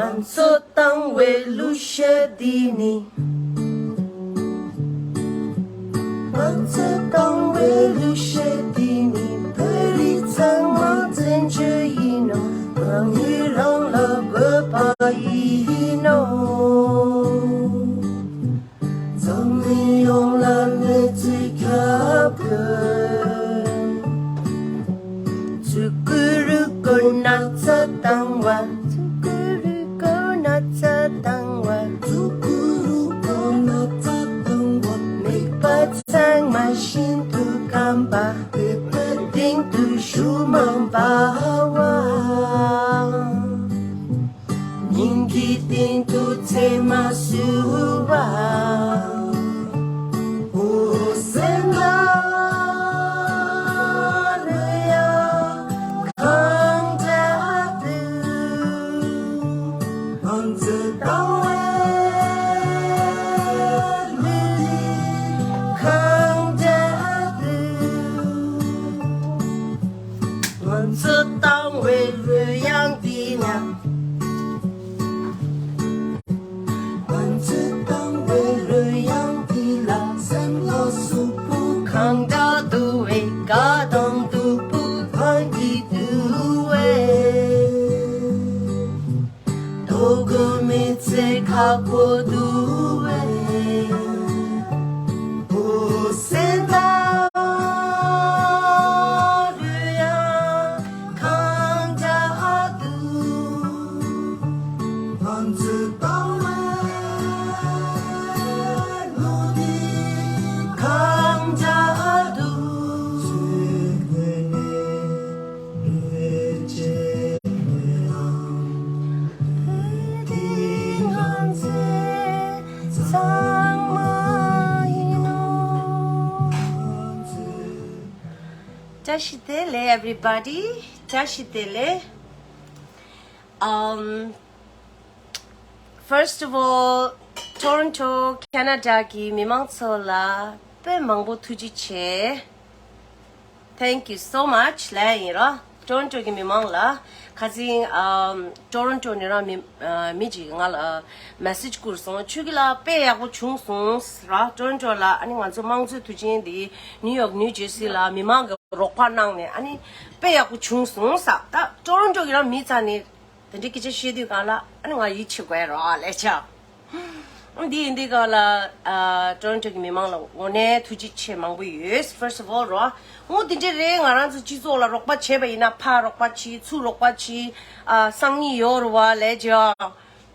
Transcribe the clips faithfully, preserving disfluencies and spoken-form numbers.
ང་ཚོ་བཏང་བའི་གླུ་གཞས་འདི་ནི། ང་ཚོ་བཏང་བའི་གླུ་གཞས་འདི་ནི། བོད་རིགས་ཚང་མ་བཙན་བྱོལ་ཡིན་ནོ། རང་ཡུལ་རང་ལ་དགོས་པ་ཡིན་ནོ། འཛམ་གླིང་ཡོངས་ལ་གནས་ཚུལ་ཁྱབ་དགོས། ཙུ་ཀུ་རུ་ཀོ་ན་ཚ་བཏང་བ། ཙུ་ཀུ་རུ་ཀོ་ན་ཚ་བཏང་བ། ཙུ་ཀུ་རུ་ཀོ་ན་ཚ་བཏང་བ། མིད་པ་ཚང་མ་ཤིན་ཏུ་སྐམ་པ། མིད་པའི་སྟེང་དུ་ཤུགས་མང་པ་བ། སྙིང་གི་སྟེང་དུ་མཚན་མ་བསུ་བ། འོ་སེམས་ལ་རུ་ཡ་གང་འདྲ་འདུག་ང་ཚོས་བཏང་བའི་གླུ་འདི་གང་འདྲ་འདུག་ང་ཚོས་བཏང་བའི་གླུ་དབྱངས་འདི་ལ། ང་ཚོས་བཏང་བའི་གླུ་དབྱངས་འདི་ལ། སེམས་ལ་ཟུག་པོ་གང་འདྲ་འདུག་བས། དགའ་དང་སྡུག་པོ་གང་གིས་འདུག་བས། དོ་དགོང་མི་ཚེ་ཁག་པོ་འདུག་བས། འོ་སེམས་ལ་རུ་ཡ་གང་འདྲ་འདུག་ང་ཚོས་བཏང་བའི་གླུ་འདི་གང་འདྲ་འདུག་བཀྲ་ཤིས་བདེ་ལེགས། Everybody, བཀྲ་ཤིས་བདེ་ལེགས། Um, first of all, Toronto, Canada གི་མི་མང་ཚོ་ལ་དཔེ་མང་པོ་ཐུགས་རྗེ་ཆེ། Thank you so much ལབ་ཡིན་ར། Toronto གི་མི་མང་ལ། ཁ་སང་ཨམ་Toronto ནས་རང་མི་ཨ་མི་གཅིག་ང་ལ་message བསྐུར་སོང་། ཆོས་སྐྱིད་ལགས་དཔེ་ཡག་པོ་བྱུང་སོང་ར། Toronto ལ་ཨ་ནི་ང་ཚོ་དམངས་གཙོའི་དུས་ཆེན་འདི་New York, New Jersey ལ་མི་མང་གི་རོགས་པ་གནང་ནས་ཨ་ནི་དཔེ་ཡག་པོ་བྱུང་སོང་ས། ད་Toronto གི་རང་མི་ཚ་ནས་དེ་འདྲའི་སྐད་ཆ་བཤད་དུས་གང་ལ་ཨ་ནི་ང་ཡིད་ཆེས་དགོས་ར་ལས་ཆ། འདི་ཡིན་དུས་གང་ལ་ཨ་Toronto གི་མི་མང་ལ་དངོས་གནས་ཐུགས་རྗེ་ཆེ་མང་པོ་ཡོད། First of all ར། འོ་འདི་འདྲ་རེད། ང་རང་ཚོ་སྤྱི་ཚོགས་ལ་རོགས་པ་བྱས་པ་ཡིན་ན་ཕར་རོགས་པ་བྱེད། ཚུར་རོགས་པ་བྱེད། ཨ་སང་ཉིན་ཡོད་རེད་བ་ལས་ཆ།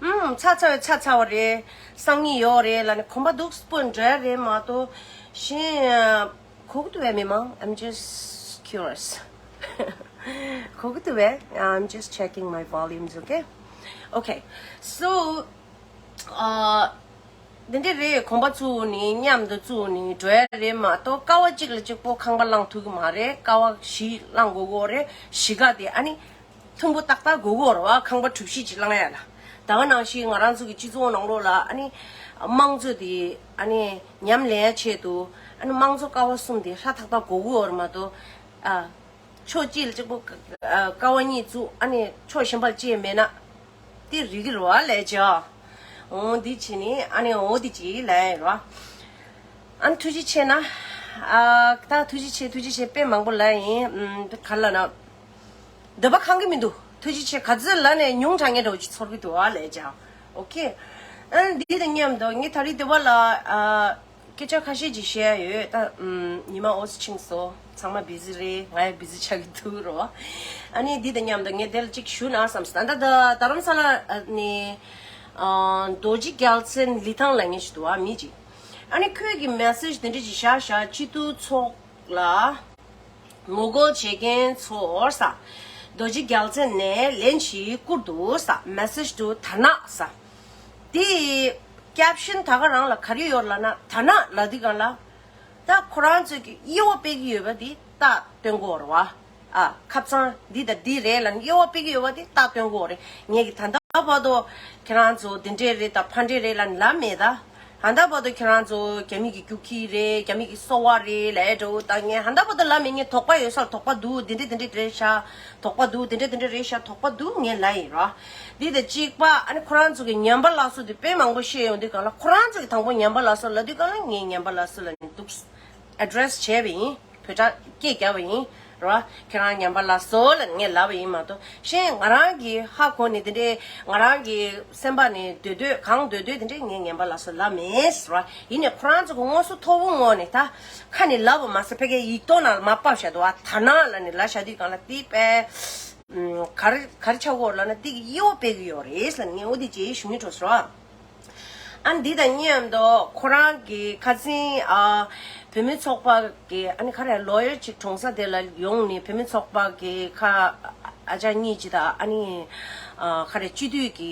ཨུམ། ཚ་ཚ་བའི་ཚ་ཚ་བ་རེད། སང་ཉིན་ཡོད་རེད་ལ་ནི་གོམ་པ་འདུག་སྤོ་འདྲ་རེད་མ་གཏོགས་གཞན་གོ་གི་འདུག་བས་མི་མང་། I'm just curious. གོ་གི་འདུག་བས། I'm just checking my volumes, okay? Okay. So, uh, འདི་འདྲ་རེད། གོམ་པ་བཙུགས་ནས་མཉམ་དུ་བཙུགས་ནས་འགྲོ་ཡ་རེད་མ་གཏོགས་ཀ་བ་གཅིག་ལ་གཅིག་པོ་ཁང་པ་བླངས་ཐུབ་ཀྱི་མ་རེད། ཀ་བ་བཞི་བླངས་དགོས་ཀྱི་རེད། གཞིས་ཀ་དེ་ཨ་ནི། མཐུན་པོ་ཏག་ཏག་དགོས་ཀྱི་ཡོད་རེད་བ། ཁང་པ་གྲུ་བཞི་ཅིག་བླངས་ཡ་ལ། ད་ག་ནང་བཞིན་ང་རང་ཚོ་གི་སྤྱི་ཚོགས་ནང་ལོགས་ལ་ཨ་ནི་དམངས་གཙོ་དེ་ཨ་ནི་ཉམས་ལེན་ཡ་ཆེད་དུ་ཨ་ནི་དམངས་གཙོ་ཀ་བ་གསུམ་དེ་ཧྲ་ཐག་ཐག་དགོས་ཀྱི་ཡོད་རེད་མ་གཏོགས། ཨ་ཕྱོགས་གཅིག་ལ་གཅིག་པོ་ཀ་བ་གཉིས་བཙུགས་ཨ་ནི་ཕྱོགས་གཞན་པ་ལ་ཅི་ཡང་མེད་ན་དེ་རིགས་རེད་བ་ལས་བྱ། འོ་འདི་བྱས་ནི་ཨ་ནི་འོ་འདི་ཅིག་ལས་རེད་བ། ཨ་ནི་ཐུགས་རྗེ་ཆེ་ན། ཨ་ད་ཐུགས་རྗེ་ཆེ་ཐུགས་རྗེ་ཆེ་དཔེ་མང་པོ་ལབ་ཡིན། ཨམ་ག་ལ་ན། འདོད་པ་ཁེངས་གི་མི་འདུག་ཐུགས་རྗེ་ཆེ། ག་ཚོད་ལབ་ནས་ཉུང་དྲགས་ངེས་འདྲ་བོ་ཅིག་ཚོར་གི་འདུག་ཨ་ལས་ཀྱང་། ཨོ་ཁེ། ཨ་འདི་དང་མཉམ་དུ་ངས་ད་རེས་འདི་བ་ལ་ཨ་སྐད་ཆ་ཁ་ཤས་ཅིག་བཤད་ཡ་ཡོད། ད་ཨམ་ཉི་མ་འོ་ཙམ་ཕྱིན་སོང་། ཚང་མ་བི་ཟི་རེད། ང་ཡང་བི་ཟི་ཆགས་ཀྱི་འདུག་རོ། ཨ་ནི་འདི་དང་མཉམ་དུ་ངས་དེ་ལ་ཅིག་ཞུ་ན་བསམ་སོང་། ད་ད་རྡ་རམ་ས་ལ་ནས་ཨ་རྡོ་རྗེ་རྒྱལ་མཚན་ལི་ཐང་ལབ་མཁན་ཞིག་འདུག་ཨ་མི་ཅིག་ཨ་ནི་ཁོས་ཀྱི་མེ་སེ་ཇི་དེ་འདྲ་ཅིག་བཞག་བཞག་སྤྱི་འཐུས་ཚོགས་ལ། ངོ་རྒོལ་བྱེད་མཁན་ཚོར་ས། རྡོ་རྗེ་རྒྱལ་མཚན་ནས་ལན་ཞིག་བསྐུར་འདུག་ས། message to དར་ནག་ས། དེ་caption ད་ག་རང་ལ་ག་རེ་ཡོད་ལབ་ན་དར་ནག་ལབ་དུས་གང་ལ། ད་ཁོ་རང་ཚོས་ཀྱི་དབྱེ་བ་སྤེལ་གྱི་ཡོད་པ་དེ་རྟགས་སྟོན་གྱི་ཡོད་རེད་བ། ཨ་ཁབ་ཚང་འདི་དང་འདི་རེད་ལབ་ནས་དབྱེ་བ་སྤེལ་གྱི་ཡོད་པ་དེ་རྟགས་སྟོན་གྱི་ཡོད་རེད། ངས་ཀྱི་ད་ལྟ་བར་དུ་ཁྱེད་རང་ཚོ་འདི་འདྲས་རེད་ད་ཕ་འདྲས་རེད་ལབ་ནས་ལབ་མེད་ད། ད་ལྟ་བར་དུ་ཁྱེད་རང་ཚོ་རྒྱ་མི་གི་རྒྱུག་ཁྱི་རེད། རྒྱ་མི་གི་སོ་བ་རེད་ལབ་ཡ་འདྲ་བོ། ད་ངས་ད་ལྟ་བར་དུ་ལབ་མེད། ངས་དོགས་པ་ཡོད་སར་དོགས་པ་འདུག་འདི་འདྲ་འདི་འདྲ་རེད་ཤག་དོགས་པ་འདུག་འདི་འདྲ་འདི་འདྲ་རེད་ཤག་དོགས་པ་འདུག་ངས་ལབ་ཡིན་རོ། འདི་དང་གཅིག་པ་ཨ་ནི་ཁོ་རང་ཚོ་གི་ཉམས་པ་སླར་གསོ་དེ་དཔེ་མང་པོ་བཤད་ཡོང་དུས་གང་ལ། ཁོ་རང་ཚོ་གི་དང་པོ་ཉམས་པ་སླར་གསོ་ལབ་དུས་གང་ལ་ངས་ཉམས་པ་སླར་གསོ་ལབ་ནས་འདུག་ཨེ་ཌི་རེ་སི་བྱས་པ་ཡིན། བོད་སྒྲ་སྐད་བརྒྱབ་པ་ཡིན་རོ། ཁྱེད་རང་ཉམས་པ་སླར་གསོ་ལབ་ངས་ལབ་པ་ཡིན་མ་གཏོགས། གཞན་ང་རང་གི་ཧ་གོ་ནས་དེ་འདྲའི་ང་རང་གི་སེམས་པ་ནས་འདོད་འདོད་གང་འདོད་འདོད་དེ་འདྲའི་ངས་ཉམས་པ་སླར་གསོ་ལབ་མེད་རོ། ཡིན་ནས་ཁོ་རང་ཚོ་གི་དངོས་སུ་ཐོག་བུ་ངོ་ནས་ད་ཁ་ནས་ལབ་པ་མ་ཟད་ཕ་གིའི་ཡིག་ཐོག་ནང་ལ་མར་ཕབ་བཞག་འདུག་ཨ་ད་ན་ལབ་ནས་ལབ་བཞག་དུས་གང་ལ་དེ་པས་ག་རེ་ག་རེ་ཆགས་ཀྱི་ཡོད་ལབ་ན་དེ་གི་གཡས་པ་སྤེལ་གི་ཡོད་རེད་ལབ་ནས་ངས་འོ་དེ་བྱས་ཞུ་ནི་འགྲོ་སོང་རོ། ཨ་འདི་དང་མཉམ་དུ་ཁོ་རང་གི་ཁ་སང་ཨ་བུད་མེད་ཚོགས་པ་གི་ཨ་ནི་ག་རེ་ལོ་ཡར་ཅིག་གྲོང་གསེབ་དེ་ལ་ཡོང་ནས་བུད་མེད་ཚོགས་པ་གི་ཁ་ཨ་ཅག་གཉིས་ཅིག་དང་ཨ་ནི་ཨ་ག་རེ་སྤྱི་འཐུས་ཀྱི་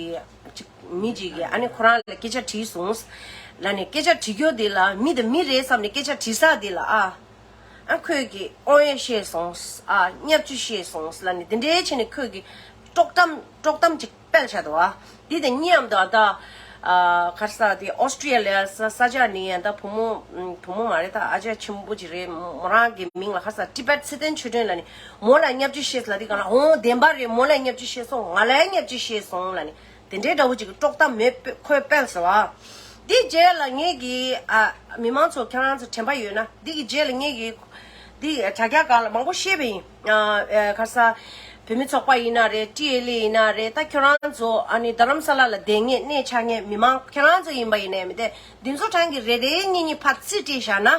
ཅིག་མི་ཅིག་གིས་ཨ་ནི་ཁོ་རང་ལ་སྐད་ཆ་དྲིས་སོང་ལབ་ནས། སྐད་ཆ་དྲི་རྒྱུ་དེ་ལ་མི་དང་མི་རེད་བསམ་ནས་སྐད་ཆ་དྲི་ས་དེ་ལ་ཨ། ཨ་ཁོས་ཀྱིས་ཨོ་ཡེ་བཤད་སོང་། ཨ་བརྙས་བཅོས་བཤད་སོང་ལབ་ནས་དེ་འདྲའི་བྱས་ནས་ཁོས་ཀྱིས་དཀྲོག་གཏམ་དཀྲོག་གཏམ་ཅིག་སྤེལ་བྱས་འདུག་ཨ་འདི་དང་མཉམ་དུ་ཨ་ད་ཨ་ག་རེ་ཟེར་དེ་ཨོ་སི་ཀྲི་ཡ་ལི་ཡ་ས་ས་ཆ་ནས་ཡང་ད་བུ་མོ་བུ་མོ་མ་རེད། ད་ཨ་ཅག་ཆེན་པོ་ཅིག་རེད། མོ་རང་གི་མིང་ལ་ག་རེ་ཟེར་ཊི་བེཊ་ཚེ་བརྟན་ཆོས་སྒྲོན་ལབ་ནས། མོ་ལ་བརྙས་བཅོས་བཤད་ལབ་དུས་གང་ལ་འོང་བདེན་པ་རེད། མོ་ལ་བརྙས་བཅོས་བཤད་སོང་། ང་ལ་བརྙས་བཅོས་བཤད་སོང་ལབ་ནས། དེ་འདྲའི་འདྲ་བོ་ཅིག་གི་དཀྲོག་གཏམ་མེད་པ་ཁོས་སྤེལ་ཟེར་བ། དེའི་རྗེས་ལ་ངེད་ཀྱིས་ཨ་མི་མང་ཚོ་ཁྱེད་རང་ཚོ་དྲན་པ་ཡོད་ན། འདི་གི་རྗེས་ལ་ངེད་ཀྱིས་འདི་དྲ་རྒྱ་སྒང་ལ་མང་པོ་བཤད་པ་ཡིན། ཨ་ཨ་ག་རེ་ཟེར། བུད་མེད་ཚོགས་པ་ཡིན་ན་རེད། ཊི་ཨེལ་ཨེ་ཡིན་ན་རེད། ད་ཁྱེད་རང་ཚོ་ཨ་ནི་རྡ་རམ་ས་ལ་ལ་བསྡད་མཁན་གནས་ཆགས་མཁན་མི་མང་ཁྱེད་རང་ཚོ་ཡིན་པ་ཡིན་ནའི་མི་དེ་འདི་ཚོ་གྲས་ཀྱི་རེ་རེ་གཉིས་གཉིས་ཕར་རྩིས་སྤྲད་བཞག་ན།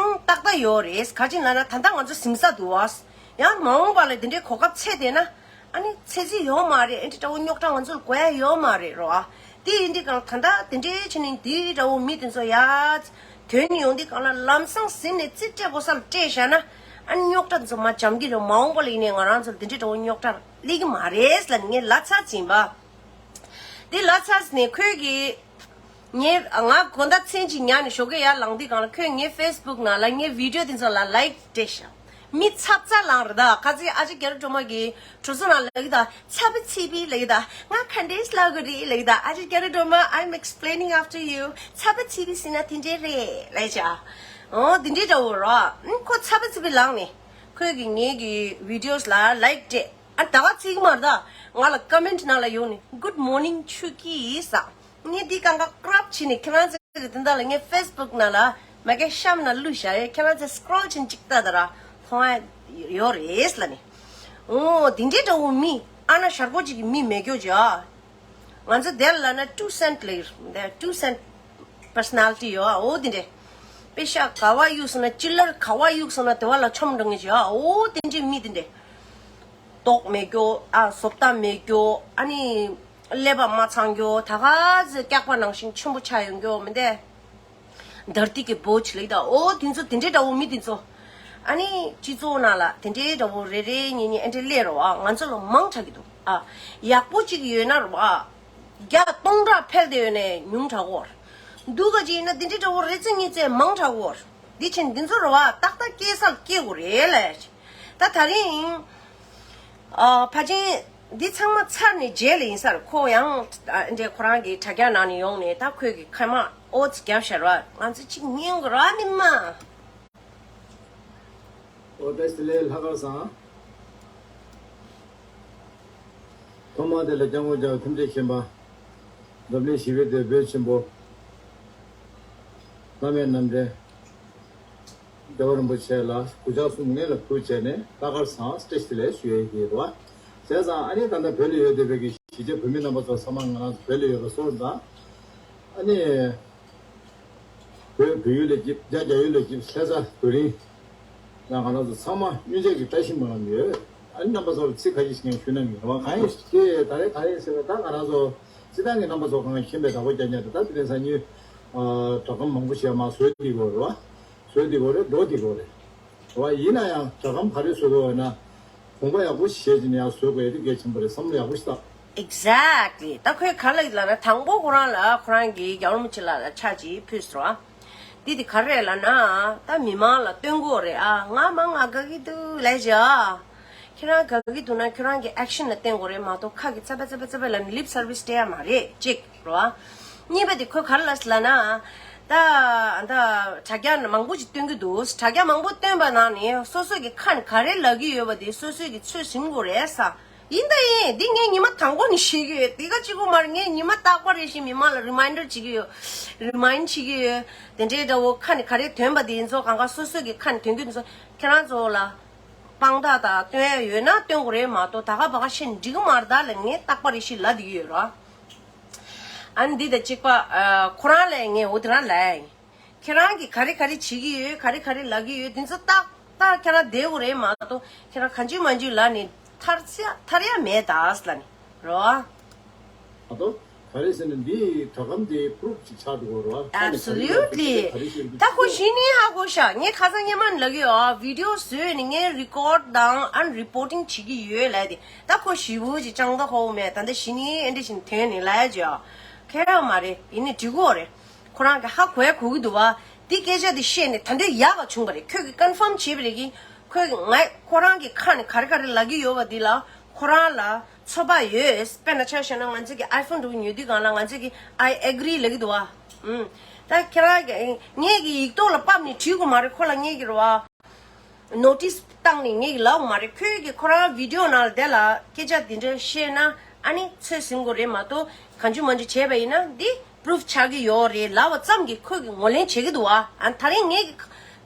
ཨང་ཏག་ཏག་ཡོད་རེད། ག་ཅི་ལབ་ན་ད་ལྟ་ང་ཚོ་ཟིང་ས་འདུག་བ། ཡང་མ་འོངས་པ་ལ་འདི་འདྲའི་གོ་སྐབས་ཚད་བསྡད་ན། ཨ་ནི་ཚེ་རྫི་ཡོད་མ་རེད། ཨེ་འདྲ་འདྲ་བོ་རྙོག་དྲ་ང་ཚོར་དགོས་ཡ་ཡོད་མ་རེད་རོ། ཨ་དེ་ཡིན་དུས་གང་ད་ལྟ་དེ་འདྲའི་ཕྱི་ནས་འདི་འདྲ་བོ་མི་དེ་ཚོ་ཡ་དོན་ཡོང་དུས་གང་ལ་ལམ་སང་ཟིན་ནས་རྩིས་སྤྲད་དགོས་ས་ལ་སྤྲད་བཞག་ན། ཨ་ནི་རྙོག་དྲ་དེ་ཚོ་མར་འཇམ་གྱི་རེད། མ་འོངས་པ་ལ་ཡིན་ནའི་ང་རང་ཚོར་འདི་འདྲའི་འདྲ་བོ་རྙོག་དྲ་སླེབས་ཀྱི་མ་རེད་ལབ་ནས་ངས་ལབ་ཚར་ཟིན་པ། དེ་ལབ་ཚར་ཟིན་ནས་ཁོས་ཀྱིས། ངས་ང་དགོང་དག་མཚན་གཅིག་ཉལ་ནས་ཞོགས་ཀས་ཡར་ལངས་དུས་གང་ལ་ཁོས་ངའི་ཕེ་སི་བུག་ནང་ལ་ངའི་བི་ཌི་ཡོ་དེ་ཚོ་ལ་ལའིག་སྤྲད་ཤག་མི་ཚ་ཚ་ལངས་རེད། ད་ཁ་ཚིག་ཨ་ཅེ་རྒྱ་རི་སྒྲོལ་མ་གི་གྲོ་སོ་ནང་ལབ་ཀྱི་ད་ཚ་པོ་ཚིག་པི་ལབ་ཀྱི་ད་ང་ག་འདྲས་ལབ་དགོས་རེད་ལབ་ཀྱི་ད་ཨ་ཅེ་རྒྱ་རི་སྒྲོལ་མ། I'm explaining after you. ཚ་པོ་ཚིག་པི་ཟེར་ན་དེ་འདྲས་རེད་ལབ་ཤག་འོ་དེ་འདྲས་འདྲ་བོ་རོ། ཁོ་ཚ་པོ་ཚིག་པི་ལངས་ནས་ཁོས་ཀྱི་ངའི་གི་བི་ཌི་ཡོ་ལ་ལའིག་སྤྲད། ཨ་ད་ག་ཚིག་མར་ད་ང་ལ་ཀོ་མེན་ཊི་ནང་ལ་ཡོང་ནས་Good morning ཆུ་སྐྱིད་ཟེར། ངས་འདི་གང་ག་སྐྲབ་བྱས་ནས་ཁྱེད་རང་ཚོ་གི་དེ་འདྲ་ལ་ངའི་ཕེ་སི་བུག་ནང་ལ་མ་གི་གཤམ་ན་བླུགས་བཞག་ཡོད། ཁྱེད་རང་ཚོ་སི་ཀོ་རོལ་བྱས་ནས་ཅིག་ལྟ་ད་ར་མཐོང་ཡ་ཡོད་རེད་ལབ་ནས། འོ་དེ་འདྲའི་འདྲ་བོ་མི་ཨ་ན་ཞར་པོ་ཅིག་གི་མི་མེད་རྒྱུ་ཅིག་ཨ། ང་ཚོ་དེ་ལ་ན་ཊུ་སེན་ཊི་ལབ་ཀྱི་རེད། ཊུ་སེན་ཊི་པར་སོ་ནལ་ཊི་ཡོད་ཨ། འོ་དེ་འདྲས། པེ་ཤག་ག་བ་གཡུགས་སོང་ན་ཅི་ལར་ག་བ་གཡུགས་སོང་ན་དེ་བ་ལ་ཆོམ་འགྲོ་ངེས་ཅིག་ཨ། འོ་དེ་འདྲས་མི་དེ་འདྲས། མདོག་མེད་རྒྱུ་ཨ། བཟོ་ལྟ་མེད་རྒྱུ་ཨ་ནི། ཀླད་པ་མ་ཚང་རྒྱུ་ད་ག་ཚོད་སྐྱག་པ་ནང་བཞིན་ཆེན་པོ་ཆགས་ཡོང་རྒྱུ་མི་འདས། དར་ཏི་གི་བོ་ཆི་ལེགས་ད། འོ་དེ་ཚོ་དེ་འདྲའི་འདྲ་བོ་མི་དེ་ཚོ། ཨ་ནི་སྤྱི་ཚོགས་ནང་ལ་དེ་འདྲའི་འདྲ་བོ་རེ་རེ་གཉིས་གཉིས་ཨེ་འདྲ་སླེབས་རོ་ཨ། ང་ཚོ་ལ་མང་དྲགས་ཀྱི་འདུག་ཨ། ཡག་པོ་གཅིག་ཡོད་ན་རོ་ཨ། བརྒྱ་སྟོང་ཕྲག་འཕེལ་བསྡད་ཡོད་ནས་ཉུང་དྲགས་གོ་རེད། འདུག་ག་ཅིག་ཡིན་ན་དེ་འདྲའི་འདྲ་བོ་རེ་ཚེ་གཉིས་ཚེ་མང་དྲགས་གོ་རེད། འདི་ཕྱིན་འདི་ཚོ་རོ་ཨ་ཏག་ཏག་སྐྱེ་སར་སྐྱེ་དགོས་རེད་ལས། ད་ད་རིང་། ཨ་ཕ་ཆེན་འདི་ཚང་མ་ཚར་ནས་རྗེས་ལ་ཡིན་སར་ཁོ་ཡང་ཨ་འདྲས་ཁོ་རང་གི་དྲ་རྒྱ་ནང་ནས་ཡོང་ནས་ད་ཁོས་གི་ཁ་མ་ཨོ་ཙི་རྒྱབ་ཤར་བ་ང་ཚོ་གཅིག་ཉན་དགོས་ར་མི་མ། ཨོ་བཀྲ་ཤིས་བདེ་ལེགས་ལྷག་དཀར་བཟང་། ཐོག་མ་དེ་ལ་སྐྱབས་མགོན་རྒྱལ་བ་ཐམས་ཅད་མཁྱེན་པ། འཛམ་གླིང་ཞི་བའི་དེད་དཔོན་ཆེན་པོ། བླ་མེད་རྣམ་འདྲེན། རྒྱལ་བ་རིན་པོ་ཆེ་ལ་གུས་ཕྱག་གསུམ་སྔོན་ལ་ཕུལ་བྱས་ནས་ལྷག་དཀར་བཟང་བཀྲ་ཤིས་བདེ་ལེགས་ཞུ་ཡས་ཡིན་རེད་བ། བྱས་ཙང་ཨ་ནི་ད་ལྟ་བོད་ལ་ཡོད་བསྡད་པའི་གི་གཞིས་བྱེས་བོད་མི་རྣམ་པ་ཚོ་ཚང་མ་ང་རང་ཚོ་བོད་ལ་ཡོད་པ་སོང་ཙང་། ཨ་ནི། བོད་བོད་ཡུལ་ལ་སྐྱིད་རྒྱ་རྒྱ་ཡུལ་ལ་སྐྱིད་ལྷ་ས་རྡོ་རིང་། ཡང་ང་རང་ཚོ་ཚང་མ་སྙུན་གཞས་ཀྱི་བཀྲ་ཤིས་སྨོན་ལམ་ཡོད། ཨ་ནི་རྣམ་པ་ཚོར་ཚིག་ཁ་ཤས་ཤིག་ངས་ཞུ་ན་ངེས་པ་གང་ཡིན་ཞིག་ད་རེས་ད་རེས་ཟེར་བ་ད་ང་རང་ཚོ་སྤྱི་བཏང་གི་རྣམ་པ་ཚོ་གང་མཁྱེན་པའི་བདག་པོ་རྒྱག་མཁན་དེ་ད་དེ་རིང་སང་ཉིན་དྲ་སྒམ་མང་པོ་ཞིག་མ་བཟོས་དེ་གོ་རེད་བ། བཟོས་དེ་གོ་རེད་འགྲོ་དེ་གོ་རེད། བ་ཡིན་ན་ཡང་དྲ་སྒམ་ག་རེ་བཟོ་དགོས་ཡོད་ན། གོམ་པ་ཡག་པོ་ཞིག་བྱས་ནས་ཡང་བཟོ་དགོས་ཡ་དེ་གལ་ཆེན་པོ་རེད། བསམ་བློ་ཡག་པོ་ཞིག་བཏང་། Exactly. ད་ཁོས་ག་ལ་ལབ་ན་དང་པོ་ཁོ་རང་ལ་ཁོ་རང་གིས་རྒྱལ་བ་རིན་པོ་ཆེ་ལགས་ལ་ཕྱག་ཅིག་ཕུལ་སོང་། འདི་དེ་ག་རེ་ལབ་ན་ད་མི་མང་ལ་སྟོན་དགོས་རེད་ཨ། ང་མང་ང་དགའ་གི་འདུག་ལབ་བྱས་ཨ། ཁྱེད་རང་དགའ་གི་འདུག་ན་ཁྱེད་རང་གི་ཨེག་ཤན་ལ་བརྟེན་དགོས་རེད་མ་གཏོགས་ཁ་གི་ཙ་པ་ཙ་པ་ཙ་པ་ལབ་ནས་ལིབ་སར་བིས་སྤྲད་ཡ་མ་རེད་གཅིག་རོ། གཉིས་པ་དེ་ཁོས་ག་རེ་ལབ་ལབ་ན། ད་ད་དྲ་རྒྱ་མང་པོ་ཅིག་སྟོན་གྱི་འདུག་དྲ་རྒྱ་མང་པོ་སྟོན་པ་ནང་ནས་སོ་སོ་གི་ཁ་ནས་ག་རེ་ལབ་ཀྱི་ཡོད་པ་དེ་སོ་སོ་གི་ཚོད་ཟིན་དགོས་རེད་ས། ཡིན་ད་ཡིན། འདི་ངས་ཉི་མ་དང་པོ་ནས་ཤེས་ཀྱི་ཡོད། དེ་ག་གཅིག་པོ་མ་རེད། ངས་ཉི་མ་རྟག་པར་རེ་བཞིན་མི་མང་ལ་རི་མའིན་ཌར་བྱེད་ཀྱི་ཡོད། རི་མའིན་ཌ་བྱེད་ཀྱི་ཡོད། དེ་འདྲའི་འདྲ་བོ་ཁ་ནས་ག་རེ་ཐོན་པ་དེ་ཡིན་ཚོ་གང་ག་སོ་སོ་གི་ཁ་ནས་ཐོན་གྱི་འདུག་ཚོ། ཁྱེད་རང་ཚོ་ལ་དཔང་རྟགས་དང་སྟོན་ཡ་ཡོད་ན་སྟོན་དགོས་རེད་མ་གཏོགས་ད་ག་བ་ག་ཤེས་འགྲིག་གི་མ་རེད། ད་ལ་ངས་རྟག་པར་རེ་བཞིན་ལབ་བསྡད་ཀྱི་ཡོད་ར། ཨ་ནི་འདི་དང་གཅིག་པ། ཨ། ཁོ་རང་ལ་ངས་འོ་དེ་རང་ལབ་ཡིན། ཁྱེད་རང་གིས་ག་རེ་ག་རེ་བྱེད་ཀྱི་ཡོད། ག་རེ་ག་རེ་ལབ་ཀྱི་ཡོད། དེ་ཚོ་ཏག་ཏག་ཁྱེད་རང་བསྡད་དགོས་རེད་མ་གཏོགས་ཁྱེད་རང་གང་བྱུང་མང་བྱུང་ལབ་ནས་ཐར་ཚ་ཐར་ཡ་མེད་ད་ལབ་ནས་རོ། ཨ་ཏོ། ག་རེ་ཟེར་ན་འདི་དྲ་སྒམ་དེ་པུ་རུབ་ཅིག་ཆགས་འགྲོ་གི་རོ། ཨབ་སོ་ལུ་ཊི་ལི། ད་ཁོ་གཞི་ནས་ཧ་གོ་ཤག་ངས་ཁ་སང་སྔོན་མ་ལབ་ཀྱི་ཡོད། ཨ། བི་ཌི་ཡོ་བཟོས་ནས་ངས་རི་ཀོཌ་དང་ཨན་རི་པོ་ཊིང་བྱེད་ཀྱི་ཡོད་ལབ་དེ། ད་ཁོ་ཞེ་པོ་ཅིག་ཅང་ད་ཧོ་མེད། ད་ལྟ་གཞི་ནས་ཨེ་འདྲ་ཞིག་ཐོན་ནས་ལབ་ཡ་ཅིག་ཁེ་ར་མ་རེད། ཡིན་ནའི་འགྲིག་གོ་རེད། ཁོ་རང་གི་ཧ་གོ་ཡ་གོ་གི་འདུག་བ། འདི་སྐད་ཆ་འདི་བཤད་ནས་ད་འདོད་ཡག་ག་བྱུང་བ་རེད། ཁོས་ཀྱི་ཀོན་ཕརམ་བྱས་པ་རེད་གི། ཁོས་ཀྱི་ང་ཁོ་རང་གི་ཁ་ནས་ག་རེ་ག་རེ་ལབ་ཀྱི་ཡོད་བ་འདི་ལ་ཁོ་རང་ལ་ཚོད་དཔག་ཡོད། དཔེར་ན་ཆ་བཞག་ན་ང་ཚོ་གི་ཨའི་ཕོན་འདྲ་བོ་ཉོ་དུས་སྒང་ལ་ང་ཚོ་གི་I agree་ལབ་ཀྱི་འདུག་བ། ཨུམ། ད་ཁྱེད་རང་གི་ངས་ཀྱི་ཡིག་ཐོག་ལ་ཕབ་ནས་བྲིས་དགོས་མ་རེད། ཁོ་ལ་ངས་ཀྱི་རེད་བ། ནོ་ཊིས་བཏང་ནས་ངས་ཀྱི་ལབ་མ་རེད། ཁོས་ཀྱི་ཁོ་རང་བི་ཌི་ཡོ་ནང་ལ་དེ་ལ་སྐད་ཆ་དེ་འདྲ་བཤད་ན་ཨ་ནི་ཚོད་ཟིན་དགོས་རེད་མ་གཏོགས་གང་བྱུང་མང་བྱུང་བྱས་པ་ཡིན་ན་འདི་པུ་རུབ་ཆགས་ཀྱི་ཡོད་རེད་ལབ་པ་ཙམ་གྱིས་ཁོས་ཀྱི་ངོས་ལེན་བྱེད་ཀྱི་འདུག་བ། ཨ། ད་རིང་ངས་ཀྱི་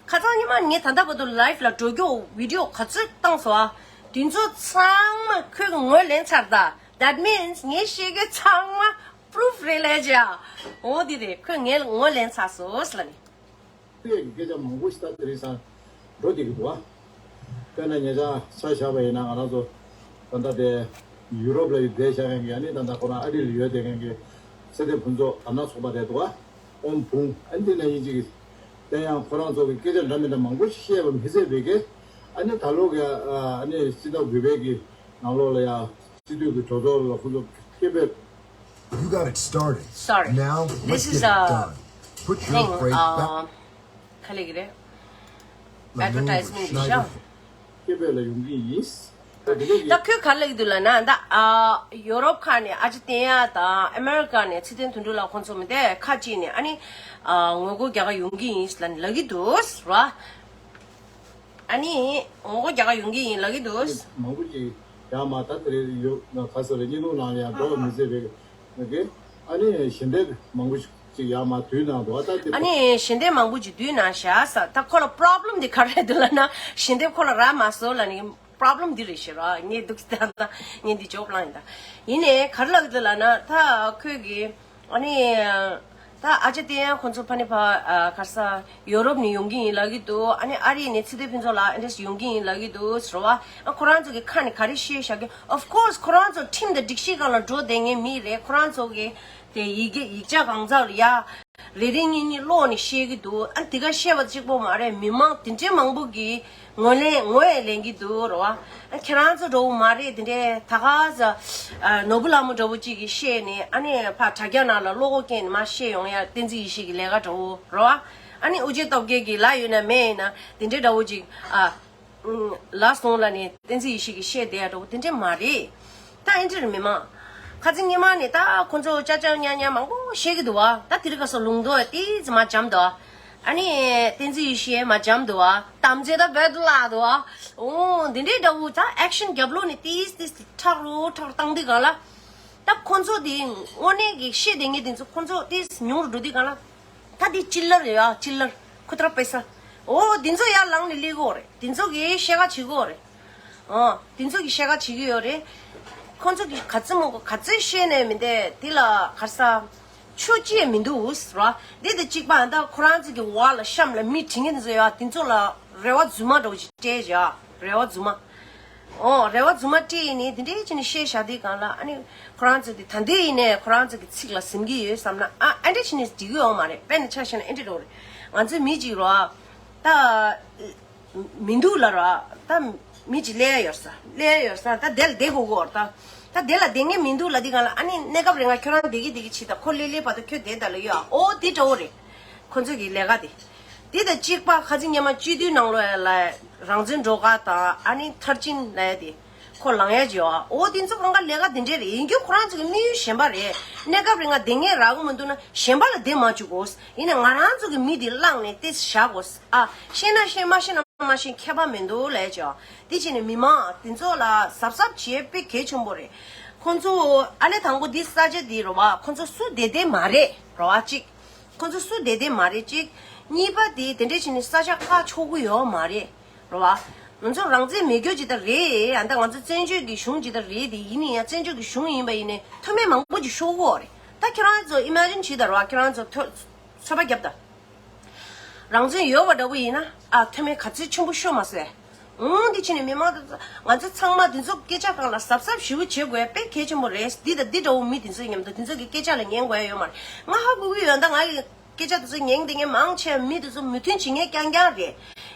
ཁ་སང་ཉི་མ་ངས་ད་ལྟ་བར་དུ་ལའིབ་ལ་འགྲོ་རྒྱུ་བི་ཌི་ཡོ་ག་ཚོད་བཏང་སོང་ཨ། དེ་ཚོ་ཚང་མ་ཁོས་ཀྱི་ངོས་ལེན་ཚར་ད། That means ངས་བཤད་རྒྱུ་ཚང་མ་པུ་རུབ་རེད་ལབ་བྱས་ཨ། འོ་འདི་རེད། ཁོས་ངས་ངོས་ལེན་ཚར་སོང་ཟེར་ལབ་ནས། ཁོའི་སྐད་ཆ་མང་པོ་ཞིག་ད་དེ་རིང་སང་འགྲོ་བསྡད་ཀྱི་འདུག་བ། དཔེར་ན་ཉེ་ཆར་ཆ་བཞག་པ་ཡིན་ན་ང་རང་ཚོ་ད་ལྟ་དེ་ཡུ་རོབ་ལ་བསྡད་བཞག་མཁན་གྱི་ཨ་ནི་ད་ལྟ་ཁོ་རང་ཨ་རི་ལ་ཡོད་བསྡད་མཁན་གྱི་ཚེ་བརྟན་ཕུན་ཚོགས་ཨ་ན་ཚོགས་པ་རེད་འདུག་བ། ཨོམ་བུང་ཨ་ནི་དེ་ན་ཡིན་ཅིག་གི་དེ་ཡང་ཁོ་རང་ཚོ་གི་སྐད་ཆ་འདྲ་མི་འདྲ་མང་པོ་ཞིག་བཤད་པ་མི་ཚད་པའི་གི་ཨ་ནི་ད་ལོ་གི་ཨ་ནི་སྤྱི་ཟླ་དགུ་པའི་གི་ནང་ལོགས་ལ་ཡང་སྤྱི་འཐུས་ཀྱི་གྲོས་ཚོགས་ལ་ཁོ་ཚོ་སྐད་འབོད You got it started. Sorry. Now let's This is get it a done. Put your thing, freight back. Um, ག་ལེ་གི་རེད། Advertisement རེད་ཤག་སྐད་འབོད་ལ་ཡོང་གི་ཡིན། ད་དེ་ནས་ད་ཁོས་ག་ལེ་གི་འདུག་ལབ་ན་ད་ཨ་ཡོ་རོབ་ཁག་ནས་ཨ་ཅེ་ཏན་ཡ་དང་ཨ་མེ་རི་ཀ་ནས་ཚེ་བརྟན་དོན་གྲུབ་ལགས་ཁོང་ཚོ་མི་དེ་ཁ་གཅིག་ནས་ཨ་ནི་ཨ་ངོ་རྒོལ་རྒྱག་ག་ཡོང་གི་ཡིན་ལབ་ནས་ལབ་གི་འདུག་ར། ཨ་ནི་ངོ་རྒོལ་རྒྱག་ག་ཡོང་གི་ཡིན་ལབ་ཀྱི་འདུག་མང་པོ་ཅིག་ཡར་མར་ད་དེ་རིང་ཡོད་ན་ག་ས་རེད། བརྙན་ཐུང་ནང་ལ་ཡང་འགྲོ་བ་མི་བཟད་པའི་ནི་གི་ཨ་ནི་ཞལ་འདེབས་མང་པོ་ཅིག་ཡར་མར་དུས་ནང་འགྲོ་བ་ད་དེ། ཨ་ནི་ཞལ་འདེབས་མང་པོ་ཅིག་དུས་ནང་བཞག་ས་ད་ཁོ་ལ་པོ་རོབ་ལེམ་དེ་ག་རེ་འདུག་ལབ་ན་ཞལ་འདེབས་ཁོ་ལ་རག་མ་སོང་ལབ་ནི་པོ་རོབ་ལེམ་འདི་རེད་ཤེས་ར། ངས་འདུག་ད་ད་ངས་འདི་ཇོབ་བླངས་ཡིན་ད། ཡིན་ནའི་ག་རེ་ལབ་ཀྱི་འདུག་ལབ་ན་ད་ཁོས་གི་ཨ་ནི། ད་ཨ་ཅེ་ཏན་ཡ་ཁོང་ཚོ་ཕ་ནི་ཕ་ཨ་ག་ས་ཡོ་རོབ་ནས་ཡོང་གི་ཡིན་ལབ་ཀྱི་འདུག་ཨ་ནི་ཨ་རི་ནས་ཚེ་བརྟན་ཕུན་ཚོགས་ལགས་ཨ་འདྲས་ཡོང་གི་ཡིན་ལབ་ཀྱི་འདུག་ཟེར་བ། ཨ་ཁོ་རང་ཚོ་གི་ཁ་ནས་ག་རེ་བཤད་བཞག་གི Of course ཁོ་རང་ཚོ་ཁྲིམས་དང་སྒྲིག་གཞི་སྒང་ལ་འགྲོ་བསྡད་མཁན་མི་རེད། ཁོ་རང་ཚོ་གི་དེ་ཡི་གེ་ཡིག་ཆ་གང་ཚང་ཡ་རེ་རེ་གཉིས་གཉིས་ཀློག་ནས་བཤད་ཀྱི་འདུག་ཨ་དེ་ག་བཤད་པ་གཅིག་པོ་མ་རེད། མི་མང་དེ་འདྲའི་མང་པོ་གི་ངོས་ལེན་ངོས་ལེན་གྱི་འདུག་རེད་བ། ཁྱེད་རང་ཚོ་འདྲ་བོ་མ་རེད། དེ་འདྲའི་ད་ག་ཟ་ནོར་བུ་ལྷ་མོ་འདྲ་བོ་གཅིག་གིས་བཤད་ནས་ཨ་ནི་ཕར་དྲ་རྒྱ་ནང་ལ་བློ་ཁོག་སྐྱེས་ནས་མར་བཤད་ཡོང་ཡ་བསྟན་འཛིན་ཡེ་ཤེས་ཀྱི་ལས་ཀ་འདྲ་བོ་རེད་བ། ཨ་ནི་ཨུ་རྒྱན་སྟོབས་རྒྱལ་གྱི་ལབ་ཡོད་ན་མེད་ཡིན་ན་དེ་འདྲའི་འདྲ་བོ་གཅིག་ཨ། ལ་སོང་ལ་ནི་བསྟན་འཛིན་ཡེ་ཤེས་ཀྱིས་བཤད་བསྡད་ཡ་འདྲ་བོ་དེ་འདྲ་མ་རེད། ད་ཨེ་འདྲ་རེད་མི་མང་། ཁ་སང་ཉི་མ་ནས་ད་ཁོ་ཚོ་ཅ་ཅ་ཉ་ཉ་མང་པོ་བཤད་ཀྱི་འདུག་བ། ད་དེ་རིང་ཁ་སང་ལུང་རྟོགས་ཏོག་ཙམ་མར་འཇམ་འདུག་ཨ་ནི་བསྟན་འཛིན་ཡེ་ཤེས་མར་འཇམ་འདུག་བ། དམ་ཚིག་ད་བོད་དུ་བརླག་འདུག་བ། འོ་འདི་འདྲའི་འདྲ་བོ་ད་ཨེག་ཤན་རྒྱབ་ལོགས་ནས་ཏོག་ཙམ་ཏོག་ཙམ་ཁྲག་རུ་ཁྲག་རུ་བཏང་དུས་གང་ལ། ད་ཁོ་ཚོ་དེ་དངོས་གནས་ཀྱི་བཤད་བསྡད་མཁན་དེ་ཚོ་ཁོ་ཚོ་ཏོག་ཙམ་ཉུང་རུ་འགྲོ་དུས་གང་ལ། ད་འདི་ཅི་ལར་རེད་ཡ། ཅི་ལར་ཁུ་ཏྲ་པེ་ས། འོ་འདི་ཚོ་ཡར་ལངས་ནས་སླེབས་ཀྱི་ཡོད་རེད། འདི་ཚོ་གིས་བཤད་ག་བྱེད་ཀྱི་ཡོད་རེད། ཨ་འདི་ཚོ་གིས་བཤད་ག་བྱེད་ཀྱི་ཡོད་རེད། ཁོ་ཚོ་གིས་ག་ཚོད་མང་པོ་ག་ཚོད་བཤད་ནས་མི་འདས་དེ་ལ་ག་ས་ཆོ་ཅི་མི་འདུག་ར། འདི་དང་གཅིག་པ་ད་ཁོ་རང་ཚོ་གི་འོག་ལ་གཤམ་ལ་མི་དྲི་ངན་ཚོ་ཡ་འདི་ཚོ་ལ་རེ་བ་རྫུན་མ་འདྲ་བོ་ཅིག་སྤྲད་བཞག་རེ་བ་རྫུན་མ། ཨོ་རེ་བ་རྫུན་མ་སྤྲད་ཡིན་ནི་འདི་འདྲའི་བྱས་ནས་བཤད་བཞག་དུས་གང་ལ་ཨ་ནི་ཁོ་རང་ཚོ་དེ་ད་འདི་ཡིན་ནས་ཁོ་རང་ཚོ་གི་ཚིག་ལ་ཟིན་གྱི་ཡོད་བསམ་ན་ཨ་ཨ་འདྲ་བྱས་ནས་འགྲིག་གི་ཡོད་མ་རེད། དཔེར་ན་ཆ་བཞག་ན་ཨེ་འདྲ་འདྲ་བོ་རེད། ང་ཚོའི་མི་གཅིག་རོ་ད་མི་འདུག་ལ་རོ་ད་མི་གཅིག་སླེབས་ཡ་ཡོད་ས་སླེབས་ཡ་ཡོད་ས་ད་དེ་ལ་བསྡད་དགོས་གོ་ད་ད་དེ་ལ་བསྡད་ངེས་མི་འདུག་ལ་དེ་གང་ལ་ཨ་ནི་གནས་སྐབས་རིང་ང་ཁྱོད་རང་བསྡད་ཀྱི་བསྡད་ཀྱི་བྱེད་ད་ཁོ་སླེབས་སླེབས་བར་དུ་ཁྱོད་བསྡད་ད་ལ་ཡོད་ཨ་ཨོ་དེ་འདྲ་བོ་རེད། ཁོ་ཚོ་གི་ལས་ཀ་དེ། དེ་དང་གཅིག་པ་ཁ་ཅིག་སྔོན་མ་སྤྱི་འཐུས་ནང་ལོགས་ལ་རང་བཙན་སྒྲོལ་དཀར་དང་ཨ་ནི་མཐར་ཕྱིན་ལབ་ཡ་དེ། ཁོ་ལངས་ཡ་བྱེད་ཨ། འོ་དེ་ཚོ་གང་ག་ལས་ཀ་དེ་འདྲས་རེད། ཡིན་རྒྱུ་ཁོ་རང་ཚོ་གི་དམིགས་ཡུལ་གཞན་པ་རེད། གནས་སྐབས་རིང་ང་བསྡད་ངེས་རག་གི་མི་འདུག་ན་གཞན་པ་ལ་བསྡད་མ་བཅུག་གོ། ཡིན་ནའི་ང་རང་ཚོ་གི་མི་དེ་བླངས་ནས་ཏེ་བཞག་གོ། ཨ་ཤེས་ན་ཤེས། མ་ཤེས་ན་མ་ཤེས། ཁྱད་པར་མི་འདུག་ལས་བྱེད་ཨ། དེ་བྱས་ནས་མི་མང་དེ་ཚོ་ལ་གཟབ་གཟབ་བྱེད་དཔེ་གལ་ཆེན་པོ་རེད། ཁོང་ཚོ་ཨ་ནི་དང་པོ་འདི་ས་ཆ་འདི་རེད་བ། ཁོང་ཚོ་སུ་བསྡད་བསྡད་མ་རེད་རེད་བ་གཅིག་ཁོང་ཚོ་སུ་བསྡད་བསྡད་མ་རེད་གཅིག་གཉིས་པ་དེ་དེ་འདྲས་བྱས་ནས་ས་ཆ་བཀག་ཆོག་གི་ཡོད་མ་རེད། རེད་བ། ང་ཚོ་རང་བཙན་མེད་རྒྱུ་ཇི་ལྟར་རེད། ཨ་ད་ང་ཚོ་བཙན་བྱོལ་གྱི་གཞུང་ཇི་ལྟར་རེད་དེ་ཡིན་ནི་ཡང་བཙན་བྱོལ་གྱི་གཞུང་ཡིན་པ་ཡིན་ནའི་མཐོ་དམན་མང་པོ་ཅིག་ཤོར་གྱི་ཡོད་རེད། ད་ཁྱེད་རང་ཚོ་ཨི་མ་ཇིན་བྱེད་དང་རེད་བ། ཁྱེད་རང་ཚོ་ཐོ་ཚོད་པ་རྒྱབ་དང་། རང་བཙན་ཡོད་པ་འདྲ་པོ་ཡིན་ན་ཨ་མཐོ་དམན་ག་ཚོད་ཆེན་པོ་ཤོར་མ་སོང་། འོང་འདི་ཕྱིན་ནས་མི་མང་དེ་ཚོ་ང་ཚོ་ཚང་མ་དེ་ཚོ་སྐད་ཆ་སྒང་ལ་གཟབ་གཟབ་ཞེ་པོ་བྱེད་དགོས་དཔེ་གལ་ཆེན་པོ་རེད། འདི་དང་འདི་འདྲ་བོ་མི་དེ་ཚོ་མཉམ་དུ་དེ་ཚོ་གི་སྐད་ཆ་ལ་ཉན་དགོས་ཡ་ཡོད་མ་རེད། ང་ཧ་གོ་གི་ཡོད། ད་ང་གི་སྐད་ཆ་དེ་ཚོ་ཉན་དེ་ངས་མང་ཆེ་བ་མི་དེ་ཚོ་མོས་མཐུན་བྱེད་མཁན་རྐྱང་རྐྱང་རེད།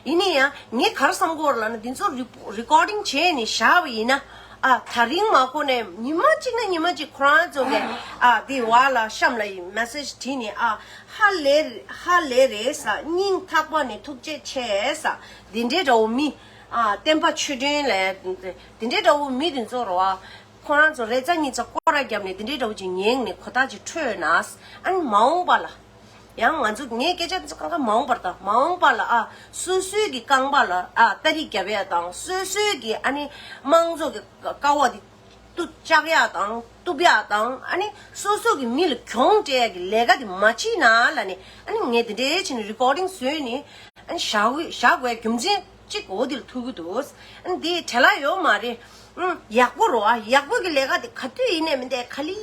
ཡིན་ནའི་ཡང་ངས་ག་རེ་བསམ་གི་ཡོད་ལབ་ན་དེ་ཚོ་རི་རི་ཀོར་ཌིང་བྱས་ནས་བཞག་པ་ཡིན་ན་ཨ་ད་རིང་མ་གོ་ནས་ཉི་མ་གཅིག་ན་ཉི་མ་གཅིག་ཁོ་རང་ཚོ་གི་ཨ་དེ་བ་ལ་གཤམ་ལ་ཡི་མེ་སེ་ཇི་བྲིས་ནས་ཨ་ཧ་ལས་ཧ་ལས་རེད་ས། སྙིང་ཐག་པ་ནས་ཐུགས་རྗེ་ཆེ་ས། འདི་འདྲའི་འདྲ་བོ་མི་ཨ་བསྟན་པ་ཆོས་སྒྲོན་ལས་འདི་འདྲའི་འདྲ་བོ་མི་དེ་ཚོ་རེད་བ། ཁོ་རང་ཚོ་རེ་ཙམ་གཉིས་ཙམ་སྐོར་ར་བརྒྱབ་ནས་དེ་འདྲའི་འདྲ་བོ་ཅིག་ཉན་ནས་གོ་ཐག་ཅིག་འཕྲོད་ན། ཨ་ནི་མ་འོངས་པ་ལ། ཡང་ང་ཚོ་ངའི་སྐད་ཆ་འདི་ཚོ་གང་ག་མ་འོངས་པར་དང་མ་འོངས་པ་ལ་ཨ་སོ་སོའི་གི་རྐང་པ་ལ་ཨ་སྟ་རེ་རྒྱབ་ཡ་དང་སོ་སོའི་གི་ཨ་ནི་དམངས་གཙོ་གི་ཀ་བ་འདི་གཏུབ་བཅག་ཡ་དང་གཏུབ་ཡ་དང་ཨ་ནི་སོ་སོ་གི་མི་ལ་གྱོང་སྤྲད་ཡ་གི་ལས་ཀ་འདི་མ་བྱེད་ན་ལབ་ནས་ཨ་ནི་ངས་འདི་འདྲའི་བྱས་ནས་རི་ཀོར་ཌིང་བཟོས་ནས་ཨ་ནི་བཞག་དགོས་བཞག་དགོས་རྒྱུ་མཚན། གཅིག་འོ་དེ་ལ་ཐུག་གི་འདུག་ཨ་ནི་དེ་བྲེལ་བ་ཡོད་མ་རེད། ཨང་། ཡག་པོ་རོ་ཨ། ཡག་པོ་གི་ལས་ཀ་དེ་ག་དུས་ཡིན་ནའི་མི་འདས་ག་ལེ་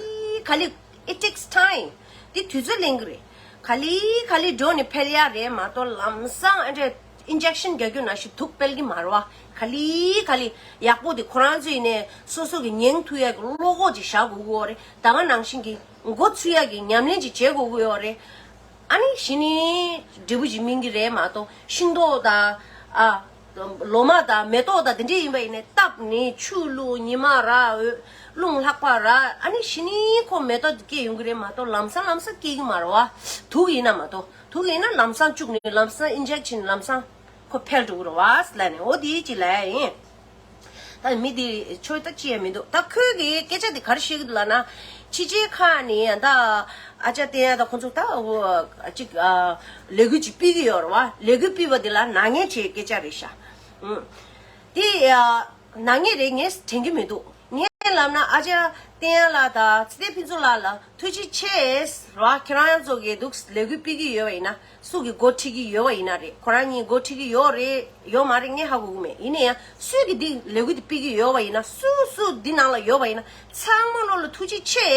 ག་ལེ། It takes time. དེ་དུས་ཚོད་ལེན་གི་རེད། ག་ལེ་ག་ལེ་འགྲོ་ནས་འཕེལ་ཡ་རེད་མ་གཏོགས་ལམ་སང་ཨ་འདྲ་ཨིན་ཇེག་ཤན་རྒྱག་རྒྱུ་ནང་བཞིན་དུག་སྤེལ་གི་མ་རེད་བ། ག་ལེ་ག་ལེ་ཡག་པོ་དེ་ཁོ་རང་ཚོ་ཡིན་ནའི་སོ་སོ་གི་ཉན་ཐུབ་ཡ་གི་བློ་ཁོག་ཅིག་བཞག་དགོས་ཀྱི་ཡོད་རེད། ད་ག་ནང་བཞིན་གི་མགོ་ཚོས་ཡ་གི་ཉམས་ལེན་ཅིག་བྱེད་དགོས་ཀྱི་ཡོད་རེད། ཨ་ནི་གཞི་ནས་འབྲས་བུ་ཅིག་སྨིན་གྱི་རེད་མ་གཏོགས་ཤིང་ཏོག་དང་ཨ་ལོ་མ་དང་མེ་ཏོག་དང་དེ་འདྲས་ཡིན་པ་ཡིན་ནའི་བཏབ་ནས་ཆུ་བླུགས་ཉི་མ་ར་འོད་རླུང་ལྷགས་པ་ར་ཨ་ནི་གཞི་ནས་ཁོ་མེ་ཏོག་དེ་སྐྱེ་ཡོང་གི་རེད་མ་གཏོགས་ལམ་སང་ལམ་སང་སྐྱེ་གི་མ་རེད་བ། དུག་ཡིན་ན་མ་གཏོགས་དུག་ཡིན་ན་ལམ་སང་བཅུག་ནས་ལམ་སང་ཨིན་ཇེག་ཤན་ལམ་སང་ཁོ་འཕེལ་འགྲོ་གི་རེད་བ་ལབ་ནས་འོ་དེ་ཅིག་ལབ་ཡ་ཡིན། ད་མི་འདི་ཆོས་ད་ཅི་ཡང་མི་འདུག་ད་ཁོས་གི་སྐད་ཆ་འདི་ག་རེ་བཤད་ཀྱི་འདུག་ལབ་ན། ཕྱི་རྒྱལ་ཁག་ནས་ཡང་ད་ཨ་ཅག་བསྟན་ཡ་ད་ཁོ་ཚོ་ད་འོ་ཅིག་ཨ་ལས་འགུལ་ཅིག་སྤེལ་གྱི་ཡོད་རེད་བ། ལས་འགུལ་སྤེལ་བ་འདི་ལ་ནག་ཉེས་བྱས་སྐད་ཆ་རེད་ཤག་ཨུ། དེ་ཨ་ནག་ཉེས་རེད་ངས་དྲན་གྱི་མི་འདུག་ངས་ལབ་ན་ཨ་ཅག་བསྟན་ཡ་ལགས་དང་ཚེ་བརྟན་ཕུན་ཚོགས་ལགས་ལ་ཐུགས་རྗེ་ཆེ་རེད་བ། ཁྱེད་རང་ཚོ་གི་འདུག་ལས་འགུལ་སྤེལ་གྱི་ཡོད་པ་ཡིན་ན། སུ་གིས་འགོ་ཁྲིད་ཀྱི་ཡོད་པ་ཡིན་ན་རེད། ཁོ་རང་གཉིས་འགོ་ཁྲིད་ཀྱི་ཡོད་རེད་ཡོད་མ་རེད་ངས་ཧ་གོ་གི་མེད། ཡིན་ན་ཡང་སུས་ཀྱིས་འདི་ལས་འགུལ་འདི་སྤེལ་གྱི་ཡོད་པ་ཡིན་ན་སུ་སུ་འདི་ནང་ལ་ཡོད་པ་ཡིན་ན་ཚང་མ་ལོ་ལ་ཐུགས་རྗེ་ཆེ་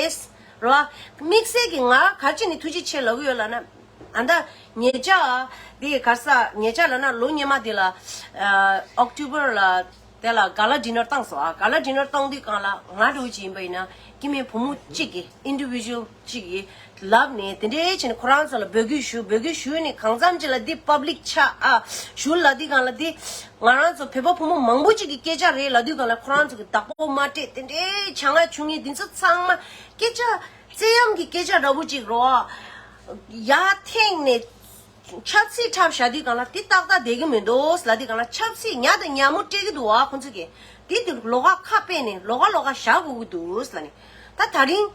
རེད་བ། དམིགས་བསལ་གྱིས་ང་ག་རེ་བྱས་ནས་ཐུགས་རྗེ་ཆེ་ལབ་ཀྱི་ཡོད་ལབ་ན། ཨ་ད་ཉེ་ཆར་འདི་ག་རེ་ཟ་ཉེ་ཆར་ལབ་ན་ལོ་སྔོན་མ་འདི་ལ་ཨ་ཨོག་ཊོ་བར་ལ། དེ་ལ་ག་ལ་ཌི་ནར་བཏང་སོང་ཨ། ག་ལ་ཌི་ནར་བཏང་དུས་སྒང་ལ་ང་འདྲ་བོ་ཅིག་ཡིན་པ་ཡིན་ན་སྐྱེ་དམན་བུ་མོ་གཅིག་གིས་ཨིན་ཌི་བི་ཇུ་ཨལ་གཅིག་གིས་ལབ་ནས་དེ་འདྲའི་བྱས་ནས་ཁོ་རང་ཚོ་ལ་འབོད་སྐུལ་ཞུ་འབོད་སྐུལ་ཞུས་ནས་གང་འཚམ་ཅིག་ལ་འདི་པབ་ལིག་ཆགས་ཨ་ཞུ་ལབ་དུས་སྒང་ལ་འདི་ང་རང་ཚོ་བོད་པ་བུ་མོ་མང་པོ་ཅིག་གི་སྐད་ཆ་རེད་ལབ་དུས་སྒང་ལ་ཁོ་རང་ཚོ་གི་བདག་པོ་མ་སྤྲད་དེ་འདྲའི་བྱ་ང་བྱུང་ངེས་འདི་ཚོ་ཚང་མ་སྐད་ཆ་བཙན་གཡེམ་གྱི་སྐད་ཆ་འདྲ་བོ་ཅིག་རོ་ཡར་འཐེན་ནས། ཆབ་སྲིད་འཁྲབ་བཞག་དུས་སྒང་ལ་དེ་ཏག་ཏག་བསྡད་ཀྱི་མི་འདུག་ལབ་དུས་སྒང་ལ་ཆབ་སྲིད་ཉ་དང་ཉ་མོ་སྤྲད་ཀྱི་འདུག་བ་ཁོང་ཚོ་གིས། དེ་དེ་ལོགས་ཀ་ཁ་སྤེལ་ནས་ལོགས་ཀ་ལོགས་ཀ་བཞག་དགོས་ཀྱི་འདུག་ལབ་ནས། ད་ད་རིང་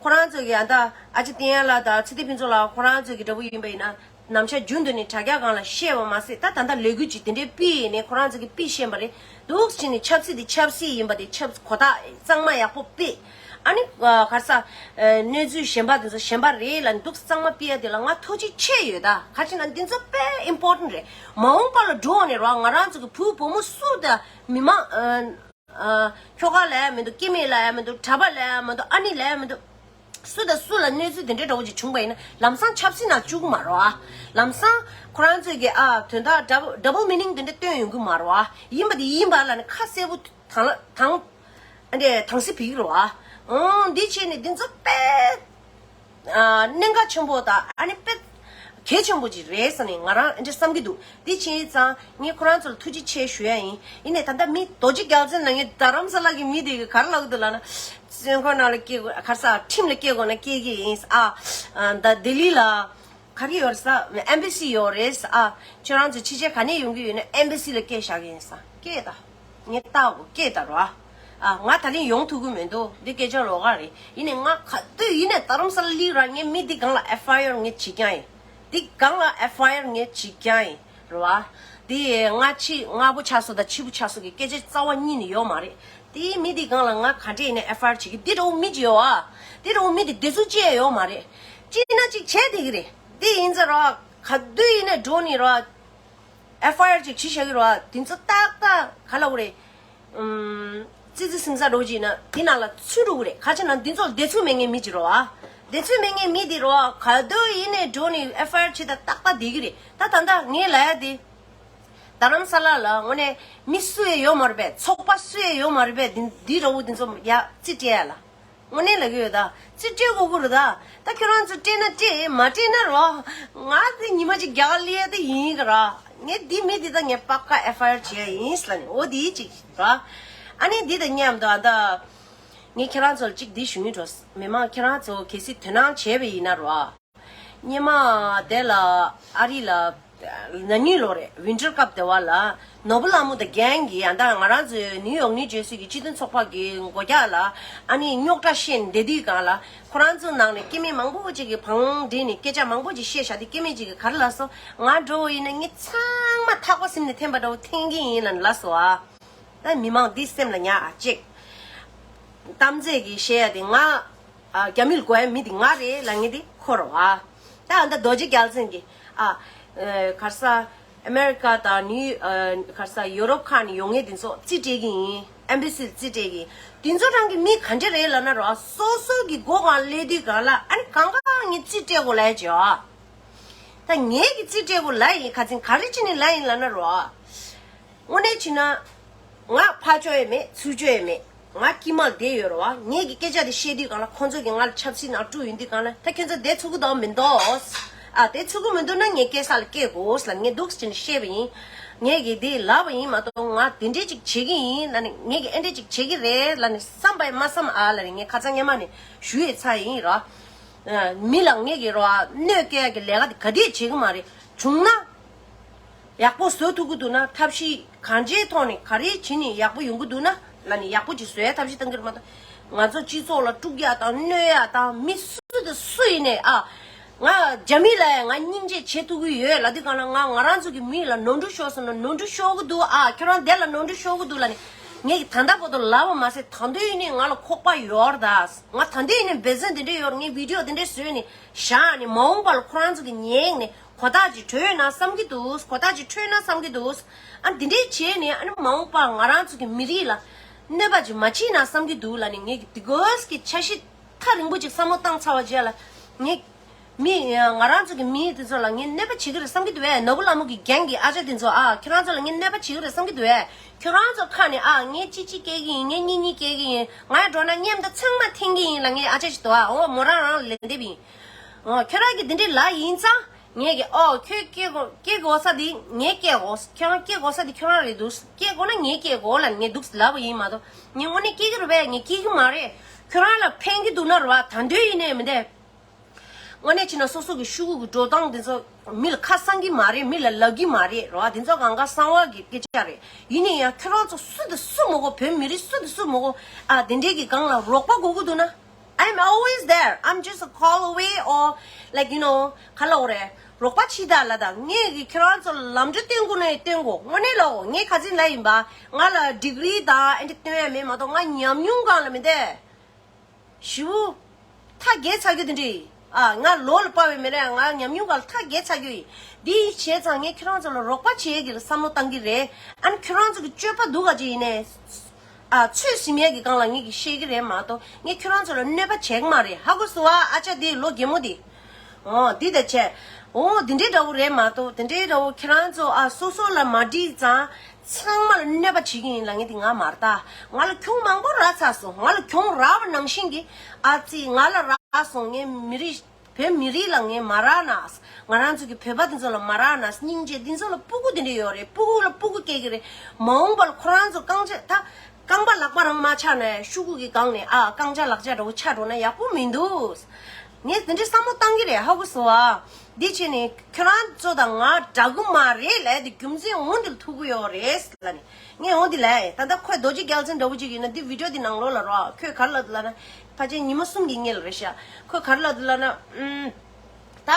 ཁོ་རང་ཚོ་གིས་ཨ་ད་ཨ་ཅེ་བསྟན་ཡ་ལགས་དང་ཚེ་བརྟན་ཕུན་ཚོགས་ལགས་ཁོ་རང་ཚོ་གི་འདྲ་པོ་ཡིན་པ་ཡིན་ན་ནམ་ཞག་རྒྱུན་དུ་ནས་དྲ་རྒྱ་སྒང་ལ་བཤད་པ་མ་ཟད་ད་ད་ལྟ་ལས་འགུལ་ཅིག་དེ་འདྲའི་སྤེལ་ནས་ཁོ་རང་ཚོ་གིས་སྤེལ་བཞིན་པ་རེད། འདུག་ཕྱིན་ནས་ཆབ་སྲིད་དེ་ཆབ་སྲིད་ཡིན་པ་དེ་ཆབ་གོ་ཐག་གཙང་མ་ཡག་པོ་སྤེལ། ཨ་ནི་ག་རེ་ཟ་གནས་ཚུལ་གཞན་པ་དེ་ཚོ་གཞན་པ་རེད་ལབ་འདུག་གཙང་མ་སྤེལ་ཡ་དེ་ལ་ང་ཐུགས་རྗེ་ཆེ་ཡོད་ད། ག་ཅི་ན་འདི་ཚོ་དཔེ་ཨིམ་པོར་ཊན་རེད། མ་འོངས་པ་ལ་འགྲོ་བ་ནས་རོགས་ང་རང་ཚོ་གི་བུ་བུ་མོ་སུ་དང་མི་མང་ཁྱོ་ག་ལ་ཡ་མི་འདུག་སྐྱེ་དམན་ལ་ཡ་མི་འདུག་གྲྭ་པ་ལ་ཡ་མི་འདུག་ཨ་ནི་ལ་ཡ་མི་འདུག་སུ་དང་སུ་ལ་གནས་ཚུལ་དེ་འདྲའི་འདྲ་བོ་ཅིག་བྱུང་བ་ཡིན་ན་ལམ་སང་ཆབ་སྲིད་ནང་བཅུག་གི་མ་རེད་བ། ལམ་སང་ཁོ་རང་ཚོས་ཀྱི་ཨ་དོན་དག་ཌབ་ཌབ་བལ་མི་ནིང་དེ་འདྲ་སྟོན་ཡོང་གི་མ་རེད་བ། ཡིན་པ་དེ་ཡིན་པ་ལ་ནི་ཁ་གསལ་པོ་དང་ལ་དང་ཨ་འདྲས་དྭངས་གསལ་བྱེད་ཀྱི་རེད་བ། ཨང་འདི་བྱས་ནས་འདི་ཚོ་དཔེ་ཨ་གནད་འགག་ཆེན་པོ་དང་ཨ་ནི་དཔེ་གལ་ཆེན་པོ་ཅིག་རེད་ཟེར་ནས་ང་རང་ཨ་འདྲས་བསམ་གྱི་འདུག་འདི་བྱས་ཙང་ངས་ཁོ་རང་ཚོ་ལ་ཐུགས་རྗེ་ཆེ་ཞུ་ཡ་ཡིན། ཡིན་ནའི་ད་ལྟ་མི་རྡོ་རྗེ་རྒྱལ་མཚན་ལ་ངས་རྡ་རམ་ས་ལ་གི་མི་དེ་གི་ག་རེ་ལབ་གི་འདུག་ལབ་ན། བཙོན་ཁང་ནང་ལ་སྐྱེལ་དགོས་ག་རེ་ཟ་ཁྲིམས་ལ་སྐྱེལ་དགོས་ན་སྐྱེལ་གི་ཡིན་ཨ། ད་ལྡི་ལི་ལ་ག་རེ་ཡོད་རེད་ཟ་ཨེམ་བྷ་སི་ཡོད་རེད་ཨ། ཁྱོད་རང་ཚོ་ཕྱི་རྒྱལ་ག་ནས་ཡོང་གི་ཡོད་ན་ཨེམ་བྷ་སི་ལ་སྐྱེལ་བཞག་གི་ཡིན་ཟ་སྐྱེལ་ད། ངས་ལྟ་དགོས་སྐྱེལ་ད་རོ་ཨ། ཨ། ང་ད་རིང་ཡོང་ཐུབ་ཀྱི་མི་འདུག་འདི་སྐད་ཆ་ལོགས་ཀ་རེད། ཡིན་ནའི་ང་ག་དུས་ཡིན་ནའི་རྡ་རམ་ས་ལ་སླེབས་ར་ངས་མི་འདི་སྒང་ལ་ཨེཕ་ཨའི་ཨར་ངས་བྱེད་རྐྱང་ཡིན། འདི་སྒང་ལ་ཨེཕ་ཨའི་ཨར་ངས་བྱེད་རྐྱང་ཡིན། རེད་བ། འདི་ང་ཕྱི་སྔ་པོ་ཆགས་སོ་དང་ཕྱི་པོ་ཆགས་སོ་གི་སྐད་ཆ་རྩ་བ་ཉིད་ནས་ཡོད་མ་རེད། དེའི་མི་འདི་སྒང་ལ་ང་ག་འདྲས་ཡིན་ནའི་ཨེཕ་ཨའི་ཨར་བྱེད་ཀྱི། འདི་འདྲ་བོ་མི་ཅིག་ཡོད་ཨ། འདི་འདྲ་བོ་མི་འདི་བདེ་ཚུལ་ཅི་ཡང་ཡོད་མ་རེད། ཅི་ན་ཅིག་བྱས་བསྡད་ཀྱི་རེད། འདི་ཡིན་ཙང་ར་ག་དུས་ཡིན་ནའི་འགྲོ་ནི་ར། ཨེཕ་ཨའི་ཨར་ཅིག་བྱས་བཞག་གི་རེད་བ། དེ་ཚོ་ཏག་ཏག་ག་ལབ་དགོས་རེད། ཨུམ། ཙི་ཙི་སིམ་ས་འདྲ་བོ་ཅིག་ན་དེ་ནང་ལ་ཚུད་འགྲོ་གི་རེད། ག་ཅི་ན་འདི་ཚོ་བདེ་ཚུལ་མེད་མཁན་མི་ཅིག་རེད་བ། བདེ་ཚུལ་མེད་མཁན་མི་འདི་རེད་བ། ག་དུས་ཡིན་ནའི་འགྲོ་ནི་ཨེཕ་ཨའི་ཨར་བྱས་ད་ཏག་ཏག་བསྡད་ཀྱི་རེད། ད་ད་ལྟ་ངས་ལབ་ཡ་དེ། རྡ་རམ་ས་ལ་ལ་དངོས་གནས་མི་སུ་ཡང་ཡོད་མ་རེད་པས། ཚོགས་པ་སུ་ཡང་ཡོད་མ་རེད་པས། འདི་འདི་འདྲ་བོ་འདི་ཚོ་ཡ་རྩིས་སྤྲད་ཡ་ལ། དངོས་གནས་ལབ་ཀྱི་ཡོད་ད། རྩིས་སྤྲད་དགོས་ཀྱི་རེད་ད། ད་ཁྱོད་རང་ཚོ་སྤྲད་ན་སྤྲད། མ་སྤྲད་ན་རོ། ང་དེ་ཉི་མ་གཅིག་རྒྱ་གར་སླེབས་ཡ་དེ་ཡིན་གི་ར། ངས་འདི་མི་འདི་ད་ངས་པ་ཀ་ཨེཕ་ཨའི་ཨར་བྱེད་ཡ་ཡིན་ལབ་ནས། འོ་དེ་གཅིག་ར། ཨ་ནི་འདི་དང་མཉམ་དུ་ཨ་ད། ངས་ཁྱེད་རང་ཚོ་ལ་གཅིག་འདི་ཞུ་སྙིང་འདོད། མི་མང་ཁྱེད་རང་ཚོ་གལ་སྲིད་དོ་སྣང་བྱས་པ་ཡིན་ན་རོ། སྔོན་མ་དེ་ལ་ཨ་རི་ལ་ན་ནིང་ལོ་རེད། ཝིན་ཊར་ཀབ་དེ་བ་ལ་ནོར་བུ་ལྷ་མོ་དང་གྷེང་གིས་ཡང་ད་ང་རང་ཚོའི་ནིའུ་ཡོག་ནིའུ་ཇར་སི་གི་སྤྱི་མཐུན་ཚོགས་པ་གི་སྒོ་རྒྱག་ལ་ཨ་ནི་རྙོག་དྲ་བཤད་བསྡད་དུས་སྒང་ལ། ཁོ་རང་ཚོའི་ནང་ནས་སྐྱེ་དམན་མང་པོ་ཅིག་གིས་བང་བསྒྲིགས་ནས་སྐད་ཆ་མང་པོ་ཅིག་བཤད་བཞག་དུས། སྐྱེ་དམན་ཅིག་གིས་ག་རེ་ལབ་སོང་། ང་འདྲ་བོ་ཡིན་ན་ངས་ཚང་མ་ཐག་པ་ཟིན་ནས་འཐེན་པ་འདྲ་བོ་འཐེན་གྱི་ཡིན་ལབ་ནས་ལབ་སོང་ཨ། ད་མི་མང་འདི་སེམས་ལ་ཉར་ཨ་ཅིག་གཏམ་རྫས་ཀྱི་བཤད་ཡ་དེ་ང་། ཨ། རྒྱ་མིར་དགོས་ཡ་མི་དེ་ང་རེད་ལབ་མཁན་དེ་ཁོ་རེད་བ། ད་ཨ་ད་རྡོ་རྗེ་རྒྱལ་མཚན་གྱིས། ཨ། ཨེ། ག་རེ་ཟེར། ཨ་མེ་རི་ཀ་དང་ནིའུ། ཨ། ག་རེ་ཟེར། ཡོ་རོབ་ཁག་ནས་ཡོང་མཁན་དེ་ཚོ་རྩིས་སྤྲད་ཀྱི་ཡིན། ཨེམ་བྷ་སི་རྩིས་སྤྲད་ཀྱི་ཡིན། དེ་ཚོ་རང་གི་མི་ག་འདྲ་རེད་ལབ་ན་རོ། སོ་སོ་གི་སྒོ་སྒང་སླེབས་དུས་སྒང་ལ་ཨ་ནི་གང་ག་ངས་རྩིས་སྤྲད་དགོས་ལབ་ཡ་ཅིག་ཡོད་ཨ། ད་ངས་ཀྱི་རྩིས་སྤྲད་དགོས་ལབ་ཡིན། ག་ཚིག་ག་རེ་བྱས་ནས་ལབ་ཡིན་ལབ་ན་རོ། དངོས་གནས་བྱས་ན། ང་ཕར་ཕྱོགས་ཡང་མེད། ཚུར་ཕྱོགས་ཡང་མེད། ང་དཀྱིལ་མར་བསྡད་ཡོད་རེད་བ། ངས་ཀྱི་སྐད་ཆ་དེ་བཤད་དུས་སྒང་ལ་ཁོང་ཚོ་གིས་ང་ལ་ཆབ་སྲིད་ནང་དཀྲུག་ཡོང་དུས་སྒང་ལ། ད་ཁྱོད་ཚོ་བསྡད་ཚུགས་ཀྱི་འདུག་མི་འདུག་ཨ། བསྡད་ཚུགས་ཀྱི་མི་འདུག་ན་ངས་སྐྱེལ་ས་ལ་སྐྱེལ་དགོས་ལབ་ངས་འདུག་ཟེར་ནས་བཤད་པ་ཡིན། ངས་ཀྱི་དེ་ལབ་པ་ཡིན་མ་གཏོགས། ང་དེ་འདྲས་ཅིག་བྱེད་ཀྱི་ཡིན་ལབ་ནས། ངས་ཀྱི་ཨེ་འདྲས་ཅིག་བྱེད་ཀྱི་རེད་ལབ་ནས་བསམ་པ་ཡང་མ་བསམ་ཨ་ལབ་ནས། ངས་ཁ་སང་སྔོན་མ་ནས་ཞུ་ཡས་ཚར་ཡིན་ར། མི་ལ་ངས་ཀྱི་རོ་ཨ་གནོད་སྐྱེལ་གྱི་ལས་ཀ་དེ་ག་དུས་བྱེད་ཀྱི་མ་རེད། བྱུང་ན། ཡག་པོ་བཟོ་ཐུབ་ཀྱི་འདུག་ན། ཐབས་ཤེས་གང་ཅིའི་ཐོག་ནས་ག་རེ་བྱས་ནས་ཡག་པོ་ཡོང་གི་འདུག་ན་ལབ་ནས་ཡག་པོ་ཅིག་བཟོ་ཡ་ཐབས་ཤེས་གཏང་གི་རེད་མ་གཏོགས། ང་ཚོ་སྤྱི་ཚོགས་ལ་དཀྲུག་ཡ་དང་གནོད་ཡ་དང་། མི་སུ་དང་སུ་ཡིན་ནའི་ཨ། ང་རྒྱ་མི་ལ་ཡང་ང་སྙིང་རྗེ་བྱེད་ཐུབ་ཀྱི་ཡོད་ལབ་དུས་སྒང་ལ། ང་ང་རང་ཚོ་གི་མི་ལ་ནོར་འཁྲུལ་ཤོར་སོང་ན་ནོར་འཁྲུལ་ཤོར་གི་འདུག་ཨ། ཁྱོད་རང་དེ་ལ་ནོར་འཁྲུལ་ཤོར་གི་འདུག་ལབ་ནས། ངས་ཀྱི་ད་ལྟ་བར་དུ་ལབ་པ་མ་ཟད། ད་དུང་ཡིན་ནའི་ང་ལ་ཁོག་པ་ཡོད་རེད་ད། ང་ད་དུང་ཡིན་ནའི་འབད་བརྩོན་དེ་འདྲས་ཡོད་རེད། ངས་བི་ཌིའོ་དེ་འདྲས་བཟོས་ནས་བཞག་ནས། མ་འོངས་པ་ལ་ཁོ་རང་ཚོ་གི་ཉན་ནས། གོ་རྟོགས་ཅིག་འཕྲོད་ན་བསམ་གྱི་འདུག་གོ་རྟོགས་ཅིག་འཕྲོད་ན་བསམ་གྱི་འདུག་ཨ། འདི་འདྲས་བྱས་ནས་ཨ་ནི་མ་འོངས་པ་ང་རང་ཚོ་གི་མི་རིགས་ལ་གནོད་པ་ཅིག་མ་བྱེད་ན་བསམ་གྱི་འདུག་ལབ་ནས། ངས་ཀྱི་དེ་གོས་ཀྱི་འཆར་གཞི་ཐག་རིང་པོ་ཅིག་བསམ་བློ་བཏང་ཚར་བ་རྗེས་ལ། ངས་མི་ང་རང་ཚོ་གི་མི་དེ་ཚོ་ལ་ངས་གནོད་པ་བྱེད་ཀྱི་རེད་བསམ་གྱི་འདུག་བས། ནོར་བུ་ལྷ་མོ་གི་གྷེང་གི་ཨ་ཅག་དེ་ཚོ་ཨ། ཁྱོད་རང་ཚོ་ལ་ངས་གནོད་པ་བྱེད་ཀྱི་རེད་བསམ་གྱི་འདུག་བས། ཁྱོད་རང་ཚོ་ཁ་ནས་ཨ། ངས་གཅིག་གཅིག་སྐྱེལ་གྱི་ཡིན། ངས་གཉིས་གཉིས་སྐྱེལ་གྱི་ཡིན། ང་ཡང་འགྲོ་ན་མཉམ་དུ་ཚང་མ་འཐེན་གྱི་ཡིན་ལབ་མཁན་ཨ་ཅག་ཅིག་འདུག་ཨ། འོ་མོ་རང་རང་ལན་འདེབས་ཡིན། འོ་ཁྱོད་རང་གིས་འདི་འདྲས་ལབ་ཡིན་ཙང་། ངས་ཀྱི་ཨོ་ཁྱོད་སྐྱེལ་དགོས། སྐྱེལ་དགོས་ས་དེ་ངས་སྐྱེལ་དགོས། ཁྱོད་རང་སྐྱེལ་དགོས་ས་དེ་ཁྱོད་རང་རེད་འདུག་སྐྱེལ་དགོས་ན་ངས་སྐྱེལ་དགོས་ལབ་ངས་འདུག་ལབ་པ་ཡིན་མ་གཏོགས། ངས་དངོས་གནས་སྐྱེལ་གྱི་རེད་པས། ངས་སྐྱེལ་གྱི་མ་རེད། ཁྱོད་རང་ལ་ཕན་གྱི་འདུག་ན་རེད་བ། ད་དུང་ཡིན་ནའི་མི་འདུག་དངོས་གནས་བྱས་ན་སོ་སོ་གི་ཤོག་གུ་གི་འགྲོ་སྟངས་དེ་ཚོ་མི་ལ་ཁ་གསང་གི་མ་རེད། མི་ལ་ལབ་ཀྱི་མ་རེད་རེད་བ། དེ་ཚོ་གང་ག་གསང་བ་གི་སྐད་ཆ་རེད། ཡིན་ན་ཡང་ཁྱོད་རང་ཚོ་སུ་དང་སུ་མ་གོ། བོད་མི་རིགས་སུ་དང་སུ་མ་གོ། ཨ། དེ་འདྲས་ཀྱི་སྒང་ལ་རོགས་པ་དགོས་ཀྱི་འདུག་ན། I'm always there. I'm just a call away or, like, you know, ག་ལབ་དགོས་རེད། རོགས་པ་བྱེད་དང་ལབ་དང་། ངས་ཀྱི་ཁྱོད་རང་ཚོ་ལ་ལམ་འགྲོ་སྟོན་དགོས་ན་ཡང་སྟོན་དགོས། དངོས་གནས་ལབ། ངས་ཁ་སང་ལབ་ཡིན་པ། ང་ལ་ཌིག་རི་དང་ཨེ་འདྲས་སྟོན་ཡ་མེད་མ་གཏོགས། ང་ཉམས་མྱོང་སྒང་ལ་མི་འདུག་ཞེ་པོ་ཐག་བརྒལ་ཚར་རྒྱུ་དེ་འདྲ་ཡིན། ཨ། ང་ལོ་ལ་དཔག་པའི་མི་རེད། ང་ཉམས་མྱོང་སྒང་ལ་ཐག་བརྒལ་ཚར་རྒྱུ་ཡིན། འདི་བྱས་ཙང་ངས་ཁྱེད་རང་ཚོ་ལ་རོགས་པ་བྱེད་ཀྱི་ལ་བསམ་བློ་བཏང་གི་རེད། ཨ་ནི་ཁྱེད་རང་ཚོ་གི་སྤྱོད་པ་སྡུག་ག་ཅིག་ཡིན་ནའི། ཨ། ཚོད་ཟིན་ཡས་ཀྱི་སྒང་ལ་ངས་ཀྱི་བཤད་ཀྱི་རེད་མ་གཏོགས། ངས་ཁྱེད་རང་ཚོ་ལ་གནོད་པ་བྱེད་ཀྱི་མ་རེད། ཧ་གོ་སོང་ཨ། ཨ་ཅག་དེ་ལོ་རྒན་མོ་དེ། འོ་འདི་ད་བྱས། འོ་འདི་འདྲའི་འདྲ་བོ་རེད་མ་གཏོགས། དེ་འདྲའི་འདྲ་བོ་ཁྱེད་རང་ཚོ་ཨ་སོ་སོ་ལ་མ་འགྲིག་ཙང་། ཚང་མ་ལ་གནོད་པ་བྱེད་ཀྱི་ཡིན་ལབ་མཁན་དེ་ང་མ་རེད་ད། ང་ལ་གྱོང་མང་པོ་རག་ཚར་སོང་། ང་ལ་གྱོང་རག་པ་ནང་བཞིན་གྱི། ཨ་ཙི། ང་ལ་རག་སོང་། ངའི་མི་རིགས། བོད་མི་རིགས་ལ་ངས་མ་རག་ན། ང་རང་ཚོ་གི་བོད་པ་དེ་ཚོ་ལ་མ་རག་ན། སྙིང་རྗེ་དེ་ཚོ་ལ་སྤུ་གུ་དེ་འདྲ་ཡོད་རེད། སྤུ་གུ་ལ་སྤུ་གུ་སྐྱེ་གི་རེད། མ་འོངས་པ་ལ་ཁོ་རང་ཚོ་རྐང་ཆ་ད། རྐང་པ་ལག་པ་རང་མ་ཆག་ན་ཤོག་གུ་གི་སྒང་ནས་ཨ་རྐང་ཆ་ལག་ཆ་འདྲ་བོ་ཆག་འགྲོ་ན་ཡག་པོ་མི་འདུག་ངས་དེ་འདྲའི་བསམ་བློ་བཏང་གི་རེད། ཧ་གོ་སོང་ཨ། འདི་བྱས་ནས་ཁྱོད་རང་ཚོ་དང་ང་འདྲ་གི་མ་རེད་ལབ་དེ་རྒྱུ་མཚན་འོ་འདི་ལ་ཐུག་གི་ཡོད་རེད་ལབ་ནས། ངས་འོ་འདི་ལབ་ཡིན། ད་ལྟ་ཁོས་རྡོ་རྗེ་རྒྱལ་མཚན་འདྲ་བོ་ཅིག་ཡིན་ན་འདི་བི་ཌིའོ་འདི་ནང་ལོགས་ལ་རོགས། ཁོས་ག་རེ་ལབ་འདུག་ལབ་ན། ཕལ་ཆེར་ཉི་མ་གསུམ་གྱི་སྔོན་ལ་རེད་ཤག་ཁོས་ག་རེ་ལབ་འདུག་ལབ་ན། ཨུམ། ད་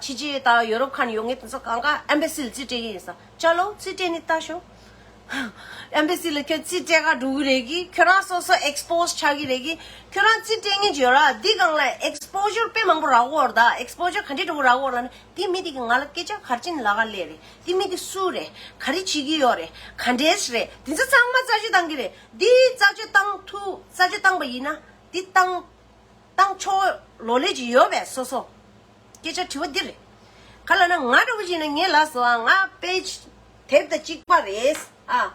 ཕྱི་རྒྱལ་དང་ཡོ་རོབ་ཁ་ནས་ཡོང་མཁན་དེ་ཚོ་གང་ག་ཨེམ་བྷེ་སི་ལ་རྩིས་སྤྲད་ཀྱི་ཡིན་ཟེར། ཅ་ལོ་རྩིས་སྤྲད་ནས་ལྟ་ཤོག་ཨེམ་བྷེ་སི་ལ་ཁྱོད་རྩིས་སྤྲད་ག་འགྲོ་གི་རེད་གི། ཁྱོད་རང་སོ་སོ་ཨེག་སི་པོ་ཟི་ཆགས་ཀྱི་རེད་གི། ཁྱོད་རང་རྩིས་སྤྲད་མཁན་ཅིག་ཡོད་ར། འདི་སྒང་ལ་ཨེག་སི་པོ་ཟར་དཔེ་མང་པོ་རག་གི་ཡོད་རེད་ད། ཨེག་སི་པོ་ཟར་ག་འདྲས་འདྲ་པོ་རག་གི་ཡོད་རེད་ལབ་ན། འདི་མི་དེ་གིས་ང་ལ་སྐད་ཆ་ག་རེ་བྱས་ནས་ལབ་ག་སླེབས་རེད། འདི་མི་དེ་སུ་རེད། ག་རེ་བྱེད་ཀྱི་ཡོད་རེད། ག་འདྲས་རེད། འདི་ཚོ་ཚང་མ་རྩད་གཅོད་བཏང་གི་རེད། འདི་རྩད་གཅོད་བཏང་ཐུབ། རྩད་གཅོད་བཏང་པ་ཡིན་ན་འདི་བཏང་བཏང་ཆོག་ལོ་ལེགས་ཅིག་ཡོད་པས་སོ་སོ། སྐད་ཆ་དྲི་བ་འདི་རེད། ག་ལབ་ན་ང་འདྲ་བོ་ཞིག་ན་ངས་ལབ་སོང་ཨ། ང་པེ་ཇི་དེབ་དང་གཅིག་པ་རེད་ཨ།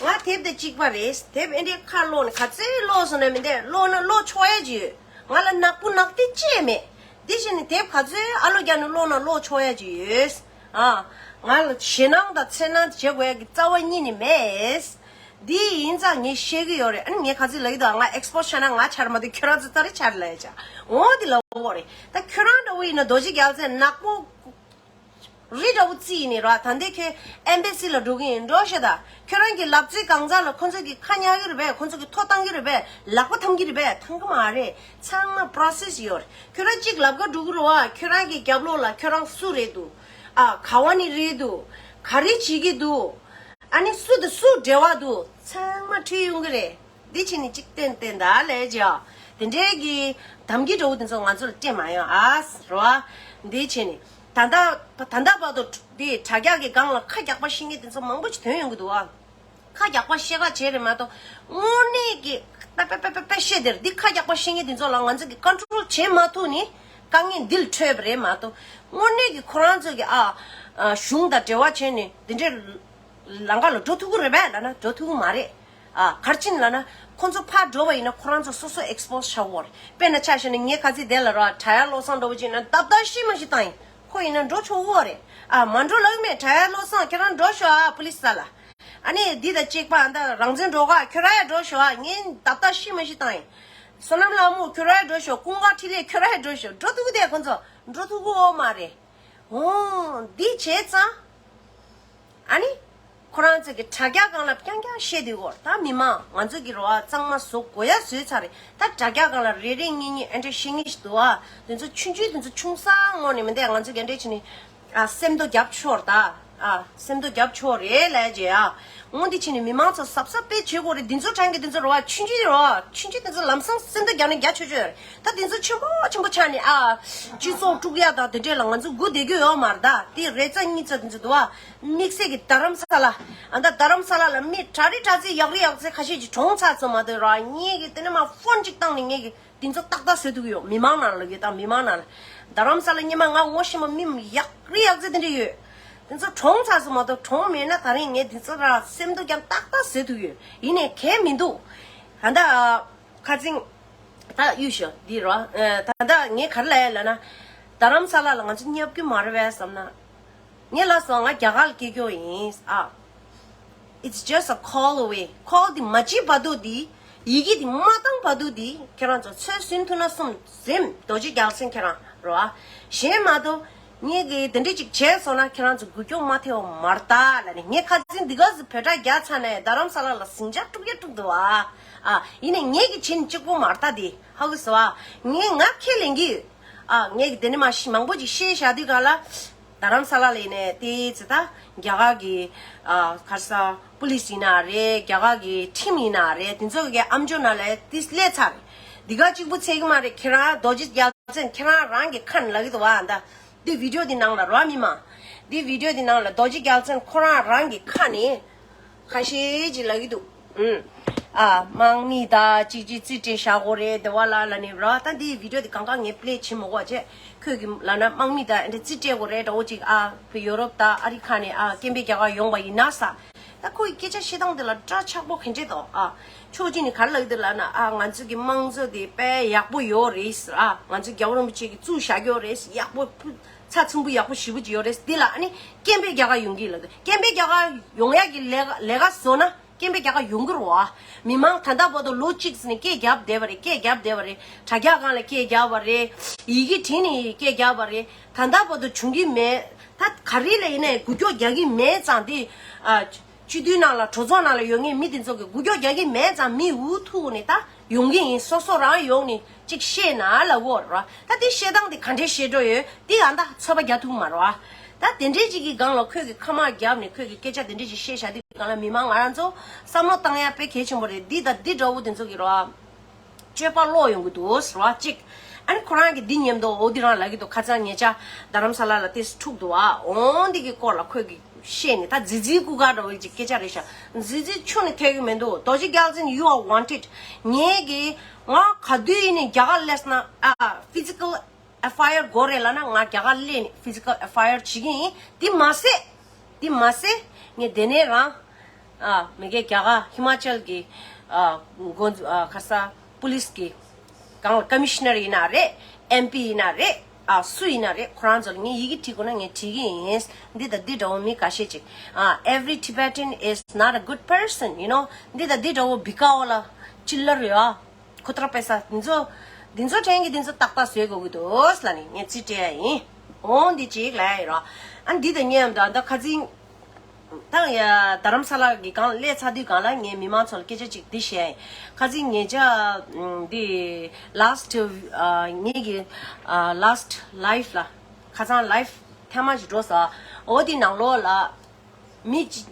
ང་དེབ་དང་གཅིག་པ་རེད། དེབ་ཨེ་འདྲའི་ཁ་ཀློག་ནས་ག་ཚོད་ཀློག་སོང་ན་མི་འདས། ཀློག་ན་ཀློག་ཆོག་ཡ་ཅིག་ཡོད། ང་ལ་ནག་པོ་ནག་དེ་ཅི་ཡང་མེད། འདི་བཞིན་ནི་དེབ་ག་ཚོད་ཨ་ལོ་རྒྱག་ནས་ཀློག་ན་ཀློག་ཆོག་ཡ་ཅིག་ཡོད་ཨ། ང་ལ་ཞེད་སྣང་དང་འཚེར་སྣང་བྱེད་དགོས་ཡ་གི་རྩ་བ་ཉིད་ནས་མེད། འདི་ཡིན་ཙང་ངས་བཤད་གི་ཡོད་རེད། ཨ་ནི་ངས་ག་ཚོད་ལབ་ཀྱི་འདུག་ང་ཨེག་སི་པོ་ཟར་ཆགས་ན་ང་ཆགས་མ་གཏོགས་ཁྱོད་རང་ཚོ་ད་རེས་ཆགས་རེད་ལབ་ཡ་ཅིག་འོ་འདི་ལབ་དགོས་རེད། ད་ཁྱོད་རང་འདྲ་བོ་ཡིན་ན་རྡོ་རྗེ་རྒྱལ་མཚན་ནག་པོ་རི་འདྲ་བོ་རྩིས་ཡིན་ནི་ར། ད་འདི་ཁྱོད་ཨེམ་བྷེ་སི་ལ་འགྲོ་གི་ཡིན། འགྲོ་ཤེས་ད། ཁྱོད་རང་གི་ལབ་ཙེ་གང་ཚ་ལ་ཁོ་ཚོ་གི་ཁ་ཉར་གི་རེད་པས། ཁོ་ཚོ་གི་ཐོ་བཏང་གི་རེད་པས། ལག་པ་འཐམ་གི་རེད་པས། འཐམ་གི་མ་རེད། ཚང་མ་པོ་རོ་སེ་སི་ཡོད་རེད། ཁྱོད་རང་གཅིག་ལབ་ག་འགྲོ་གི་རེད་བ། ཁྱོད་རང་གི་རྒྱབ་ལོགས་ལ་ཁྱོད་རང་སུ་རེད་འདུག་ཨ། ག་བ་ནས་རེད་འདུག་ག་རེ་བྱེད་ཀྱི་འདུག་ཨ་ནི་སུ་དང་སུ་འབྲེལ་བ་འདུག་ཚང་མ་བྲིས་ཡོང་གི་རེད། འདི་བྱས་ནས་གཅིག་བསྟན་བསྟན་ད་ལས་ཀྱི་ཨ། དེ་འདྲའི་གི་དམ་གྱི་འདྲ་བོ་དེ་ཚོ་ང་ཚོ་ལ་སྤྲད་མ་ཡོང་ཨ་རོ། འདི་བྱས་ནས་ད་ལྟ་ད་ལྟ་བར་དུ་འདི་དྲ་རྒྱ་གི་སྒང་ལ་ཁ་རྒྱག་པ་ཤེས་མཁན་དེ་ཚོ་མང་པོ་ཞིག་ཐོན་ཡོང་གི་འདུག་ཨ། ཁ་རྒྱག་པ་ཤེས་ག་བྱས་རེད་མ་གཏོགས་དངོས་གནས་ཀྱི་པེ་པེ་པེ་པེ་པེ་བཤད་དེར་འདི་ཁ་རྒྱག་པ་ཤེས་མཁན་དེ་ཚོ་ལ་ང་ཚོ་གི་ཀོན་ཊོལ་བྱེད་མ་ཐུབ་ནི་དཀའ་ངལ་འདི་ལ་འཕྲད་པ་རེད་མ་གཏོགས་དངོས་གནས་ཀྱི་ཁོ་རང་ཚོ་གི་ཨ་ཨ་གཞུང་དང་འབྲེལ་བ་བྱས་ནས་འདི་འདྲའི་ལམ་ཁ་ལ་འགྲོ་ཐུབ་ཀྱི་རེད་པས་ལབ་ན་འགྲོ་ཐུབ་ཀྱི་མ་རེད། ཨ། ག་རེ་བྱས་ནས་ལབ་ན་ཁོ་ཚོ་ཕར་འགྲོ་བ་ཡིན་ན་ཁོ་རང་ཚོ་སོ་སོ་ཨེག་སི་པོ་སི་ཆགས་ཀྱི་ཡོད་རེད། དཔེར་ན་ཆ་བཞག་ན་ངས་ག་ཚོད་དེ་ལ་ར་དྲ་ཡག་བློ་བཟང་འདྲ་བོ་ཅིག་ཡིན་ན་རྡབ་རྡབ་ཤི་མ་ཤི་བཏང་ཡིན། ཁོ་ཡིན་ན་འགྲོ་ཆོག་གི་རེད། ཨ། མ་འགྲོ་ལབ་ཀྱི་མེད། དྲ་ཡག་བློ་བཟང་ཁྱེད་རང་འགྲོ་ཤོག་ཨ། པུ་ལི་སི་ས་ལ། ཨ་ནི་འདི་དང་གཅིག་པ་ཨ་ད་རང་བཙན་སྒྲོལ་དཀར་ཁྱོད་རང་ཡང་འགྲོ་ཤོག་ཨ། ངས་རྡབ་རྡབ་ཤི་མ་ཤི་བཏང་ཡིན། བསོད་ནམས་ལྷ་མོ་ཁྱོད་རང་ཡང་འགྲོ་ཤོག་ཀུན་དགའ་འཕྲིན་ལས་ཁྱོད་རང་ཡང་འགྲོ་ཤོག་འགྲོ་ཐུབ་ཀྱི་དེ་ཁོ་ཚོ་འགྲོ་ཐུབ་ཀྱི་ཡོད་མ་རེད། འོ། འདི་བྱས་ཙང་། ཨ་ནི། ཁོ་རང་ཚོ་གི་དྲ་རྒྱ་སྒང་ལ་རྐྱང་རྐྱང་བཤད་དུས་སྐོར་ད་མི་མང་ང་ཚོ་གི་རོ་ཨ་གཙང་མ་བཟོ་དགོས་ཡ་བཟོས་ཚར་རེད། ད་དྲ་རྒྱ་སྒང་ལ་རེ་རེ་གཉིས་གཉིས་ཨེ་འདྲ་བཤད་མཁན་ཞིག་འདུག་ཨ། དེ་ཚོ་ཆུང་ཆུང་དེ་ཚོ་ཆུང་ས་ངོ་ནས་མི་འདས་ང་ཚོ་གི་ཨེ་འདྲ་བྱས་ནས་ཨ་སེམས་དོ་རྒྱབ་ཆོག་རེད་ད། ཨ། སེམས་དོ་རྒྱབ་ཆོག་རེད་ལས་བྱས་ཨ། འོ་འདི་བྱས་ནས་མི་མང་ཚོ་གཟབ་གཟབ་དཔེ་བྱེད་དགོས་རེད། འདི་ཚོ་དྲང་གི་འདི་ཚོ་རོ་ཨ་ཆུང་ཆུང་རོ་ཨ་ཆུང་ཆུང་དེ་ཚོ་ལམ་སང་སེམས་དོ་རྒྱབ་ནས་རྒྱ་ཆོད་ཆོད་རེད། ད་དེ་ཚོ་ཆེན་པོ་ཆེན་པོ་ཆགས་ནས་ཨ། སྤྱི་ཚོགས་དཀྲུག་ཡག་དང་དེ་འདྲས་ལ་ང་ཚོ་སྒུག་བསྡད་རྒྱུ་ཡོད་མ་རེད་ད། དེ་རེ་ཙམ་གཉིས་ཙམ་དེ་ཚོ་འདུག་ཨ། དམིགས་བསལ་གྱི་རྡ་རམ་ས་ལ། ཨ་ད་རྡ་རམ་ས་ལ་ལ་མི་གྲ་རི་གྲ་ཚིག་ཡག་རི་ཡག་ཚིག་ཁ་ཤས་ཀྱིས་གྲོངས་ཚར་ཚོད་མ་གཏོགས་ར་ངས་ཀྱི་དེ་ནས་མ་ཕོན་ཅིག་བཏང་ནས་ངས་ཀྱི་དེ་ཚོ་ཏག་ཏག་བཟོས་ཐུབ་ཀྱི་ཡོད། མི་མང་ནང་ལ་ཡོད་ད་མི་མང་ནང་ལ། རྡ་རམ་ས་ལ་སྔོན་མ་ང་ངོ་ཤེས་མ་མི་ཡག་རི་ཡག་ཚིག་དེ་འདྲས་ཡོད། དེ་ཚོ་གྲོངས་ཚར་ཚོད་མ་གཏོགས་གྲོངས་མེད་ན་ད་རིང་ངས་དེ་ཚོ་ར་སེམས་སྡུག་ཀྱང་ཏག་ཏག་བཟོས་ཐུབ་ཡོད། ཡིན་ནའི་གལ་མི་འདུག་ད་ལྟ། ཁ་ཚིང་། ད་གཡུ་ཞོ་འདི་རོ། ཨ་ད་ལྟ་ངས་ག་རེ་ལབ་ཡ་ལབ་ན། རྡ་རམ་ས་ལ་ལ་ང་ཚོ་བསྙབ་རྒྱུ་མ་རེད་པས་བསམ་ན། ངས་ལབ་སོང་ང་རྒྱ་གར་ལ་སྐྱེས་རྒྱུ་ཡིན་ཨ། It's just a call away. Call འདི་མ་བྱས་བར་དུ་འདི། ཡི་གེ་འདི་མ་བཏང་བར་དུ་འདི་ཁྱེད་རང་ཚོ་ཚོད་ཟིན་ཐུབ་ན་གསུམ་ཟིན་རྡོ་རྗེ་རྒྱལ་མཚན་ཁྱེད་རང་རོ་ཨ། གཞན་མ་གཏོགས། ངས་གི་དེ་འདྲས་ཅིག་བྱས་སོང་ན་ཁྱེད་རང་ཚོ་འགུལ་སྐྱོད་མ་ཐེབས་པ་མ་རེད་ད་ལབ་ནས་ངས་ཁ་སང་འདི་ག་ཚོད་བོད་སྒྲ་རྒྱག་ཚར་ནས་རྡ་རམ་ས་ལ་ལ་ཟིང་ཆ་དཀྲུག་ཡ་དཀྲུག་འདུག་ཨ། ཨ་ཡིན་ནའི་ངས་གི་བྱས་ནས་གཅིག་པོ་མ་རེད་ད་དེ་ཧ་གོ་སོང་ཨ། ངས་ང་ཁས་ལེན་གི་ཡོད། ཨ་ངས་གི་དེ་ནས་མ་ཤི་མང་པོ་ཅིག་བཤད་བཞག་དུས་ག་ལ་རྡ་རམ་ས་ལ་ལ་ཡིན་ནས་དེ་ཚེ་ད་རྒྱ་གར་གི་ཨ་ག་རེ་ཟ་པུ་ལི་སི་ཡིན་ན་རེད། རྒྱ་གར་གི་ཁྲིམས་ཡིན་ན་རེད། དེ་ཚོ་གི་ཨམ་ཅོག་ནང་ལ་དེ་སླེབས་ཚར་རེད། འདི་ག་གཅིག་པུ་ཚད་གི་མ་རེད། ཁྱེད་རང་རྡོ་རྗེ་རྒྱལ་མཚན་ཁྱེད་རང་རང་གི་ཁ་ནས་ལབ་གི་འདུག་བ། ཨ་ད། འདི་བི་ཌིའོ་འདི་ནང་ལ་རོ་མི་མང་། འདི་བི་ཌིའོ་འདི་ནང་ལ་རྡོ་རྗེ་རྒྱལ་མཚན་ཁོ་རང་རང་གི་ཁ་ནས་ཁ་ཤས་ཅིག་ལབ་གི་འདུག་ཨུམ། ཨ་དམག་མི་ད་ཅིག་ཅིག་རྩིས་སྤྲད་བཞག་གོ་རེད་དེ་བ་ལ་ལ་ནི་རོ། ད་འདི་བི་ཌིའོ་འདི་གང་ག་ངས་པི་ལེ་བྱེད་མི་དགོས་བྱས། ཁོས་གི་ལ་ན་དམག་མི་ད་འདི་རྩིས་སྤྲད་གོ་རེད་འདྲ་བོ་ཅིག་ཨ་ཕི་ཡོ་རོབ་ད་ཨ་རི་ཁ་ནས་ཨ་སྐད་འབོད་རྒྱག་ག་ཡོང་བ་ཡིན་ན་ས། ད་ཁོའི་སྐད་ཆ་བཤད་སྟངས་དེ་ལ་འདྲ་ཆགས་པོ་ག་འདྲས་འདུག་ཨ། ཕྱོགས་གཅིག་ནས་ག་རེ་ལབ་ཀྱི་འདུག་ལབ་ན། ཨ་ང་ཚོ་གི་དམངས་གཙོ་དེ་དཔེ་ཡག་པོ་ཡོད་རེད་ཟེར། ཨ་ང་ཚོ་རྒྱལ་བ་རིན་པོ་ཆེ་གིས་བཙུགས་བཞག་ཡོད་རེད་ཟེར། ཡག་པོ་ཕུ་ཚགས་ཚུད་པོ་ཡག་པོ་ཞེ་པོ་ཅིག་ཡོད་རེད་ཟེར། དེ་ལ་ཨ་ནི་སྐད་འབོད་རྒྱག་ག་ཡོང་གི་ལབ་འདུག་སྐད་འབོད་རྒྱག་ག་ཡོང་ཡག་གི་ལས་ཀ་ལས་ཀ་བཟོ་ན་ སྐྱེན་པའི་རྒྱ་གར་ཡོང་གི་རེད་བ། མི་མང་ད་ལྟ་བར་དུ་ལོ་གཅིག་ཙམ་ནས་སྐད་རྒྱབ་བསྡད་པ་རེད། སྐད་རྒྱབ་བསྡད་པ་རེད། དྲ་རྒྱ་སྒང་ལ་སྐད་རྒྱབ་པ་རེད། ཡི་གེ་བྲིས་ནས་སྐད་རྒྱབ་པ་རེད། ད་ལྟ་བར་དུ་བྱུང་གི་མེད། ད་ག་རེ་ལ་ཡིན་ནའི་འགུལ་སྐྱོད་རྒྱག་གི་མེད་ཙང་དེ། ཨ། སྤྱི་འཐུས་ནང་ལ་གྲོས་ཚོགས་ནང་ལ་ཡོད་མཁན་མི་དེ་ཚོ་གི་འགུལ་སྐྱོད་རྒྱག་གི་མེད་ཙང་མི་འུ་ཐུག་ནས་ད་ཡོང་གི་ཡིན། སོ་སོ་རང་ཡོང་ནས་ཅིག་བཤད་ན་ལབ་གོ་ར། ད་དེ་བཤད་སྟངས་དེ་ག་འདྲས་བཤད་འགྲོ་ཡོད་དེ་ཨ་ད་ཚོད་པ་རྒྱག་ཐུབ་མ་རེད་བ། ད་དེ་འདྲས་ཅིག་གི་སྒང་ལ་ཁོས་གི་ཁ་མ་བརྒྱབ་ནས་ཁོས་གི་སྐད་ཆ་དེ་འདྲས་ཅིག་བཤད་བཞག་དུས་སྒང་ལ་མི་མང་ང་རང་ཚོ་བསམ་བློ་བཏང་ཡ་དཔེ་གལ་ཆེན་པོ་རེད། འདི་དང་འདི་འདྲ་བོ་དེ་ཚོ་གི་ར། སྤྱོད་པ་ལོག་ཡོང་གི་འདུག་ཟེར་བ་གཅིག་ཨ་ནི་ཁོ་རང་གིས་འདི་ཉན་མདོག་འོ་འདི་རང་ལབ་ཀྱི་འདུག་ཁ་སང་ཉེ་ཆར་རྡ་རམ་ས་ལ་ལ་ཏིས་འཁྲུག་འདུག་ཨ། འོ་འདི་གི་སྐོར་ལ་ཁོས་གི་བཤད་ནས་ད་ཛི་ཛི་སྐུ་ག་འདྲ་བོ་ཅིག་སྐད་ཆ་རེད་ཤག་ཛི་ཛི་ཆུ་ནས་ཐེག་གི་མི་འདུག་རྡོ་རྗེ་རྒྱལ་མཚན། You are wanted. ངས་གི་ང་ག་དུས་ཡིན་ནས་རྒྱ་གར་སླེབས་ན་ཨ་ཕི་ཛི་ཀལ་ཨེཕ་ཨའི་ཨར་དགོས་རེད་ལབ་ན་ང་རྒྱ་གར་སླེབས་ནས་ཕི་ཛི་ཀལ་ཨེཕ་ཨའི་ཨར་བྱེད་ཀྱི་ཡིན། འདི་མ་ཟད། འདི་མ་ཟད། ངས་དེ་ནས་རང་། ཨ། མི་སྒེར་རྒྱ་གར་ཧི་མ་ཅལ་གྱི། ཨ། འགོ་འཛུགས། ཨ། ཁ་ས་པུ་ལིས་ཀྱི། གང་ལ་ཀ་མི་ཤི་ནར་ཡིན་ན་རེད། ཨེམ་པི་ཡིན་ན་རེད། ཨ། སུ་ཡིན་ན་རེད། ཁོ་རང་ཚོ་ལ་ངས་ཡི་གེ་བྲིས་དགོས་ན་ངས་བྲིས་ཀྱི་ཡིན། འདི་དང་འདི་འདྲ་བོ་མི་འགའ་ཤས་ཅིག་ཨ། Every Tibetan is not a good person, you know. འདི་དང་འདི་འདྲ་བོ་བི་ཀ་བོ་ལ་ཅི་ལ་རེད་ཨ། ཁོ་ཐར་པེ་ས་འདི་ཚོ། འདི་ཚོ་ཕྲན་གྱི་འདི་ཚོ་ཏག་ཏག་བཟོས་དགོས་ཀྱི་འདུག་ལ་ནི་ངས་ཚིག་སྤྲད་ཡ་ཡིན། འོང་འདི་གཅིག་ལ་ཡ་ཡིན་རོ། ཨ་འདི་དང་མཉམ་དུ་ད་ཁ་ཚིག་ད་ཡ་རྡ་རམ་ས་ལ་གི་སྒང་སླེབས་ཚར་དུས་སྒང་ལ་ངས་མི་མང་ཚོ་ལ་སྐད་ཆ་གཅིག་འདི་བཤད་ཡ་ཡིན། ཁ་ཚིག་ཉེ་ཆར་འདི་last ངེད་ཀྱི་last live ལ་ཁ་སང་live ཐེངས་མ་ཞིག་འགྲོ་ས། འོ་འདི་ནང་ལོགས་ལ། མི་གཅིག་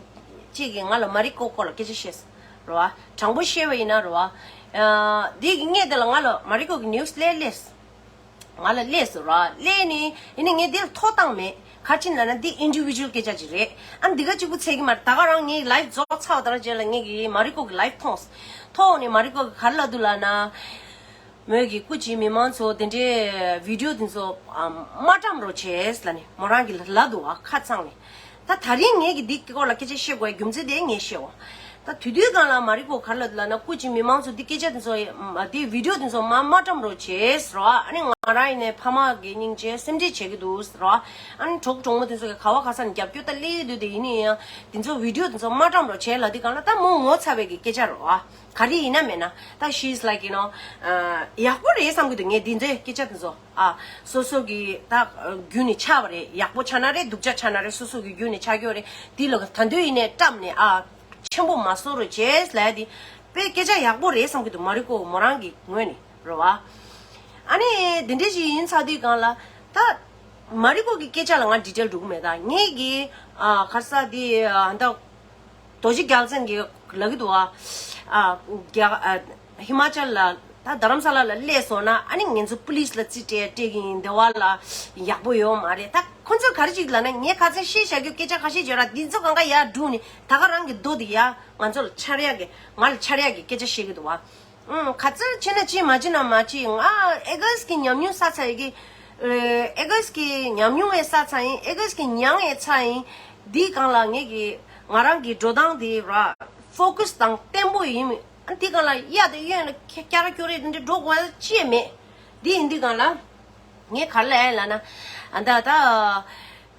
གཅིག་གིས་ང་ལ་མ་རི་ཀོ་སྐོར་ལ་སྐད་ཆ་བཤད་སོང་རེད་བ། དྲང་པོ་བཤད་པ་ཡིན་ན་རེད་བ། ཨ། འདི་གི་སྔས་དེ་ལ་ང་ལ་མ་རི་ཀོ་གི་ནིའུ་སི་སླེབས་སླེབས་སོང་། ང་ལ་སླེབས་སོང་རེད་བ། སླེབས་ནས་ཡིན་ནའི་ངས་འདི་ལ་ཐོ་བཏང་མེད། ག་ཅི་ན་ན་འདི་ཨིན་ཌི་བི་ཇུ་ཨལ་སྐད་ཆ་ཅིག་རེད། ཨ་འདི་ག་གཅིག་པུ་ཚད་ཀྱི་མ་རེད། ད་ག་རང་ངས་ལའིབ་རྫོགས་ཚར་བ་དང་རྗེས་ལ་ངེད་ཀྱིས་མ་རི་ཀོ་གི་ལའིབ་མཐོང་སོང་། མཐོང་ནས་མ་རི་ཀོ་གིས་ག་རེ་ལབ་འདུག་ལབ་ན། མོས་ཀྱི་སྐུ་མཁྱེན་མི་མང་ཚོ་དེ་འདྲའི་བི་ཌི་ཡོ་དེ་ཚོ་ཨ་མ་བཀྲམ་རོགས་བྱས་ལབ་ནས་མོ་རང་གིས་ལབ་འདུག་བ། ཁ་ཚང་ནས། ད་ད་རིང་ངས་ཀྱི་འདི་སྐོར་ལ་སྐད་ཆ་བཤད་དགོས་རྒྱུ་མཚན་དེ་ངས་བཤད་འོ། ད་དུས་དུས་སྒང་ལ་མ་རི་ཀོ་ག་རེ་ལབ་འདུག་ལབ་ན། སྐུ་མཁྱེན་མི་མང་ཚོ་འདི་སྐད་ཆ་དེ་ཚོ་འདི་བི་ཌི་ཡོ་དེ་ཚོ་མ་མ་བཀྲམ་རོགས་བྱས་ཟེར་བ། ཨ་ནི་ང་རང་ཡིན་ནའི་ཕ་མ་གི་སྙིང་རྗེ་སེམས་ཁྲལ་བྱེད་ཀྱི་འདུག་ཟེར་བ། ཨ་ནི་གྲོགས་གྲོགས་མོ་དེ་ཚོ་གི་ག་བ་ག་ས་ནས་རྒྱབ་སྐྱོར་ད་སླེབས་ཀྱི་འདུག་དེ་ཡིན་ནའི་ཡང་དེ་ཚོ་བི་ཌི་ཡོ་དེ་ཚོ་མ་བཀྲམ་རོགས་བྱས་ལབ་དུས་སྒང་ལ་ད་མོ་ངོ་ཚ་བའི་གི་སྐད་ཆ་རེད་བ། ག་རེ་ཡིན་ན་མེད་ན་ད་she's like, you know, ཨ། ཡག་པོ་རེད་བསམ་གི་འདུག་ངས་འདི་ཚོའི་སྐད་ཆ་དེ་ཚོ། ཨ། སོ་སོ་གི་ད་རྒྱུན་ནས་ཆགས་པ་རེད། ཡག་པོ་ཆགས་ན་རེད། སྡུག་ཅག་ཆགས་ན་རེད། སོ་སོ་གི་རྒྱུན་ནས་ཆགས་ཀྱི་ཡོད་རེད། འདི་ལ་ད་དུང་ཡིན་ནའི་བཀྲམ་ནས་ཨ་ཆེན་པོ་མ་བཟོ་རོགས་བྱས་ལབ་ཡ་དེ་དཔེ་སྐད་ཆ་ཡག་པོ་རེད་བསམ་གི་འདུག་མ་རི་ཀོ་མོ་རང་གི་ངོས་ནས་རེད་བ། ཨ་ནི་འདི་འདྲ་ཞིག་ཡིན་ཚར་དུས་སྒང་ལ་ད་མ་རི་ཀོ་གི་སྐད་ཆ་ལ་ང་ཌི་ཊེལ་འགྲོ་གི་མེད། ད་ངས་གི་ཨ་ག་རེ་ཟེར་དེ་ཨ་ད། རྡོ་རྗེ་རྒྱལ་མཚན་གྱིས་ལབ་ཀྱི་འདུག་ཨ། ཨ། རྒྱ། ཨ། ཧི་མ་ཅལ་ལ་ད་རྡ་རམ་ས་ལ་ལ་སླེབས་སོང་ན་ཨ་ནི་ང་ཚོ་པུ་ལིས་ལ་རྩིས་སྤྲད་སྤྲད་ཀྱི་ཡིན། འདི་བ་ལ་ཡག་པོ་ཡོད་མ་རེད། ད་ཁོ་ཚོས་ག་རེ་ཅིག་ལབ་ན། ངས་ཁ་སང་བཤད་བཞག་རྒྱུ་སྐད་ཆ་ཁ་ཤས་བརྗོད་ར། འདི་ཚོ་གང་ག་ཡར་བསྒྲུགས་ནས་ད་ག་རང་གི་རྡོ་དེ་ཡར་ང་ཚོ་ལ་འཕྱར་ཡག་གི་ང་ལ་འཕྱར་ཡག་གི་སྐད་ཆ་བཤད་ཀྱི་འདུག་བ། ཨང་། ག་ཚོད་བྱས་ན་བྱེད། མ་བྱེད་ན་མ་བྱེད། ང་ཨེ་གོས་ཀྱི་ཉམས་མྱོང་བསགས་ཚར་ཡི་གི། ཨེ་གོས་ཀྱི་ཉམས་མྱོང་ཡང་བསགས་ཚར་ཡིན། ཨེ་གོས་ཀྱི་མྱང་ཡང་ཚར་ཡིན། འདིའི་སྒང་ལ་ངེད་ཀྱི་ང་རང་གི་འགྲོ་སྟངས་དེ་ར་ཕོ་ཀས་དང་བརྟན་པོ་ཡིན། ཨ་འདི་སྒང་ལ་གཡའ་དང་གཡོན་ལ་ཁྱ་ར་ཁྱོ་རེ་འདི་འདྲ་འགྲོ་དགོས་ཅི་ཡང་མེད། འདི་ཡིན་དུས་སྒང་ལ་ངས་ག་རེ་ལབ་ཡ་ལབ་ན། ཨ་ད་ད།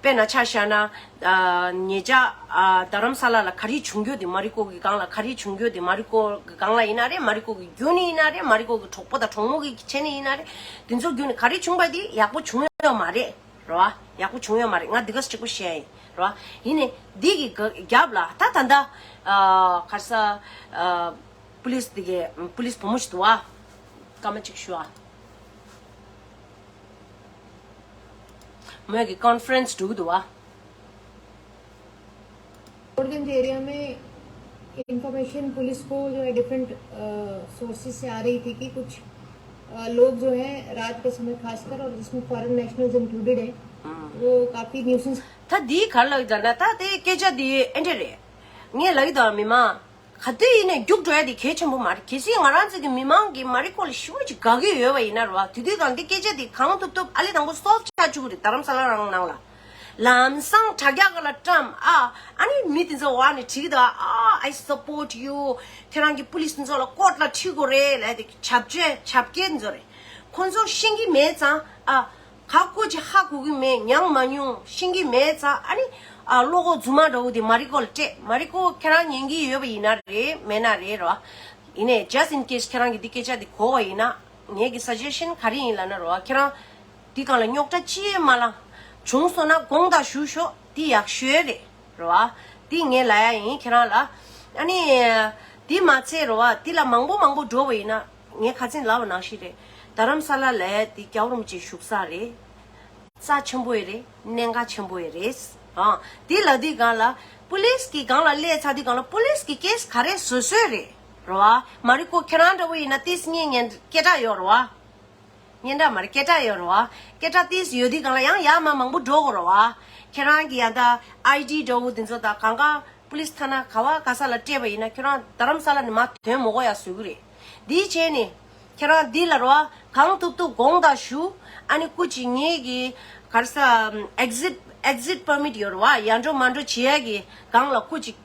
དཔེར་ན་ཆ་བཞག་ན། ཨ། ཉེ་ཆར། ཨ། རྡ་རམ་ས་ལ་ལ་ག་རེ་བྱུང་རྒྱུ་དེ་མ་རི་ཀོ་གི་སྒང་ལ་ག་རེ་བྱུང་རྒྱུ་དེ་མ་རི་ཀོ་གི་སྒང་ལ་ཡིན་ན་རེད། མ་རི་ཀོ་གི་རྒྱུན་ནས་ཡིན་ན་རེད། མ་རི་ཀོ་གི་གྲོགས་པོ་དང་གྲོགས་མོ་གི་བྱས་ནས་ཡིན་ན་རེད། དེ་ཚོ་རྒྱུན་ནས་ག་རེ་བྱུང་བ་དེ་ཡག་པོ་བྱུང་ཡོད་མ་རེད། རེད་བ། ཡག་པོ་བྱུང་ཡོད་མ་རེད། ང་འདི་ག་གཅིག་པོ་བཤད་ཡ་ཡིན། རེད་བ། ཡིན་ནའི་འདི་གི་ག་རྒྱབ་ལ་ད་ད་ལྟ། ཨ། ག་རེ་ཟེར། ཨ། པུ་ལིས་དེ་གི་པུ་ལིས་བུ་མོ་ཞིག་འདུག་བ། སྐར་མ་གཅིག་ཞུ་ཨ། མོས་ཀྱི་ཀོན་ཧྥ་རན་སི་འགྲོ་གི་འདུག་བ། कोटगंज एरिया में information police को जो है different sources से आ रही थी कि कुछ अ, लोग जो हैं रात के समय खासकर और जिसमें फॉरेन नेशनल्स इंक्लूडेड हैं वो काफी न्यूसेंस ད་འདིའི་ག་རེ་ལབ་ཀྱི་འདུག་ན། ད་དེ་སྐད་ཆ་འདི་ཨེ་འདྲ་རེད། ངས་ལབ་ཀྱི་འདུག་མི་མང་། ག་དུས་ཡིན་ནའི་རྒྱུགས་འགྲོ་ཡ་དེ་གལ་ཆེན་པོ་མ་རེད། གལ་སྲིད་ང་རང་ཚོ་གི་མི་མང་གིས་མ་རི་ཀོ་ལ་ཞེ་པོ་ཅིག་དགའ་གི་ཡོད་པ་ཡིན་ན་རེད་བ། དེ་དུས་སྒང་འདི་སྐད་ཆ་འདི་གང་ཐུབ་ཐུབ་ཨ་ལེ་དང་པོ་སོལབ་ཆགས་བཅུག་གི་རེད། རྡ་རམ་ས་ལ་རང་ནང་ལ། ལམ་སང་དྲ་རྒྱ་སྒང་ལ་བཀྲམ་ཨ། ཨ་ནི་མི་དེ་ཚོ་འོག་ནས་བྲིས་ཀྱི་འདུག་ཨ། I support you. ཁྱེད་རང་གི་པུ་ལིས་དེ་ཚོ་ལ་ཀོརཊ་ལ་ཁྲིད་དགོས་རེད་ལབ་དེ་བྱབ་ཆས་བྱབ་སྐད་དེ་ཚོ་རེད། ཁོ་ཚོ་ཤེས་ཀྱི་མེད་ཙང་ཨ། ག་སྐོར་ཅིག་ཧ་གོ་གི་མེད། མྱང་མ་མྱོང་། ཤེས་ཀྱི་མེད་ཙང་ཨ་ནི། ཨ་བློ་ཁོག་རྫུན་མ་འདྲ་བོ་དེ་མ་རི་ཀོ་ལ་སྤྲད། མ་རི་ཀོ་ཁྱེད་རང་ཉན་གྱི་ཡོད་པ་ཡིན་ན་རེད་མེད་ན་རེད་རོ། ཡིན་ནའི་just in case ཁྱེད་རང་གི་འདི་སྐད་ཆ་འདི་གོ་བ་ཡིན་ན། ངེད་ཀྱི་suggestion ག་རེ་ཡིན་ལབ་ན་རོ། ཁྱེད་རང་འདི་སྒང་ལ་རྙོག་དྲ་ཅི་ཡང་མ་ལངས། བྱུང་སོང་ན་དགོངས་དག་ཞུ་ཤོག་འདི་ཡག་ཤོས་རེད་རོ། འདི་ངས་ལབ་ཡ་ཡིན་ཁྱེད་རང་ལ། ཨ་ནི། འདི་མ་ཚད་རོ། འདི་ལ་མང་པོ་མང་པོ་འགྲོ་བ་ཡིན་ན། ངས་ཁ་སང་ལབ་པ་ནང་བཞིན་རེད། རྡ་རམ་ས་ལ་ལ་འདི་རྒྱལ་བ་རིན་པོ་ཆེ་བཞུགས་ས་རེད། རྩ་ཆེན་པོ་ཡི་རེད། གནད་འགག་ཆེན་པོ་ཡི་རེད། ཨ། དེ་ལ་དུས་སྒང་ལ་པུ་ལིས་ཀྱི་སྒང་ལ་སླེབས་ཚར་དུས་སྒང་ལ་པུ་ལིས་ཀྱི་ཀེ་སི་ག་རེ་བཟོ་བཟོས་རེད། རེད་བ། མ་རི་ཀོ་ཁྱེད་རང་འདྲ་བོ་ཡིན་ན་ཏིས་ངས་ཉན་སྐད་གྲགས་ཡོད་རེད་བ། ཉན་འདྲ་མ་རེད་སྐད་གྲགས་ཡོད་རེད་བ། སྐད་གྲགས་ཏིས་ཡོད་དུས་སྒང་ལ་ཡང་ཡར་མར་མང་པོ་འགྲོ་དགོས་རེད་བ། ཁྱེད་རང་གི་ཡང་ད་ཨའི་ཌི་འདྲ་བོ་དེ་ཚོ་དང་གང་ག་པུ་ལིས་ཐ་ན་ག་བ་ག་ས་ལ་སྤྲད་པ་ཡིན་ན་ཁྱོད་རང་རྡ་རམ་ས་ལ་ནས་མར་ཐོན་མི་དགོས་ཡ་བཟོ་གི་རེད། འདིའི་བྱས་ནས་ཁྱེད་རང་འདི་ལ་རོ་གང་ཐུབ་ཐུབ་དགོངས་དག་ཞུ། ཨ་ནི་སྐུ་མཁྱེན་ངེད་ཀྱི་ག་རེ་ཟ་exit exit permit ཡོད་རེད་བ། ཡར་འགྲོ་མར་འགྲོ་བྱེད་ཡ་གི་སྒང་ལ་སྐུ་མཁྱེན་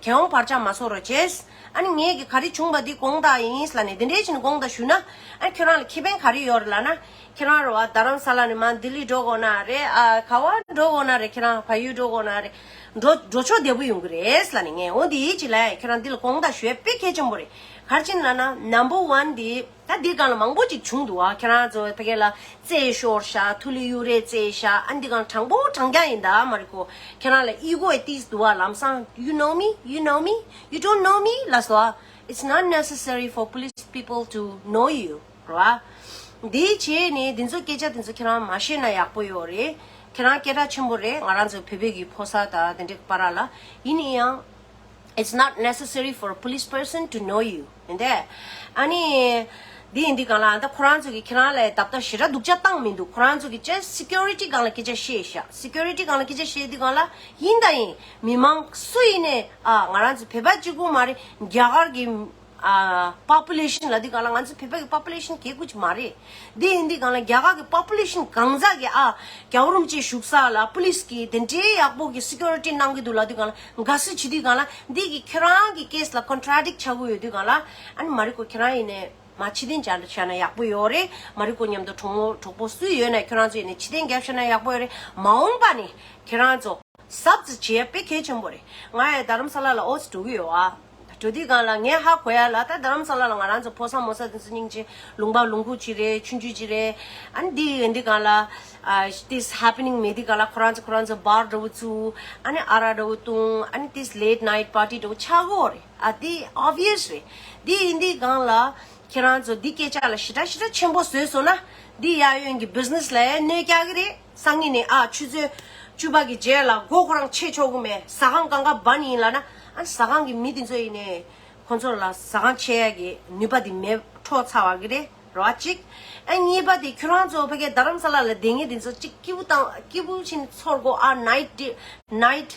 གྱོང་བར་ཆད་མ་བཟོ་རོགས་བྱས། ཨ་ནི་ངེད་ཀྱི་ག་རེ་བྱུང་བ་འདི་དགོངས་དག་ཡིན་ལབ་ནས་འདི་འདྲའི་བྱས་ནས་དགོངས་དག་ཞུ་ན། ཨ་ཁྱོད་རང་ལ་ཁེ་ཕན་ག་རེ་ཡོད་རེད་ལབ་ན། ཁྱེད་རང་རེད་བ། རྡ་རམ་ས་ལ་ནས་མར་ལྡི་ལི་འགྲོ་དགོས་ན་རེད། ཨ་ག་བ་འགྲོ་དགོས་ན་རེད། ཁྱེད་རང་ཕ་ཡུལ་འགྲོ་དགོས་ན་རེད། འགྲོ་འགྲོ་ཕྱོགས་བདེ་པོ་ཡོང་གི་རེད་ལབ་ནས་ངས་འོ་འདི་ཡིད་ཀྱི་ལ་ཡ་ཁྱེད་རང་འདི་ལ་དགོངས་དག་ཞུ་ཡ་དཔེ་གལ་ཆེན་པོ་རེད། ག་རེ་བྱས་ནས་ལབ་ན་number one འདི་ད་འདི་སྒང་ལ་མང་པོ་ཅིག་བྱུང་འདུག་ཨ། ཁྱེད་རང་ཚོ་ཕ་གི་ལ་རྩེད་ཤོར་ཤག་ཐུ་ལི་གཡུ་རལ་རྩེད་ཤག་ཨ་འདི་སྒང་དྲང་པོ་དྲང་རྐྱང་ཡིན་ད་མ་རེད་ཁོ། ཁྱེད་རང་ལ་ego ཏིས་འདུག་ཨ། ལམ་སང་you know me, you know me, you don't know me ལབ་སོང་ཨ། It's not necessary for police people to know you རེད་བ། འདིའི་བྱས་ནས་འདི་ཚོ་སྐད་ཆ་འདི་ཚོ་ཁྱེད་རང་མ་བཤད་ན་ཡག་པོ་ཡོད་རེད། ཁྱེད་རང་སྐད་གྲགས་ཆེན་པོ་རེད། ང་རང་ཚོ་བོད་པའི་གི་ཕོ་གསར་དང་དེ་འདྲའི་བར་ལ། ཡིན་ན་ཡང་it's not necessary for a police person to know you ཡིན་ཏེ། ཨ་ནི། འདི་ཡིན་འདི་སྒང་ལ་ད་ཁོ་རང་ཚོ་གི་ཁྱེད་རང་ལ་རྡབ་རྡབ་ཞེ་དྲག་སྡུག་ཅག་བཏང་མི་འདུག་ཁོ་རང་ཚོ་གི་just security སྒང་ལ་སྐད་ཆ་བཤད་ཤག security སྒང་ལ་སྐད་ཆ་བཤད་དུས་སྒང་ལ་ཡིན་ད་ཡིན་མི་མང་སུ་ཡིན་ནས་ཨ་ང་རང་ཚོ་བོད་པ་གཅིག་པུ་མ་རེད། རྒྱ་གར་གི་ཨ་population ལ་འདི་སྒང་ལ་ང་ཚོ་བོད་པ་གི་population གལ་དགུ་ཅིག་མ་རེད། འདི་ཡིན་འདི་སྒང་ལ་རྒྱ་གར་གི་population གང་ཟག་གི་ཨ་རྒྱལ་བ་རིན་པོ་ཆེ་བཞུགས་ས་ལ་པུ་ལིས་གི་དེ་འདྲའི་ཡག་པོ་གི་security གནང་གི་འདུག་ལབ་དུས་སྒང་ལ་དགའ་བསུ་བྱེད་དུས་སྒང་ལ་འདི་གི་ཁྱེད་རང་གི་case ལ་contradict ཆགས་ཀྱི་ཡོད་དུས་སྒང་ལ་ཨ་ནི་མ་རི་ཀོ་ཁྱེད་རང་ཡིན་ནས་མ་ཕྱི་རྟེན་བྱ་བྱ་ན་ཡག་པོ་ཡོད་རེད། མ་རི་ཀོ་མཉམ་དུ་གྲོགས་མོ་གྲོགས་པོ་སུ་ཡོད་ན་ཁྱེད་རང་ཚོ་ཡིན་ནས་ཕྱི་རྟེན་རྒྱབ་བྱ་ན་ཡག་པོ་ཡོད་རེད། མ་འོངས་པ་ནས་ཁྱེད་རང་ཚོ་གཟབ་གཟབ་བྱེད་ཡ་དཔེ་གལ་ཆེན་པོ་རེད། ང་ཡང་རྡ་རམ་ས་ལ་ལ་ཨོ་ཙི་འགྲོ་གི་ཡོད་ཨ། འགྲོ་དུས་སྒང་ལ་ངས་ཧ་གོ་ཡ་ལ་ད་རྡ་རམ་ས་ལ་ལ་ང་རང་ཚོ་ཕོ་གསར་མོ་གསར་དེ་ཚོ་སྙིང་རྗེ་ལུང་པ་ལུང་ཁུག་ཅིག་རེད། ཆུང་ཆུང་ཅིག་རེད། ཨ་ནི་འདི་ཡིན་འདི་སྒང་ལ་ཨ་this happening མེད་དུས་སྒང་ལ་ཁོ་རང་ཚོ་ཁོ་རང་ཚོ་bar འདྲ་བོ་བཙུགས། ཨ་ནི་ཨ་ར་འདྲ་བོ་བཏུང་། ཨ་ནི་this late night party འདྲ་བོ་ཆགས་ཀྱི་ཡོད་རེད། ཨ་འདི་obvious རེད། འདི་ཡིན་འདི་སྒང་ལ། ཁྱེད་རང་ཚོ་འདི་སྐད་ཆ་ལ་ཞེ་དྲག་ཞེ་དྲག་ཆེན་པོ་བཟོས་སོང་ན། འདི་གཡས་གཡོན་གྱི་business ལ་གནོད་རྒྱག་གི་རེད། སང་ཉིན་ནས་ཨ་ཆུ་ཚོད་བཅུ་པ་གི་རྗེས་ལ་སྒོ་ཁོ་རང་ཕྱེ་ཆོག་གི་མེད། ཟ་ཁང་གང་ག་བ་ནི་ཡིན་ལབ་ན། ཨ་ཟ་ཁང་གི་མི་དེ་ཚོ་ཡིན་ནས་ཁོ་ཚོ་ལ་ཟ་ཁང་ཕྱེ་ཡ་གི་ནུས་པ་དེ་མེད་འཕྲོག་ཚར་བ་གི་རེད་རོ་ཨ་གཅིག་ཨ་གཉིས་པ་དེ་ཁྱོད་རང་ཚོ་ཕ་གི་རྡ་རམ་ས་ལ་ལ་བསྡད་མཁན་དེ་ཚོ་གཅིག་སྐྱིད་པོ་བཏང་སྐྱིད་པོ་ཕྱིན་ཚོར་དགོས་ཨ། night night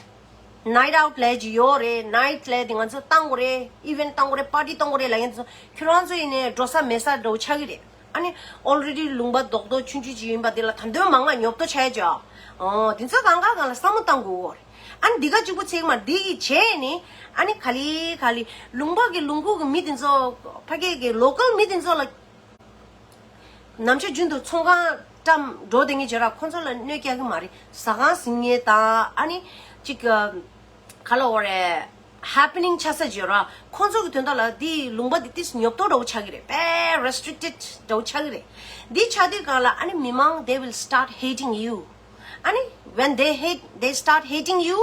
night out ལས་ཀྱི་ཡོད་རེད། night ལས་དེ་ང་ཚོ་བཏང་དགོས་རེད། event བཏང་དགོས་རེད། party བཏང་དགོས་རེད་ལབ་མཁན་དེ་ཚོ་ཁྱོད་རང་ཚོ་ཡིན་ནས་འགྲོ་ས་མེད་ས་འདྲ་བོ་ཆགས་ཀྱི་རེད། ཨ་ནི་already ལུང་པ་རྡོག་རྡོག་ཆུང་ཆུང་ཅིག་ཡིན་པ་དེ་ལ་ད་དུང་མང་ང་ཉོབ་ཏོ་ཆགས་ཀྱི་ཨ། འོ་དེ་ཚོ་གང་ག་གང་ལ་བསམ་བློ་བཏང་དགོས་རེད། ཨ་ནི་འདི་ག་གཅིག་པུ་ཚིག་མ་འདི་གི་བྱས་ནི་ཨ་ནི་ག་ལེ་ག་ལེ་ལུང་པ་གི་ལུང་ཁུག་གི་མི་དེ་ཚོ་ཕ་གི་གི་local མི་དེ་ཚོ་ལ། ནམ་ཞག་རྒྱུན་དུ་ཚོང་ཁང་བཀྲམ་འགྲོ་བསྡད་མཁན་བྱས་ར་ཁོང་ཚོ་ལ་གནོད་སྐྱེལ་གི་མ་རེད། ཟ་ཁང་ཟིན་མཁན་དང་ཨ་ནི་ཅིག་ག་ལ་འོ་རེད། happening ཆགས་ས་བྱས་ར་ཁོང་ཚོ་གི་དོན་དག་ལ་འདི་ལུང་པ་འདི་ཏིས་ཉོབ་ཏོ་འདྲ་བོ་ཆགས་ཀྱི་རེད། དཔེ་restricted འདྲ་བོ་ཆགས་ཀྱི་རེད། འདི་ཆགས་དུས་སྒང་ལ་ཨ་ནི་མི་མང་they will start hating you. ཨ་ནི་when they hate, they start hating you,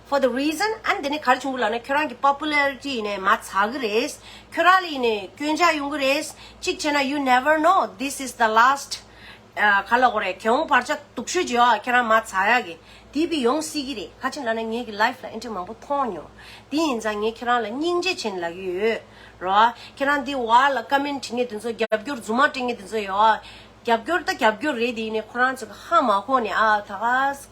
for the reason and དེ་ནས་ག་རེ་བྱུང་གི་ལབ་ན་ཁྱོད་རང་གི་popularity ཡིན་ནས་མར་ཚ་གི་རེད། ཁྱོད་རང་ལ་ཡིན་ནས་སྐྱོན་ཆ་ཡོང་གི་རེད། གཅིག་བྱས་ན་you never know, this is the last. ཨ་ག་ལ་གོ་རེད། གྱོང་བར་ཆ་སྡུག་ཤོས་ཅིག་ཡོད་ཁྱོད་རང་མར་ཚ་ཡག་གི། དེ་བི་ཡོང་སྲིད་ཀྱི་རེད། ག་ཅི་ལབ་ན་ངེད་ཀྱི་life ལ་ཨེ་འདྲ་མང་པོ་མཐོང་མྱོང་། དེ་ཡིན་ཙང་ངས་ཁྱོད་རང་ལ་སྙིང་རྗེ་བྱས་ནས་ལབ་ཀྱི་ཡོད་རོ། ཁྱོད་རང་འདི་བར་ལ་comment བྲིས་མཁན་དེ་ཚོ་རྒྱབ་སྐྱོར་རྫུན་མ་སྤྲད་མཁན་དེ་ཚོ་ཡོད། རྒྱབ་སྐྱོར་ད་རྒྱབ་སྐྱོར་རེད། དེ་ཡིན་ནའི་ཁོ་རང་ཚོ་གི་ཧ་མ་གོ་ནས་ཨ་ད་ག་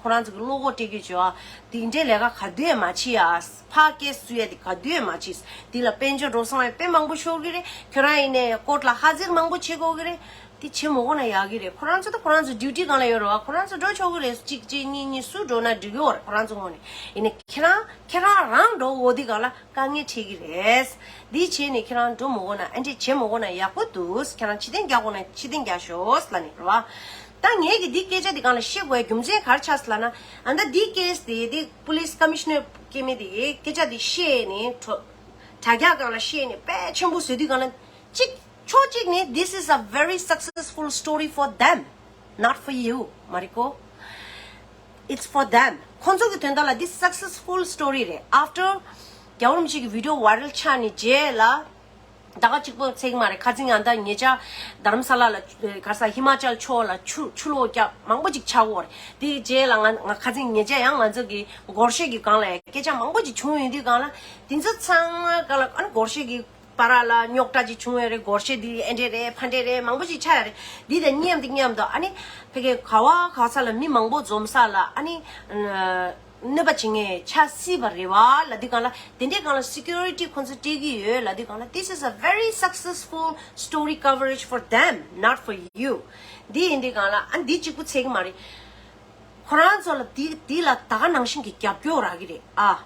ཁོ་རང་ཚོ་གི་བློ་ཁོག་སྤྲད་རྒྱུ་བྱོས་ཨ། དེ་འདྲའི་ལས་ཀ་ག་དུས་ཡང་མ་བྱེད་ཨ། ཕ་སྐད་བསུ་ཡ་དེ་ག་དུས་ཡང་མ་བྱེད། དེ་ལ་དཔལ་འབྱོར་འགྲོ་སོང་ཡང་དཔེ་མང་པོ་ཤོར་གི་རེད། ཁྱོད་རང་ཡིན་ནའི་court ལ་ཧ་ཛིར་མང་པོ་བྱེད་དགོས་གི་རེད། དེ་བྱེད་མ་དགོས་ན་ཡག་གི་རེད། ཁོ་རང་ཚོ་ད་ཁོ་རང་ཚོ་duty སྒང་ལ་ཡོད་རེད་བ། ཁོ་རང་ཚོ་འགྲོ་ཆོག་གི་རེད། གཅིག་གཅིག་གཉིས་གཉིས་སུ་འགྲོ་ན་འགྲིག་གི་ཡོད་རེད་ཁོ་རང་ཚོ་ངོས་ནས། ཡིན་ནའི་ཁྱེད་རང་ཁྱེད་རང་རང་འགྲོ་འོ་དེ་སྒང་ལ། དཀའ་ངལ་འཕྲད་ཀྱི་རེད། འདི་བྱས་ནས་ཁྱེད་རང་འགྲོ་མི་དགོས་ན་ཨ་འདྲས་བྱེད་མི་དགོས་ན་ཡག་པོ་འདུག་ཁྱེད་རང་ཕྱི་རྟེན་རྒྱག་དགོས་ན་ཕྱི་རྟེན་རྒྱག་ཤོག་ལབ་ནས་རེད་བ། ད་ངས་ཀྱི་འདི་སྐད་ཆ་འདི་སྒང་ལ་བཤད་དགོས་རྒྱུ་མཚན་ག་རེ་ཆགས་སོང་ལབ་ན། ཨ་ད་འདི་case འདི་འདི་police commissioner སྐྱེ་མི་འདི་སྐད་ཆ་འདི་བཤད་ནས་དྲ་རྒྱ་སྒང་ལ་བཤད་ནས་དཔེ་ཆེན་པོ་བཟོས་དུས་སྒང་ལ་གཅིག་ཕྱོགས་གཅིག་ནས། This is a very successful story for them, not for you, Mariko. It's for them. ཁོང་ཚོ་གི་དོན་དག་ལ་འདི་successful story རེད། After རྒྱལ་བ་རིན་པོ་ཆེ་གི་video viral ཆགས་ནས་རྗེས་ལ། ད་ག་གཅིག་པོ་ཚད་ཀྱི་མ་རེད། ཁ་སང་ང་ད་ཉེ་ཆར་དྷ་རམ་ས་ལ་ལ་ག་ས་ཧི་མ་ཅལ་ཕྱོགས་ལ་ཆུ་ཆུ་ལོག་རྒྱབ་མང་པོ་ཅིག་ཆགས་ཡོད་རེད། དེའི་རྗེས་ལ་ང་ང་ཁ་སང་ཉེ་ཆར་ཡང་ང་ཚོ་གི་སྒོར་གཞས་ཀྱི་སྒང་ལ་སྐད་ཆ་མང་པོ་ཅིག་བྱུང་ཡོང་དུས་སྒང་ལ། དེ་ཚོ་ཚང་མ་སྒང་ལ་ཨ་ནི་སྒོར་གཞས་ཀྱི་བར་ལ་རྙོག་དྲ་ཅིག་བྱུང་ཡོད་རེད། སྒོར་གཞས་འདི་ཨེ་འདྲས་རེད་ཕ་འདྲས་རེད་མང་པོ་ཅིག་ཆགས་ཡོད་རེད། འདི་དང་མཉམ་དུ་མཉམ་དུ་ཨ་ནི་ཕ་གི་ག་བ་ག་ས་ལ་མི་མང་པོ་འཛོམས་ས་ལ་ཨ་ནི་གནོད་པ་བྱེད་མཁན་ཆགས་སྲིད་པ་རེད་བ་ལབ་དུས་སྒང་ལ། དེ་འདྲའི་སྒང་ལ་security ཁོང་ཚོ་སྤྲད་ཀྱི་ཡོད་ལབ་དུས་སྒང་ལ། This is a very successful story coverage for them, not for you. འདི་ཡིན་དུས་སྒང་ལ་ཨ་འདི་གཅིག་པུ་ཚད་ཀྱི་མ་རེད། ཁོ་རང་ཚོ་ལ་འདི་འདི་ལ་ད་ག་ནང་བཞིན་གྱི་རྒྱབ་སྐྱོར་རག་གི་རེད་ཨ།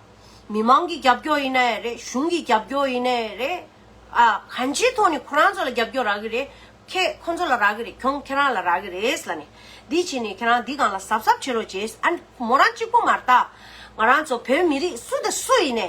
མི་མང་གི་རྒྱབ་སྐྱོར་ཡིན་ནའི་རེད། གཞུང་གི་རྒྱབ་སྐྱོར་ཡིན་ནའི་རེད། ཨ་གང་ཅིའི་ཐོག་ནས་ཁོ་རང་ཚོ་ལ་རྒྱབ་སྐྱོར་རག་གི་རེད། ཁྱེད་ཁོང་ཚོ་ལ་རག་གི་རེད། ཁྱོད་ཁྱེད་རང་ལ་རག་གི་རེད་ལབ་ནས། འདི་བྱས་ནས་ཁྱེད་རང་འདི་སྒང་ལ་གཟབ་གཟབ་བྱེད་རོགས་བྱེད། ཨ་མོ་རང་གཅིག་པོ་མ་རེད་ད། ང་རང་ཚོ་བོད་མི་རིགས་སུ་དང་སུ་ཡིན་ནའི་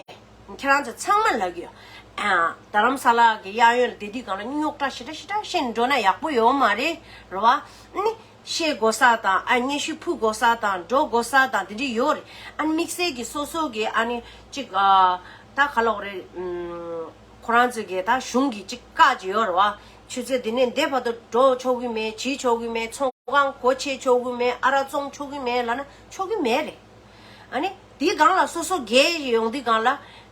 ཁྱེད་རང་ཚོ་ཚང་མ་ལབ་ཀྱི་ཡོད། ཨ་རྡ་རམ་ས་ལ་གི་གཡས་གཡོན་ལ་བསྡད་དུས་སྒང་ལ་རྙོག་དྲ་ཞེ་དྲག་ཞེ་དྲག་བཤད་ནས་འགྲོ་ན་ཡག་པོ་ཡོད་མ་རེད་རེད་བ། ཨ་ནི། བཤད་དགོས་ས་དང་ཨ་སྙན་ཞུ་ཕུལ་དགོས་ས་དང་འགྲོ་དགོས་ས་དང་དེ་འདྲ་ཡོད་རེད། ཨ་ནི་དམིགས་བསལ་གྱི་སོ་སོ་གི་ཨ་ནི་གཅིག་ཨ་ད་ག་ལབ་དགོས་རེད། ཨམ་ཁོ་རང་ཚོ་གི་ད་གཞུང་གི་གཅིག་བཀའ་ཅིག་ཡོད་རེད་བ། ཆུ་ཚོད་འདི་ནས་འདི་བར་དུ་འགྲོ་ཆོག་གི་མེད། བྱེད་ཆོག་གི་མེད། ཚོང་ཁང་སྒོ་ཕྱེ་ཆོག་གི་མེད། ཨ་རག་བཙོང་ཆོག་གི་མེད་ལབ་ན་ཆོག་གི་མེད་རེད། ཨ་ནི་དེའི་སྒང་ལ་སོ་སོ་སྒེར་ཡོང་དུས་སྒང་ལ་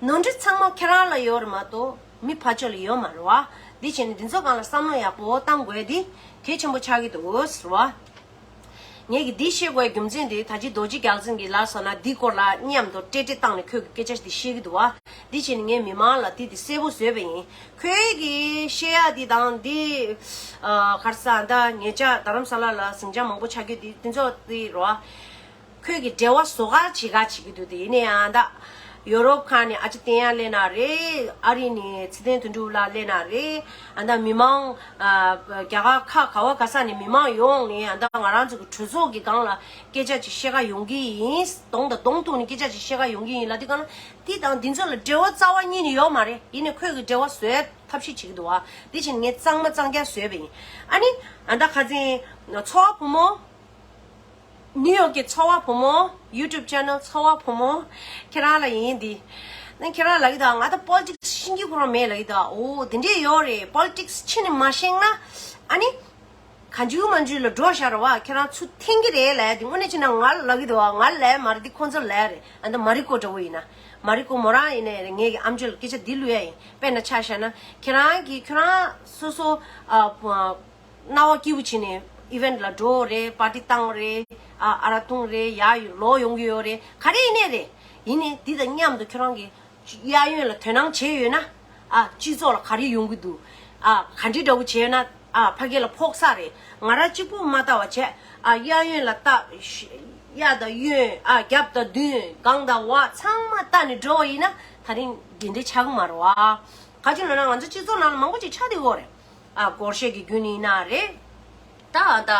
ནོར་འཁྲུལ་ཚང་མ་ཁྱེད་རང་ལ་ཡོད་རེད་མ་གཏོགས་མི་ཕར་ཕྱོགས་ལ་ཡོད་མ་རེད་བ། འདི་བྱས་ནས་འདི་ཚོ་སྒང་ལ་བསམ་བློ་ཡག་པོ་བཏང་དགོས་འདི་གལ་ཆེན་པོ་ཆགས་ཀྱི་འདུག་ཟེར་བ། ངས་ཀྱི་འདི་བཤད་དགོས་རྒྱུ་མཚན་འདི་ད་ཅི་རྡོ་རྗེ་རྒྱལ་མཚན་གྱིས་ལབ་སོང་ན་འདི་སྐོར་ལ་མཉམ་དུ་ཏྲེ་ཏྲེ་བཏང་ནས་ཁོས་ཀྱི་སྐད་ཆ་འདི་བཤད་ཀྱི་འདུག་བ། འདི་བྱས་ནས་ངས་མི་མང་ལ་འདི་འདི་གསལ་པོ་བཟོས་པ་ཡིན། ཁོས་ཀྱི་བཤད་ཡག་འདི་དང་འདི་ཨ་ག་རེ་ཟེར་ད་ཉེ་ཆར་རྡ་རམ་ས་ལ་ལ་ཟིང་ཆ་མང་པོ་ཆགས་རྒྱུ་འདི་འདི་ཚོ་འདི་རོ། ཁོས་ཀྱི་འབྲེལ་བ་བཟོ་ག་བྱེད་ག་བྱེད་ཀྱི་འདུག་དེ་ཡིན་ནའི་ཨ་ད་ཡོ་རོབ་ཁག་ནས་ཨ་ཅེ་བསྟན་ཡར་སླེབས་ན་རེད། ཨ་རི་ནས་ཚེ་བརྟན་དོན་གྲུབ་ལགས་སླེབས་ན་རེད། ཨ་ད་མི་མང་ཨ་རྒྱ་གར་ཁག་ག་བ་ག་ས་ནས་མི་མང་ཡོང་ནས་ཨ་ད་ང་རང་ཚོ་གི་གྲོས་ཚོགས་ཀྱི་སྒང་ལ་སྐད་ཆ་ཅིག་བཤད་ག་ཡོང་གི་ཡིན། གདོང་དང་གདོང་ཐུག་ནས་སྐད་ཆ་ཅིག་བཤད་ག་ཡོང་གི་ཡིན་ལབ་དུས་སྒང་ལ་དེ་དང་འདི་ཚོ་ལ་འབྲེལ་བ་རྩ་བ་ཉིད་ནས་ཡོད་མ་རེད། ཡིན་ནའི་ཁོས་ཀྱི་འབྲེལ་བ་བཟོས་ཐབས་ཤེས་བྱེད་ཀྱི་འདུག་བ། དེ་བཞིན་ངས་གཙང་མ་གཙང་རྐྱང་བཟོས་པ་ཡིན། ཨ་ནི་ཨ་ད་ཁ་སང་ཚོ་བ་བུ་མོ། ནིའུ་ཡོག་གི་ཚོ་བ་བུ་མོ། YouTube channel ཚོ་བ་བུ་མོ། ཁྱེད་རང་ལ་ཡིན་འདི། ནི་ཁྱེད་རང་ལབ་ཀྱི་འདུག་ང་ད་politics ཤེས་ཀྱི་ཁོ་རང་མེད་ལབ་ཀྱི་འདུག་འོ་དེ་འདྲས་ཡོད་རེད། politics ཕྱི་ནས་མ་ཤེས་ན། ཨ་ནི། གང་བྱུང་མང་བྱུང་ལ་འགྲོ་བཞག་ར་བ། ཁྱེད་རང་ཚུར་འཐེན་གྱི་རེད་ལབ་ཡ་དེ་དངོས་གནས་བྱས་ན་ང་ལ་ལབ་ཀྱི་འདུག་ང་ལ་ལབ་ཡ་མ་རེད། འདི་ཁོང་ཚོ་ལ་ལབ་ཡ་རེད། ཨ་ད་མ་རི་ཀོ་འདྲ་བོ་ཡིན་ན། མ་རི་ཀོ་མོ་རང་ཡིན་ནའི་རེད། ངས་ཀྱི་ཨམ་ཅོག་ལ་སྐད་ཆ་འདི་བླུག་ཡ་ཡིན། དཔེར་ན་ཆ་བཞག་ན་ཁྱེད་རང་གིས་ཁྱོད་རང་སོ་སོ་ཨ། སྣང་བ་སྐྱིད་པོ་བྱས་ནས་event ལ་འགྲོ་རེད། party བཏང་རེད། ཨ་ཨ་རག་འཐུང་རེད། ཡར་ལོག་ཡོང་གི་ཡོད་རེད། ག་རེ་ཡིན་ནའི་རེད། ཡིན་ནའི་འདི་དང་མཉམ་དུ་ཁྱོད་རང་གིས་གཡས་གཡོན་ལ་དོ་སྣང་བྱས་ཡོད་ན། ཨ་སྤྱི་ཚོགས་ལ་ག་རེ་ཡོང་གི་འདུག་ཨ་ག་འདྲི་འདྲ་བོ་བྱས་ཡོད་ན། ཨ་ཕ་གི་ལ་ཕོག་ས་རེད། ང་རང་གཅིག་པུ་མ་ལྟ་བ་བྱས། ཨ་གཡས་གཡོན་ལ་ལྟ། གཡས་དང་གཡོན། ཨ་རྒྱབ་དང་མདུན། སྒང་དང་འོག་ཚང་མ་ལྟ་ནས་འགྲོ་བ་ཡིན་ན་ད་རིང་འདི་འདྲ་ཆགས་ཀྱི་མ་རེད་བ། ག་ཅི་ལབ་ན་ང་ཚོ་སྤྱི་ཚོགས་ནང་ལ་མང་པོ་ཅིག་ཆགས་བསྡད་ཡོད་རེད། ཨ་སྒོར་གཞས་ཀྱི་རྒྱུན་ནས་ཡིན་ན་རེད། ད་ད་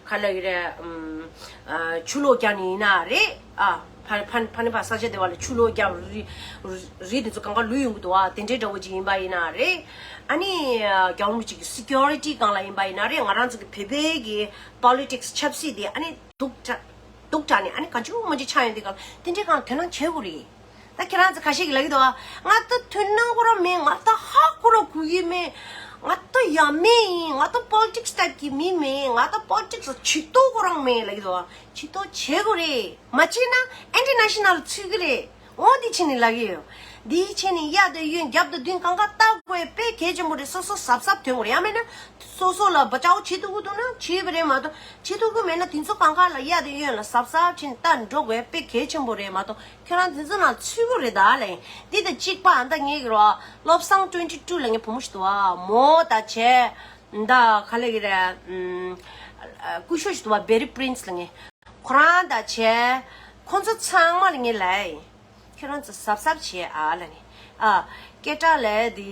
ག་ལབ་ཀྱི་རེད། ཨམ། ཨ་ཆུ་ལོག་རྒྱག་ནས་ཡིན་ན་རེད། ཨ་ཕ་ཕ་ཕ་ནི་ཕ་ས་ཆ་དེ་བ་ལ་ཆུ་ལོག་རྒྱག་རི་རི་རི་དེ་ཚོ་གང་ག་ལུས་ཡོང་གི་འདུག་ཨ་དེ་འདྲའི་འདྲ་བོ་ཅིག་ཡིན་པ་ཡིན་ན་རེད། ཨ་ནི་རྒྱལ་བ་རིན་པོ་ཆེ་གི་security སྒང་ལ་ཡིན་པ་ཡིན་ན་རེད། ང་རང་ཚོ་གི་བོད་པའི་གི་politics ཆབ་སྲིད་དེ་ཨ་ནི་སྡུག་དྲགས་སྡུག་དྲགས་ནས་ཨ་ནི་ག་ཅུང་མ་ཅིག་ཆགས་ཡོང་དུས་སྒང་ལ་དེ་འདྲའི་སྒང་ལ་དོ་སྣང་བྱེད་དགོས་རེད། ད་ཁྱེད་རང་ཚོ་ཁ་ཤས་ཀྱིས་ལབ་ཀྱི་འདུག་ང་ད་དོ་སྣང་ཁོ་རང་མེད། ང་ད་ཧ་གོ་རང་གོ་གི་མེད། ང་ད་ཡ་མེད་ཡིན། ང་ད་politics type གི་མི་མེད། ང་ད་politics ལ་ཇུས་གཏོགས་ཁོ་རང་མེད་ལབ་ཀྱི་འདུག་ཇུས་གཏོགས་བྱེད་དགོས་རེད། མ་བྱས་ན་international ཚུད་ཀྱི་རེད། འོ་འདི་བྱས་ནས་ལབ་ཀྱི་ཡོད། འདི་བྱས་ནས་གཡས་དང་གཡོན་རྒྱབ་དང་མདུན་གང་ག་ལྟ་དགོས་དཔེ་གལ་ཆེན་པོ་རེད། སོ་སོ་གཟབ་གཟབ་དོན་དགོས་རེད། ཡང་མེད་ན་སོ་སོ་ལ་བ་ཅའོ་བྱེད་ཐུབ་ཀྱི་འདུག་ན་བྱེད་པ་རེད་མ་གཏོགས། བྱེད་ཐུབ་ཀྱི་མེད་ན་དེ་ཚོ་གང་ག་ལ་གཡས་དང་གཡོན་ལ་གཟབ་གཟབ་བྱས་ནས་ལྟ་འགྲོ་དགོས་དཔེ་གལ་ཆེན་པོ་རེད་མ་གཏོགས། ཁྱོད་རང་འཛིན་གྲྭ་ནང་ཚུད་ཀྱི་རེད་ད་ལབ་ཡིན། འདི་དང་གཅིག་པ་ཨ་ད་ངེད་ཀྱི་རོ། བློ་བཟང་twenty two ལབ་མཁན་བུ་མོ་ཞིག་འདུག་ཨ། མོ་དང་བྱས། ད་ག་ལབ་ཀྱི་རེད། ཨམ། ཨ་སྐུ་ཞབས་ཞིག་འདུག་པ། བེ་རི་པི་རིན་སི་ལབ་མཁན། ཁོ་རང་དང་བྱས། ཁོ་ཚོ་ཚང་མ་ལ་ངས་ལབ་ཡིན། ཁྱོད་རང་ཚོ་གཟབ་གཟབ་བྱེད་ཨ་ལབ་ནས། ཨ། སྐད་གྲགས་ལས་དེ་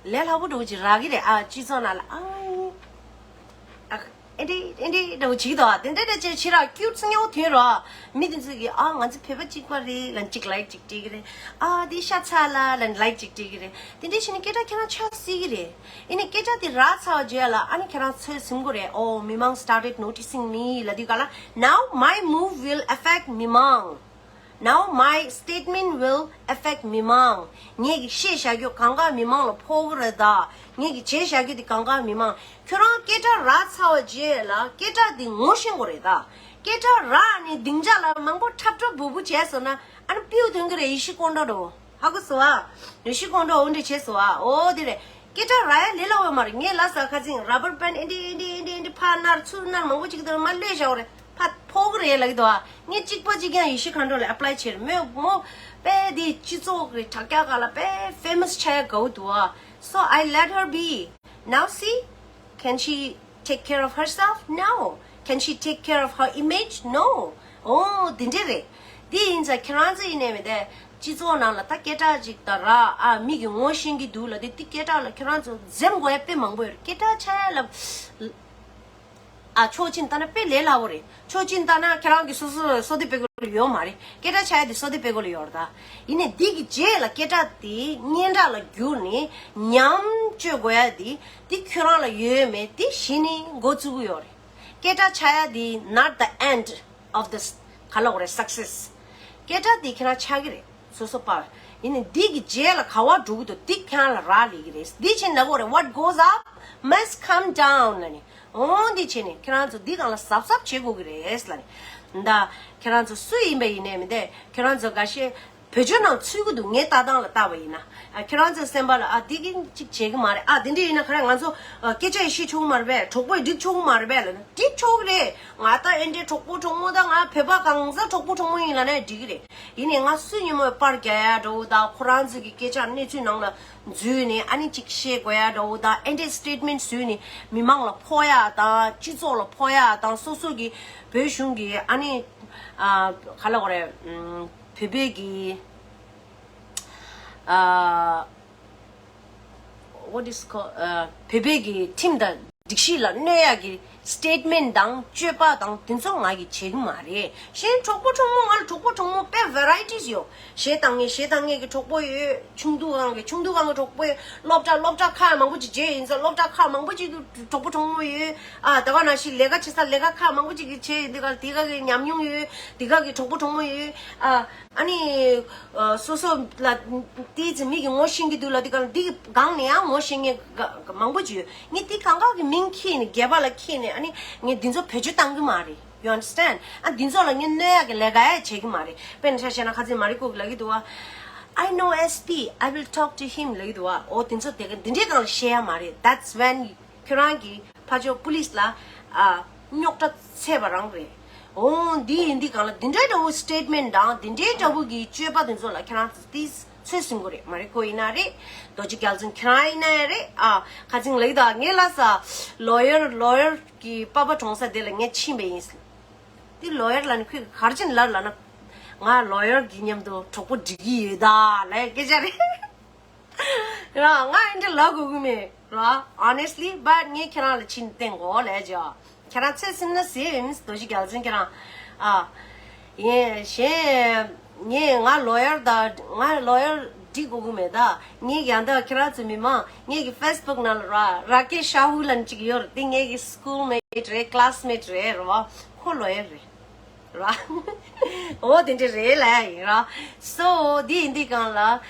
ལས་སླ་པོ་འདྲ་བོ་ཅིག་རག་གི་རེད་ཨ། སྤྱི་ཚོགས་ནང་ལ་ཨ། ཨ། ཨེ་འདྲེ་ཨེ་འདྲེ་འདྲ་བོ་བྱེད་ཀྱི་འདུག་དེ་འདྲ་འདྲ་ཅིག་བྱེད་ར་ཀིའུཊ་སི་ཉོ་ཐོན་ར། མི་དེ་ཚོ་གིས་ཨ་ང་ཚོ་བོད་པ་གཅིག་པ་རེད་ལབ་ཅིག་ལའིཀ་ཅིག་སྤྲད་ཀྱི་རེད། ཨ་དེ་ཤ་ཚ་ལ་ལབ་ལའིཀ་ཅིག་སྤྲད་ཀྱི་རེད། དེ་འདྲ་བྱས་ནས་སྐད་གྲགས་ཁྱེད་རང་ཆགས་སྲིད་ཀྱི་རེད། ཨེ་ནས་སྐད་གྲགས་དེ་རག་ཚར་བ་རྗེས་ལ་ཨ་ནི་ཁྱེད་རང་ཚོད་ཟིན་དགོས་རེད། Oh, མི་མང་started noticing me ལབ་དུས་ག་ལ། Now my move will affect མི་མང་། Now my statement will affect མི་མང་། ངེད་ཀྱི་བཤད་བཞག་རྒྱུ་གང་ག་མི་མང་ལ་ཕོག་གི་རེད་ད། ངེད་ཀྱི་བྱས་བཞག་རྒྱུ་དེ་གང་ག་མི་མང་། ཁྱོད་རང་སྐད་གྲགས་རག་ཚར་བ་རྗེས་ལ་སྐད་གྲགས་དེ་ངོ་ཤེས་དགོས་རེད་ད། སྐད་གྲགས་རག་ནས་སྡིངས་ཆ་ལ་མང་པོ་འཁྲབ་འཁྲབ་བུ་བུ་བྱས་སོང་ན་ཨ་ནི་པིའུ་ཐོན་གི་རེད། ཡེ་ཤེས་ཀོང་ཀྲོ་འགྲོ། ཧ་གོ་སོང་ཨ། ཡེ་ཤེས་ཀོང་ཀྲོ་འོ་འདྲ་བྱས་སོང་ཨ། འོ་དེ་རེད། སྐད་གྲགས་རག་ཡ་ལས་སླ་བོ་མ་རེད། ངས་ལབ་ས་ཁ་ཚིག་ར་བར་བེན་ཨེ་འདྲ་ཨེ་འདྲ་ཨེ་འདྲ་ཨེ་འདྲ་ཕར་ནར་ཚུར་ནར་མང་པོ་ཅིག་དང་མ་ལས་བཞག་རེད། ཕ་ཕོག་གི་རེད་ལབ་ཀྱི་འདུག་ཨ། ངས་གཅིག་པ་གཅིག་རྐྱང་ཡེ་ཤེས་ཀོང་ཀྲོ་ལ་ཨེ་པ་ལའི་བྱས་རེད། མོ་མོ་དཔེ་དེ་སྤྱི་ཚོགས་ཀྱི་དྲ་རྒྱ་སྒང་ལ་དཔེ་ཕེ་མ་སི་ཆགས་ཡ་དགའ་བོ་འདུག་ཨ། So I let her be. Now see, can she take care of herself? No. Can she take care of her image? No. Oh, འདི་འདྲ་རེད། འདི་ཡིན་ཙང་ཁྱེད་རང་ཚོ་ཡིན་ནའི་མི་དེ་སྤྱི་ཚོགས་ནང་ལ་ད་སྐད་གྲགས་ཅིག་ད་རག་ཨ། མི་གི་ངོ་ཤེས་ཀྱི་འདུག་ལབ་དེ། འདི་སྐད་གྲགས་ལ་ཁྱེད་རང་ཚོ་འཛེམ་དགོས་ཡ་དཔེ་མང་པོ་ཡོད་རེད། སྐད་གྲགས་ཆགས་ཡ་ལ་ཨ་ཕྱོགས་གཅིག་ནས་ལྟ་ན་དཔེ་ལས་སླ་བོ་རེད། ཕྱོགས་གཅིག་ནས་ལྟ་ན་ཁྱེད་རང་གི་སོ་སོ་བསོད་བདེ་སྤེལ་དགོས་ཡོད་མ་རེད། སྐད་གྲགས་ཆགས་ཡ་དེ་བསོད་བདེ་སྤེལ་དགོས་ལ་ཡོད་རེད་ད། ཡིན་ནའི་འདི་གི་རྗེས་ལ་སྐད་གྲགས་དེ་སྙན་གྲགས་ལ་བསྒྱུར་ནས་ཉམས་བཅོས་དགོས་ཡ་དེ། འདི་ཁྱོད་རང་ལ་ཡོད་མེད་དེ་གཞི་ནས་འགོ་བཙུགས་ཀྱི་ཡོད་རེད། སྐད་གྲགས་ཆགས་ཡ་དེ་not the end of the ག་ལ་གོ་རེད། Success. སྐད་གྲགས་དེ་ཁྱེད་རང་ཆགས་ཀྱི་རེད། སོ་སོ་པར། ཡིན་ནའི་འདི་གི་རྗེས་ལ་ག་བ་འགྲོ་གི་འདུག་འདི་ཁྱེད་རང་ལ་རག་ལས་ཀྱི་རེད། འདི་བྱས་ན་གོ་རེད། What goes up must come down ལབ་ནས། འོང་འདི་བྱས་ནས་ཁྱེད་རང་ཚོ་འདི་སྒང་ལ་གཟབ་གཟབ་བྱེད་དགོས་ཀྱི་རེད་ལབ་ནས། ད་ཁྱེད་རང་ཚོ་སུ་ཡིན་པ་ཡིན་ནའི་མི་འདི་ཁྱེད་རང་ཚོ་འགའ་ཤས་བེད་སྤྱོད་ནང་ཚུད་ཀྱི་འདུག་ངའི་ལྟ་སྟངས་ལ་བལྟས་པ་ཡིན་ན། ཨ། ཁྱེད་རང་ཚོའི་སེམས་པ་ལ་ཨ་འདི་གིན་ཅིག་བྱེད་ཀྱི་མ་རེད། ཨ་འདི་འདྲ་ཡིན་ན་ག་རེ་ང་ཚོ་ཨ་སྐད་ཆ་ཡི་ཤེས་ཆོག་གི་མ་རེད་པས། གྲོགས་པོ་ཡི་འགྲིག་ཆོག་གི་མ་རེད་པས་ལབ་ན་འགྲིག་ཆོག་གི་རེད། ང་ད་ཨེ་འདྲའི་གྲོགས་པོ་གྲོགས་མོ་དང་ང་བོད་པ་གང་ཟག་གྲོགས་པོ་གྲོགས་མོ་ཡིན་ལབ་ན་འགྲིག་གི་རེད། ཡིན་ནའི་ང་སུ་ཉིན་མོ་པར་རྒྱག་ཡ་འདྲ་བོ་དང་ཁོ་རང་ཚོ་གི་སྐད་ཆ་གནས་ཚུལ་ནང་ལ་འཛུལ་ནས་ཨ་ནི་ཅིག་བཤད་དགོས་ཡ་འདྲ་བོ་དང་ཨེ་འདྲའི་སི་ཊེཊ་མེན་ཊི་བཟོས་ནས་མི་མང་ལ་ཕོག་ཡ་དང་སྤྱི་ཚོགས་ལ་ཕོག་ཡ་དང་སོ་སོ་གི་བོད་གཞུང་གི་ཨ་ནི་ཨ་ག་ལ་གོ་རེད། ཨམ། བོད་པའི་གི་ཨ། What is called? ཨ། བོད་པའི་གི་ཁྲིམས་དང་སྒྲིག་གཞི་ལ་གནོད་ཡག་གི་སི་ཊེཊ་མེན་ཊི་དང་སྤྱོད་པ་དང་དེ་ཚོ་ང་གིས་བྱེད་གི་མ་རེད། གཞན་གྲོགས་པོ་གྲོགས་མོ་ང་ལ་གྲོགས་པོ་གྲོགས་མོ་དཔེ་ཝེ་རའི་ཊིས་ཡོད། གཞས་བཏང་མཁན་གཞས་བཏང་མཁན་གི་གྲོགས་པོ་ཡོད། ཆུང་དུས་སྒང་གི་ཆུང་དུས་སྒང་གི་གྲོགས་པོ་ཡོད། སློབ་གྲྭ་སློབ་གྲྭ་ཁག་མང་པོ་ཅིག་བརྗེས་ཡིན་ཙང་སློབ་གྲྭ་ཁག་མང་པོ་ཅིག་གི་གྲོགས་པོ་གྲོགས་མོ་ཡོད། ཨ་ད་ག་ནང་བཞིན་ལས་ཀ་བྱེད་ས་ལས་ཀ་ཁག་མང་པོ་ཅིག་གི་བྱས་ཡིན་དུས་ག་དེ་ག་གི་ཉམས་མྱོང་ཡོད། དེ་ག་གི་གྲོགས་པོ་གྲོགས་མོ་ཡོད། ཨ། ཨ་ནི་ཨ་སོ་སོ་ལ་དེའི་ཚེ་མི་གི་ངོ་ཤེས་ཀྱི་འདུག་ལབ་དུས་གང་འདི་གི་སྒང་ནས་ཡང་ངོ་ཤེས་མཁན་ག་ག་མང་པོ་ཅིག་ཡོད། ངས་དེ་གང་ག་གི་མིང་ཁྱེར་ནས་སྒལ་པ་ལ་འཁྱེར་ནས་ཨ་ནི་ངས་འདི་ཚོ་བེད་སྤྱོད་བཏང་གི་མ་རེད། You understand? ཨ་འདི་ཚོ་ལ་ངས་གནོད་ཡག་གི་ལས་ཀ་ཡང་བྱེད་ཀྱི་མ་རེད། དཔེར་ན་ཆ་བཞག་ན་ཁ་ཚིག་མ་རི་ཀོ་གི་ལབ་ཀྱི་འདུག་བ། I know S P, I will talk to him ལབ་ཀྱི་འདུག་བ། འོ་དེ་ཚོ་དེ་ག་འདི་འདྲའི་སྒང་ལ་བཤད་ཡ་མ་རེད། That's when ཁྱོད་རང་གི་ཕར་ཕྱོགས་པུ་ལིས་ལ་ཨ་རྙོག་དྲ་ཚད་པ་རང་རེད། འོང་འདི་ཡིན་འདི་གང་ལ་འདི་འདྲའི་འདྲ་བོ་སི་ཊེཊ་མེན་ཊི་དང་འདི་འདྲའི་འདྲ་བོ་གི་སྤྱོད་པ་དེ་ཚོ་ལ་ཁྱེད་རང་ཚོ་ཏིས་ཚོད་ཟིན་དགོས་རེད། མ་རི་ཀོ་ཡིན་ན་རེད། རྡོ་རྗེ་རྒྱལ་མཚན་ཁྱེད་རང་ཡིན་ན་ཡང་རེད། ཨ་ཁ་ཚིག་ལབ་ཀྱི་འདུག་ངས་ལབ་ས་ལོ་ཡར་ལོ་ཡར་གི་པ་ཕ་གྲོངས་ས་དེ་ལ་ངས་ཕྱིན་པ་ཡིན། འདི་ལོ་ཡར་ལ་ནི་ཁོས་ག་རེ་བྱས་ནས་ལབ་ལབ་ན། ང་ལོ་ཡར་གི་མཉམ་དུ་གྲོགས་པོ་སྒྲིག་གི་ཡོད་ད་ལབ་སྐད་ཆ་རེད། ར་ང་ཨེ་འདྲ་ལབ་དགོས་ཀྱི་མེད་ར། Honestly, but ངས་ཁྱེད་རང་ལ་ཕྱིན་བསྟན་དགོས་ལས་ཅོ། ཁྱེད་རང་ཚོད་ཟིན་ན་ཟེར་ཡིན་རྡོ་རྗེ་རྒྱལ་མཚན་ཁྱེད་རང་། ཨ། ཡིན་གཞན། ངས་ང་ལོ་ཡར་ད་ང་ལོ་ཡར་འགྲིག་དགོས་ཀྱི་མེད་ད། ངས་ཡང་ད་ཁྱེད་རང་ཚོ་མི་མང་ངས་ཀྱི་ཕེ་སི་བུག་ནང་ལ་ར་ར་ཀེ་ཤ་ཧུ་ལབ་ཅིག་ཡོད་རེད། དེ་ངས་ཀྱི་སི་ཀུལ་མེཊ་རེད། ཀི་ལ་སི་མེཊ་རེད་ར། ཁོ་ལོ་ཡར་རེད། ར། འོ་དེ་འདྲ་རེད་ལབ་ཡ་ཡིན་ར། སོ་འདི་ཡིན་དུས་སྒང་ལ་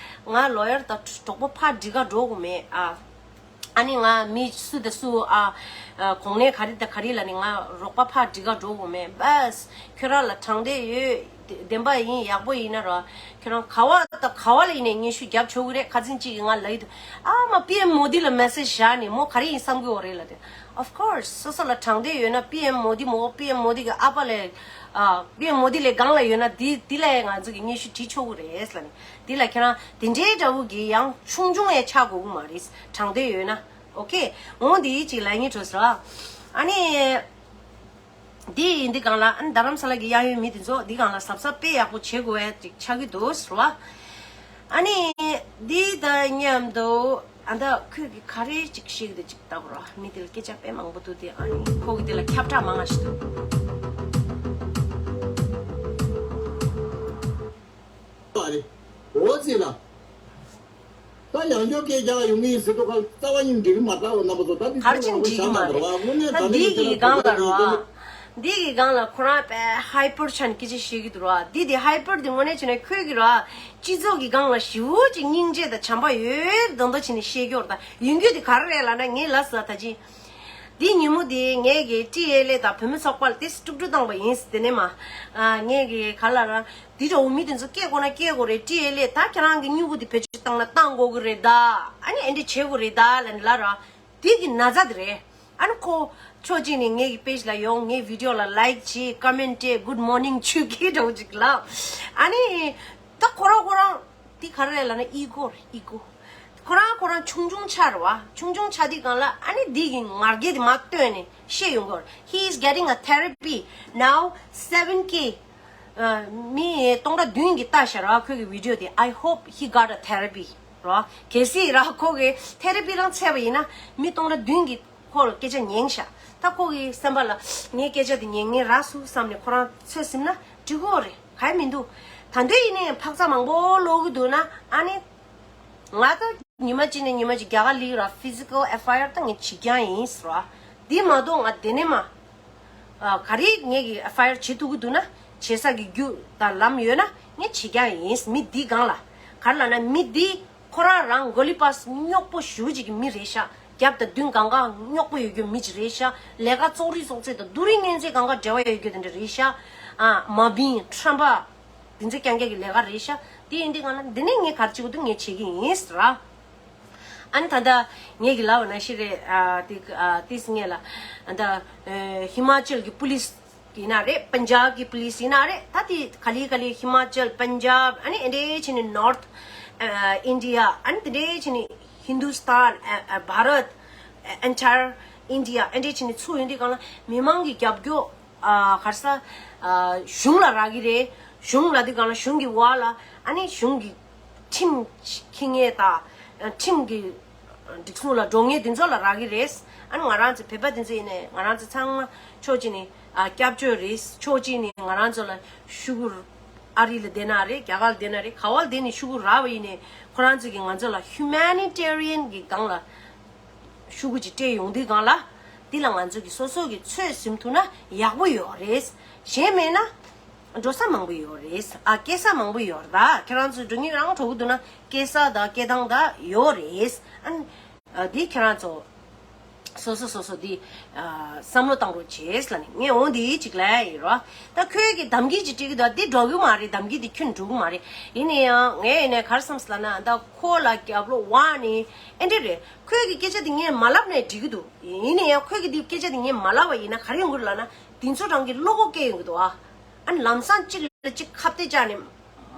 ང་ལོ་ཡར་དང་གྲོགས་པོ་ཕར་སྒྲིག་ག་འགྲོ་དགོས་མེད་ཨ། ཨ་ནི་ང་མི་སུ་དང་སུ་ཨ། ཨ་གོང་ནས་ག་རེ་དང་ག་རེ་ལབ་ནས་ང་རོགས་པ་ཕར་སྒྲིག་ག་འགྲོ་དགོས་མེད། བས་ཁྱོད་རང་ལ་དྲང་བདེན་ཡོད། བདེན་པ་ཡིན་ཡག་པོ་ཡིན་ན་ར། ཁྱོད་རང་ག་བ་དང་ག་བ་ལ་ཡིན་ནའི་སྙན་ཞུ་རྒྱབ་ཆོག་གི་རེད། ཁ་ཚིག་གཅིག་གིས་ང་ལབ་ཡི་འདུག་ཨ་མ་པི་ཨེམ་མོ་དི་ལ་མེ་སེ་ཇི་བཞག་ནས་མོ་ག་རེ་ཡིན་བསམ་གི་ཡོད་རེད་ལབ་དེ། Of course སོ་སོ་ལ་དྲང་བདེན་ཡོད་ན་པི་ཨེམ་མོ་དི་མོ་པི་ཨེམ་མོ་དི་གི་ཨ་ཕ་ལས། ཨ་པི་ཨེམ་མོ་དི་ལས་སྒང་ལ་ཡོད་ན་དི་དི་ལ་ང་ཚོ་གི་སྙན་ཞུ་བྲིས་ཆོག་གི་རེད་ལབ་ནས། དི་ལ་ཁྱེད་རང་དེ་འདྲའི་འདྲ་བོ་གི་ཡང་ཆུང་ཆུང་ཡང་ཆགས་དགོས་ཀྱི་མ་རེད། དྲང་བདེན་ཡོད་ན། ཨོ་ཁེ། འོང་དེ་ཅིག་ལབ་སྙིང་བྲོ་སོང་། ཨ་ནི། དེ་ཡིན་དུས་སྒང་ལ་ཨ་ནི་རྡ་རམ་ས་ལ་གི་གཡས་གཡོན་མི་དེ་ཚོ་འདི་སྒང་ལ་གཟབ་གཟབ་དཔེ་ཡག་པོ་བྱེད་དགོས་ཡ་ཅིག་ཆགས་ཀྱི་འདུག་ཟེར་བ། ཨ་ནི་འདི་དང་མཉམ་དུ་ ཨ་ད་ཁོས་གི་ག་རེ་ཅིག་ཤེས་ཀྱི་འདུག་ཅིག་ལྟ་དགོས་ར། མི་དེ་ལ་སྐད་ཆ་དཔེ་མང་པོ་འདུག་དེ། ཨ་ནི་ཁོ་གི་དེ་ལ་ཁྱབ་བསྒྲགས་མང་ང་ཞིག་འདུག་པ་རེད། འོ་ཙི་ལ། ད་ཡང་བསྐྱར་སྐད་རྒྱག་ཡོང་གི་ཡིན་ཟེར་དུས་ཁ་རྩ་བ་ཉིད་འགྲིག་གི་མ་རེད་བ། རྣམ་པ་ཚོ། ད་འདི་ག་རེ་ཅིག་འགྲིག་གི་མ་རེད། དངོས་གནས་ད་ད་འདི་ནི་དེ་གི་ལ་སྒང་ལ་ར། འདི་གི་སྒང་ལ་ཁོ་རང་དཔེ་ཧའི་པར་ཆགས་ནས་སྐད་ཆ་བཤད་ཀྱི་འདུག་ར། འདི་དེ་ཧའི་པར་དེ་དངོས་གནས་བྱས་ན་ཁོས་གི་ར། སྤྱི་ཚོགས་ཀྱི་སྒང་ལ་ཞེ་པོ་ཅིག་སྙིང་རྗེ་དང་བྱམས་པ་ཡོད་མདོག་མདོག་བྱས་ནས་བཤད་ཀྱི་ཡོད་རེད། ད་ཡོང་རྒྱུ་དེ་ག་རེ་རེད་ལབ་ན། ངས་ལབ་ས་ད་ཅི། འདི་ཉིན་མོ་དེ་ངས་གི་ཊི་ཨེལ་ཨེ་དང་བུད་མེད་ཚོགས་པ་ལ་ཏོག་ཙམ་དཀྲུག་དཀྲུག་བཏང་པ་ཡིན། དེ་ནས་མ། ཨ། ངས་གི་ག་ལ་ར། འདི་འདྲ་བོ་མི་དེ་ཚོ་སྐད་གོ་ན་སྐད་གོ་རེད། ཊི་ཨེལ་ཨེ་ད་ཁྱེད་རང་གི་སྨྱུ་གུ་དེ་བེད་སྤྱོད་བཏང་ན་བཏང་དགོས་གི་རེད་ད། ཨ་ནི་ཨེ་འདྲ་བྱེད་དགོས་རེད་ད་ལབ་ནས་ལབ་ར། དེ་གི་ན་ཚ་དེ་རེད། ཨ་ནི་ཁོ་ཕྱོགས་གཅིག་ནས་ངའི་གི་པེ་ཇི་ལ་ཡོང་། ངའི་བི་ཌི་ཡོ་ལ་ལའིག་བྱེད། ཀོ་མེན་ཊི་བྱེད། གུཌ་མོར་ནིང་ཆུ་ཁྱི་འདྲ་བོ་ཅིག་ལབ། ཨ་ནི་ད་ཁོ་རང་ཁོ་རང་དེ་ག་རེ་རེད་ལབ་ན། ཨི་གོ་རེད། ཨི་གོ། ཁོ་རང་ཁོ་རང་ཆུང་ཆུང་ཆགས་རེད་བ། ཆུང་ཆུང་ཆགས་དུས་སྒང་ལ་ཨ་ནི་འདི་གི་ངར་སྐད་དེ་མར་བཏོན་ནས་བཤད་ཡོང་གི་ཡོད་རེད། He is getting a therapy now, seven K. ཨ། མི་སྟོང་ཕྲག་བདུན་གྱིས་ལྟ་ཤག་ར། ཁོ་གི་བི་ཌི་ཡོ་དེ། I hope he got a therapy ར། གལ་སྲིད་ར་ཁོ་གི་ཐེ་ར་པི་རང་ཚད་པ་ཡིན་ན། མི་སྟོང་ཕྲག་བདུན་གྱིས་ཁོ་ལ་སྐད་ཆ་ཉན་ཤག་ད་ཁོ་གི་སེམས་པ་ལ་ངའི་སྐད་ཆ་དེ་ཉན་མཁན་རག་སོང་བསམ་ནས་ཁོ་རང་ཚོད་ཟིན་ན་འགྲིག་གི་རེད། ག་ཡེ་མི་འདུག་ད་དུང་ཡིན་ནའི་འཕག་འཚག་མང་པོ་ཀློག་གི་འདུག་ན། ཨ་ནི་ང་ད་ཉི་མ་གཅིག་ནས་ཉི་མ་གཅིག་རྒྱ་གར་སླེབས་ར། ཕི་ཛི་ཀལ་ཨེཕ་ཨའི་ཨར་ད་ངས་བྱེད་རྐྱང་ཡིན་ཟེར་བ། འདི་མ་གཏོགས་ང་དེ་ནས་མ། ཨ། ག་རེ་ངས་གི་ཨེཕ་ཨའི་ཨར་བྱེད་ཐུབ་ཀྱི་འདུག་ན། བྱེད་ས་གི་རྒྱུ་དང་ལམ་ཡོད་ན་ངས་བྱེད་རྐྱང་ཡིན། མི་འདི་སྒང་ལ། ག་རེ་ལབ་ན་མི་འདི་ཁོ་རང་རང་གོ་ལི་པ་སི་རྙོག་པོ་ཞེ་པོ་ཅིག་གི་མི་རེད་ཤག་རྒྱབ་དང་མདུན་སྒང་ག་རྙོག་པོ་ཡོད་རྒྱུ་མི་ཅིག་རེད་ཤག་ལས་ཀ་བཙོག་རིགས་བཙོག་ཚད་དང་སྡུག་རུས་ངན་ཚད་སྒང་ག་འབྲེལ་བ་ཡོད་རྒྱུ་དེ་འདྲ་རེད་ཤག་ཨ། མ་བིན་ཁྲམ་པ་འདི་ཚོ་རྐྱང་རྐྱང་གི་ལས་ཀ་རེད་ཤག་དེ་ཡིན་དུས་སྒང་ལ་འདི་ནས་ངས་ག་རེ་བྱེད་དགོས་འདུག་ངས་བྱེད་ཀྱི་ཡིན་ཟེར་ར། ཨ་ནི་ད་ལྟ་ངས་གི་ལབ་པ་ནང་བཞིན་རེད། ཨ། དེ། ཨ། དེ་སྔས་ལ་ད་ལྟ་ཧི་མ་ཅལ་གྱི་པུ་ལིས་ཡིན་ན་རེད། པན་ཇབ་ཀྱི་པུ་ལིས་ཡིན་ན་རེད། ད་དེ་ག་ལེ་ག་ལེ་ཧི་མ་ཅལ། པན་ཇབ། ཨ་ནི་ཨེ་འདྲས་བྱས་ནས་ནོར་ཐི་ཨིན་ཌི་ཡ། ཨ་ནི་དེ་འདྲས་བྱས་ནས་ཧིན་དུ་སི་ཐན། ཨ། ཨ། བྷ་རད། ཨེན་ཊ་ཡར་ཨིན་ཌི་ཡ། ཨེ་འདྲས་བྱས་ནས་ཚུར་ཡོང་དུས་སྒང་ལ་མི་མང་གི་རྒྱབ་སྐྱོར། ཨ། ག་རེ་ཟ། ཨ། གཞུང་ལ་རག་གི་རེད། གཞུང་ལབ་དུས་སྒང་ལ་གཞུང་གི་འོག་ལ། ཨ་ནི་གཞུང་གི་ཁྲིམས་འཁྱེར་མཁན་དང་། ཨ། ཁྲིམས་ཀྱི་སྒྲིག་སྲོལ་ལ་འགྲོ་མཁན་དེ་ཚོ་ལ་རག་གི་རེད། ཨ་ནི་ང་རང་ཚོ་བོད་པ་དེ་ཚོ་ཡིན་ནའི་ང་རང་ཚོ་ཚང་མ་ཕྱོགས་གཅིག་ནས། ཨ། སྐྱབས་བཅོལ་རེད། ཕྱོགས་གཅིག་ནས་ང་རང་ཚོ་ལ་ཤོག་གུ། ཨ་རི་ལ་བསྡད་ན་རེད། རྒྱ་གར་ལ་བསྡད་ན་རེད། ག་བ་ལ་བསྡད་ནས་ཤོག་གུ་རག་པ་ཡིན་ནའི་ཁོ་རང་ཚོ་གིས་ང་ཚོ་ལ་ཧིའུ་མེ་ནི་ཊེ་རི་ཡན་གྱི་སྒང་ལ་ཤོག་གུ་ཅིག་སྤྲད་ཡོང་དུས་སྒང་ལ། འདི་ལ་ང་ཚོ་གིས་སོ་སོ་གིས་ཚོད་ཟིན་ཐུབ་ན་ཡག་པོ་ཡོད་རེད། གཞན་མེད་ན་འགྲོ་ས་མང་པོ་ཡོད་རེད། ཨ། སྐྱེལ་ས་མང་པོ་ཡོད་རེད། ད་ཁྱེད་རང་ཚོ་འགྲོ་སྙིང་རང་བྲོ་གི་འདུག་ན་སྐྱེལ་ས་དང་སྐྱེལ་སྟངས་ད་ཡོད་རེད། ཨ། ཨ། འདི་ཁྱེད་རང་ཚོ་སོ་སོ་སོ་སོ་འདི། ཨ། བསམ་བློ་བཏང་རོགས་བྱེད་ལབ་ནས་ངས་འོ་འདི་ཅིག་ལབ་ཡིན་རོ། ད་ཁོས་ཀྱི་དམ་གྱི་ཅིག་སྤྲད་ཀྱི་འདུག་འདི་འགྲོ་གི་མ་རེད། དམ་གྱི་འདི་ཁྱོན་འགྲོ་གི་མ་རེད། ཡིན་ན་ཡང་ངས་ཡིན་ནའི་ག་རེ་བསམ་སོང་ལབ་ན། ད་ཁོ་ལ་རྒྱབ་ལོགས་ནས་ཨེ་འདྲ་རེད། ཁོས་ཀྱི་སྐད་ཆ་འདི་ངས་མ་ལབ་ནའི་འགྲིག་གི་འདུག་ཡིན་ན་ཡང་ཁོས་ཀྱི་འདི་སྐད་ཆ་འདི་ངས་མ་ལབ་པ་ཡིན་ན་ག་རེ་ཡོང་གི་རེད་ལབ་ན། འདི་ཚོ་རང་གི་བློ་ཁོག་སྐྱེ་ཡོང་གི་འདུག་ཨ། ཨ་ནི་ལམ་སང་གཅིག་ལ་གཅིག་ཁ་གཏད་བཅག་ནས་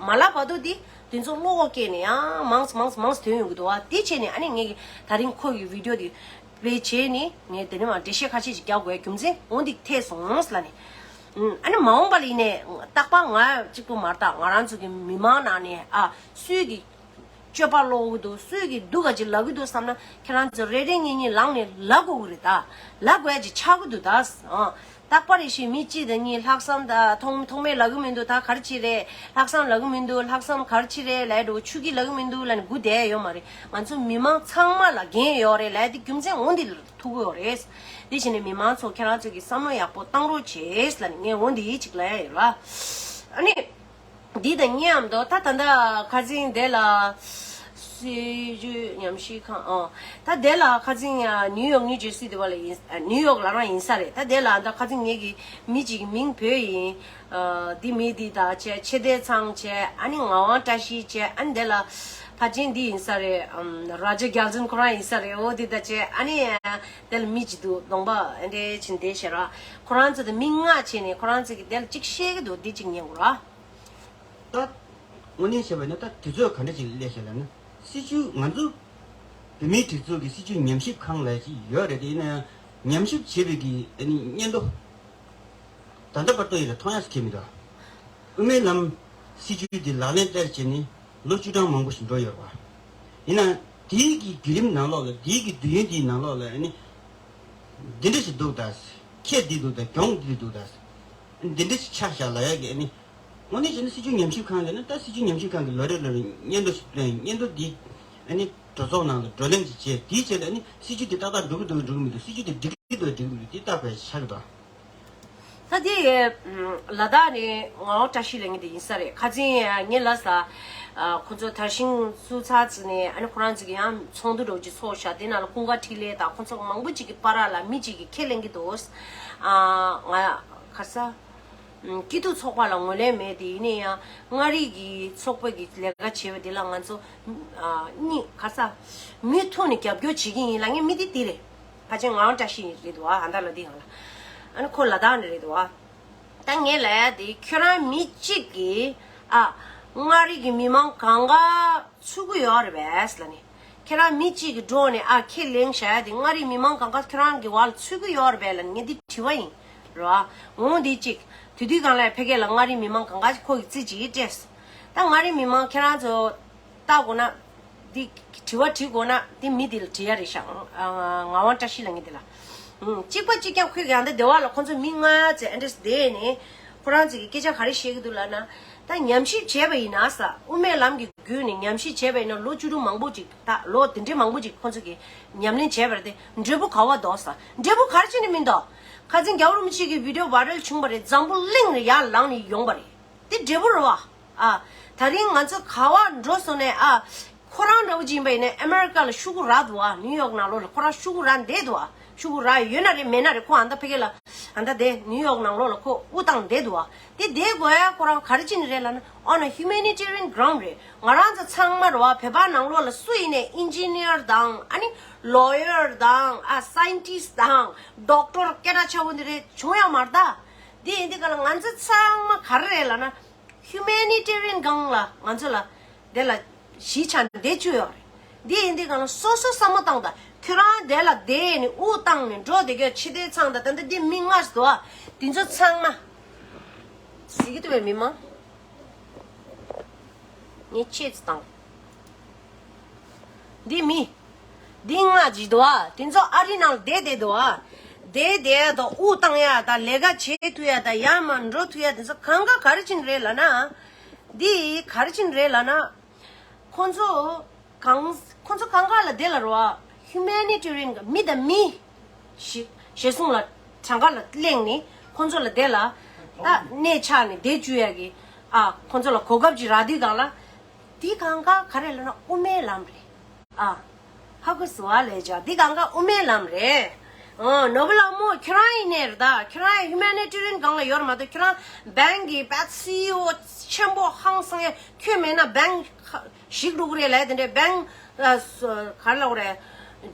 མ་ལབ་བར་དུ་དེ་དེ་ཚོ་བློ་ཁོག་སྐྱེས་ནས་ཡང་མང་ཙམ་མང་ཙམ་མང་ཙམ་ཐོན་ཡོང་གི་འདུག་བ། དེ་བྱས་ནས་ཨ་ནི་ངས་ཀྱི་ད་རིང་ཁོ་ཡི་བི་ཌི་ཡོ་དེ་དཔེ་བྱས་ནས་ངས་དེ་ནས་མ་འགྲེལ་བཤད་ཁ་ཤས་ཤིག་རྒྱག་དགོས་རྒྱུ་མཚན་འོ་འདི་ཐེ་སོང་ལབ་ནས། ཨ་ནི་མ་འོངས་པ་ལ་ཡིན་ནས་རྟག་པར་ང་གཅིག་པུ་མ་རེད། ད་ང་རང་ཚོ་གི་མི་མང་ནང་ནས་ཨ་སུས་ཀྱི་སྤྱོད་པ་ལོག་གི་འདུག་སུས་ཀྱི་སྡུག་ག་ཅིག་ལབ་གི་འདུག་བསམ་ན་ཁྱེད་རང་ཚོ་རེ་རེ་གཉིས་གཉིས་ལངས་ནས་ལབ་དགོས་ཀྱི་རེད། ད་ལབ་དགོས་ཡ་ཅིག་ཆགས་ཀྱི་འདུག་ད་ཨ། རྟག་པར་རེ་ཞིག་མི་གཅིག་དང་གཉིས་ལྷག་བསམ་ད་ཐོག་ཐོག་མེད་ལབ་གི་མི་འདུག་ད་ག་རེ་བྱེད་རེད། ལྷག་བསམ་ལབ་གི་མི་འདུག་ལྷག་བསམ་ག་རེ་བྱེད་རེད་ལབ་འགྲོ། ཆུ་སྐྱིད་ལབ་གི་མི་འདུག་ལབ་ནས་སྒུག་བསྡད་ཡོད་མ་རེད། ང་ཚོ་མི་མང་ཚང་མ་ལ་འགན་ཡོད་རེད་ལབ་དེ་རྒྱུ་མཚན་འོ་འདི་ལ་ཐུག་གི་ཡོད་རེད། དེ་བྱས་ནས་མི་མང་ཚོ་ཁྱེད་རང་ཚོ་གི་བསམ་བློ་ཡག་པོ་བཏང་རོགས་བྱེད་ལབ་ནས་ངས་འོ་འདི་ཅིག་ལབ་ཡ་ཡོད་ར། ཨ་ནི། འདི་དང་མཉམ་དུ་ད་ད་ལྟ་ཁ་སང་དེ་ལ་སྲིད་བྱུས་ཉམས་ཞིབ་ཁང་། ཨོ། ད་དེ་ལ་ཁ་སང་ནིའུ་ཡོག་ནིའུ་ཇར་སི་དེ་བ་ལ་ཡིན། ནིའུ་ཡོག་ལ་རང་ཡིན་ས་རེད། ད་དེ་ལ་ད་ཁ་སང་ངེད་ཀྱི་མི་གཅིག་གི་མིང་བོས་ཡིན། འདི་མི་འདི་དང་བྱས་ཆེ་བསྟན་ཚང་བྱས། ཨ་ནི་ངག་དབང་བཀྲ་ཤིས་བྱས། ཨ་ནི་དེ་ལ་ཕལ་ཆེར་འདི་ཡིན་ས་རེད། རཱ་ཇ་རྒྱལ་འཛིན་ཁོ་རང་ཡིན་ས་རེད། འོ་འདི་ད་བྱས། ཨ་ནི་དེ་ལ་མི་གཅིག་འདུག་གདོང་པ་ཨེ་འདྲས་ཕྱིན་བསྡད་ཤག་ར། ཁོ་རང་ཚོ་དང་མི་ལྔ་བྱས་ནས་ཁོ་རང་ཚོ་གི་དེ་ལ་གཅིག་བཤད་གི་འདུག་འདི་གཅིག་ཉན་དགོས་ར། ད། དངོས་གནས་བྱས་པ་ཡིན་ན་ད་དུས་ཚོད་ག་འདྲ་ཅིག་སླེབས་ཤག་ལབ་ན། སྲིད་བྱུས་ང་ཚོ་བོད་མིའི་སྒྲིག་འཛུགས་ཀྱི་སྲིད་བྱུས་ཉམས་ཞིབ་ཁང་ལབ་ཅིག་ཡོད་རེད་དེ། ཡིན་ན་ཡང་ཉམས་ཞིབ་བྱེད་པའི་གི་ཨ་ནི་སྙན་ཐོ་ད་ལྟ་བར་དུ་ཡིན་ན་མཐོང་ཡག་ཞིག་མི་འདུག་དབུ་མའི་ལམ་སྲིད་བྱུས་འདི་ལག་ལེན་བསྟར་བྱས་ནས་ལོ་བཅུ་གྲངས་མང་པོ་ཞིག་འགྲོ་ཡོད་རེད་པ། ཡིན་ན་ དེའི་གི་བརྒྱུད་རིམ་ནང་ལོགས་ལ། དེའི་གི་དུས་ཡུན་དེའི་ནང་ལོགས་ལ་ཨ་ནི་འདི་འདྲ་ཞིག་འདུག་ད། ཁྱེད་འདི་འདུག་ད། གྱོང་འདི་འདུག་ད། འདི་འདྲ་ཞིག་ཆགས་བཞག་ལབ་ཡ་གི་ཨ་ནི། དངོས་གནས་བྱས་ན་སྲིད་བྱུས་ཉམས་ཞིབ་ཁང་ལ་ནི། ད་སྲིད་བྱུས་ཉམས་ཞིབ་ཁང་གི་ལོ་རེ་ལོ་རེ་སྙན་ཐོ་ཞིག་བཏོན། སྙན་ཐོ་འདི་ཨ་ནི་གྲོས་ཚོགས་ནང་ལ་བགྲོ་གླེང་ཅིག་བྱས། དེའི་རྗེས་ལ་ཨ་ནི་སྲིད་བྱུས་འདི་ཏག་ཏག་འགྲོ་གི་འདུག་འགྲོ་གི་མི་འདུག་སྲིད་བྱུས་འདི་འགྲིག་གི་འདུག་འགྲིག་གི་མི་འདུག་འདི་ལྟ་དགོས་ཡ་ཆགས་ཀྱི་འདུག་ད་དེ་ལ་དྭགས་ནས་ངག་དབང་བཀྲ་ཤིས་ལབ་མཁན་དེ་ཡིན་ས་རེད། ཁ་སང་ངས་ལབ་ས། ཁོ་ཚོ་དར་ཤིང་བཙུགས་ཚར་ཙམ་ནས་ཨ་ནི་ཁོ་རང་ཚོ་གི་ཡང་ཚོགས་འདུ་འདྲ་བོ་ཅིག་ཚོགས་ཤག་དེ་ནང་ལ་ཀུན་དགའ་འཕྲིན་ལས་དང་ཁོ་ཚོ་མང་པོ་ཅིག་གི་བར་ལ་མི་ཅིག་གིས་ཁས་ལེན་གྱི་འདུག་ང་ག་ས། སྐྱིད་སྡུག་ཚོགས་པ་ལ་ངོས་ལེན་མེད་དེ། ཡིན་ན་ཡང་མངའ་རིས་ཀྱི་ཚོགས་པ་གི་ལས་ཀ་བྱེད་པ་དེ་ལ་ང་ཚོ་གཉིས་ག་ས་མུ་མཐུད་ནས་རྒྱབ་སྐྱོར་བྱེད་ཀྱི་ཡིན་ལབ་མཁན་མི་དེ་དེ་རེད། ཕལ་ཆེར་ངག་དབང་བཀྲ་ཤིས་རེད་འདུག་ཨ་ད་ལ་དེ་ཡང་ལ། ཨ་ནི་ཁོ་ལ་དྭགས་ནས་རེད་འདུག་ཨ། ད་ངས་ལབ་ཡ་དེ། ཁྱོད་རང་མི་གཅིག་གིས་ཨ་མངའ་རིས་ཀྱི་མི་མང་གང་ག་ཚུད་ཀྱི་ཡོད་རེད་པས་ལབ་ནས། ཁྱེད་རང་མི་གཅིག་གིས་འགྲོ་ནས་ཨ་ཁས་ལེན་བཞག་ཡ་དེ་མངའ་རིས་མི་མང་གང་ག་ཁྱོད་རང་གི་འོག་ལ་ཚུད་ཀྱི་ཡོད་རེད་པས་ལབ་ནས་ངས་འདི་དྲི་བ་ཡིན། རེད་བ། འོང་འདི་གཅིག་དེ་དུས་སྒང་ལ་ཕ་གི་ལ་མངའ་རིས་མི་མང་གང་ག་ཁོ་གིས་རྩིས་ཅིག་སྤྲད་སོང་། ད་མངའ་རིས་མི་མང་ཁྱེད་རང་ཚོ་ལྟ་དགོས་ན། འདི་དྲི་བ་དྲི་དགོས་ན་འདི་མི་འདི་ལ་དྲི་ཡ་རེད་ཤག་ཨ། ངག་དབང་བཀྲ་ཤིས་ལབ་མཁན་འདི་ལ། ཨུམ། གཅིག་པ་གཅིག་རྐྱང་ཁོས་ཀྱང་འདི་སྡེ་བ་ལ་ཁོ་ཚོ་མི་ལྔ་ཙམ་ཨེ་འདྲས་བསྡད་ནས་ཁོ་རང་ཚོ་གི་སྐད་ཆ་ག་རེ་བཤད་ཀྱི་འདུག་ལབ་ན། ད་ཉམས་ཞིབ་བྱས་པ་ཡིན་ན་ས། དབུ་མའི་ལམ་གྱི་བརྒྱུད་ནས་ཉམས་ཞིབ་བྱས་པ་ཡིན་ན་ལོ་བཅུ་དྲུག་མང་པོ་ཅིག་ད་ལོ་དེ་འདྲའི་མང་པོ་ཅིག་ཁོ་ཚོ་གི་ཉམས་ལེན་བྱས་པ་རེད་དེ། འབྲས་བུ་ག་བ་འདུག་ས། འབྲས་བུ་ག་རེ་བྱས་ནས་མི་འདུག་ཁ་སང་རྒྱལ་བ་རིན་པོ་ཆེ་གི་བི་ཌི་ཡོ་བྷའི་རལ་བྱུང་བ་རེད། འཛམ་བུ་གླིང་ནས་ཡར་ལངས་ནས་ཡོང་བ་རེད། དེ་འབྲས་བུ་རེད་བ། ཨ། ད་རིང་ང་ཚོ་ག་བ་འགྲོ་སོང་ནས་ཨ། ཁོ་རང་འདྲ་བོ་ཅིག་ཡིན་པ་ཡིན་ན་ཨ་མེ་རི་ཀ་ལ་ཤོག་གུ་རག་འདུག་ཨ། ནིའུ་ཡོག་ནང་ལོགས་ལ་ཁོ་རང་ཤོག་གུ་རག་བསྡད་འདུག་ཨ། ཤོག་གུ་རག་ཡོད་ན་རེད་མེད་ན་རེད། ཁོ་ཨ་མདའ་ཕ་གི་ལ་ཨ་མདའ་དེ་ནིའུ་ཡོག་ནང་ལོགས་ལ་ཁོ་དབུ་བཏང་བསྡད་འདུག་ཨ། དེ་བསྡད་དགོས་ཡ་ཁོ་རང་ག་རེ་བྱས་ནས་རེད་ལབ་ན། on a humanitarian ground རེད། ང་རང་ཚོ་ཚང་མ་རེད་བ། བོད་པ་ནང་ལོགས་ལ་སུ་ཡིན་ནའི་ཨིན་ཇི་ནི་ཡར་དང་ཨ་ནི་ལོ་ཡར་དང་ཨ་སའེན་ཊིསཊ་དང་ཌོག་ཊར་སྐད་གྲགས་ཆེ་བོ་འདི་རེད་བྱུང་ཡ་མ་རེད་ད། དེ་ཡིན་དུས་ག་ལ་ང་ཚོ་ཚང་མ་ག་རེ་རེད་ལབ་ན། ཧིའུ་མེ་ནི་ཊེ་རི་ཡན་སྒང་ལ་ང་ཚོ་ལ་དེ་ལ་གཞིས་ཆགས་བསྡད་བཅུག་ཡོད་རེད། འདི་ཡིན་དུས་གང་ལ་སོ་སོ་བསམ་བློ་བཏང་དང་། ཁྱོད་རང་དེ་ལ་བསྡད་ནས་དབུ་བཏང་ནས་འགྲོ་བསྡད་རྒྱུ་ཕྱི་དེ་ཚང་དང་ད་ལྟ་འདི་མི་ལྔ་ཞིག་འདུག་ཨ། དེ་ཚོ་ཚང་མ་ཟིག་གི་ཐུབ་པའི་མི་མང་། ངས་ཆེད་དུ་བཏང་། འདི་མི། འདི་ལྔ་ཅིག་འདུག་ཨ། དེ་ཚོ་ཨ་རི་ནང་བསྡད་བསྡད་འདུག་ཨ། བསྡད་བསྡད་དང་དབུ་བཏང་ཡ་དང་ལས་ཀ་བྱེད་ཐུབ་ཡ་དང་ཡར་མར་འགྲོ་ཐུབ་ཡ་དེ་ཚོ་གང་ག་ག་རེ་བྱས་ནས་རེད་ལབ་ན། འདི་ག་རེ་བྱས་ནས་རེད་ལབ་ན། ཁོང་ཚོ་གང་ཁོང་ཚོ་གང་ག་ལ་དེ་ལ་རོ་ཨ། ཧིའུ་མེ་ནི་ཊེ་རི་ཡན་མི་དང་མི། ཞི་ཞི་གསུམ་ལ་གྲངས་ཀ་ལ་གླེང་ནས་ཁོང་ཚོ་ལ་དེ་ལ་ད་གནས་ཆགས་ནས་བསྡད་བཅུག་ཡ་གི་ཨ། ཁོང་ཚོ་ལ་གོ་སྐབས་ཅིག་རག་དུས་གང་ལ། དེ་གང་ག་ག་རེ་ལབ་ན་དབུ་མའི་ལམ་རེད། ཨ། ཧ་གོ་སོང་ཨ་ལས་ཀྱང་འདི་གང་ག་དབུ་མའི་ལམ་རེད། ཨ། ནོར་བུ་ལྷ་མོ་ཁྱོད་རང་ཡིན་ནའི་རེད་ད། ཁྱོད་རང་ཧིའུ་མེ་ནི་ཊེ་རི་ཡན་སྒང་ལ་ཡོད་རེད་མ་གཏོགས་ཁྱོད་རང་བེང་གི་བེད་སི་ཨི་ཨོ་ཆེན་པོ་ཧང་སང་ཡ་ཁྱོད་མེད་ན་བེང་ཞིག་འགྲོ་གི་རེད་ལབ་དེ་འདྲའི་བེང་ག་རེ་ལབ་དགོས་རེད།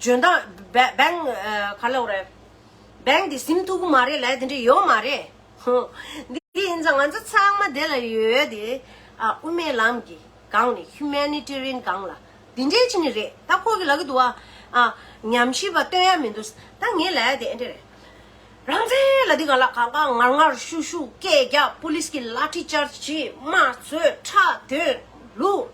འཇོན་ཐང་བེ་བེང་ག་རེ་ལབ་དགོས་རེད། བེང་དེ་ཟིན་ཐུབ་ཀྱི་མ་རེད་ལབ་དེ་འདྲ་ཡོད་མ་རེད། འདི་ཡིན་ཙང་ང་ཚོ་ཚང་མ་དེ་ལ་ཡོད་དེ། ཨ། དབུ་མའི་ལམ་གྱི་སྒང་ནས་ཧིའུ་མེ་ནི་ཊེ་རི་ཡན་སྒང་ལ་འདི་འདྲའི་ཅི་ནི་རེད། ད་ཁོ་གི་ལབ་གི་འདུག་ཨ། ཨ། ཉམས་ཞིབ་པ་སྟོན་ཡ་མི་འདུག་ད་ངས་ལབ་ཡ་དེ་ཨེ་འདྲ་རེད། རང་བཙན་ལ་འདི་ག་ལ་གང་ག་ངར་ངར་ཤུགས་ཤུགས་སྐད་རྒྱག་པུ་ལིས་ཀྱི་ལ་ཊི་ཅར་ཇི་བྱེད། དམར་གསོད་ཁྲག་འདོན་ལུག་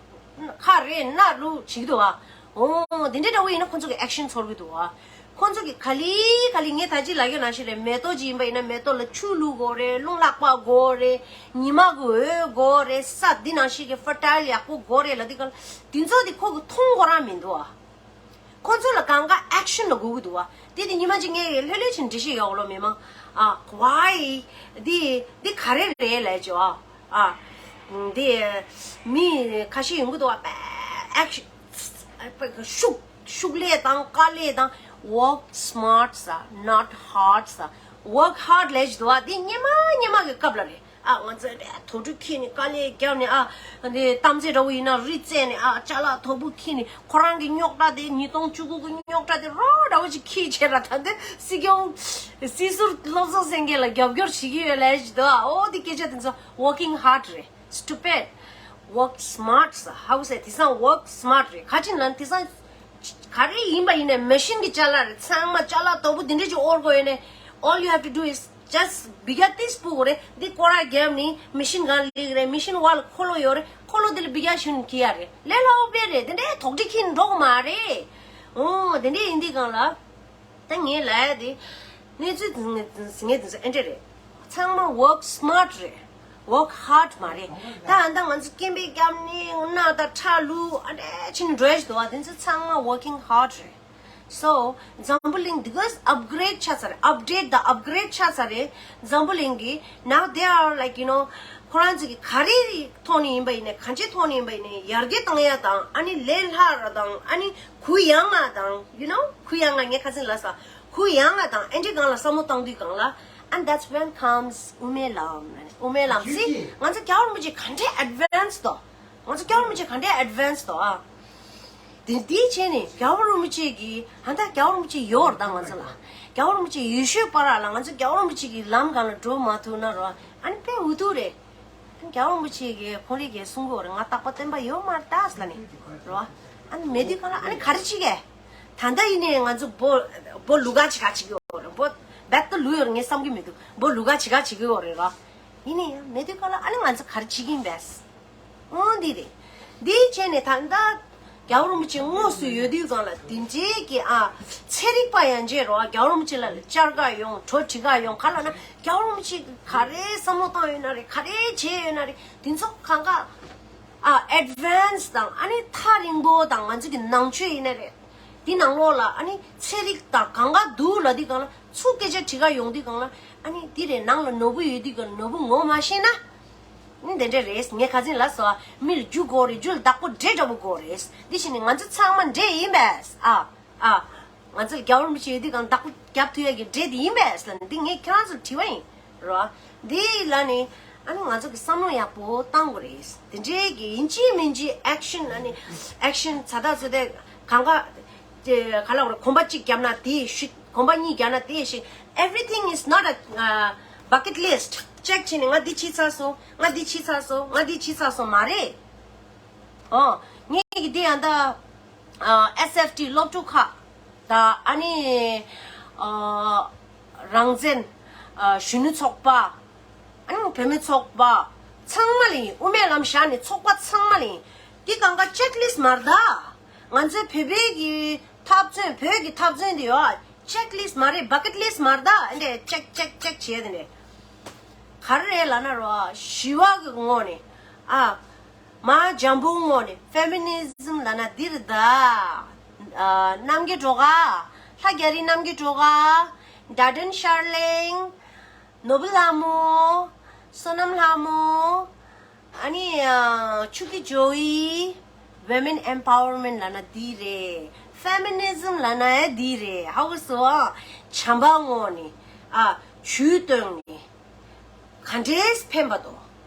ཁ་རེ་སྣ་ལུག་བྱེད་ཀྱི་འདུག་ཨ། འོ། འདི་འདྲའི་འདྲ་བོ་ཡིན་ན་ཁོ་ཚོ་གི་ཨེག་ཤན་ཚོར་གི་འདུག་ཨ། ཁོ་ཚོ་གི་ག་ལེ་ག་ལེ་ངས་ད་ཅི་ལབ་ཡོད་ནང་བཞིན་རེད། མེ་ཏོག་ཅིག་ཡིན་པ་ཡིན་ན་མེ་ཏོག་ལ་ཆུ་བླུག་དགོས་རེད། རླུང་ལྷགས་པ་དགོས་རེད། ཉི་མ་གི་འོད་དགོས་རེད། ས་འདི་ནང་བཞིན་གི་ཕར་ཊའིལ་ཡག་པོ་དགོས་རེད་ལབ་དུས་ག་ལ་དེ་ཚོ་དེ་ཁོ་གི་མཐོང་གོ་རང་མི་འདུག་ཨ། ཁོ་ཚོ་ལ་གང་ག་ཨེག་ཤན་ལ་དགོས་གི་འདུག་ཨ། དེ་དེ་ཉི་མ་གཅིག་ངས་ལྷོད་ལྷོད་བྱས་འགྲེལ་བཤད་རྒྱག་གོ་ལོ་མི་མང་། ཨ། ཝའི། འདི་འདི་ག་རེ་རེད་ལབ་ཅོ་ཨ། ཨ། འདི་མི་ཁ་ཤས་ཡོང་གི་འདུག་ཨ། ཨེག་ཤན། ཤུགས་ཤུགས་ལས་དང་དཀའ་ལས་དང་། Work smart ས། Not hard ས། Work hard ལབ་ཅིག་འདུག་ཨ། འདི་སྔོན་མ་སྔོན་མ་གི་སྐབས་ལ་རེད། ཨ། ང་ཚོ་རེད། དོ་ཁྲུས་འཁྱེར་ནས་དཀའ་ལས་བརྒྱབ་ནས། ཨ། འདི་གཏམ་རྫས་འདྲ་བོ་ཡིན་ན་རི་བཙལ་ནས། ཨ། ཅ་ལག་དོ་པོ་འཁྱེར་ནས། ཁོ་རང་གི་རྙོག་དྲ་དེ། ཉིས་སྟོང་བཅུ་དགུ་གི་རྙོག་དྲ་དེ་རོ་འདྲ་བོ་ཅིག་འཁྱེར་བྱས་ར། ད་འདི་སྲིད་སྐྱོང་སྲིད་ཟུར་བློ་བཟང་སེང་གེ་ལ་རྒྱབ་སྐྱོར་བྱེད་ཀྱི་ཡོད་ལབ་ཅིག་འདུག་ཨ། འོ། འདི་སྐད་ཆ་དེ་ཚོ་working hard རེད། Stupid. Work smart ས། How say? དེང་སང་work smart རེད། ག་ཅི་ལབ་ན་དེང་སང་ག་རེ་ཡིན་པ་ཡིན་ནའི་མེ་ཤིན་གྱི་ཅ་ལག་རེད། ཚང་མ་ཅ་ལག་དོ་པོ་འདི་འདྲ་ཅིག་དབོར་དགོས་ཡོད་ནའི། All you have to do is just བི་ག་ཏིས་སྤུ་གོ་རེད། འདི་སྐོར་ར་རྒྱབ་ནི་མི་ཤིན་གང་ལིག་རེད། མི་ཤིན་བ་ལ་འཁོར་ལོ་ཡོད་རེད། འཁོར་ལོ་འདི་ལ་བི་ག་ཤུན་ཁི་ཡ་རེད། ལས་སླ་བོ་དཔེ་རེད། དེ་འདྲའི་དོག་དྲི་ཁྱིན་འགྲོ་གི་མ་རེད། ཨོ་དེ་འདྲའི་ཡིན་འདི་གང་ལ། ད་ངས་ལབ་ཡ་དེ་གནས་ཚུལ་ངས་དེ་ཚོ་ཨེ་འདྲ་རེད། ཚང་མ་work smart རེད། work hard མ་རེད། ད་ཨ་ད་ང་ཚོ་སྐད་འབོད་རྒྱབ་ནི་སྣ་ད་ཁྲ་ལུ་ཨ་འདྲ་ཕྱིན་འགྲོ་ཡ་ཞིག་འདུག་བ། དེ་ཚོ་ཚང་མ་working hard རེད། So འཛམ་བུ་གླིང་འདི་ག་upgrade ཆགས་ཚར་རེད། update དང་upgrade ཆགས་ཚར་རེད། འཛམ་བུ་གླིང་གི་now they are like you know ཁོ་རང་ཚོ་གི་ག་རེ་ཐོག་ནས་ཡིན་པ་ཡིན་ནའི་གང་ཅིའི་ཐོག་ནས་ཡིན་པ་ཡིན་ནའི་ཡར་རྒྱས་གཏོང་ཡ་དང་ཨ་ནི་ལས་སླ་ར་དང་ཨ་ནི་གུ་ཡངས་ང་དང་you know གུ་ཡངས་ང་ངས་ཁ་སང་ལབ་ས་གུ་ཡངས་ང་དང་ཨེ་འདྲའི་སྒང་ལ་བསམ་བློ་བཏང་དུས་སྒང་ལ། And that's when comes དབུ་མའི་ལམ། དབུ་མའི་ལམ་སི་ང་ཚོ་རྒྱལ་བ་རིན་པོ་ཆེ་ག་འདྲའི་advance དོ། ང་ཚོ་རྒྱལ་བ་རིན་པོ་ཆེ་ག་འདྲའི་advance དོ་ཨ། དེ་དེའི་ཆེད་ནས་རྒྱལ་བ་རིན་པོ་ཆེ་གི་ཧ་ད་རྒྱལ་བ་རིན་པོ་ཆེ་ཡོད་རེད་ད་ང་ཚོ་ལ། རྒྱལ་བ་རིན་པོ་ཆེ་ཡོད་ཤོས་པ་ར་ལ་ང་ཚོ་རྒྱལ་བ་རིན་པོ་ཆེ་གི་ལམ་སྒང་ལ་འགྲོ་མ་ཐུབ་ན་རོ་ཨ་ནི་དཔེ་འུ་ཐུག་རེད། རྒྱལ་བ་རིན་པོ་ཆེ་གིས་ཁོང་རང་གིས་གསུང་གི་ཡོད་རེད། ང་རྟག་པར་བསྟན་པ་ཡོད་མ་རེད་ད་ཟེར་ལབ་ནས་རེད་བ། ཨ་ནི་མེད་དུས་གང་ལ་ཨ་ནི་ག་རེ་བྱེད་ཀྱི། ད་ལྟ་ཡིན་ནའི་ང་ཚོ་འབོ་འབོ་ལུག་ག་བྱེད་ག་བྱེད་ཀྱི་ཡོད་རེད། འབོ་རྦད་དེ་ལུག་ཡོད་རེད་ངས་བསམ་གྱི་མི་འདུག་འབོ་ལུག་ག་བྱེད་ག་བྱེད་ཀྱི་ཡོད་རེད་ར། ཡིན་ནའི་ཡང་མེད་དུས་གང་ལ་ཨ་ནི་ང་ཚོ་ག་རེ་བྱེད་ཀྱི་ཡིན་པས། འོ་འདི་རེད། འདིའི་ཆེད་ནས་ད་ལྟ་རྒྱལ་བ་རིན་པོ་ཆེ་དངོས་སུ་ཡོད་དུས་སྒང་ལ་དེ་འདྲའི་གི་ཨ་ཚན་རིག་པ་ཡན་ཆད་རོ་རྒྱལ་བ་རིན་པོ་ཆེ་ལ་ལ་བཅར་ག་ཡོང་གྲོས་དྲི་ག་ཡོང་ག་ལབ་ན་རྒྱལ་བ་རིན་པོ་ཆེ་ག་རེ་བསམ་བློ་བཏང་ཡོད་ན་རེད། ག་རེ་བྱས་ཡོད་ན་རེད། དེ་ཚོ་གང་ག་ཨ་advance དང་ཨ་ནི་ཐག་རིང་པོ་དང་ང་ཚོ་གི་ནང་ཆོས་ཡིན་ན་རེད། དེ་ནང་ལོགས་ལ་ཨ་ནི་ཚན་རིག་དང་གང་ག་འདུག་ལབ་དུས་སྒང་ལ་ཚུར་སྐད་ཆ་དྲི་ག་ཡོང་དུས་སྒང་ལ་ཨ་ནི་འདི་རེད། ནང་ལ་ནོར་བུ་ཡོད་དུས་སྒང་ལ་ནོར་བུ་ངོ་མ་ཤེས་ན། ཨ་ནི་དེ་འདྲ་རེད། ངས་ཁ་སང་ལབ་སོང་། མི་ལ་རྒྱུ་དགོས་རེད། རྒྱུ་ལ་བདག་པོ་འདྲེ་འདྲ་པོ་དགོས་རེད། འདི་བྱས་ནས་ང་ཚོ་ཚང་མ་འདྲེ་ཡིན་པས། ཨ་ཨ། ང་ཚོ་རྒྱལ་བ་རིན་པོ་ཆེ་ཡོད་དུས་སྒང་བདག་པོ་རྒྱབ་ཐུབ་ཡ་གི་འདྲེ་དེ་ཡིན་པས་ལབ་ནས་འདི་ངས་ཁྱེད་རང་ཚོར་དྲི་བ་ཡིན། རོ། འདི་ལ་ནི་ཨ་ནི་ང་ཚོ་གི་བསམ་བློ་ཡག་པོ་བཏང་དགོས་རེད། དེ་འདྲའི་གི་ཡིན་གཅིག་མིན་གཅིག་action ཨ་ནི་action ཚ་ཐག་ཚོད་ལྟ་གང་ག་ག་ལ་བར་གོམ་པ་གཅིག་བརྒྱབ་ན་དེ་ཤི། གོམ་པ་གཉིས་བརྒྱབ་ན་དེ་ཤི། Everything is not a uh, bucket list. Check བྱས་ནས་ང་འདི་བྱས་ཚར་སོང་། ང་འདི་བྱས་ཚར་སོང་མ་རེད། ཨོ། ངེད་ཀྱི་འདི་ཡང་ད་ཨ་S F T སློབ་ཕྲུག་ཁག་ད་ཨ་ནི་ཨ་རང་བཙན་ཨ་གཞོན་ནུ་ཚོགས་པ། ཨ་ནི་བུད་མེད་ཚོགས་པ་ཚང་མ་ལ་ཡིན། དབུ་མའི་ལམ་བཞག་ནས་ཚོགས་པ་ཚང་མ་ལ་ཡིན། འདི་གང་ག་checklist མ་རེད་ད། ང་ཚོའི་བོད་པའི་གི་འཐབ་རྩོད་བོད་ཀྱི་འཐབ་རྩོད་འདི་ཡོད་checklist མ་རེད། bucket list མ་རེད་ད། འདི་check check check བྱས་དེ་ནས་ག་རེ་རེད་ལབ་ན་རོ་ཞི་བ་གི་ངོས་ནས་ཨ། མ་འཇམ་པོ་ངོས་ནས་feminism ལབ་ན་འདི་རེད་ད། ཨ་རྣམ་རྒྱལ་སྒྲོལ་དཀར། ལྷ་རྒྱ་རི་རྣམ་རྒྱལ་སྒྲོལ་དཀར། ཌ་ཌན་ཤར་གླིང་། ནོར་བུ་ལྷ་མོ། བསོད་ནམས་ལྷ་མོ། ཨ་ནི་ཨ་ཆུ་ཁྱི་ཇོ་ཡི། Women empowerment ལབ་ན་འདི་རེད། feminism ལབ་ན་འདི་རེད། ཧ་གོ་སོང་། བྱམས་པ་ངོས་ནས་ཨ་ཇུས་བཏོན་ནས། ག་འདྲས་ཕན་པ་དང་།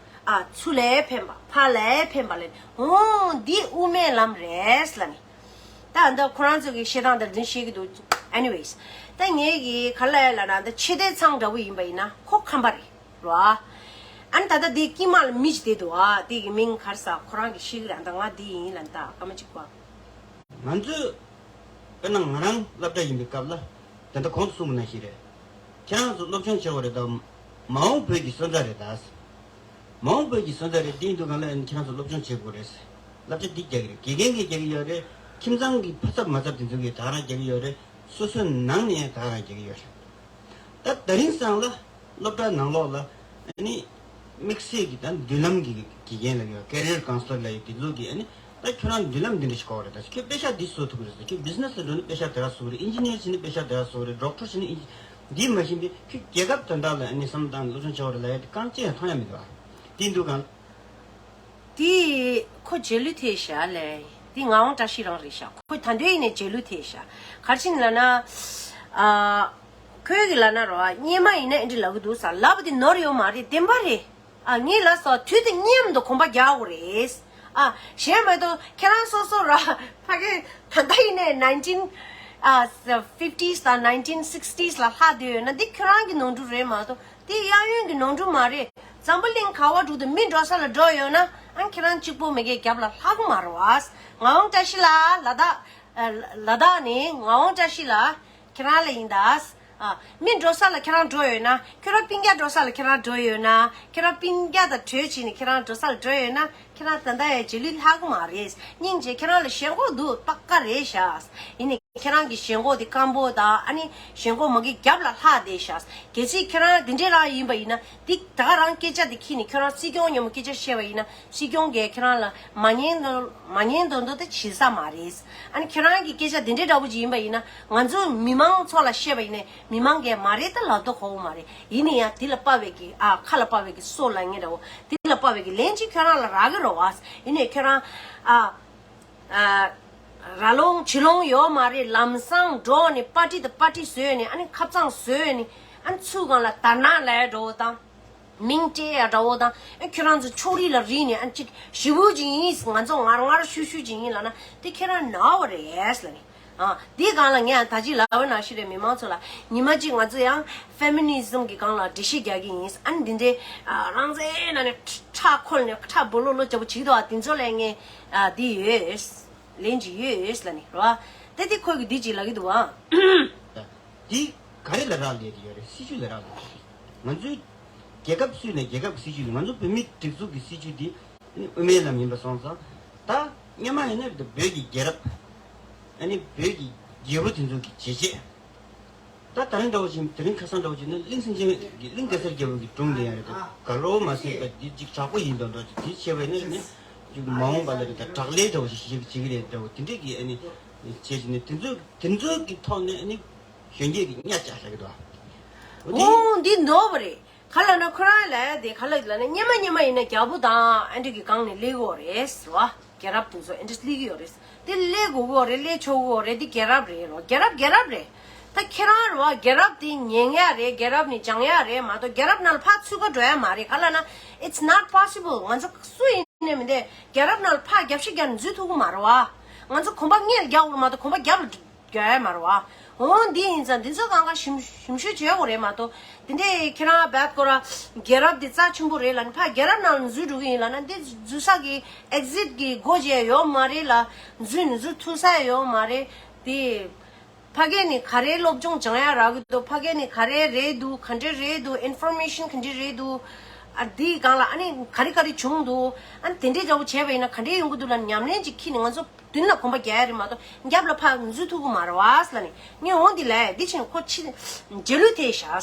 ཨ་ཚུར་ལས་ཕན་པ་ཕར་ལས་ཕན་པ་ལས་འོང་འདི་དབུ་མའི་ལམ་རེད་ལབ་ནས། ད་ཨ་འདི་ཁོ་རང་ཚོ་གི་བཤད་སྟངས་དེ་འདྲ་བཤད་ཀྱི་འདུག Anyways ད་ངས་གི་ག་ལ་ཡ་ལབ་ན་ད་ཆེ་བསྟོད་ཚང་འདྲ་བོ་ཡིན་པ་ཡིན་ན་ཁོ་ཁམས་པ་རེད་རོ། ཨ་ནི་ད་ལྟ་དེ་དཀྱིལ་མ་ལ་མི་ཞིག་བསྡད་འདུག་ཨ་དེ་གི་མིང་ག་རེ་ཟ་ཁོ་རང་གི་ཤེས་ཀྱི་རེད། ཨ་ད་ང་འདི་ཡིན་ལབ་ད་སྐར་མ་གཅིག་པ། ང་ཚོས་དཔེར་ན་ང་རང་སློབ་གྲྭ་ཡིན་པའི་སྐབས་ལ་ད་ལྟ་གོང་དུ་གསུངས་པ་ནང་བཞིན་རེད། ཁྱེད་རང་ཚོ་སློབ་སྦྱོང་བྱེད་དགོས་རེད་ད། མ་འོངས་བོད་ཀྱི་སོན་རྩ་རེད་ད། མ་འོངས་བོད་ཀྱི་སོན་རྩ་རེད། དེ་ཡིན་དུས་གང་ལ་ཁྱེད་རང་ཚོ་སློབ་སྦྱོང་བྱེད་དགོས་རེད། བསླབ་བྱ་འདི་རྒྱག་གི་རེད། དགེ་རྒན་གྱིས་རྒྱག་གི་ཡོད་རེད། ཁྱིམ་ཚང་གི་ཕ་ཚབ་མ་ཚབ་དེ་ཚོ་གིས་ད་ག་རང་རྒྱག་གི་ཡོད་རེད། སོ་སོའི་ནང་ནས་ད་ག་རང་རྒྱག་གི་ཡོད་རེད། ད་དེ་རིང་སང་ལ་སློབ་གྲྭ་ནང་ལོགས་ལ་ཨ་ནི་དམིགས་བསལ་གྱི་ད་མདུན་ལམ་གྱི་དགེ་རྒན་ལབ་ཡོད། career counselor ལབ་ཡོད། དེ་ཚོ་གིས་ཨ་ནི་ད་ཁྱོད་རང་མདུན་ལམ་འདི་འདྲ་ཞིག་དགོས་རེད། ད་ཁྱོད་པེ་ཤག་འདི་བཟོ་ཐུབ་ཀྱི་རེད་ཟེར། ཁྱོད་business ལ་འགྲོ་ན་པེ་ཤག་དེ་ག་བཟོ་གི་རེད། engineer བྱེད་ན་པེ་ཤག་དེ་ག་བཟོ་གི་རེད། doctor བྱེད་ན་ཨིན་འདི་མ་ཤེས་པའི་ཁྱོད་རྒྱལ་ཁབ་དོན་དག་ལ་ཨ་ནི་བསམ་བློ་བཏང་ནས་སློབ་སྦྱོང་བྱེད་དགོས་རེད་ལབ་ཡ་དེ་རྐང་རྗེས་ཡང་མཐོང་ཡ་མི་འདུག་ཨ། དེ་འདུག་ག་དེ་ཁོ་རྗེས་ལུས་ཐེབས་ཤག་ལས། དེ་ངག་དབང་བཀྲ་ཤིས་རང་རེད་ཤག་ཁོ་ད་དུང་ཡིན་ནའི་རྗེས་ལུས་ཐེབས་ཤག་ག་རེ་བྱས་ནས་ལབ་ན། ཨ། ཁོས་གི་ལབ་ན་རོ། སྔོན་མ་ཡིན་ན་འདི་འདྲ་ལབ་གི་འདུག་ས་ལབ་དེ་ནོར་ཡོད་མ་རེད། བདེན་པ་རེད། ཨ་ངས་ལབ་སོང་། དུས་དང་མཉམ་དུ་གོམ་པ་རྒྱག་དགོས་རེད། ཨ་གཞན་མ་གཏོགས་ཁྱེད་རང་སོ་སོ་ར་ཕ་གི་ད་ལྟ་ཡིན་ནའི་nineteen ཨ་fifties དང་nineteen sixties ལ་ལྷག་བསྡད་ཡོད་ན་འདི་ཁྱོད་རང་གི་ནོར་འཁྲུལ་རེད་མ་གཏོགས་འདི་གཡས་གཡོན་གྱི་ནོར་འཁྲུལ་མ་རེད། འཛམ་བུ་གླིང་ག་བ་འགྲོ་དུས་མི་འགྲོ་ས་ལ་འགྲོ་ཡོད་ན་ཨ་ཁྱེད་རང་གཅིག་པོ་མེད་ཀའི་རྒྱབ་ལ་ལྷག་མ་རེད་བ། ངག་དབང་བཀྲ་ཤིས་ལགས། ལ་དྭགས་ལ་དྭགས་ནས་ངག་དབང་བཀྲ་ཤིས་ལགས་ཁྱེད་རང་ལ་ཡིན་ད། ཨ། མི་འགྲོ་ས་ལ་ཁྱེད་རང་འགྲོ་ཡོད་ན། ཁྱོད་རང་སྤུན་ཀྱག་འགྲོ་ས་ལ་ཁྱེད་རང་འགྲོ་ཡོད་ན། ཁྱེད་རང་སྤུན་ཀྱག་དང་གྲོས་བྱས་ནས་ཁྱེད་རང་འགྲོ་ས་ལ་འགྲོ་ཡོད་ན། ཁྱེད་རང་ད་ལྟ་ཡང་རྗེས་ལུས་ལྷག་གི་མ་རེད། སྙིང་རྗེ། ཁྱེད་རང་ལ་ཞེན་ཁོག་འདུག་པ་ཀ་རེད་ཤག་ཡིན་ནའི་ཁྱེད་རང་གི་ཞེན་ཁོག་དེ་སྐམ་པོ་དང་ཨ་ནི་ཞེན་ཁོག་མ་གི་རྒྱབ་ལ་ལྷག་བསྡད་ཤག་གལ་སྲིད་ཁྱེད་རང་དེ་འདྲས་རང་ཡིན་པ་ཡིན་ན། འདི་ད་ག་རང་སྐད་ཆ་དེ་ཁྱེར་ནས་ཁྱོད་རང་སྲིད་སྐྱོང་མཉམ་པོ་སྐད་ཆ་བཤད་པ་ཡིན་ན། སྲིད་སྐྱོང་གིས་ཁྱེད་རང་ལ་མ་ཉན་མདོག་མ་ཉན་མདོག་མདོག་དེ་བྱེད་ས་མ་རེད། ཨ་ནི་ཁྱེད་རང་གི་སྐད་ཆ་དེ་འདྲའི་འདྲ་པོ་ཅིག་ཡིན་པ་ཡིན་ན། ང་ཚོ་མི་མང་ཚོ་ལ་བཤད་པ་ཡིན་ན། མི་མང་གིས་མ་རེད་ད་ལབ་མདོག་ཁ་པོ་མ་རེད། ཡིན་ན་ཡང་དེ་ལ་དཔའ་བའི་གི་ཨ་ཁ་ལ་དཔའ་བའི་གི་སོ་ལ་ངེས་འདྲ་པོ། དེ་ལ་དཔའ་བའི་གི་ལན་ཅིག་ཁྱོད་རང་ལ་རག་གི་རེད་པ། ཡིན་ནའི་ཁྱོད་རང་ཨ་ཨ་ར་ལོང་ཆི་ལོང་ཡོད་མ་རེད། ལམ་སང་འགྲོ་ནས་པར་ཊི་དང་པར་ཊི་བཟོས་ནས། ཨ་ནི་ཁ་སང་བཟོས་ནས། ཨ་ནི་ཚུར་སྒང་ལ་དར་ནག་ལས་འགྲོ་བ་དང་། མིང་སྤྲད་ཡ་འདྲ་པོ་དང་། ཨ་ཁྱེད་རང་ཚོ་ཕྱོགས་རིས་ལ་རིལ་ནས། ཨ་ཅིག་ཞེ་པོ་ཅིག་ཡིན། ང་ཚོ་ངར་ངར་ཤུ་ཤུ་ཅིག་ཡིན་ལབ་ན། དེ་ཁྱེད་རང་ནོར་བ་རེད་ལབ་ནས། ཨ་དེའི་སྒང་ལ་ངས་ད་ཅིག་ལབ་པ་ནང་བཞིན་རེད། མི་མང་ཚོ་ལ་ཉི་མ་གཅིག་ང་ཚོ་ཡང་ཕེ་མི་ནི་ཛམ་གི་སྒང་ལ་འགྲེལ་བཤད་རྒྱག་གི་ཡིན། ཨ་ནི་འདི་འདྲའི་ཨ་རང་བཙན་ནང་ནས་ཁྲག་ཁོལ་ནས་ཁྲག་སྦོ་ལོ་ལོ་རྒྱག་པོ་བྱེད་ཀྱི་འདུག་པ། དེ་ཚོ་ལ་ངས་ཨ་འདི་ཡོད། ལན་ཅིག་ཡོད་ལབ་ནས་རེད་པ། དེ་དེ་ཁོས་གི་འདི་ཅིག་ལབ་ཀྱི་འདུག་པ། འདི་ག་རེ་ལ་རག་ལས་ཀྱི་ཡོད་རེད། སྲིད་ཇུས་ལ་རག་ལས་ཀྱི་ཡོད་རེད། ང་ཚོའི་རྒྱལ་ཁབ་སུས་ནས་རྒྱལ་ཁབ་ཀྱི་སྲིད་ཇུས་ལ། ང་ཚོ་བོད་མིའི་སྒྲིག་འཛུགས་ཀྱི་སྲིད་ཇུས་འདི་ཨ་ནི་དབུ་མའི་ལམ་ཡིན་པ་སོང་ཙང་། ད་སྔོན་མ་ཡིན་ན་བོད་ཀྱི་རྒྱལ་རབས། ཨ་ནི་བོད་ཀྱི་རྒྱལ་པོ་དེ་ཚོ་གི་བྱས་རྗེས། ད་ད་རིང་འདྲ་པོ་བྱས། དེ་རིང་ཁ་སང་འདྲ་པོ་བྱས་ན་གླིང་སེང་ཆེན་གྱི་གླིང་གེ་སར་རྒྱལ་པོ་གི་སྒྲུང་དེ་ཡང་རེད། ད་དགའ་རབ་མ་ཟད་པ་འདི་ཅིག་དྲག་པོ་ཡིན་མདོག་མདོག་ཅིག་དེ་བྱས་པ་ཡིན་ན་ནི་ཅིག་མ་འོངས་པ་ལ་རེད། ད་དྲག་ལས་འདྲ་པོ་ཞིག་བྱེད་ཀྱི་བྱེད་ཀྱི་རེད་འདྲ་པོ་དེ་འདྲས་ཀྱི་ཨ་ནི་བྱས་ཀྱི་ནི། དེ་ཚོ་དེ་ཚོ་གི་ཐོག་ནས་ཨ་ནི་གཞོན་སྐྱེས་ཀྱི་གཉའ་བཅག་ལབ་ཀྱི་འདུག་འོ་འདི་ནོར་བ་རེད། ག་ལབ་ན་ཁོ་རང་ལ་དེ་ག་ལབ་ལབ་ན། སྔོན་མ་སྔོན་མ་ཡིན་ན་རྒྱལ་པོ་དང་ཨ་འདྲ་གི་སྒང་ནས་སླེབས་ཀྱི་ཡོད་རེད་ཟེར་བ། རྒྱལ་རབས་དེ་ཚོ་ཨ་འདྲ་སླེབས་ཀྱི་ཡོད་རེད། དེ་སླེབས་དགོས་ཀྱི་ཡོད་རེད། སླེབས་ཆོག་གི་ཡོད་རེད། དེ་རྒྱལ་རབས་རེད་རོ། རྒྱལ་རབས་རྒྱལ་རབས་རེད། ད་ཁྱེད་རང་རེད་པ། རྒྱལ་རབས་དེ་ཉན་ཡ་རེད། རྒྱལ་རབས་ནས་སྦྱང་ཡ་རེད་མ་གཏོགས་རྒྱལ་རབས་ནང་ལ་ཕར་ཚུར་ཁ་འགྲོ་ཡ་མ་རེད། ག་ལབ་ན། It's not possible. ང་ཚོ་སུ་ཡིན་ནའི་མི་འདི་རྒྱལ་རབས་ནང་ལ་ཕར་རྒྱབ་ཤིག་རྒྱབ་ནས་འཛུལ་ཐུབ་ཀྱི་མ་རེད་པ། ང་ཚོ་གོམ་པ་སྔོན་ལ་རྒྱག་དགོས་རེད་མ་གཏོགས་གོམ་པ་རྒྱབ་ལ་རྒྱག་ཡ་མ་རེད་པ། འོ་འདི་ཡིན་ཙང་འདི་ཚོ་གང་ག་ཞིབ་ཞིབ་བཤེར་བྱེད་དགོས་རེད་མ་གཏོགས། འདི་འདྲའི་ཁྱེད་རང་རྦད་ཁོ་ར་རྒྱལ་རབས་འདི་རྩ་ཆེན་པོ་རེད་ལབ་ནས་ཕར་རྒྱལ་རབས་ནང་ལ་འཛུལ་འགྲོ་གི་ཡིན་ལབ་ན། འདི་འཛུལ་ས་གི་ཨེག་ཛིཊ་གི་སྒོ་འབྱེད་ཡོད་མ་རེད་ལ། འཛུལ་ནས་འཛུལ་ཐུབ་ས་ཡོད་མ་རེད། དེ་ཕ་གི་ནས་ག་རེ་སློབ་སྦྱོང་སྦྱང་ཡ་རག་གི་འདུག་ཕ་གི་ནས་ག་རེ་རེད་འདུག་ག་འདྲ་རེད་འདུག་ཨིན་ཕོར་མེ་ཤན་ག་འདྲ་རེད་འདུག་ཨ་འདིའི་སྒང་ལ་ཨ་ནི་ག་རེ་ག་རེ་བྱུང་འདུག་ཨ་ནི་དེ་འདྲའི་འདྲ་པོ་བྱས་པ་ཡིན་ན་ག་འདྲ་ཡོང་གི་འདུག་ལབ་ནས་ཉམས་ལེན་ཅིག་ཁྱེར་ནས། ང་ཚོ་མདུན་ལ་གོམ་པ་རྒྱག་ཡ་རེད་མ་གཏོགས་རྒྱབ་ལ་ཕར་འཛུལ་ཐུབ་ཀྱི་མ་རེད་པ་ལབ་ནས། ངས་འོ་འདི་ལབ་ཡ། འདི་བྱས་ནས་ཁོ་ཕྱི་རྗེས་ལུས་ཐེབས་ཤག་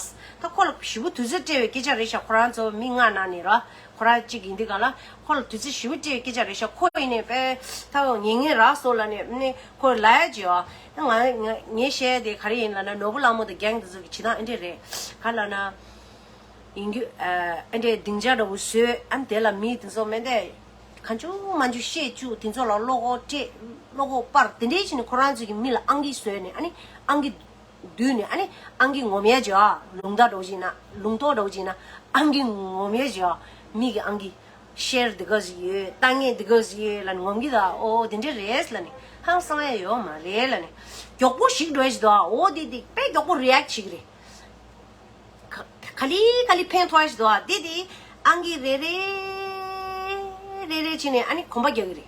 ད་ཁོ་ལ་ཞེ་པོ་དུས་ཚོད་སྤྲད་པའི་སྐད་ཆ་རེད་ཤག་ཁོ་རང་ཚོ་མི་ལྔ་ནང་ནས་ར། ཁོ་རང་གཅིག་ཡིན་དུས་སྒང་ལ་ཁོ་ལ་དུས་ཚོད་ཞེ་པོ་སྤྲད་པའི་སྐད་ཆ་རེད་ཤག་ཁོ་ཡིན་ནའི་དཔེ་ཐག་ཉེ་ཉེ་རག་སོང་ལབ་ནས་ནི་ཁོ་ལབ་ཡ་ཅིག་ཡོད། ང་ང་ངས་བཤད་ཡ་དེ་ག་རེ་ཡིན་ལབ་ན། ནོར་བུ་ལྷ་མོ་དང་རྒན་དེ་ཚོ་གི་བྱེད་སྟངས་ཨེ་འདྲས་རེད། ག་ལབ་ན། ཡིན་རྒྱུ། ཨ་ཨེ་འདྲས་སྡིངས་ཆ་འདྲ་པོ་བཟོས། ཨ་ནི་དེ་ལ་མི་དེ་ཚོ་མེད་དེ། གང་བྱུང་མང་བྱུང་བཤད་བཅུག་དེ་ཚོ་ལ་བློ་ཁོག་སྤྲད། བློ་ཁོག་སྤར། དེ་འདྲས་བྱས་ནས་ཁོ་རང་ཚོ་གི་མི་ལ་ཨང་ཀི་བཟོས་ནས། ཨ་ནི་ཨང་ཀི་བསྡུས་ནས། ཨ་ནི་ཨང་ཀི་ངོམ་ཡ་བྱས་ཨ། ལུང་བརྟག་འདྲ་པོ་བྱས་ན། ལུང་རྟོགས་འདྲ་པོ་བྱས་ན། ཨང་ཀི་ངོམ་ཡ་བྱས་ཨ། མི་གི་ཨང་ཀི། ཤེར་འདི་ག་ཟིག་ཡོད། ལྟ་ངན་འདི་ག་ཟིག་ཡོད་ལབ་ནས་ངོམ་གི་ད། ཨོ་དེ་འདྲས་རེད་ལབ་ནས། ཧང་སང་ཡ་ཡོད་མ་རེད་ལབ་ནས། མགྱོགས་པོ་ཞིག་འགྲོ་ཡ་ཞིག་འདུག་ཨ། ཨོ་དེ་དེ་དཔེ་མགྱོགས་པོ་རི་ཨེག་བྱེད་གི་རེད། ག་ག་ལེ་ག་ལེ་ཕན་ཐོགས་ཡ་ཞིག་འདུག་ཨ། དེ་དེ་ཨང་ཀི་རེ་རེ་རེ་རེ་བྱས་ནས་ཨ་ནི་གོམ་པ་རྒྱག་གི་རེད།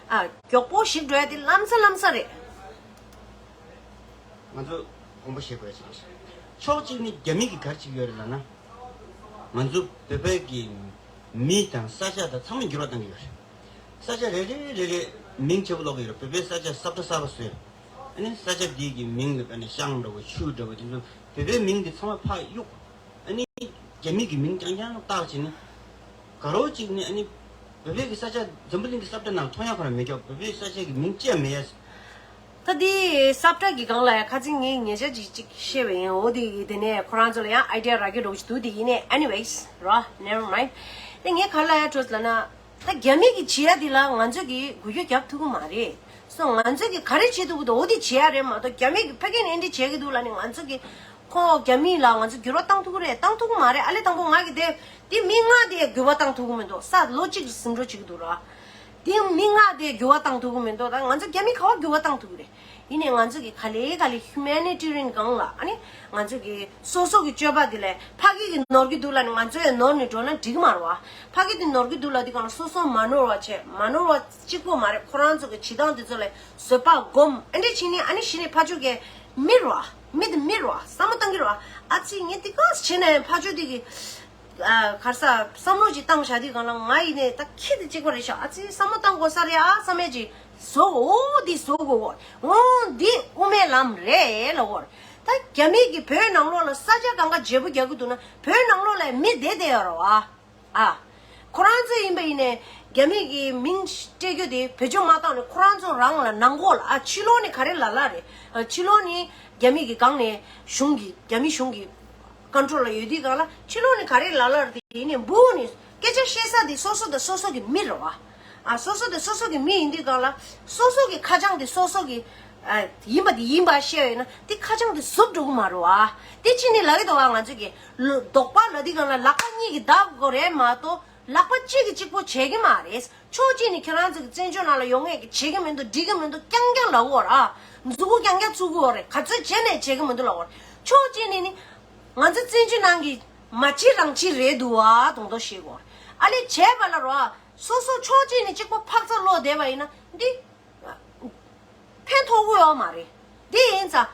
ཨ་མགྱོགས་པོ་ཞིག་འགྲོ་ཡ་དེ་ལམ་སང་ལམ་སང་རེད། ང་ཚོ་དགོངས་པ་བཞེས་དགོས་ཡ་ཅིག་རེད། ཕྱོགས་གཅིག་ནས་རྒྱ་མི་གིས་ག་རེ་བྱེད་ཀྱི་ཡོད་རེད་ལབ་ན། ང་ཚོ་བོད་པའི་གི་མི་དང་ས་ཆ་དང་ཚང་མ་འགྱུར་བ་གཏང་གི་ཡོད་རེད། ས་ཆ་རེ་རེ་རེ་རེ་མིང་ཆེ་པོ་ཀློག་གི་ཡོད་རེད། བོད་པའི་ས་ཆ་ས་བཀྲ་གསར་པ་བཟོས། ཨ་ནི་ས་ཆ་འདི་གི་མིང་ལ་ཨ་ནི་ཤང་འདྲ་པོ་ཆུ་འདྲ་པོ་དེ་ཚོ། བོད་པའི་མིང་འདི་ཚང་མ་ཕར་གཡུགས། ཨ་ནི་རྒྱ་མི་གི་མིང་རྐྱང་རྐྱང་བཏགས་བྱས་ནས། དགའ་རབ་ཅིག་ནི་ཨ་ནི་བོད་པའི་གི་ས་ཆ་འཛམ་བུ་གླིང་གི་ས་བཀྲ་ནང་མཐོང་ཡ་ཁོ་རང་མེད་ཀྱང་། བོད་པའི་ས་ཆ་གི་མིང་ཅི་ཡང་མེད་ཡ། ད་འདི་ས་བཀྲ་གི་སྒང་ལ་ཡ་ཁ་སང་ངས་ཉེ་ཆར་ཅིག་ཅིག་བཤད་པ་ཡིན། འོ་དེ་དེ་ནས་ཁོ་རང་ཚོ་ལ་ཡང་ཨའི་ཌི་ཡ་རག་གི་འདྲ་པོ་ཅིག་འདུག་དེ་ཡིན་ནའི་anyways ར། Never mind. དེ་ངས་ག་ལབ་ཡ་འདྲ་པོ་ལབ་ན། ད་རྒྱ་མི་གིས་བྱེད་ཡ་དེ་ལ་ང་ཚོ་གིས་འགུལ་སྐྱོད་རྒྱབ་ཐུབ་ཀྱི་མ་རེད། སོ་ང་ཚོ་གིས་ག་རེ་བྱེད་ཐུབ་ཀྱི་འདུག་འོ་དེ་བྱེད་ཡ་རེད་མ་གཏོགས། རྒྱ་མི་གིས་ཕ་གི་ནས་འདི་བྱེད་ཀྱི་འདུག་ལབ་ནས་ང་ཚོ་གིས་ཁོ་རྒྱ་མི་ལ་ང་ཚོ་འགྱུར་བ་བཏང་ཐུབ་ཀྱི་རེད། བཏང་ཐུབ་ཀྱི་མ་རེད། ཨ་ལས་དང་པོ་ང་གིས་དེ་དེ་མི་ལྔ་དེ་འགྱུར་བ་བཏང་ཐུབ་ཀྱི་མི་འདུག་ས་ལོ་གཅིག་ཟིན་འགྲོ་བྱེད་ཀྱི་འདུག་ར། དེ་མི་ལྔ་དེ་འགྱུར་བ་བཏང་ཐུབ་ཀྱི་མི་འདུག་ད་ང་ཚོ་རྒྱ་མི་ག་པར་འགྱུར་བ་བཏང་ཐུབ་ཀྱི་རེད། ཡིན་ནའི་ང་ཚོ་གི་ག་ལེ་ག་ལེ་ཧིའུ་མེ་ནི་ཊི་རི་ཡན་སྒང་ལ་ཨ་ནི་ང་ཚོ་གི་སོ་སོ་གི་སྤྱོད་པ་དེ་ལས་ཕ་གི་གི་ནོར་གི་འདུག་ལབ་ནས་ང་ཚོ་ཡང་ནོར་ནས་འགྲོ་ན་འགྲིག་གི་མ་རེད་པ། ཕ་གི་དེ་ནོར་གི་འདུག་ལབ་དུས་སྒང་ལ་སོ་སོ་མ་ནོར་བ་བྱས། མ་ནོར་བ་གཅིག་པོ་མ་རེད། ཁོ་རང་ཚོ་གི་བྱེད་སྟངས་དེ་ཚོ་ལ་བཟོད་པ་སྒོམ། ཨ་འདྲ་བྱས་ནས་ཨ་ནི་གཞི་ནས་ཕར་ཕྱོགས་ཀྱི་མི་རེད་པ། མི་དེ་མི་རེད་བ། བསམ་བློ་བཏང་གི་རེད་བ། ཨ་ཙི་ངས་དེ་ག་བྱས་ནས་ཕར་ཕྱོགས་དེ་གི་ཨ་ག་རེ་ཟ་བསམ་བློ་ཅིག་བཏང་བཞག་དུས་སྒང་ལ་ང་ཡིན་ནས་ད་ཁྱི་དེ་གཅིག་པ་རེད་ཤག་ཨ་ཙི་བསམ་བློ་བཏང་དགོས་ས་རེད་ཨ་བསམ་ཡས་ཅིག་བཟོ་འོ་འདི་བཟོ་དགོས་འོ་འོ་འདི་དབུ་མའི་ལམ་རེད་ལ་འོ། ད་རྒྱ་མི་གི་བོད་ནང་ལོགས་ལ་ས་ཆ་གང་ག་བརྗེ་པོ་རྒྱག་གི་འདུག་ན་བོད་ནང་ལོགས་ལ་མི་བསྡད་བསྡད་ཡོད་རེད་བ། ཨ། ཁོ་རང་ཚོ་ཡིན་པ་ཡིན་ནས་རྒྱ་མི་གི་མིང་སྤྲད་རྒྱུ་དེ་བེད་སྤྱོད་མ་བཏང་ནས་ཁོ་རང་ཚོ་རང་ལ་ནང་ཁོག་ལ་ཨ་ཕྱི་ལོགས་ནི་ག་རེ་ལ་ལ་རེད། ཨ་ཕྱི་ལོགས་ནི་རྒྱ་མི་གི་སྒང་ནས་གཞུང་གི་རྒྱ་མི་གཞུང་གི་ཀོན་ཊོལ་ལ་ཡོད་དུས་སྒང་ལ་ཕྱི་ལོགས་ནི་ག་རེ་ལ་ལ་རེད་དེ་ཡིན་ནས་འབུ་ནི་སྐད་ཆ་བཤད་ས་དེ་སོ་སོ་དང་སོ་སོ་གི་མི་རེད་བ། ཨ་སོ་སོ་དང་སོ་སོ་གི་མི་ཡིན་དུས་སྒང་ལ་སོ་སོ་གི་ཁ་བྱང་དེ་སོ་སོ་གི་ཨ་ཡིན་པ་དེ་ཡིན་པ་བཤད་ཡོད་ན་དེ་ཁ་བྱང་དེ་ཟུབ་འགྲོ་གི་མ་རེད་བ། དེ་ཕྱི་ནས་ལབ་ཀྱི་འདུག་བ། ང་ཚོ་གི་ལོ་རྡོག་པ་ལ་དེ་གང་ལ་ལག་པ་གཉིས་ཀྱིས་བརྡབ་དགོས་རེད་མ་གཏོགས་ལག་པ་གཅིག་གིས་གཅིག་པོ་བྱེད་ཀྱི་མ་རེད། ཕྱོགས་གཅིག་ནས་ཁྱེད་རང་ཚོ་གི་བཙན་བྱོལ་ནང་ལ་ཡོང་མཁན་གྱི་བྱེད་ཀྱི་མི་འདུག་འགྲིག་གི་མི་འདུག་རྐྱང་རྐྱང་ལབ་ཀྱི་ཡོད་རེད། མཛུ་གུ་རྐྱང་རྐྱང་བཙུགས་ཀྱི་ཡོད་རེད། ག་ཚོད་བྱས་ནས་བྱེད་ཀྱི་མི་འདུག་ལབ་ཀྱི་ཡོད་རེད། ཕྱོགས་གཅིག་ནས་ནི་ང་ཚོ་བཙན་བྱོལ་ནང་གི་མ་བྱེད་རང་བྱེད་རེད་འདུག་བ་དོང་དོ་ཞེས་གོ། ཨ་ལས་བྱས་པ་ལ་རོ། སོ་སོ་ཕྱོགས་གཅིག་ནས་གཅིག་པོ་འཕག་འཚག་ལོག་བསྡད་པ་ཡིན་ན་འདི་ཕན་ཐོགས་ཀྱི་ཡོད་མ་རེད། འདི་ཡིན་ཙང་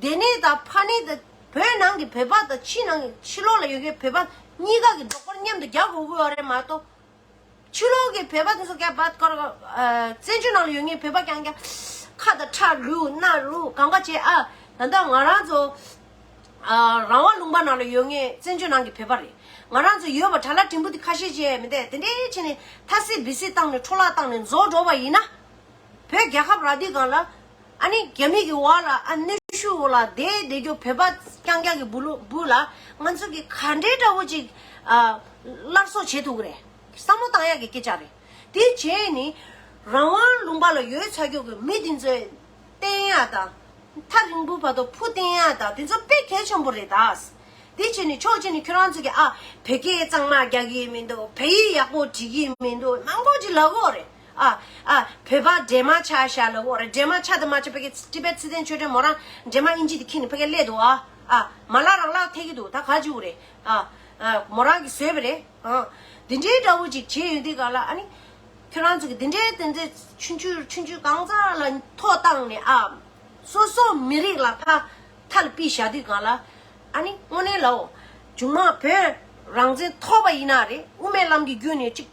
དེ་ནས་ད་ཕ་ནི་ད་བོད་ནང་གི་བོད་པ་དང་ཕྱི་ནང་གི་ཕྱི་ལོགས་ལ་ཡོད་མཁན་བོད་པ་གཉིས་ཀ་གི་རྡོག་པར་མཉམ་དུ་རྒྱག་དགོས་ཀྱི་ཡོད་རེད་མ་གཏོགས། ཕྱི་ལོགས་ཀྱི་བོད་པ་དེ་ཚོ་སྐད་པ་ཀར་ཨ་བཙན་བྱོལ་ནང་ལ་ཡོད་མཁན་བོད་པ་རྐྱང་རྐྱང་ཁ་དང་ཁྲག་ལུས་སྣ་ལུས་གང་ག་བྱས་ཨ། ད་ལྟ་ང་རང་ཚོ་ཨ་རང་དབང་ལུང་པ་ནང་ལ་ཡོད་མཁན་བཙན་བྱོལ་ནང་གི་བོད་པ་རེད། ང་རང་ཚོ་ཡོད་པ་གྲྭ་ལ་དྲིན་པོ་དེ་ཁ་ཤས་བྱས་མི་འདུག་དེ་འདྲའི་བྱས་ནས་ཐ་སི་བི་སི་བཏང་ནས་འཕྲོ་བརླག་བཏང་ནས་རྫོགས་འགྲོ་བ་ཡིན་ན། བོད་རྒྱལ་ཁབ་རག་དུས་སྒང་ལ་ཨ་ནི་རྒྱ་མི་གི་འོག་ལ་ཨ་གནོན་ཤུགས་འོག་ལ་བསྡད་བསྡད་རྒྱུ་བོད་པ་རྐྱང་རྐྱང་གི་སྦུག་ལུ་སྦུག་ལ་ང་ཚོ་གི་ག་འདྲའི་འདྲ་བོ་ཅིག་ཨ་སླར་གསོ་བྱེད་ཐུབ་ཀྱི་རེད། བསམ་བློ་བཏང་ཡག་གི་སྐད་ཆ་རེད། དེ་བྱས་ནི་རང་དབང་ལུང་པ་ལ་ཡོད་ཚར་རྒྱུ་གི་མི་དེ་ཚོས་བསྟེན་ཡག་དང་ཐག་རིང་པོ་བར་དུ་འཕུར་བསྟེན་ཡག་དང་དེ་ཚོ་དཔེ་གལ་ཆེན་པོ་རེད་ད། དེ་བྱས་ནས་ཕྱོགས་གཅིག་ནས་ཁྱོད་རང་ཚོ་གིས་ཨ་བོད་སྐད་གཙང་མ་རྒྱག་གི་མི་འདུག་བོད་ཡིག་ཡག་པོ་བྲིས་ཀྱི་མི་འདུག་མང་པོ་ཅིག་ལབ་ཀྱི་ཡོད་རེད། ཨ་ཨ་བོད་པ་འདྲེས་མ་ཆགས་ཤག་ལབ་ཀྱི་ཡོད་རེད། འདྲེས་མ་ཆགས་དང་མ་ཆགས་ཕ་གི་ཊི་བེཊ་ཚེ་བརྟན་ཆོས་སྒྲོན་མོ་རང་འདྲེས་མ་ཨིན་ཇི་དེ་ཁྱེར་ནས་ཕ་གི་སླེབས་འདུག་ཨ་ཨ་མ་ལག་རང་ལག་ཐེབས་ཀྱི་འདུག་ད་ག་བྱེད་དགོས་རེད། ཨ་ཨ་མོ་རང་གིས་བཟོས་པ་རེད། ཨ་འདི་འདྲའི་འདྲ་བོ་ཅིག་བྱས་ཡོད་དུས་ག་ལ་ཨ་ནི་ཁྱོད་རང་ཚོ་གིས་འདི་འདྲའི་དེ་འདྲའི་ཆུང་ཆུང་ཆུང་ཆུང་གང་ཙམ་ལ་ཐོ་བཏང་ནས་ཨ། སོ་སོ་མི་རིགས་ལ་ཕར་མཐའ་ལ་ཕུད་བཞག་དུས་སྒང་ལ། ཨ་ནི་དངོས་གནས་ལའོ། མཇུག་མ་བོད་རང་བཙན་ཐོབ་པ་ཡིན་ན་རེད། དབུ་མའི་ལམ་གྱི་བརྒྱུད་ནས་ཅིག་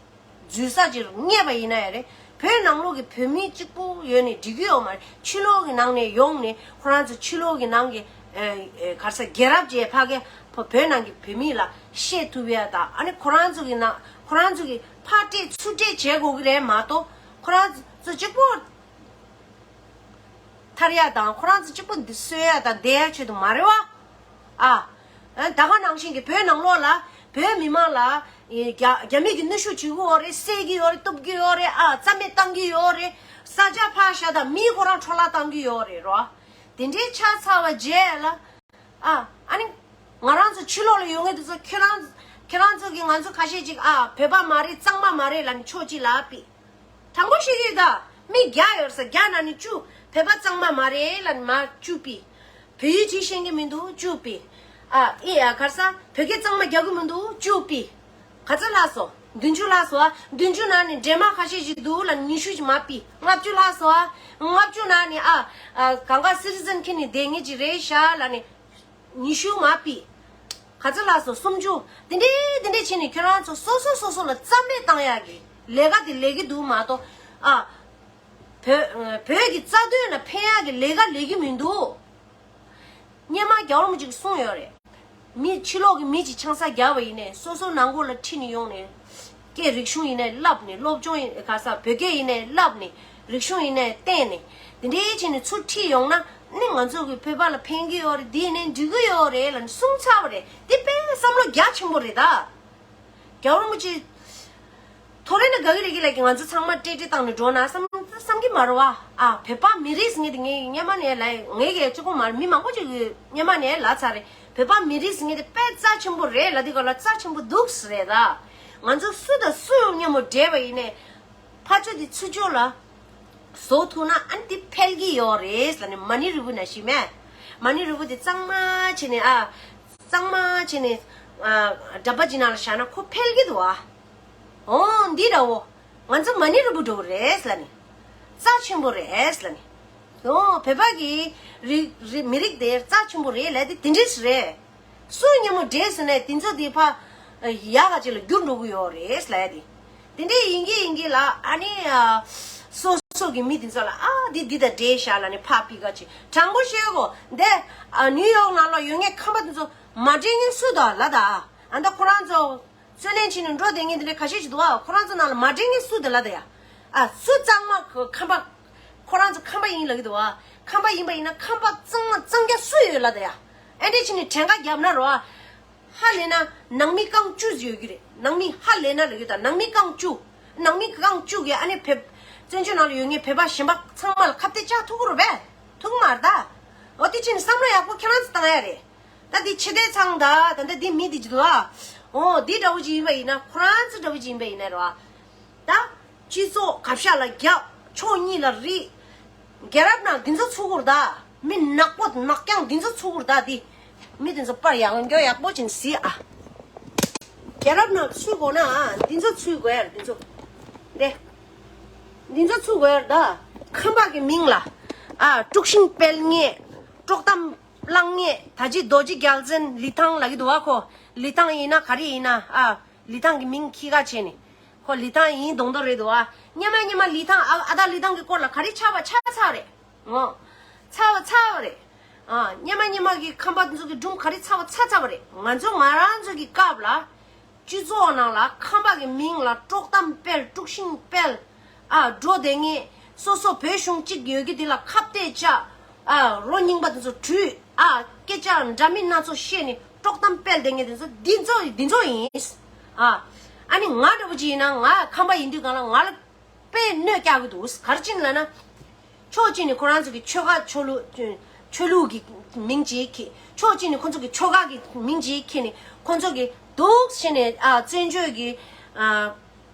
འཛུལ་ས་ཅིག་རྙེད་པ་ཡིན་ན་ཡང་རེད། བོད་ནང་ལོགས་ཀྱི་བོད་མི་གཅིག་པུ་ཡོད་ནས་འགྲིག་གི་ཡོད་མ་རེད། ཕྱི་ལོགས་ཀྱི་ནང་ནས་ཡོང་ནས་ཁོ་རང་ཚོ་ཕྱི་ལོགས་ཀྱི་ནང་གི་ཨེ་ཨེ་ག་རེ་ཟེར་རྒྱལ་རབས་ཅིག་ཕ་གི་བོད་ནང་གི་བོད་མི་ལ་བཤད་ཐུབ་ཡ་དང་ཨ་ནི་ཁོ་རང་ཚོ་གི་ནང་ཁོ་རང་ཚོ་གི་ཕར་སྤྲད་ཚུར་སྤྲད་བྱེད་དགོས་ཀྱི་རེད་མ་གཏོགས་ཁོ་རང་ཚོ་གཅིག་པུ། ཐར་ཡག་དང་ཁོ་རང་ཚོ་གཅིག་པུ་འདི་གསོད་ཡག་དང་བསྡད་ཡག་ཆེད་དུ་མ་རེད་བ། ཨ། ཨ་ད་ག་ནང་བཞིན་གྱི་བོད་ནང་ལོགས་ལ་བོད་མི་མང་ལ་རྒྱ་རྒྱ་མི་གི་གནོན་ཤུགས་བྱེད་ཀྱི་ཡོད་རེད། བསད་ཀྱི་ཡོད་རེད། གཏུབ་ཀྱི་ཡོད་རེད། ཨ་རྩ་མེད་བཏང་གི་ཡོད་རེད། ས་ཆ་ཕར་བཞག་དང་མི་ཁོ་རང་འཕྲོ་བརླག་བཏང་གི་ཡོད་རེད་རོ། དེ་འདྲའི་ཆགས་ཚར་བ་རྗེས་ལ། ཨ། ཨ་ནི། ང་རང་ཚོ་ཕྱི་ལོགས་ལ་ཡོད་མཁན་དེ་ཚོ་ཁྱེད་རང་ཁྱེད་རང་ཚོ་གིས་ང་ཚོ་ཁ་ཤས་ཅིག་ཨ་བོད་པ་མ་རེད། གཙང་མ་མ་རེད་ལབ་ནས་ཕྱོགས་གཅིག་ལ་ཕུད། དྲང་པོ་བཤད་ཀྱི་ཡོད་ད། མི་བརྒྱ་ཡོད་ས་བརྒྱ་ནང་ནས་བཅུ་བོད་པ་གཙང་མ་མ་རེད་ལབ་ནས་མར་བཅུ་ཕུད། བོད་ཡིག་བྲིས་ཤེས་ཀྱི་མི་འདུག་བཅུ་ཕུད། ཨ་ཨི་ཨ་ག་རེ་ཟ། བོད་སྐད་གཙང་མ་རྒྱག་གི་མི་འདུག་བཅུ་ཕུད། ག་ཚོད་ལྷག་སོང་། བདུན་ཅུ་ལྷག་སོང་ཨ། བདུན་ཅུ་ནང་ནས་འདྲེས་མ་ཁ་ཤས་ཤིག་འདུག་ལབ་ནས་ཉི་ཤུ་ཞིག་མར་ཕུད། ལྔ་བཅུ་ལྷག་སོང་ཨ། ལྔ་བཅུ་ནང་ནས་ཨ་ཨ་གང་ག་སི་ཊི་ཛེན་ཁྱེར་ནས་བསྡད་མཁན་ཅིག་རེད་ཤག་ལབ་ནས། ཉི་ཤུ་མར་ཕུད། ག་ཚོད་ལྷག་སོང་། སུམ་ཅུ། དེ་འདྲས་དེ་འདྲས་བྱས་ནས་ཁྱོད་རང་ཚོ་སོ་སོ་སོ་སོ་ལ་རྩ་མེད་བཏང་ཡག་གི་ལས་ཀ་དེ་ལས་ཀྱི་འདུག་མ་གཏོགས། ཨ། བོད་བོད་ཀྱི་རྩ་དོན་ལ་ཕན་ཡག་གི་ལས་ཀ་ལས་ཀྱི་མི་འདུག་སྔོན་མ་རྒྱལ་བ་རིན་པོ་ཆེས་གསུངས་ཡོད་རེད། མི་ཕྱི་ལོགས་ཀྱི་མི་གཅིག་ཆང་ས་རྒྱག་པ་ཡིན་ནའི་སོ་སོ་ནང་ཁུལ་ལ་ཁྲིད་ནས་ཡོང་ནས། སྐད་རིག་གཞུང་ཡིན་ནའི་བསླབ་ནས། སློབ་སྦྱོང་ཡིན་ག་ས་བོད་སྐད་ཡིན་ནའི་བསླབ་ནས། རིག་གཞུང་ཡིན་ནའི་བསྟན་ནས། འདི་འདྲའི་བྱས་ནས་ཚུར་ཁྲིད་ཡོང་ན་ནི་ང་ཚོ་གི་བོད་པ་ལ་ཕན་གྱི་ཡོད་རེད། འདི་ཡིན་ནའི་འགྲིག་གི་ཡོད་རེད་ལབ་ནས་གསུངས་ཚར་བ་རེད། འདི་དཔེ་བསམ་བློ་རྒྱ་ཆེན་པོ་རེད་ད། རྒྱལ་བ་རིན་པོ་ཆེ། ཐོ་རེ་ན་ག་གི་རེ་གི་ལ་གི་ང་ཚོ་ཚང་མ་ཏྲེ་ཏྲེ་བཏང་ནས་འགྲོ་ན་བསམ་བསམ་གི་མ་རེད་བ། ཨ་བོད་པ་མི་རིགས་ངེས་དེ་ངས་སྔོན་མ་ནས་ལ་ངས་གི་གཅིག་པོ་མ་རེད། མི་མང་པོ་ཅིག་གི་སྔོན་མ་ནས་ལབ་ཚར་རེད། བོད་པ་མི་རིགས་ངེས་དེ་དཔེ་རྩ་ཆེན་པོ་རེད་ལབ་དུས་ག་ལ་རྩ་ཆེན་པོ་འདུག་ཟེར་རེད་ད། ང་ཚོ་སུ་དང་སུ་མཉམ་པོ་འབྲེལ་བ་ཡིན་ནའི། ཕར་ཕྱོགས་དེ་ཚུར་ཕྱོགས་ལ་བཟོ་ཐུབ་ན་ཨ་ནི་དེ་འཕེལ་གྱི་ཡོད་རེད་ལབ་ནས། མ་ཎི་རུ་བུ་ན་ཤི་མེད། མ་ཎི་རུ་བུ་དེ་གཙང་མ་བྱས་ནས་ཨ། གཙང་མ་བྱས་ནས་ཨ། འདྲ་པ་ཅིག་ནང་ལ་བཞག་ན་ཁོ་འཕེལ་གྱི་འདུག་ཨ། འོ་འདི་འདྲ་བོ། ང་ཚོ་མ་ཎི་རུ་བུ་འགྲོ་གི་རེད་ལབ་ནས། རྩ་ཆེན་པོ་རེད་ལབ་ནས། ཡང་བོད་པ་གི་རིགས་རིགས་མི་རིགས་དེ་རྩ་ཆེན་པོ་རེད་ལབ་དེ་དེ་འདྲས་རེད། སུ་སྙན་མོ་འདྲེས་ཟེར་ནས་དེ་ཚོ་དེ་ཕ་ཡག་ག་ཅིག་ལ་འགྱུར་འགྲོ་གི་ཡོད་རེད་ལབ་ཡ་དེ། དེ་འདྲས་ཡིན་གྱི་ཡིན་གྱི་ལ་ཨ་ནི་ཨ། སོ་སོ་གི་མི་དེ་ཚོ་ལ་ཨ་འདི་འདི་དང་འདྲེས་ཤག་ལབ་ནས་ཕ་ཕི་ག་ཅིག་དྲང་པོ་བཤད་གོ་འདི། ཨ་ནིའུ་ཡོག་ནང་ལ་ཡོད་ངེས་ཁམས་པ་དེ་ཚོ་མ་འདྲེས་ངེས་སུ་དང་ལ་ད་ཨ་ད་ཁོ་རང་ཚོ། བརྩོན་ལེན་བྱས་ནས་འགྲོ་བསྡད་མཁན་དེ་འདྲ་ཁ་ཤས་ཤིག་འདུག་ཨ། ཁོ་རང་ཚོ་ནང་ལ་མ་འདྲེས་མཁན་སུ་དེ་ལ་དེ་ཡ། ཨ་སུ་གཙང་མ་ཁམས་པ། ཁོ་རང་ཚོ་ཁམས་པ་ཡིན་ལབ་ཀྱི་འདུག་ཨ། ཁམས་པ་ཡིན་པ་ཡིན་ན་ཁམས་པ་གཙང་མ་གཙང་རྐྱང་སུ་ཡོད་ལ་དེ་ཡ། ཨེ་འདྲས་བྱས་ནས་གྲངས་ཀ་བརྒྱབ་ན་རོ་ཨ། ཧ་ལས་ན་ནང་མི་རྐང་བཅུ་ཡོད་ཀྱི་རེད། ནང་མི་ཧ་ལས་ན་ལབ་ཀྱི་ད་ནང་མི་རྐང་བཅུ། ནང་མི་རྐང་བཅུ་གིས་ཨ་ནི་བོད། བཙན་བྱོལ་ནང་ལ་ཡོད་མཁན་བོད་པ་གཞན་པ་ཚང་མ་ལ་ཁ་གཏད་བཅག་ཐུབ་ཀྱི་རེད་པས། ཐུབ་ཀྱི་མ་རེད་ད། འོ་དེ་བྱས་ནས་བསམ་བློ་ཡག་པོ་ཁྱེད་རང་ཚོ་བཏང་ཡ་རེད། ད་འདི་ཕྱི་བལྟས་ཚང་ད་ད་ལྟ་འདི་མི་འདི་ཅི་འདུག་ཨ། འོ་འདི་འདྲ་བོ་ཅིག་ཡིན་པ་ཡིན་ན་ཁོ་རང་ཚོ་འདྲ་བོ་ཅིག་ཡིན་པ་ཡིན་ན་རེད་བ། ད་སྤྱི་ཚོགས་གབ་ཤ་ལ་རྒྱག་ཕྱོགས་གཉིས་ལ་རིག་རྒྱལ་རབས་ནང་འདི་ཚོ་ཚུགས་དགོས་རེད་ད། མི་ནག་པོ་ནག་རྐྱང་འདི་ཚོ་ཚུགས་དགོས་རེད་ད་འདི། མི་འདི་ཚོ་པར་ཡག་མགྱོགས་ཡག་པོ་ཅིག་གཟིགས་ཨ། རྒྱལ་རབས་ནང་ཚུགས་དགོས་ན་ཨ་འདི་ཚོ་ཚུགས་དགོས་ཡ་རེད་འདི་ཚོ། འདི། འདི་ཚོ་ཚུགས་དགོས་ཡ་རེད་ད། ཁམས་པ་གི་མིང་ལ་ཨ་དཀྲུག་ཤིང་སྤེལ་མཁན། དཀྲོག་གཏམ་བསླང་མཁན་ད་ཅི་རྡོ་རྗེ་རྒྱལ་མཚན་ལི་ཐང་ལབ་ཀྱི་འདུག་བ་ཁོ། ལི་ཐང་ཡིན་ན་ག་རེ་ཡིན་ན་ཨ། ལི་ཐང་གི་མིང་ཁྱི་ཁ་བྱས་ནས། ཁོ་ལི་ཐང་ཡིན་མདོག་མདོག་རེད་འདུག་བ། སྙེ་མ་སྙེ་མ་ལི་ཐང་ཨ་ཨ་ད་ལི་ཐང་གི་སྐོར་ལ་ག་རེ་ཆགས་པ་ཆགས་ཚར་རེད། ཨོ། ཚར་བ་ཚར་བ་རེད། ཨ་སྙེ་མ་སྙེ་མ་གི་ཁམས་པ་ཚོ་གི་སྒྲུང་ག་རེ་ཚར་བ་ཚར་ཚར་བ་རེད། ང་ཚོ་ང་རང་ཚོ་གི་སྐབས་ལ། སྤྱི་ཚོགས་ནང་ལ་ཁམས་པ་གི་མིང་ལ་དཀྲོག་གཏམ་སྤེལ་དཀྲུག་ཤིང་སྤེལ། ཨ་འགྲོ་བསྡད་མཁན་སོ་སོ་བོད་གཞུང་གཅིག་ཡོད་ཀྱི་དེ་ལ་ཁ་གཏད་བཅག་ཨ་རོ་རྙིང་པ་དེ་ཚོ་བྲུས། ཨ་སྐད་ཆ་འདྲ་མིན་སྣ་ཚོགས་བཤད་ནས་དཀྲོག་གཏམ་སྤེལ་བསྡད་མཁན་དེ་ཚོ་འདི་ཚོ་འདི་ཚོ་ཡིན། ཨ་ཨ་ནི་ང་འདྲ་པོ་ཅིག་ཡིན་ན་ང་ཁམས་པ་ཡིན་དུས་གང་ལ་ང་ལ་དཔེ་གནོད་རྒྱག་གི་འདུག་ག་རེ་བྱས་ནས་ལབ་ན། ཕྱོགས་གཅིག་ནས་ཁོ་རང་ཚོ་གི་ཆོལ་ཁ་ཆོས་ལུགས་ཆོས་ལུགས་ཀྱི་མིང་ཅིག་ཁྱེར། ཕྱོགས་གཅིག་ནས་ཁོ་ཚོ་གི་ཆོལ་ཁ་གི་མིང་ཅིག་ཁྱེར་ནས་ཁོ་ཚོ་གི་འདུག་བྱས་ནས་ཨ་བཙན་བྱོལ་གྱི་ཨ་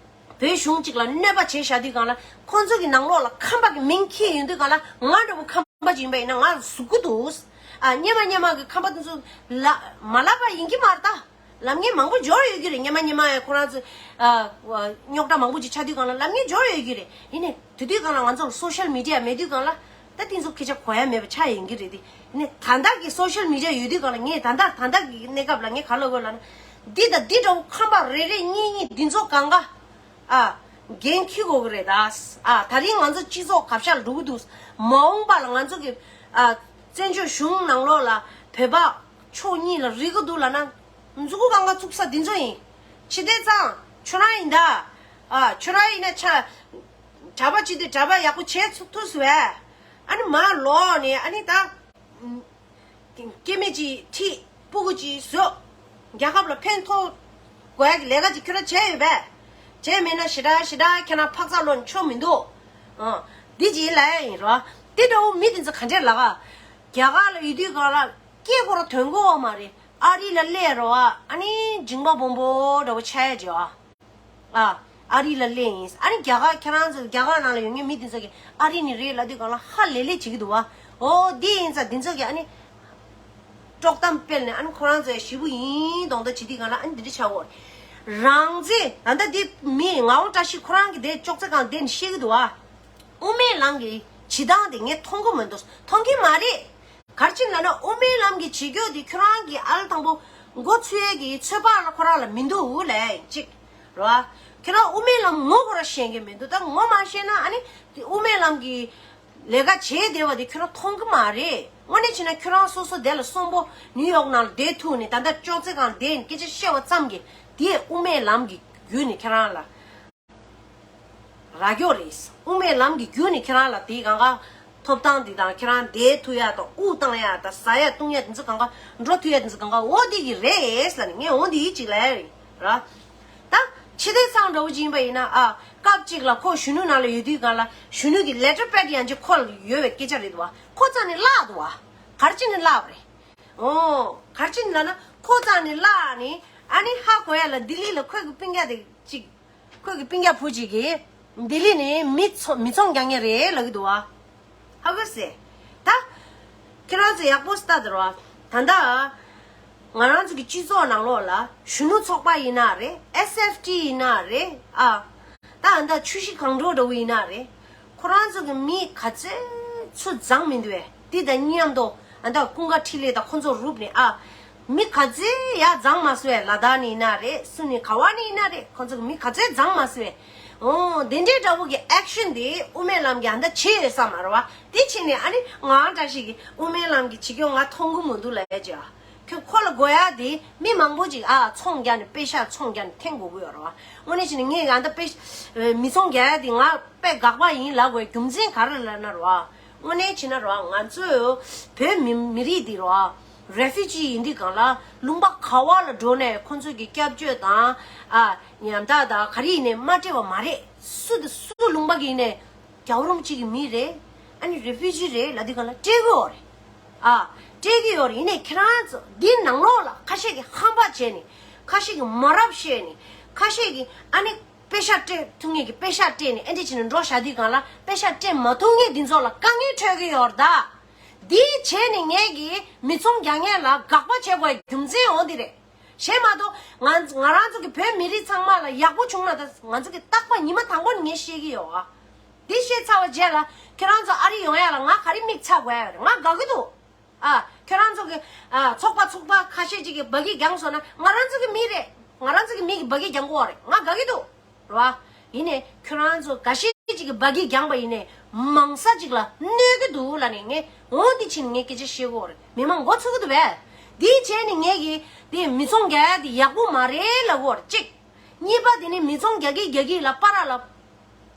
བོད་གཞུང་གཅིག་ལ་གནོད་པ་བྱས་བཞག་དུས་གང་ལ་ཁོ་ཚོ་གི་ནང་ལོགས་ལ་ཁམས་པ་གི་མིང་ཁྱེར་ཡོང་དུས་གང་ལ་ང་འདྲ་པོ་ཁམས་པ་ཅིག་ཡིན་པ་ཡིན་ན་ང་ཟུག་གི་འདུག་ཨ་སྙེ་མ་སྙེ་མ་གི་ཁམས་པ་དེ་ཚོ་ལ་མ་ལབ་པ་ཡིན་གྱི་མ་རེད་ད། ལབ་མཁན་མང་པོ་འབྱོར་ཡོད་ཀྱི་རེད། སྙེ་མ་སྙེ་མ་ཡ་ཁོ་རང་ཚོ་ཨ་རྙོག་དྲ་མང་པོ་ཅིག་ཆགས་དུས་གང་ལ་ལབ་མཁན་འབྱོར་ཡོད་ཀྱི་རེད། ཡིན་ནའི་དེ་དུས་གང་ལ་ང་ཚོ་ལ་སོ་ཤལ་མི་ཌི་ཡ་མེད་དུས་གང་ལ་ད་དེ་ཚོ་སྐད་ཆ་གོ་ཡ་མེད་པ་ཆགས་ཡིན་གྱི་རེད་དེ། ཡིན་ནའི་ད་ལྟ་གི་སོ་ཤལ་མི་ཌི་ཡ་ཡོད་དུས་གང་ལ་ངས་ད་ལྟ་ད་ལྟ་གི་གནས་སྐབས་ལ་ངས་ག་ལབ་དགོས་ལབ་ན། འདི་དང་འདི་འདྲ་བོ་ཁམས་པ་རེ་རེ་གཉིས་གཉིས་འདི་ཚོ་གང་ག་ཨ་འགན་འཁྱེར་དགོས་ཀྱི་རེད་ད། ཨ་ད་རིང་ང་ཚོ་སྤྱི་ཚོགས་གབ་ཤ་ལ་འགྲོ་གི་འདུག་མ་འོངས་པ་ལ་ང་ཚོ་གི་ཨ་བཙན་བྱོལ་གཞུང་ནང་ལོགས་ལ་བོད་པ་ཕྱོགས་གཉིས་ལ་རིལ་གི་འདུག་ལབ་ན། མཛུ་གུ་གང་ག་བཙུགས་ས་འདི་ཚོ་ཡིན། ཕྱི་བལྟས་ཚང་ཁྱོད་རང་ཡིན་ད། ཨ་ཁྱོད་རང་ཡིན་ན་ཆ། གྲྭ་པ་བྱེད་དུས་གྲྭ་པ་ཡག་པོ་བྱས་ཚུགས་ཐུབ་སུ་བས། ཨ་ནི་མ་ལོག་ནས་ཨ་ནི་ད། སྐྱེ་མེད་ཅིག་ཁྲིད་སྤུ་གུ་ཅིག་བཟོ། རྒྱལ་ཁབ་ལ་ཕན་ཐོགས་དགོས་ཡ་གི་ལས་ཀ་ཅིག་ཁྱོད་རང་བྱས་ཡོད་པས། བྱས་མེད་ན་ཞེ་དྲག་ཞེ་དྲག་ཁྱེད་རང་འཕག་འཚག་ལོན་ཆོག་མི་འདུག་ཨ། འདི་ཅིག་ལབ་ཡ་ཡིན་རོ། དེ་འདྲ་བོ་མི་དེ་ཚོ་ག་འདྲས་ལབ་ག་རྒྱ་གར་ལ་ཡོད་དུས་གང་ལ་སྐད་ཁོ་རང་ཐོན་གོ་བ་མ་རེད། ཨ་རི་ལ་སླེབས་རོ་ཨ། ཨ་ནི་མཇིང་པ་སྦོམ་པོ་འདྲ་བོ་ཆགས་ཡ་ཅིག་ཨ། ཨ། ཨ་རི་ལ་སླེབས་ཡིན། ཨ་ནི་རྒྱ་གར་ཁྱེད་རང་ཚོ་རྒྱ་གར་ནང་ལ་ཡོད་མཁན་མི་དེ་ཚོ་གིས་ཨ་རི་ནས་རེད་ལབ་དུས་གང་ལ་ཧ་ལས་ལས་བྱེད་ཀྱི་འདུག་བ། འོ་འདི་ཡིན་ཙང་འདི་ཚོ་གིས་ཨ་ནི། དཀྲོག་གཏམ་སྤེལ་ནས་ཨ་ནི་ཁོ་རང་ཚོ་ཡ་ཞེ་པོ་ཡིན་མདོག་མདོག་བྱེད་དུས་གང་ལ་ཨ་ནི་འདི་འདྲ་ཆགས་འོ། རང་བཙན་ད་ལྟ་འདི་མི་ངག་དབང་བཀྲ་ཤིས་ཁོ་རང་གིས་དེ་ཅོག་ཙེ་སྒང་བསྡད་ནས་བཤད་ཀྱི་འདུག་བ། དབུ་མའི་ལམ་གྱི་བྱེད་སྟངས་དེ་ངས་མཐོང་གི་མི་འདུག་མཐོང་གི་མ་རེད། ག་རེ་བྱས་ནས་ལབ་ན་དབུ་མའི་ལམ་གྱི་བྱེད་སྒོ་དེ་ཁྱོད་རང་གིས་ཨ་ལ་དང་པོ་འགོ་ཚུགས་ཡས་ཀྱི་ཚོད་དཔག་ལ་ཁོ་རང་ལ་མི་འདུག་ལབ་ཡིན་གཅིག་རོ། ཁྱོད་རང་དབུ་མའི་ལམ་ངོ་ཁོ་རང་ཤེས་ཀྱི་མི་འདུག་ད་ངོ་མ་ཤེས་ན་ཨ་ནི་དེ་དབུ་མའི་ལམ་གྱི་ལས་ཀ་བྱས་བསྡད་པ་དེ་ཁྱོད་རང་མཐོང་གི་མ་རེད། དངོས་གནས་བྱས་ན་ཁྱོད་རང་སོ་སོ་དེ་ལ་གསོན་པོ་ནིའུ་ཡོག་ནང་ལ་བསྡད་ཐུག་ནས་ད་ལྟ་ཅོག་ཙེ་སྒང་བསྡད་ནས་སྐད་ཆ་བཤད་པ་ཙམ་གྱིས་དེ་དབུ་མའི་ལམ་གྱི་བརྒྱུད་ནས་ཁྱོད་རང་ལ། ར་མགྱོགས་རེད། དབུ་མའི་ལམ་གྱི་བརྒྱུད་ནས་ཁྱེད་རང་ལ་དེའི་གང་ག་ཐོབ་ཐང་འདི་དང་ཁྱེད་རང་བསྡད་ཐུབ་ཡ་དང་དབུགས་བཏང་ཡ་དང་ཟ་ཡ་བཏུང་ཡ་འདི་ཚོ་གང་ག་འགྲོ་ཐུབ་ཡ་འདི་ཚོ་གང་ག་འོ་འདི་གི་རེད་ལབ་ནས་ངས་འོ་འདི་ཡིད་ཅིག་ལ་ཡ་རེད་ར། ད་ཕྱི་བལྟས་ཚང་འདྲ་བོ་ཅིག་ཡིན་པ་ཡིན་ན་ཨ་སྐབས་གཅིག་ལ་ཁོ་གཞོན་ནུ་ནང་ལ་ཡོད་དུས་གང་ལ་གཞོན་ནུ་གི་ལེ་ཊར་པེཌ་ཡང་ཅིག་ཁོ་ལ་ཡོད་པའི་སྐད་ཆ་རེད་འདུག་བ། ཁོ་རྩ་ནས་བརླག་འདུག་བ། ག་རེ་བྱས་ནས་བརླག་པ་རེད། ཨོ། ག་རེ་བྱས་ནས་ལབ་ན་ཁོ་རྩ་ནས་བརླག་ནས་ཨ་ནི་ཧ་གོ་ཡ་ལ་ལྡི་ལི་ལ་ཁོའི་གི་སྤུན་ཀྱག་དེ་ཅིག་ཁོས་གི་སྤུན་ཀྱག་བུ་གཅིག་གིས་ལྡི་ལི་ནས་མི་ཚོ་མི་ཚོང་རྒྱག་མཁན་རེད་ལབ་ཀྱི་འདུག་བ། ཧ་གོ་སོང་། ད། ཁྱེད་རང་ཚོ་ཡག་པོ་ལྟ་དང་ར། ད་ལྟ། ང་རང་ཚོ་གི་སྤྱི་ཚོགས་ནང་ལོགས་ལ་གཞོན་ནུ་ཚོགས་པ་ཡིན་ན་རེད། ཨེས་ཨེཕ་ཊི་ཡིན་ན་རེད་ཨ། ད་ད་ཆུ་བཞི་སྒང་དྲུག་འདྲ་བོ་ཡིན་ན་རེད། ཁོ་རང་ཚོ་གི་མི་ག་ཚོད་ ཚུར་བརྫངས་མི་འདུག་བས། དེ་དང་མཉམ་དུ་ཨ་ད་ཀུན་དགའ་འཕྲིན་ལས་དང་ཁོང་ཚོ་རུབ་ནས་ཨ། མི་ག་ཚོད་ཡར་བརྫངས་མ་སོང་བས། ལ་དྭགས་ནས་ཡིན་ན་རེད། སུ་ནས་ག་བ་ནས་ཡིན་ན་རེད། ཁོང་ཚོ་གི་མི་ག་ཚོད་བརྫངས་མ་སོང་བས། འོ་དེ་འདྲའི་འདྲ་བོ་གི་ཨེག་ཤན་དེ་དབུ་མའི་ལམ་གྱི་ཨ་ད་བྱས་ཡོད་ས་མ་རེད་བ། དེ་བྱས་ནས་ཨ་ནི་ང་འདྲ་ཞིག་གིས་དབུ་མའི་ལམ་གྱི་བྱེད་སྐྱོང་ང་མཐོང་གི་མི་འདུག་ལབ་ཡ་ཅིག་ཨ། ཁྱོད་ཁོ་ལ་དགོས་ཡ་དེ་མི་མང་པོ་ཅིག་ཨ་ཚོང་རྒྱག་ནས་པེ་ཤ་ཚོང་རྒྱག་ནས་འཐེན་དགོས་ཀྱི་ཡོད་རེད་བ། དངོས་གནས་བྱས་ནས་ངས་ཨ་ད་པེ་མི་ཚོང་རྒྱག་ཡ་དེ་ང་དཔེ་དགག་པ་ཡིན་ལབ་དགོས་རྒྱུ་མཚན་ག་རེ་ལབ་ན་རེད་བ། དངོས་གནས་བྱས་ན་རེད་བ། ང་ཚོ་བོད་མི་མི་རིགས་འདི་རེད་བ། རེ་ཕུ་ཇི་ཡིན་དུས་སྒང་ལ་ལུང་པ་ག་བ་ལ་འགྲོ་ནས་ཁོང་ཚོ་གི་སྐྱབས་བཅོལ་དང་ཨ་ཉམ་ཐག་དང་ག་རེ་ཡིན་ནས་མ་སྤྲད་པ་མ་རེད། སུ་དང་སུ་ལུང་པ་གི་ཡིན་ནས་རྒྱལ་བ་རིན་པོ་ཆེ་གི་མི་རེད། ཨ་ནི་རེ་ཕུ་ཇི་རེད་ལབ་དུས་སྒང་ལ་སྤྲད་གི་ཡོད་རེད། ཨ། སྤྲད་གི་ཡོད་རེད། ཡིན་ནས་ཁྱེད་རང་ཚོ་འདི་ནང་ལོགས་ལ་ཁ་ཤས་ཀྱིས་ཧམ་པ་བྱས་ནས་ཁ་ཤས་ཀྱིས་མ་རབས་བཤད་ནས་ཁ་ཤས་ཀྱིས་ཨ་ནི། པེ་ཤག་སྤྲད་ཐུབ་མཁན་གྱིས་པེ་ཤག་སྤྲད་ནས་ཨེ་འདྲ་བྱས་ནས་འགྲོ་བཞག་དུས་སྒང་ལ་པེ་ཤག་སྤྲད་མ་ཐུབ་མཁན་འདི་ཚོ་ལ་དཀའ་ངལ་འཕྲད་ཀྱི་ཡོད་རེད་ད། འདི་བྱས་ནས་ངས་ཀྱིས་མི་ཚོང་རྒྱག་མཁན་ལ་དགག་པ་བྱེད་དགོས་རྒྱུ་མཚན་འོ་འདི་རེད། གཞན་མ་གཏོགས་ང་ང་རང་ཚོ་གི་བོད་མི་རིགས་ཚང་མ་ལ་ཡག་པོ་བྱུང་ན་ད་ང་ཚོ་གི་རྟག་པར་ཉི་མ་དང་པོ་ནས་ངས་བཤད་ཀྱི་ཡོད་ཨ། འདི་བཤད་ཚར་བའི་རྗེས་ལ་ཁྱེད་རང་ཚོ་ཨ་རི་ཡོང་ཡ་ལ་ང་ག་རེ་མིག་ཚ་དགོས་ཡ་རེད། ང་དགའ་གི་འདུག་ཨ། ཁྱོད་རང་ཚོ་གི་ཨ་ཚོགས་པ་ཚོགས་པ་ཁ་ཤས་ཅིག་གིས་འབའ་གི་རྒྱག་སོང་ན་ང་རང་ཚོ་གི་མི་རེད། ང་རང་ཚོ་གི་མི་གིས་འབའ་གི་རྒྱག་གི་ཡོད་རེད། ང་དགའ་གི་འདུག་རེད་བ། ཡིན་ནའི་ཁྱོད་རང་ཚོ་འགའ་ཤས་ཅིག་གིས་འབའ་གི་རྒྱག་པ་ཡིན་ནའི་མང་ས་ཅིག་ལ་གནོད་གི་འདུག་ལབ་ནས་ངས་འོ་འདི་ཕྱིན་ངས་སྐད་ཆ་བཤད་གི་ཡོད་རེད། མི་མང་མགོ་ཚོས་གི་འདུག་བས། འདི་བྱས་ནས་ངས་གི་འདི་མི་ཚོང་རྒྱག་ཡ་འདི་ཡག་པོ་མ་རེད་ལབ་གི་ཡོད་རེད་གཅིག་གཉིས་པ་དེ་ནི་མི་ཚོང་རྒྱག་གི་རྒྱག་གི་ལ་པ་ར་ལ།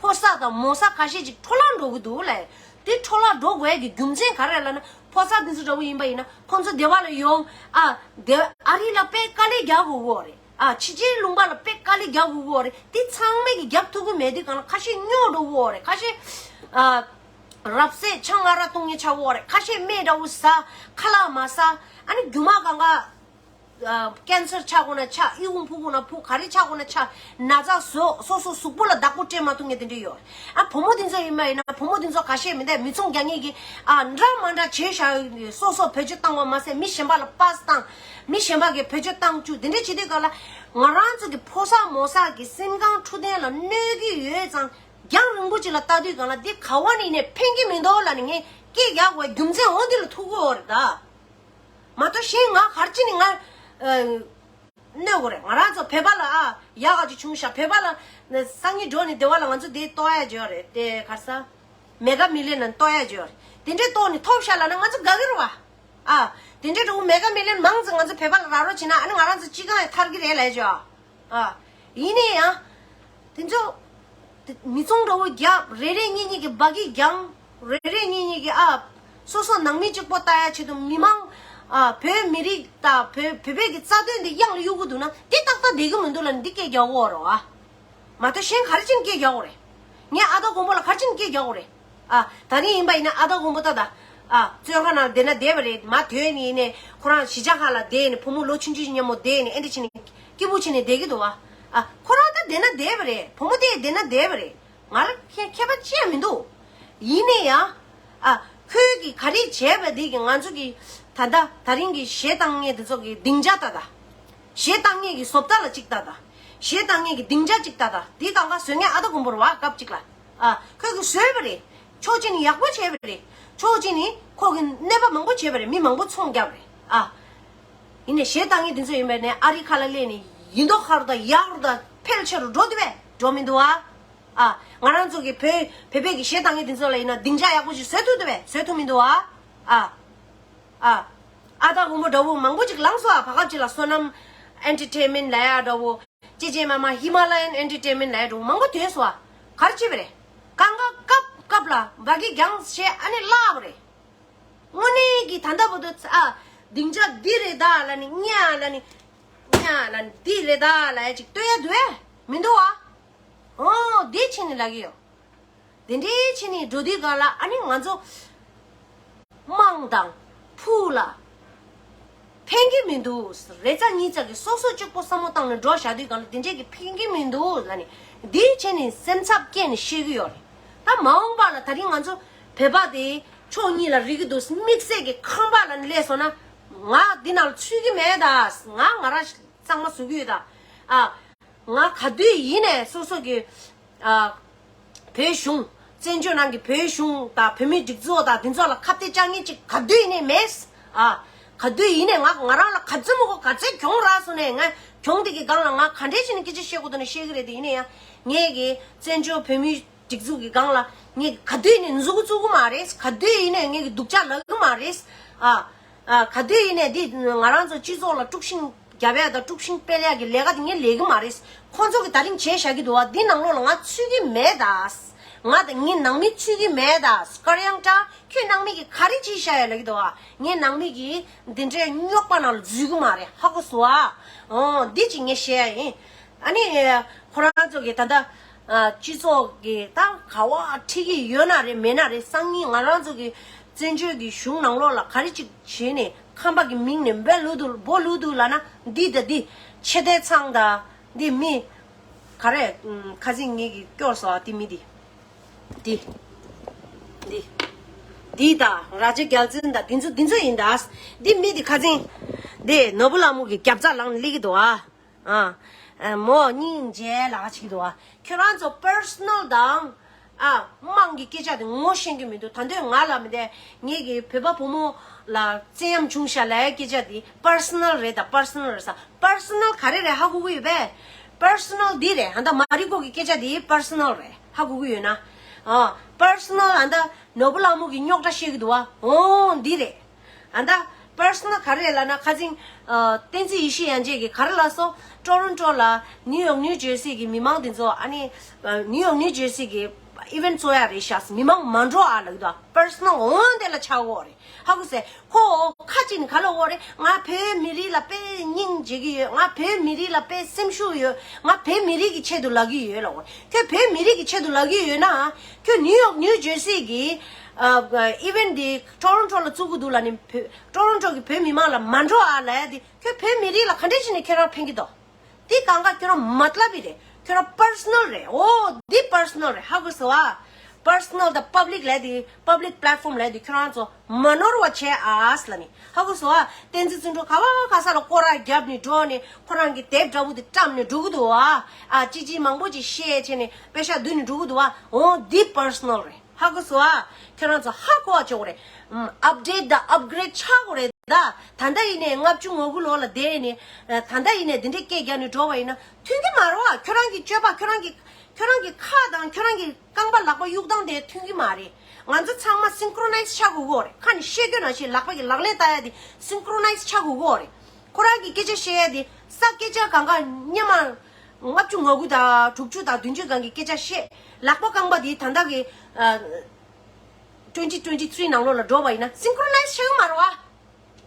ཕོ་གསར་དང་མོ་གསར་ཁ་ཤས་ཅིག་འཕྲོ་བརླག་འགྲོ་གི་འདུག་ལབ། དེ་འཕྲོ་བརླག་འགྲོ་དགོས་ཀྱི་རྒྱུ་མཚན་ག་རེ་ལབ་ན་ཕོ་གསར་དེ་ཚོ་འདྲ་བོ་ཡིན་པ་ཡིན་ན་ཁོང་ཚོ་སྡེ་བ་ལ་ཡོང་ཨ། སྡེ་ཨ་རི་ལ་དཔེ་དཀའ་ལས་རྒྱག་དགོས་ཀྱི་ཡོད་རེད་ཨ། ཕྱི་རྒྱལ་ལུང་པ་ལ་དཔེ་དཀའ་ལས་རྒྱག་དགོས་ཀྱི་ཡོད་རེད། དེ་ཚང་མས་ཀྱི་རྒྱབ་ཐུབ་ཀྱི་མེད་དུས་གང་ལ་ཁ་ཤས་སྨྱོ་འགྲོ་གི་ཡོད་རེད། ཁ་ཤས་ཨ། རབ་གསལ་ཆང་ང་ར་བཏུང་ཉེ་ཆགས་ཀྱི་ཡོད་རེད། ཁ་ཤས་སྨན་འདྲ་བོ་ཟ་ཁ་ལག་མ་ཟ་ཨ་ནི་རྒྱུ་མ་གང་ག་ཀན་སར་ཆགས་དགོས་ན་ཆགས། ཨི་ཁུང་ཕུ་དགོས་ན་ཕུ། ག་རེ་ཆགས་དགོས་ན་ཆགས། ན་ཚ་བཟོ་སོ་སོ་གཟུགས་པོ་ལ་བདག་པོ་སྤྲད་མ་ཐུབ་མཁན་དེ་འདྲ་ཡོད། ཨ་བུ་མོ་དེ་ཚོ་ཡིན་པ་ཡིན་ན་བུ་མོ་དེ་ཚོ་ཁ་ཤས་མི་འདུག་མི་ཚོང་རྒྱག་མཁན་གྱིས་ཨ་འདྲ་མ་འདྲ་བྱས་བཞག་ཡོད། སོ་སོ་བེད་སྤྱོད་བཏང་བ་མ་ཟད་མི་གཞན་པ་ལ་པཱ་སི་བཏང་། མི་གཞན་པ་གིས་བེད་སྤྱོད་བཏང་བཅུག་དེ་འདྲ་བྱེད་དུས་གང་ལ་ང་རང་ཚོ་གི་ཕོ་གསར་མོ་གསར་གྱི་སེམས་ཁམས་འཕྲོད་བསྟེན་ལ་གནོད་ཀྱི་ཡོད་ཙང་རྒྱང་རིང་པོ་ཅིག་ལ་ལྟ་དུས་གང་ལ་འདི་ག་བ་ནས་ནས་ཕན་གྱི་མི་འདུག་ལབ་ནས་ངས་སྐད་རྒྱག་དགོས་རྒྱུ་མཚན་འོ་འདི་ལ་ཐུག་གི་ཡོད་རེད་ད། མ་གཏོགས་གཞན་ང་ག་རེ་བྱས་ནས་ང་ཨ་གནོད་དགོས་རེད། ང་རང་ཚོ་བོད་པ་ལ་ཨ་ཡག་ག་ཅིག་བྱུང་ཤག་བོད་པ་ལ་སང་ཉིན་འགྲོ་ནས་སྡེ་བ་ལ་ང་ཚོ་དེ་གཏོགས་ཡ་ཅིག་ཡོད་རེད། དེ་ག་རེ་ཟ། མེ་ག་མི་ལི་ཡན་གཏོགས་ཡ་ཅིག་ཡོད་རེད། དེ་འདྲས་གཏོགས་ནས་ཐོབ་ཤག་ལབ་ན་ང་ཚོ་དགའ་གི་རེད་བ། ཨ། དེ་འདྲས་འགྲོ་མེ་ག་མི་ལི་ཡན་མང་ཙམ་ང་ཚོ་བོད་པ་ལ་རག་རོགས་བྱས་ན་ཨ་ནི་ང་རང་ཚོ་སྤྱི་ཁང་ཡང་ཐར་གི་རེད་ལབ་ཡ་ཅིག་ཡོད། ཨ། ཡིན་ནའི་ཡང་། དེ་ཚོ། དེ་མི་ཚོང་འདྲ་བོ་རྒྱབ་རེ་རེ་གཉིས་གཉིས་ཀྱིས་འབའ་གི་རྒྱང་། རེ་རེ་གཉིས་གཉིས་ཀྱིས་ཨ། སོ་སོ་ནང་མི་གཅིག་པོ་ལྟ་ཡ་ཆེད་དུ་མི་མང་། ཨ་བོད་མི་རིགས་དང་བོད་བོད་པའི་གི་རྩ་དོན་དེ་གཡང་ལ་གཡུག་གི་འདུག་ན་དེ་ཏག་ཏག་བསྡད་གི་མི་འདུག་ལབ་ནས་འདི་སྐད་རྒྱག་གི་ཡོད་རེད་བ། མ་གཏོགས་གཞན་ག་རེ་བྱས་ནས་སྐད་རྒྱག་གི་ཡོད་རེད། ངས་ཨ་སྟག་མགོན་པོ་ལ་ག་རེ་བྱས་ནས་སྐད་རྒྱག་གི་ཡོད་རེད། ཨ། ད་རིང་ཡིན་པ་ཡིན་ན་ཨ་སྟག་མགོན་པོ་ད་ད། ཨ། བཙོན་ཁང་ནང་བསྡད་ན་བསྡད་པ་རེད། མ་དོན་ནི་ཡིན་ནས་ཁོ་རང་གཞིས་ཆགས་ཁག་ལ་བསྡད་ནས་བུ་མོ་ལོ་ཆུང་ཆུང་མཉམ་པོ་བསྡད་ནས་ཨེ་འདྲ་བྱས་ནས་སྐྱིད་པོ་བྱས་ནས་བསྡད་ཀྱི་འདུག་བ། ཨ། ཁོ་རང་ད་བསྡད་ན་བསྡད་པ་རེད། བུ་མོ་དེ་བསྡད་ན་བསྡད་པ་རེད། ང་ལ་ཁྱད་ཁྱད་པར་ཅི་ཡང་མི་འདུག་ཡིན་ནའི་ཡང་། ཨ། ཁོས་ཀྱིས་ག་རེ་བྱས་པ་དེ་གིས་ང་ཚོ་གི་ད་ལྟ་ད་རིང་གི་གཞས་བཏང་མཁན་དེ་ཚོ་གི་སྡིངས་ཆ་ད་ད། གཞས་བཏང་མཁན་གྱི་བཟོ་ལྟ་ལ་གཅིག་ལྟ་ད། གཞས་བཏང་མཁན་གྱི་སྡིངས་ཆ་གཅིག་ལྟ་ད། དེ་གང་ག་བཟོ་མཁན་ཨ་སྟག་མགོན་པོ་རེད་བ། སྐབས་གཅིག་ལ། ཨ། ཁོས་ཀྱིས་བཟོས་པ་རེད། ཕྱོགས་གཅིག་ནས་ཡག་པོ་བྱས་པ་རེད། ཕྱོགས་གཅིག་ནས་ཁོ་གིས་གནོད་པ་མང་པོ་བྱས་པ་རེད། མི་མང་པོ་ཚོང་བརྒྱབ་པ་རེད། ཨ། ཡིན་ནའི་གཞས་བཏང་མཁན་དེ་ཚོ་ཡིན་པས་ནས་ཨ་རི་ཁ་ལ་སླེབས་ནས་ཡིན་མདོག་ཁ་རུ་དང་ཡག་རུ་དང་ཕལ་ཆེར་འགྲོ་འདུག་པས། འགྲོ་མི་འདུག་ཨ། ཨ། ང་རང་ཚོ་གི་བོད་བོད་པའི་གི་གཞས་བཏང་མཁན་དེ་ཚོ་ལ་ཡིན་ན་སྡིངས་ཆ་ཡག་པོ་ཞིག་བཟོས་ཐུབ་འདུག་པས། བཟོས་ཐུབ་མི་འདུག་ཨ། ཨ། ཨ། ཨ། ཨ་སྟག་མགོན་པོ་འདྲ་བོ་མང་པོ་ཅིག་ལངས་སོང་ཨ། བར་སྐབས་ཅིག་ལ་བསོད་ནམས་ཨེན་ཊར་ཊེན་མེན་ཊི་ལབ་ཡ་འདྲ་བོ། ཅེ་ཅེ་མ་མ་ཧི་མ་ལ་ཡན་ཨེན་ཊར་ཊེན་མེན་ཊི་ལབ་ཡ་འདྲ་བོ་མང་པོ་ཐོན་སོང་ཨ། ག་རེ་བྱས་པ་རེད། གང་ག་སྐབས་སྐབས་ལ་འབའ་གི་རྒྱང་བཤད་ཨ་ནི་བརླག་པ་རེད། དངོས་གནས་ཀྱི་ད་ལྟ་བར་དུ་ཨ། སྡིངས་ཆ་འདི་རེད་ད་ལབ་ནི་གཉའ་ལབ་ནི། གཉའ་ལབ་ནི་འདི་རེད་ད་ལབ་ཡ་ཅིག་སྟོན་ཡ་འདུག་ཨེ། མི་འདུག་ཨ། ཨོ་འདི་བྱས་ནི་ལབ་གི་ཡོད། དེ་འདྲའི་བྱས་ནས་འགྲོ་དུས་གང་ལ་ཨ་ནི་ང་ཚོ་དམངས་དང་ཕུགས་ལ་ཕན་གྱི་མི་འདུག་རེ་ཙ་གཉིས་ཙ་གི་སོ་སོ་གཅིག་པོ་བསམ་བློ་བཏང་ནས་འགྲོ་བཞག་དུས་གང་ལ་དེ་འདྲས་ཀྱི་ཕན་གྱི་མི་འདུག་ལབ་ནས་འདིའི་ཆེད་ནས་སེམས་འཚབ་སྐྱེས་ནས་བཤད་ཀྱི་ཡོད་རེད། ད་མ་འོངས་པ་ལ་ད་རིང་ང་ཚོ་བོད་པ་དེ་ཕྱོགས་གཉིས་ལ་རིལ་གྱི་འདུག་དམིགས་བསལ་གྱི་ཁང་པ་ལ་སླེབས་སོང་ན་ང་འདི་ནང་ལ་ཚུད་ཀྱི་མེད་ད། ང་ང་རང་གཙང་མ་བཟོ་གི་ཡོད་ད། ཨ། ང་ག་དུས་ཡིན་ནས་སོ་སོ་གི་ཨ། བོད་གཞུང་ བཙན་བྱོལ་ནང་གི་བོད་གཞུང་དང་བོད་མིའི་སྒྲིག་འཛུགས་དང་དེ་ཚོ་ལ་ཁ་གཏད་གཅོག་མཁན་ཅིག་ག་དུས་ཡིན་ནའི་མེད། ཨ། ག་དུས་ཡིན་ནའི་ང་ང་རང་ལ་ག་ཚོད་མོ་གོ་ག་ཚོད་གྱོང་རག་སོང་ནའི་ང་གྱོང་དེ་གི་སྒང་ལ་ང་ག་འདྲས་བྱས་ནས་སྐད་ཆ་བཤད་དགོས་འདུག་ན་བཤད་གི་རེད། དེ་ཡིན་ནའི་ཡང་ངས་གི་བཙན་བྱོལ་བོད་མིའི་སྒྲིག་འཛུགས་ཀྱི་སྒང་ལ་ངས་ག་དུས་ནས་མཛུ་གུ་བཙུགས་གི་མ་རེད། ག་དུས་ཡིན་ནའི་ངས་གི་སྡུག་ཅག་ལབ་གི་མ་རེད། ཨ། ཨ། ག་དུས་ཡིན་ནའི་འདི་ང་རང་ཚོ་སྤྱི་ཚོགས་ལ་དཀྲུག་ཤིང་རྒྱབ་ཡ་དང་དཀྲུག་ཤིང་སྤེལ་ཡ་གི་ལས་ཀ་དེ་ངས་ལས་གི་མ་རེད། ཁོང་ཚོ་གི་ད་རིང་བྱས་བཞག་གི་འདུག་བ། འདི་ནང་ལོགས་ལ་ང་ཚུད་གི་མེད་ད། ང་དང་ངའི་ནང་མི་ཚུད་གི་མེད་ད། སྐར་ཡང་བཀྲ། ཁྱོད་ནང་མི་གི་ག་རེ་བྱས་བཞག་ཡ་ལབ་གི་འདུག་བ། ངའི་ནང་མི་གི་འདི་འདྲའི་རྙོག་པ་ནང་ལ་འཛུལ་གི་མ་རེད། ཧ་གོ་སོང་བ། འོ་འདི་ཅིག་ངས་བཤད་ཡ་ཡིན། ཨ་ནི། ཁོ་རང་ཚོ་གི་ད་ལྟ། ཨ། སྤྱི་ཚོགས་ཀྱི་ད་ག་བ་ཁྲིད་ཀྱི་ཡོད་ན་རེད། མེད་ན་རེད། སང་ཉིན་ང་རང་ཚོ་གི་བཙན་བྱོལ་གྱི་གཞུང་ནང་ལོགས་ལ་ག་རེ་ཅིག་བྱས་ནས་ཁམས་པ་གི་མིང་ནས་འབོད་ལུགས་འདུག་འབོད་ལུགས་འདུག་ལབ་ན། འདི་དང་འདི་ཆེ་བསྟོད་ཚང་དང་འདི་མི་ག་རེ། ཨུམ། ཁ་སང་ངེད་ཀྱི་སྐྱོར་སོང་། ཨ། འདི་མི་འདི་འདི་འདི་འདི་དང་ར་ཇ་རྒྱལ་མཚན་དང་འདི་ཚོ་འདི་ཚོ་ཡིན་ད། འདི་མི་འདི་ཁ་སང་འདི་ནོར་བུ་ལྷ་མོ་གི་རྒྱབ་རྩ་ལངས་ནས་སླེབས་ཀྱི་འདུག་ཨ། ཨ། ཨ། མོ་སྙིང་རྗེ་ལ་ཅིག་འདུག་ཨ། ཁྱོད་རང་ཚོ་པར་སོ་ནལ་དང་། ཨ། དམངས་ཀྱི་སྐད་ཆ་དེ་ངོ་ཤེས་ཀྱི་མི་འདུག་ད་དུང་ང་ལ་མི་བདེ། ངེད་ཀྱི་བོད་པ་བུ་མོ་ལ་བཙན་གཡེམ་བྱུང་ཤག་ལབ་སྐད་ཆ་དེ་པར་སོ་ནལ་རེད་ད། པར་སོ་ནལ་རེད་ས། པར་སོ་ནལ་ག་རེ་རེད་ཧ་གོ་གི་ཡོད་པས། པར་སོ་ནལ་འདི་རེད། ཨ། ད་མ་རི་ཀོ་གི་སྐད་ཆ་དེ་པར་སོ་ནལ་རེད་ཧ་གོ་གི་ཡོད་ན། ཨ། པར་སོ་ནལ་ཨ་ད་ནོར་བུ་ལྷ་མོ་གི་རྙོག་དྲ་བཤད་ཀྱི་འདུག་བ། འོ་འདི་རེད། ཨ། ད་པར་སོ་ནལ་ག་རེ་ལབ་ན། ཁ་སང་། ཨ། བསྟན་འཛིན་ཡེ་ཤེས་དབྱངས་ཅན་གྱིས་ག་རེ་ལབ་སོང་། ཊོ་རོན་ཊོ་ལ་ནིའུ་ཡོག་ནིའུ་ཇར་སི་གི་མི་མང་དེ་ཚོ། ཨ་ནི། ཨ། ནིའུ་ཡོག་ནིའུ་ཇར་སི་གི་ཨི་ཝེན་ཊི་ཚོགས་ཡ་རེད་ཤག་མི་མང་མ་འགྲོ་ཨ་ལབ་ཀྱི་འདུག་པར་སོ་ནལ་འོ་དེ་ལ་ཆགས་ཀྱི་ཡོད་རེད། ཧ་གོ་སོང་། ཁོ་ཁ་ཅིག་ནས་ག་ལབ་ཀྱི་ཡོད་རེད། ང་བོད་མི་རིགས་ལ་དཔེ་སྙིང་རྗེ་གི་ཡོད། ང་བོད་མི་རིགས་ལ་དཔེ་སེམས་ཤུགས་ཡོད། ང་བོད་མི་རིགས་ཀྱི་ཆེད་དུ་ལབ་ཀྱི་ཡོད་ལབ་ཀྱི་ཡོད་རེད། ཁྱོད་བོད་མི་རིགས་ཀྱི་ཆེད་དུ་ལབ་ཀྱི་ཡོད་ན། ཁྱོད་ནིའུ་ཡོག་ནིའུ་ཇར་སི་གི། ཨ། ཨི་ཝེན་ཊི་འདི་ཊོ་རོན་ཊོ་ལ་བཙུགས་ཀྱི་འདུག་ལབ་ནས་བོད། ཊོ་རོན་ཊོ་གི་བོད་མི་མང་ལ་མ་འགྲོ་ཨ་ལབ་ཡ་དེ། ཁྱོད་བོད་མི་རིགས་ལ་ག་འདྲས་བྱས་ནས་ཁྱོད་རང་ཕན་གྱི་འདུག་དེ་གང་ག་ཁྱོད་རང་མ་ལབ་པ་རེད། ཁྱོད་རང་པར་སོ་ནལ་རེད། འོ་འདི་པར་སོ་ནལ་རེད། ཧ་གོ་སོང་ཨ། པར་སོ་ནལ་དང་པབ་ལིག་ལབ་ཡ་དེ། པབ་ལིག་པི་ལེཊ་ཕོམ་ལབ་ཡ་དེ་ཁྱོད་རང་ཚོ་མ་ནོར་བ་བྱེད་ཨ་ལབ་ནས། ཧ་གོ་སོང་ཨ། བསྟན་འཛིན་བརྩོན་འགྲུས་ག་བ་ག་ས་ལ་སྐོར་ར་བརྒྱབ་ནས་འགྲོ་ནས། ཁོ་རང་གི་དེབ་འདྲ་བོ་དེ་བཀྲམ་ནས་འགྲོ་གི་འདུག་ཨ། ཨ། ཅི་ཅི་མང་པོ་ཅིག་བཤད་བྱས་ནས་པེ་ཤག་བསྡུས་ནས་འགྲོ་གི་འདུག་ཨ། འོ་འདི་པར་སོ་ནལ་རེད། ཧ་གོ་སོང་ཨ། ཁྱོད་རང་ཚོ་ཧ་གོ་བ་བྱེད་དགོས་རེད། ཨམ། ཨབ་ཌེཊ་དང་ཨབ་གྷི་རེཌ་ཆགས་དགོས་རེད་ད། ད་ལྟ་ཡིན་ནའི་ལྔ་བཅུ་ང་དགུ་ལོ་ལ་བསྡད་ནས། ཨ། ད་ལྟ་ཡིན་ནའི་འདི་འདྲའི་སྐད་རྒྱག་ནས་འགྲོ་བ་ཡིན་ན་མཐུན་གྱི་མ་རེད་བ། ཁྱོད་རང་གི་སྤྱོད་པ། ཁྱོད་རང་གི། ཁྱོད་རང་གི་ཁ་དང་ཁྱོད་རང་གི་རྐང་པ་ལག་པ་གཡུག་སྟངས་དེ་མཐུན་གྱི་མ་རེད། ང་ཚོ་ཚང་མ་སིན་ཀྲོ་ནའིཛ་ཆགས་དགོས་ཀྱི་ཡོད་རེད། ཁ་ནས་བཤད་རྒྱུ་ནང་བཞིན་ལག་པ་གིས་ལག་ལེན་བསྟར་ཡ་དེ་སིན་ཀྲོ་ནའིཛ་ཆགས་དགོས་ཀྱི་ཡོད་རེད། ཁོ་རང་གི་སྐད་ཆ་བཤད་ཡ་དེ་ས་སྐད་ཆ་གང་ག་སྔོན་མ། ལྔ་བཅུ་ང་དགུ་དང་དྲུག་ཅུ་དང་བདུན་ཅུ་སྒང་གི་སྐད་ཆ་བཤད། ལག་པ་རྐང་པ་དེ་ད་ལྟ་གི། ཨ། ཊུ་ཝེན་ཊི་ཊུ་ཝེན་ཊི་ཐི་རི་ནང་ལོགས་ལ་འགྲོ་བ་ཡིན་ན་སིན་ཀྲོ་ནའིཛ་བྱེད་ཀྱི་མ་རེད་བ།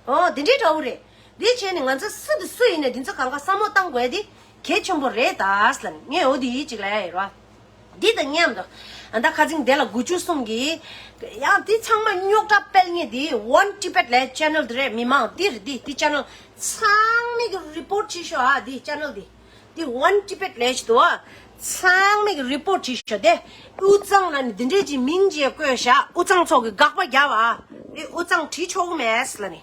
འོ་དེ་འདྲའི་འདྲ་བོ་རེད། དེ་བྱས་ནས་ང་ཚོ་སུ་དང་སུ་ཡིན་ནའི་དེ་ཚོ་གང་ག་བསམ་བློ་བཏང་དགོས་ཡ་དེ་གལ་ཆེན་པོ་རེད་ད་ཟེར་ལབ་ནས་ངས་འོ་དེ་ཡིད་ཅིག་ལ་ཡ་ཡོད་རེད་བ། འདི་དང་མཉམ་དུ། ཨ། ད་ཁ་སང་དེ་ལ་དགུ་བཅུ་གསུམ་གྱི། ཡང་དེ་ཚང་མ་རྙོག་དྲ་སྤེལ་མཁན་དེ་One Tibet ལབ་ཅེ་ནལ་དེ་རེད། མི་མང་དེ་རེད། དེ་དེ་ཅེ་ནལ་ཚང་མས་ཀྱི་རི་པོར་ཊི་བྱས་ཤོག་ཨ། དེ་ཅེ་ནལ་དེ། དེ་One Tibet ལབ་ཅིག་འདུག་ཨ། ཚང་མས་ཀྱི་རི་པོར་ཊི་བྱས་ཤོག་དེ་དབུས་གཙང་ལབ་ནས་དེ་འདྲས་ཀྱི་མིང་ཅིག་བཀོད་བཞག་དབུས་གཙང་ཚོགས་ཀྱིས་དགག་པ་བརྒྱབ་ཨ། དེ་དབུས་གཙང་བྲིས་ཆོག་གི་མེད་ལབ་ནས།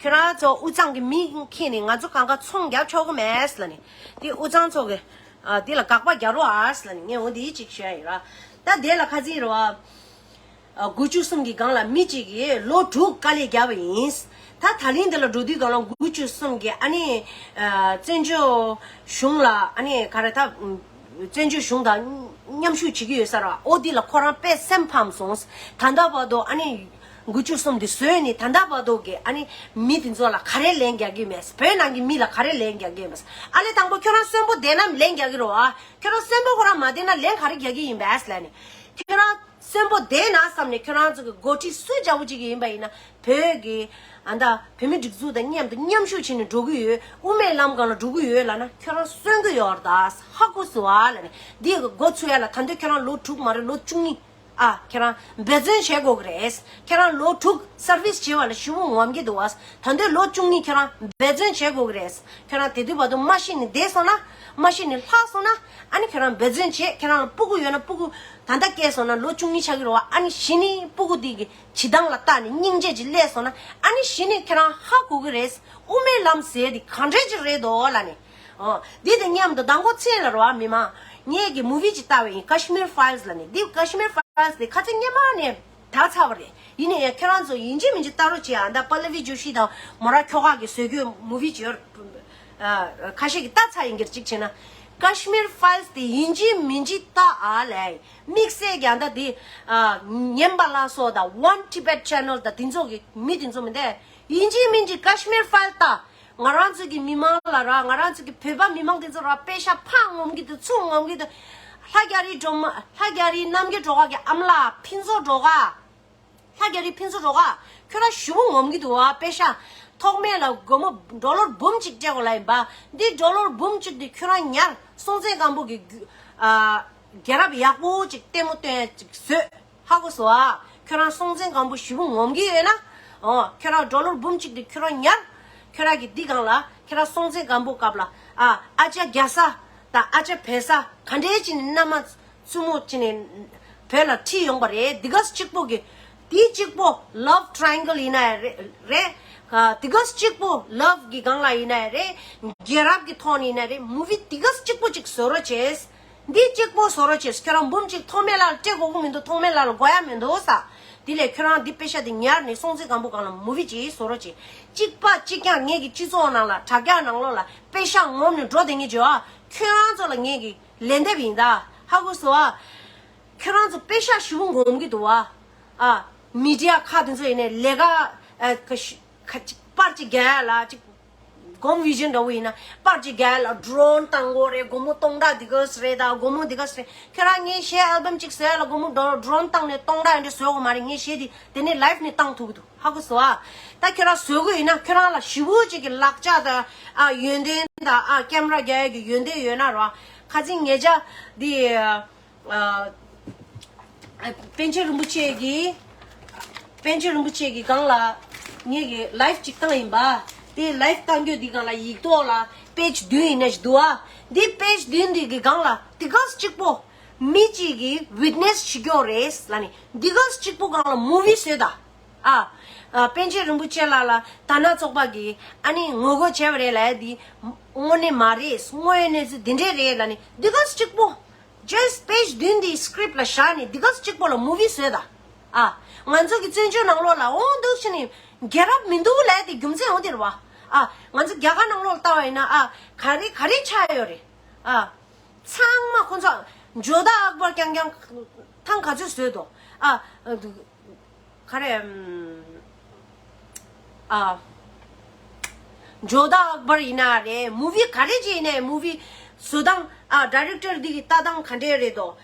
ཁྱོད་རང་ཚོ་དབུས་གཙང་གི་མིང་འཁྱེར་ནས་ང་ཚོ་གང་ག་ཚོང་རྒྱག་ཆོག་གི་མེད་ལབ་ནས། དེ་དབུས་གཙང་ཚོགས་ཀྱིས། ཨ། དེ་ལ་དགག་པ་རྒྱག་རོགས་ཨ་ཟེར་ལབ་ནས་ངས་འོ་དེ་ཅིག་ཞུ་ཡ་ཡིན་ར། ད་དེ་ལ་ཁ་སང་རེད་བ། ཨ། དགུ་བཅུ་གསུམ་གྱི་སྒང་ལ་མི་གཅིག་གིས་ལོ་དྲུག་དཀའ་ལས་བརྒྱབ་པ་ཡིན། ད་ད་ལན་དེ་ལ་འགྲོ་དུས་སྒང་ལ་དགུ་བཅུ་གསུམ་གྱི་ཨ་ནི། ཨ། བཙན་བྱོལ་གཞུང་ལ་ཨ་ནི་ག་རེ་ད། བཙན་བྱོལ་གཞུང་དང་མཉམ་ཞུགས་བྱེད་ཀྱི་ཡོད་ས་ར། འོ་དེ་ལ་ཁོ་རང་དཔེ་སེམས་ཕམ་སོང་། ད་ལྟ་བར་དུ་ཨ་ནི། དགུ་བཅུ་གསུམ་དེ་བཟོས་ནས་ད་ལྟ་བར་དུ་གི་ཨ་ནི་མི་དེ་ཚོ་ལ་ག་རེ་ལན་རྒྱག་གི་མེད། བོད་ནང་གི་མི་ལ་ག་རེ་ལན་རྒྱག་གི་མེད། ཨ་ལས་དང་པོ་ཁྱོད་རང་གསོན་པོ་བསྡད་ན་ལན་རྒྱག་གི་རེད་བ། ཁྱོད་རང་གསོན་པོ་ཁོ་རང་མ་བསྡད་ན་ལན་ག་རེ་རྒྱག་གི་ཡིན་པས་ལབ་ནས། ཁྱོད་རང་གསོན་པོ་བསྡད་ན་བསམ་ནས་ཁྱོད་རང་ཚོ་གི་འགོ་ཁྲིད་སུ་འཇའ་བོ་གཅིག་གི་ཡིན་པ་ཡིན་ན་བོད་ཀྱི་ཨ་ད་བོད་མི་སྒྲིག་འཛུགས་དང་མཉམ་དུ་མཉམ་ཞུགས་བྱས་ནས་འགྲོ་གི་ཡོད། དབུ་མའི་ལམ་སྒང་ལ་འགྲོ་གི་ཡོད་ལབ་ན་ཁྱོད་རང་གསོན་གི་ཡོད་རེད་ད། ཧ་གོ་སོང་བ་ལབ་ནས། འདི་གི་འགོ་ཚུགས་ཡ་ལ་ད་འདོད་ཁྱོད་རང་ལོ་དྲུག་མ་རེད། ལོ་བཅུ་གཉིས། ཨ། ཁྱེད་རང་འབད་བརྩོན་བྱེད་དགོས་ཀྱི་རེད། ཁྱེད་རང་ལོ་དྲུག་སར་བིས་བྱས་པ་ལ་ཞེ་པོ་ངོམ་གྱི་འདུག་བ། ད་དུང་ལོ་བཅུ་གཉིས་ཁྱེད་རང་འབད་བརྩོན་བྱེད་དགོས་ཀྱི་རེད། ཁྱེད་རང་དེ་དུས་བར་དུ་མ་ཤི་ནས་བསྡད་སོང་ན། མ་ཤི་ནས་ལྷག་སོང་ན། ཨ་ནི་ཁྱེད་རང་འབད་བརྩོན་བྱེད། ཁྱེད་རང་ལ་སྤུ་གུ་ཡོད་ན་སྤུ་གུ་ད་ལྟ་སྐྱེས་སོང་ན་ལོ་བཅུ་གཉིས་ཆགས་ཀྱི་རེད་བ། ཨ་ནི་གཞི་ནས་སྤུ་གུ་དེ་གི་བྱེད་སྟངས་ལ་བལྟས་ནས་སྙིང་རྗེ་ཅིག་སླེབས་སོང་ན། ཨ་ནི་གཞི་ནས་ཁྱེད་རང་ཧ་གོ་གི་རེད། དབུ་མའི་ལམ་ཟེར་དེ་གང་འདྲ་ཅིག་རེད་དོ་ལབ་ནས། ཨོ། འདི་དང་མཉམ་དུ་མདང་དགོང་མཚན་ལ་རེད་བ། མི་མང་ ངས་ཀྱི་མུ་བི་ཅིག་ལྟ་བ་ཡིན། Kashmir Files ལབ་ནས། འདི་Kashmir Files དེ་ཁ་སང་སྔོན་མ་ནས་དར་ཚར་བ་རེད། ཡིན་ནའི་ཁྱེད་རང་ཚོ་ཡིན་གཅིག་མིན་གཅིག་ལྟ་རོགས་བྱེད་ཨ། ད་པ་ལ་བི་ཇོ་ཤི་དང་མོ་ར་ཁྱོ་ག་གིས་བཟོས་རྒྱུའི་མུ་བི་ཅིག་ཡོད། ཨ། ཁ་ཤས་ཀྱིས་ལྟ་ཚར་ཡིན་གྱི་གཅིག་བྱས་ན། Kashmir Files དེ་ཡིན་གཅིག་མིན་གཅིག་ལྟ་ཨ་ལས། དམིགས་བསལ་གྱི་ཨ་ད་དེ། ཨ། ཉན་པ་ལ་སོགས་དང་One Tibet Channel དང་དེ་ཚོ་གི་མི་དེ་ཚོ་མི་འདས། ཡིན་གཅིག་མིན་གཅིག་Kashmir Files ལྟ། ང་རང་ཚོ་གི་མི་མང་ལ་ར། ང་རང་ཚོ་གི་བོད་པ་མི་མང་དེ་ཚོ་ར་པེ་ཤ་ཕར་ངོམ་གྱི་འདུག་ཚུར་ངོམ་གྱི་འདུག་ལྷ་རྒྱ་རི་སྒྲོལ་མ། ལྷ་རྒྱ་རི་རྣམ་རྒྱལ་སྒྲོལ་དཀར་གྱི་ཨ་མ་ལགས་ཕུན་ཚོགས་སྒྲོལ་དཀར། ལྷ་རྒྱ་རི་ཕུན་ཚོགས་སྒྲོལ་དཀར། ཁྱོད་ར་ཞེ་པོ་ངོམ་གྱི་འདུག་ཨ། པེ་ཤ་ཐོགས་མེད་ལ་སྒོར་མོ་ཌོ་ལར་འབུམ་གཅིག་སྤྲད་དགོས་ལ་ཡིན་པ། འདི་ཌོ་ལར་འབུམ་གཅིག་འདི་ཁྱོད་རང་ཉར། སྲོང་བཙན་སྒམ་པོ་གི་རྒྱུ། ཨ། རྒྱལ་རབས་ཡག་པོ་ཅིག་ལྟད་མོ་སྟོན་ཡ་ཅིག་བཟོས། ཧ་གོ་སོང་ཨ། ཁྱོད་རང་སྲོང་བཙན་སྒམ་པོ་ཞེ་པོ་ངོམ་གྱི་ཡོད་ན། ཨོ། ཁྱོད་རང་ཌོ་ལར་འབུམ་གཅིག་དེ་ཁྱོད་རང་ཉར། ཁྱོད་རང་གི་འདི་སྒང་ལ་ཁྱོད་རང་སྲོང་བཙན་སྒམ་པོ་སྐབས་ལ། ཨ། ཨ་ཅག་རྒྱ་བཟའ་དང་ཨ་ཅག་བལ་བཟའ་ག་འདྲས་ཅིག་ནས་མནའ་མ་བཙུན་མོ་ཅིག་ནས་བོད་ལ་ཁྲིད་ཡོང་པ་རེད། འདི་ག་གཅིག་པོ་གི། འདི་གཅིག་པོ་love triangle ཡིན་ན་རེད། རེད། ཨ། འདི་ག་གཅིག་པོ་love གི་སྒང་ལ་ཡིན་ན་རེད། རྒྱལ་རབས་ཀྱི་ཐོག་ནས་ཡིན་ན་རེད། མུ་བི་འདི་ག་གཅིག་པོ་ཅིག་བཟོ་རོགས་བྱེད། འདི་གཅིག་པོ་བཟོ་རོགས་བྱེད། ཁྱོད་རང་འབུམ་གཅིག་ཐོགས་མེད་ལགས་ལ་སྤྲད་དགོས་ཀྱི་མི་འདུག་ཐོགས་མེད་ལགས་ལ་དགོས་ཡ་མི་འདུག་ས། དེ་ལས་ཁྱོད་རང་འདི་པེ་ཤ་འདི་ཉར་ནས་སྲོང་བཙན་སྒམ་པོ་སྒང་ལ་མུ་བི་ཅིག་བཟོ་རོགས་བྱེད། གཅིག་པ་གཅིག་རྐྱང་ངེད་ཀྱི་སྤྱི་ཚོགས་ནང་ལ་དྲ་རྒྱ་ནང་ལོགས་ལ་པེ་ཤ་ངོམ་ནས་འགྲོ་བསྡད་མཁན་བྱོས་ཨ། ཁྱོད་རང་ཚོ་ལ་ངེད་ཀྱི་ལན་འདེབས་ཡིན་ད། ཧ་གོ་སོང་ཨ། ཁྱོད་རང་ཚོ་པེ་ཤ་ཞེ་པོ་ངོམ་གྱི་འདུག་ཨ། ཨ། མི་ཌི་ཡ་ཁག་དེ་ཚོ་ཡིན་ནའི་ལས་ཀ། ཨ། ཁ་ཤ་ཁ་ཅིག་པར་ཅིག་རྒྱག་ཡ་ལ་ཅིག་སྒོམ་བི་ཞན་འདྲ་བོ་ཡིན་ན་པར་ཅིག་རྒྱག་ཡ་ལ་ཌོ་རོན་བཏང་དགོས་རེད། སྒོར་མོ་སྟོང་ཕྲག་འདི་ག་རེད་ད། སྒོར་མོ་འདི་ག་རེད། ཁྱོད་རང་ངའི་གཞས་ཨལ་བམ་ཅིག་བཟོ་ཡ་ལ་སྒོར་མོ་ཌོ་ཌོ་རོན་བཏང་ནས་སྟོང་ཕྲག་འདྲ་བཟོ་དགོས་མ་རེད། ངའི་གཞས་འདི་དེ་ནས་ལའེབ་ནས་བཏང་ཐུབ་ཀྱི་འདུག་ཧ་གོ་སོང་ཨ། ད་ཁྱོད་རང་བཟོ་དགོས་ཡིན་ན་ཁྱོད་རང་ལ་ཞེ་པོ་ཅིག་གི་ལག་ཆ་དང་། ཨ། ཡོན་ཏན་དང་། ཨ། ཀེམ་ར་རྒྱག་ཡ་གི་ཡོན་ཏན་ཡོད་ན་ར། ཁ་སང་ཉེ་ཆར་འདི། ཨ། པཎ་ཆེན་རིན་པོ་ཆེ་གི། པཎ་ཆེན་རིན་པོ་ཆེ་གི་སྒང་ལ་ངེད་ཀྱི་ལའེབ་ཅིག་བཏང་ཡིན་པ། དེ་ལའེབ་བཏང་རྒྱུ་འདི་སྒང་ལ་ཡིག་ཐོག་ལ་པེ་ཇི་བདུན་ཡིན་ནའི་འདུག་ཨ། འདི་པེ་ཇི་བདུན་འདི་གི་སྒང་ལ་འདི་ག་གཅིག་པོ་མི་གཅིག་གིས་ཝིཊ་ནེ་སི་བྱེད་རྒྱུ་རེད་ལབ་ནས་འདི་ག་གཅིག་པོ་སྒང་ལ་མུ་བི་བཟོས་ད། ཨ། ཨ། པཎ་ཆེན་རིན་པོ་ཆེ་ལགས་ལ་དར་ནག་ཚོགས་པ་གིས་ཨ་ནི་ངོ་རྒོལ་བྱས་པ་རེད་ལབ་ཡ་འདི་དངོས་གནས་མ་རེད། དངོས་ཡོད་གནས་ཚུལ་འདི་འདྲས་རེད་ལབ་ནས་འདི་ག་གཅིག་པོ། ཇ་སི་པེ་ཇི་བདུན་འདིའི་སི་ཀི་རིབ་ལ་བཞག་ནས་འདི་ག་གཅིག་པོ་ལ་མུ་བི་བཟོས་ད། ཨ། ང་ཚོ་གི་བཙན་བྱོལ་ནང་ལོགས་ལ་འོང་འདུག་ཕྱིན་ནས་རྒྱལ་རབས་མི་འདུག་ལབ་དེ་རྒྱུ་མཚན་འོང་དེ་རེད་བ། ཨ། ང་ཚོ་རྒྱ་གར་ནང་ལོགས་ལ་ལྟ་བ་ཡིན་ན། ཨ། ག་རེ་ག་རེ་ཆགས་ཡོད་རེད། ཨ། ཚང་མ་ཁོ་ཚོ་ཇོ་དྷ་ཨག་བར་རྐྱང་རྐྱང་ཐང་ག་ཚོད་བཟོས་འདུག་ཨ། ག་རེ། ཨ། ཇོ་དྷ་ཨག་བར་ཡིན་ན་རེད། མུ་བི་ག་རེ་ཅིག་ཡིན་ནའི་མུ་བི་བཟོ་སྟངས། ཨ། ཌའི་རེག་ཊར་འདི་གི་ལྟ་སྟངས་ག་འདྲས་རེད་དོ།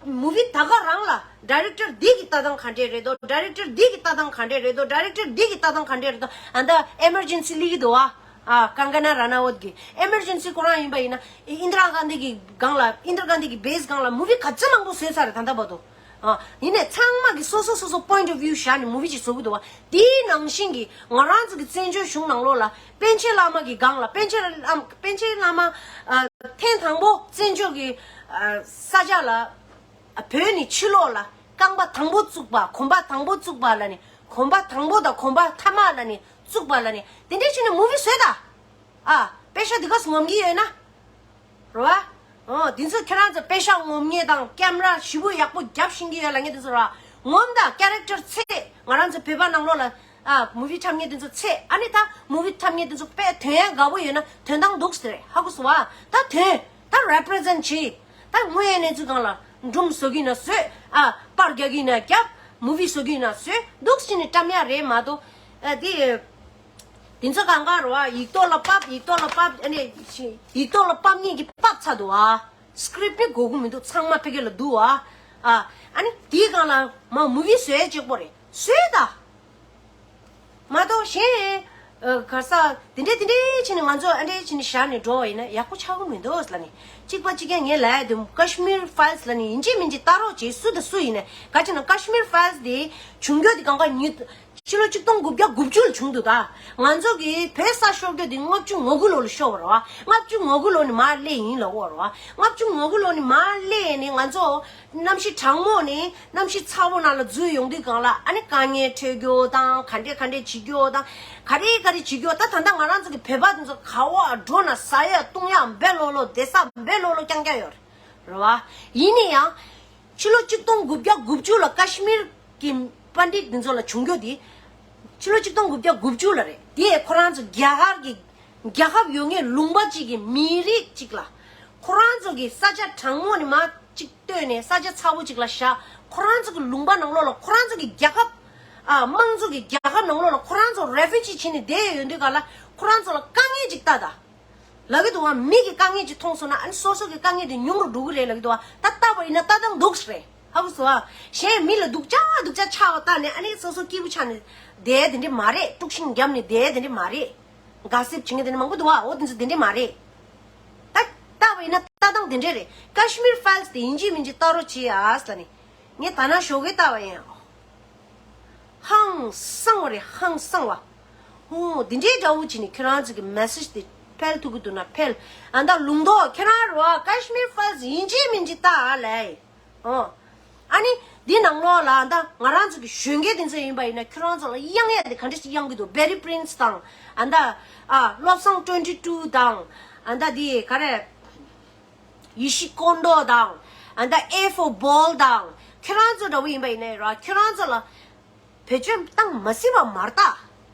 མུ་བི་ད་ག་རང་ལ་ཌའི་རེག་ཊར་འདི་གི་ལྟ་སྟངས་ག་འདྲས་རེད་དོ། ཌའི་རེག་ཊར་འདི་གི་ལྟ་སྟངས་ག་འདྲས་རེད་དོ། ཌའི་རེག་ཊར་འདི་གི་ལྟ་སྟངས་ག་འདྲས་རེད་དོ། ཨ། ད་ཨེ་མར་ཇེན་སི་སླེབས་ཀྱི་འདུག་ཨ། ཨ། ཀང་ཀ་ན་ར་ན་ཝད་ཀྱི་ཨེ་མར་ཇེན་སི་ཁོ་རང་ཡིན་པ་ཡིན་ན། ཨིན་དྲ་གྷན་དྷི་གི་སྒང་ལ། ཨིན་དྲ་གྷན་དྷི་གི་བྷེ་སི་སྒང་ལ་མུ་བི་ག་ཚོད་མང་པོ་བཟོས་ཚར་རེད་ད་ལྟ་བར་དུ། ཨ། ཡིན་ནའི་ཚང་མ་གི་སོ་སོ་སོ་སོ་པོ་ཡིན་ཊི་ཨོཕ་བིའུ་བཞག་ནས་མུ་བི་ཅིག་བཟོ་གི་འདུག་བ། དེའི་ནང་བཞིན་གྱི་ང་རང་ཚོ་གི་བཙན་བྱོལ་གཞུང་ནང་ལོགས་ལ་པཎ་ཆེན་བླ་མ་གི་སྒང་ལ། པཎ་ཆེན་བླ་མ། པཎ་ཆེན་བླ་མ། ཨ། ཐེངས་དང་པོ་བཙན་བྱོལ་གྱི། ཨ། ས་ཆ་ལ། ཨ། བོད་ནས་ཕྱི་ལོགས་ལ་རྐང་པ་དང་པོ་བཙུགས་པ། གོམ་པ་དང་པོ་བཙུགས་པ་ལབ་ནས། གོམ་པ་དང་པོ་དང་གོམ་པ་ཐ་མ་ལབ་ནས་བཙུགས་པ་ལབ་ནས་དེ་འདྲས་བྱས་ནས་མུ་བི་བཟོས་ད། ཨ། པེ་ཤ་འདི་ག་ངོམ་གྱི་ཡོད་ན། རེད་བ། ཨོ། འདི་ཚོ་ཁྱེད་རང་ཚོ་པེ་ཤ་ངོམ་མཁན་དང་ཀེམ་ར་ཞེ་པོ་ཡག་པོ་རྒྱབ་ཤེས་ཀྱི་ཡོད་ལབ་མཁན་འདི་ཚོ་ར། ངོམ་ད། ཀེ་རེག་ཊར་ཚད། ང་རང་ཚོ་བོད་པ་ནང་ལོགས་ལ། ཨ། མུ་བི་འཁྲབ་མཁན་འདི་ཚོ་ཚད། ཨ་ནི་ད་མུ་བི་འཁྲབ་མཁན་འདི་ཚོ་དཔེ་དོན་ཡག་དགའ་པོ་ཡོད་ན་དོན་དང་འདུག་ཟེར་རེད། ཧ་གོ་སོང་བ། ད་དོན། ད་རེ་པི་རི་ཟེན་ཊི་བྱེད། ད་དངོས་ཡོད་གནས་ཚུལ་སྒང་ལ་སྒྲུང་བཟོ་གི་ཡིན་ན་བཟོས། ཨ། པར་རྒྱག་གི་ཡིན་ན་རྒྱབ། མུ་བི་བཟོ་གི་ཡིན་ན་བཟོས། འདུག་ཟེར་ནས་བཀྲམ་ཡ་རེད་མ་གཏོགས། ཨ། དེ། དེ་ཚོ་གང་ག་རེད་བ། ཡིག་ཐོག་ལ་ཕབ། ཡིག་ཐོག་ལ་ཕབ། ཨ་ནི་ཡིག་ཐོག་ལ་ཕབ་མཁན་གྱིས་ཕབ་ཚར་འདུག་བ། སི་ཀི་རིབ་ནི་དགོས་ཀྱི་མི་འདུག་ཚང་མ་ཕ་གི་ལ་འདུག་བ། ཨ། ཨ་ནི་དེའི་སྒང་ལ་མ་མུ་བི་བཟོ་ཡ་གཅིག་པོ་རེད། བཟོས་ད། མ་གཏོགས་གཞན། ཨ། ག་ས་དེ་འདྲས་དེ་འདྲས་བྱས་ནས་ང་ཚོ་ཨ་འདྲས་བྱས་ནས་བཞག་ནས་འགྲོ་བ་ཡིན་ན་ཡག་པོ་ཆགས་ཀྱི་མི་འདུག་ལབ་ནས། གཅིག་པ་གཅིག་རྐྱང་ངས་ལབ་ཡ་དེ། Kashmir Files ལབ་ནས་ཡིན་གཅིག་མིན་གཅིག་ལྟ་རོགས་བྱེད། སུ་དང་སུ་ཡིན་ནའི། ག་ཅི་ན་Kashmir Files དེ་བྱུང་རྒྱུ་དེ་གང་ག་ཉིད། ཕྱི་ལོ་ཆིག་སྟོང་དགུ་བརྒྱ་དགུ་བཅུ་ལ་བྱུང་འདུག་ད་ང་ཚོ་གིས་བོད་ས་ཤོར་རྒྱུ་དེ་ལྔ་བཅུ་ང་དགུ་ལོ་ལ་ཤོར་བ་རེད་བ། ལྔ་བཅུ་ང་དགུ་ལོ་ནས་མར་སླེབས་ཡིན་ལབ་ཡོད་རེད་བ། ལྔ་བཅུ་ང་དགུ་ལོ་ནས་མར་སླེབས་ནས་ང་ཚོ་གནམ་གཤིས་གྲང་མོ་ནས་གནམ་གཤིས་ཚ་པོ་ནང་ལ་འཛུལ་ཡོང་དུས་སྒང་ལ། ཨ་ནི་དཀའ་ངལ་འཕྲད་རྒྱུ་དང་། ག་འདྲས་ག་འདྲས་བྱེད་རྒྱུ་དང་། ག་རེ་ག་རེ་བྱེད་རྒྱུ། ད་ད་ལྟ་ང་རང་ཚོ་གི་བོད་པ་དེ་ཚོ་ག་བ་འགྲོ་ན་ཟ་ཡ་བཏུང་ཡ་འབེ་ལོ་ལོ། བསྡད་ས་འབེ་ལོ་ལོ་རྐྱང་རྐྱང་ཡོད་རེད། རེད་བ། ཡིན་ན་ཡང་། ཕྱི་ལོ་གཅིག་སྟོང་དགུ་བརྒྱ་དགུ་བཅུ་ལ་ཀ་ཤི་མིར་གྱི་པཎ་ཌིཏ་འདི་ཚོ་ལ་བྱུང་རྒྱུ་དེ། ཕྱི་ལོ་གཅིག་སྟོང་དགུ་བརྒྱ་དགུ་བཅུ་ལ་རེད། དེ་ཁོ་རང་ཚོ་རྒྱ་གར་གྱི། རྒྱལ་ཁབ་ཡོད་མཁན་ལུང་པ་གཅིག་གི་མི་རིགས་གཅིག་ལ། ཁོ་རང་ཚོ་གི་ས་ཆ་གྲང་མོ་ནས་མར་གཅིག་བཏོན་ནས་ས་ཆ་ཚ་པོ་གཅིག་ལ་བཞག་ཁོ་རང་ཚོ་གི་ལུང་པ་ནང་ལོགས་ལ་ཁོ་རང་ཚོ་གི་རྒྱལ་ཁབ། ཨ། དམངས་གཙོ་གི་རྒྱལ་ཁབ་ནང་ལོགས་ལ་ཁོ་རང་ཚོ་རེ་ཕུ་ཇི་བྱས་ནས་བསྡད་ཡོད་དུས་ག་ལ་ཁོ་རང་ཚོ་ལ་དཀའ་ངལ་གཅིག་ལྟ་ད། ལབ་ཀྱི་འདུག་བ། མི་གི་དཀའ་ངལ་ཅིག་མཐོང་སོང་ན་ཨ་ནི་སོ་སོ་གི་དཀའ་ངལ་དེ་ཉུང་རུ་འགྲོ་གི་རེད་ལབ་ཀྱི་འདུག་བ། ད་ལྟ་བ་ཡིན་ན་ལྟ་སྟངས་འདུག་སེ་རེད། ཧ་གོ་སོང་ཨ། གཞན་མི་ལ་སྡུག་ཅག་སྡུག་ཅག་ཆགས་པ་ལྟ་ནས་ཨ་ནི་སོ་སོ་སྐྱིད་པོ་ཆགས་ནས་བསྡད་དེ་འདྲ་མ་རེད། དཀྲུག་ཤིང་བརྒྱབ་ནས་བསྡད་དེ་འདྲ་མ་རེད། ག་སིབ་བྱེད་མཁན་དེ་འདྲ་མང་པོ་འདུག་བ། འོ་དེ་ཚོ་དེ་འདྲ་མ་རེད། ད་ལྟ་བ་ཡིན་ན་ལྟ་སྟངས་དེ་འདྲ་རེད། ཀ་ཤི་མིར་ཕའིལ་སི་དེ་ཡིན་གཅིག་མིན་གཅིག་ལྟ་རོགས་བྱེད་ཨ་ཟེར་ནས། ངས་ད་ནང་ཞོགས་ཀས་ལྟ་བ་ཡིན། ཧང་སང་བ་རེད། ཧང་སང་བ། ཧུང་། འདི་འདྲའི་འདྲ་བོ་བྱས་ནས་ཁྱེད་རང་ཚོ་གི་མེ་སེ་ཇི་དེ་འཕེལ་ཐུབ་ཀྱི་འདུག་ན་འཕེལ། ཨ་ད་ལུང་རྟོགས་ཁྱེད་རང་རེད་བ། ཀ་ཤི་མིར་ཕའིལ་སི་ཡིན་གཅིག་མིན་གཅིག་ལྟ་ཨ་ལས། ཨོ། ཨ་ནི་འདི་ནང་ལོགས་ལ་ཨ་ད་ང་རང་ཚོ་གི་གཞོན་སྐྱེས་དེ་ཚོ་ཡིན་པ་ཡིན་ན་ཁྱེད་རང་ཚོ་ལ་གཡང་ཡ་དེ་ག་འདྲ་ཞིག་གཡང་གི་འདུག་བེ་རི་པི་རིན་སི་དང་། ཨ་ད། ཨ། བློ་བཟང་ཊུ་ཝེན་ཊི་ཊུ་དང་། ཨ་ད་འདི་ག་རེ། ཡི་ཤི་ཀོན་ཌོ་དང་། ཨ་ད་ཨེ་ཧྥོར་བྷོལ་དང་། ཁྱེད་རང་ཚོ་འདྲ་བོ་ཡིན་པ་ཡིན་ནའི་ར་ཁྱེད་རང་ཚོ་ལ་བེད་སྤྱོད་བཏང་མ་སྲིད་པ་མ་རེད་ད།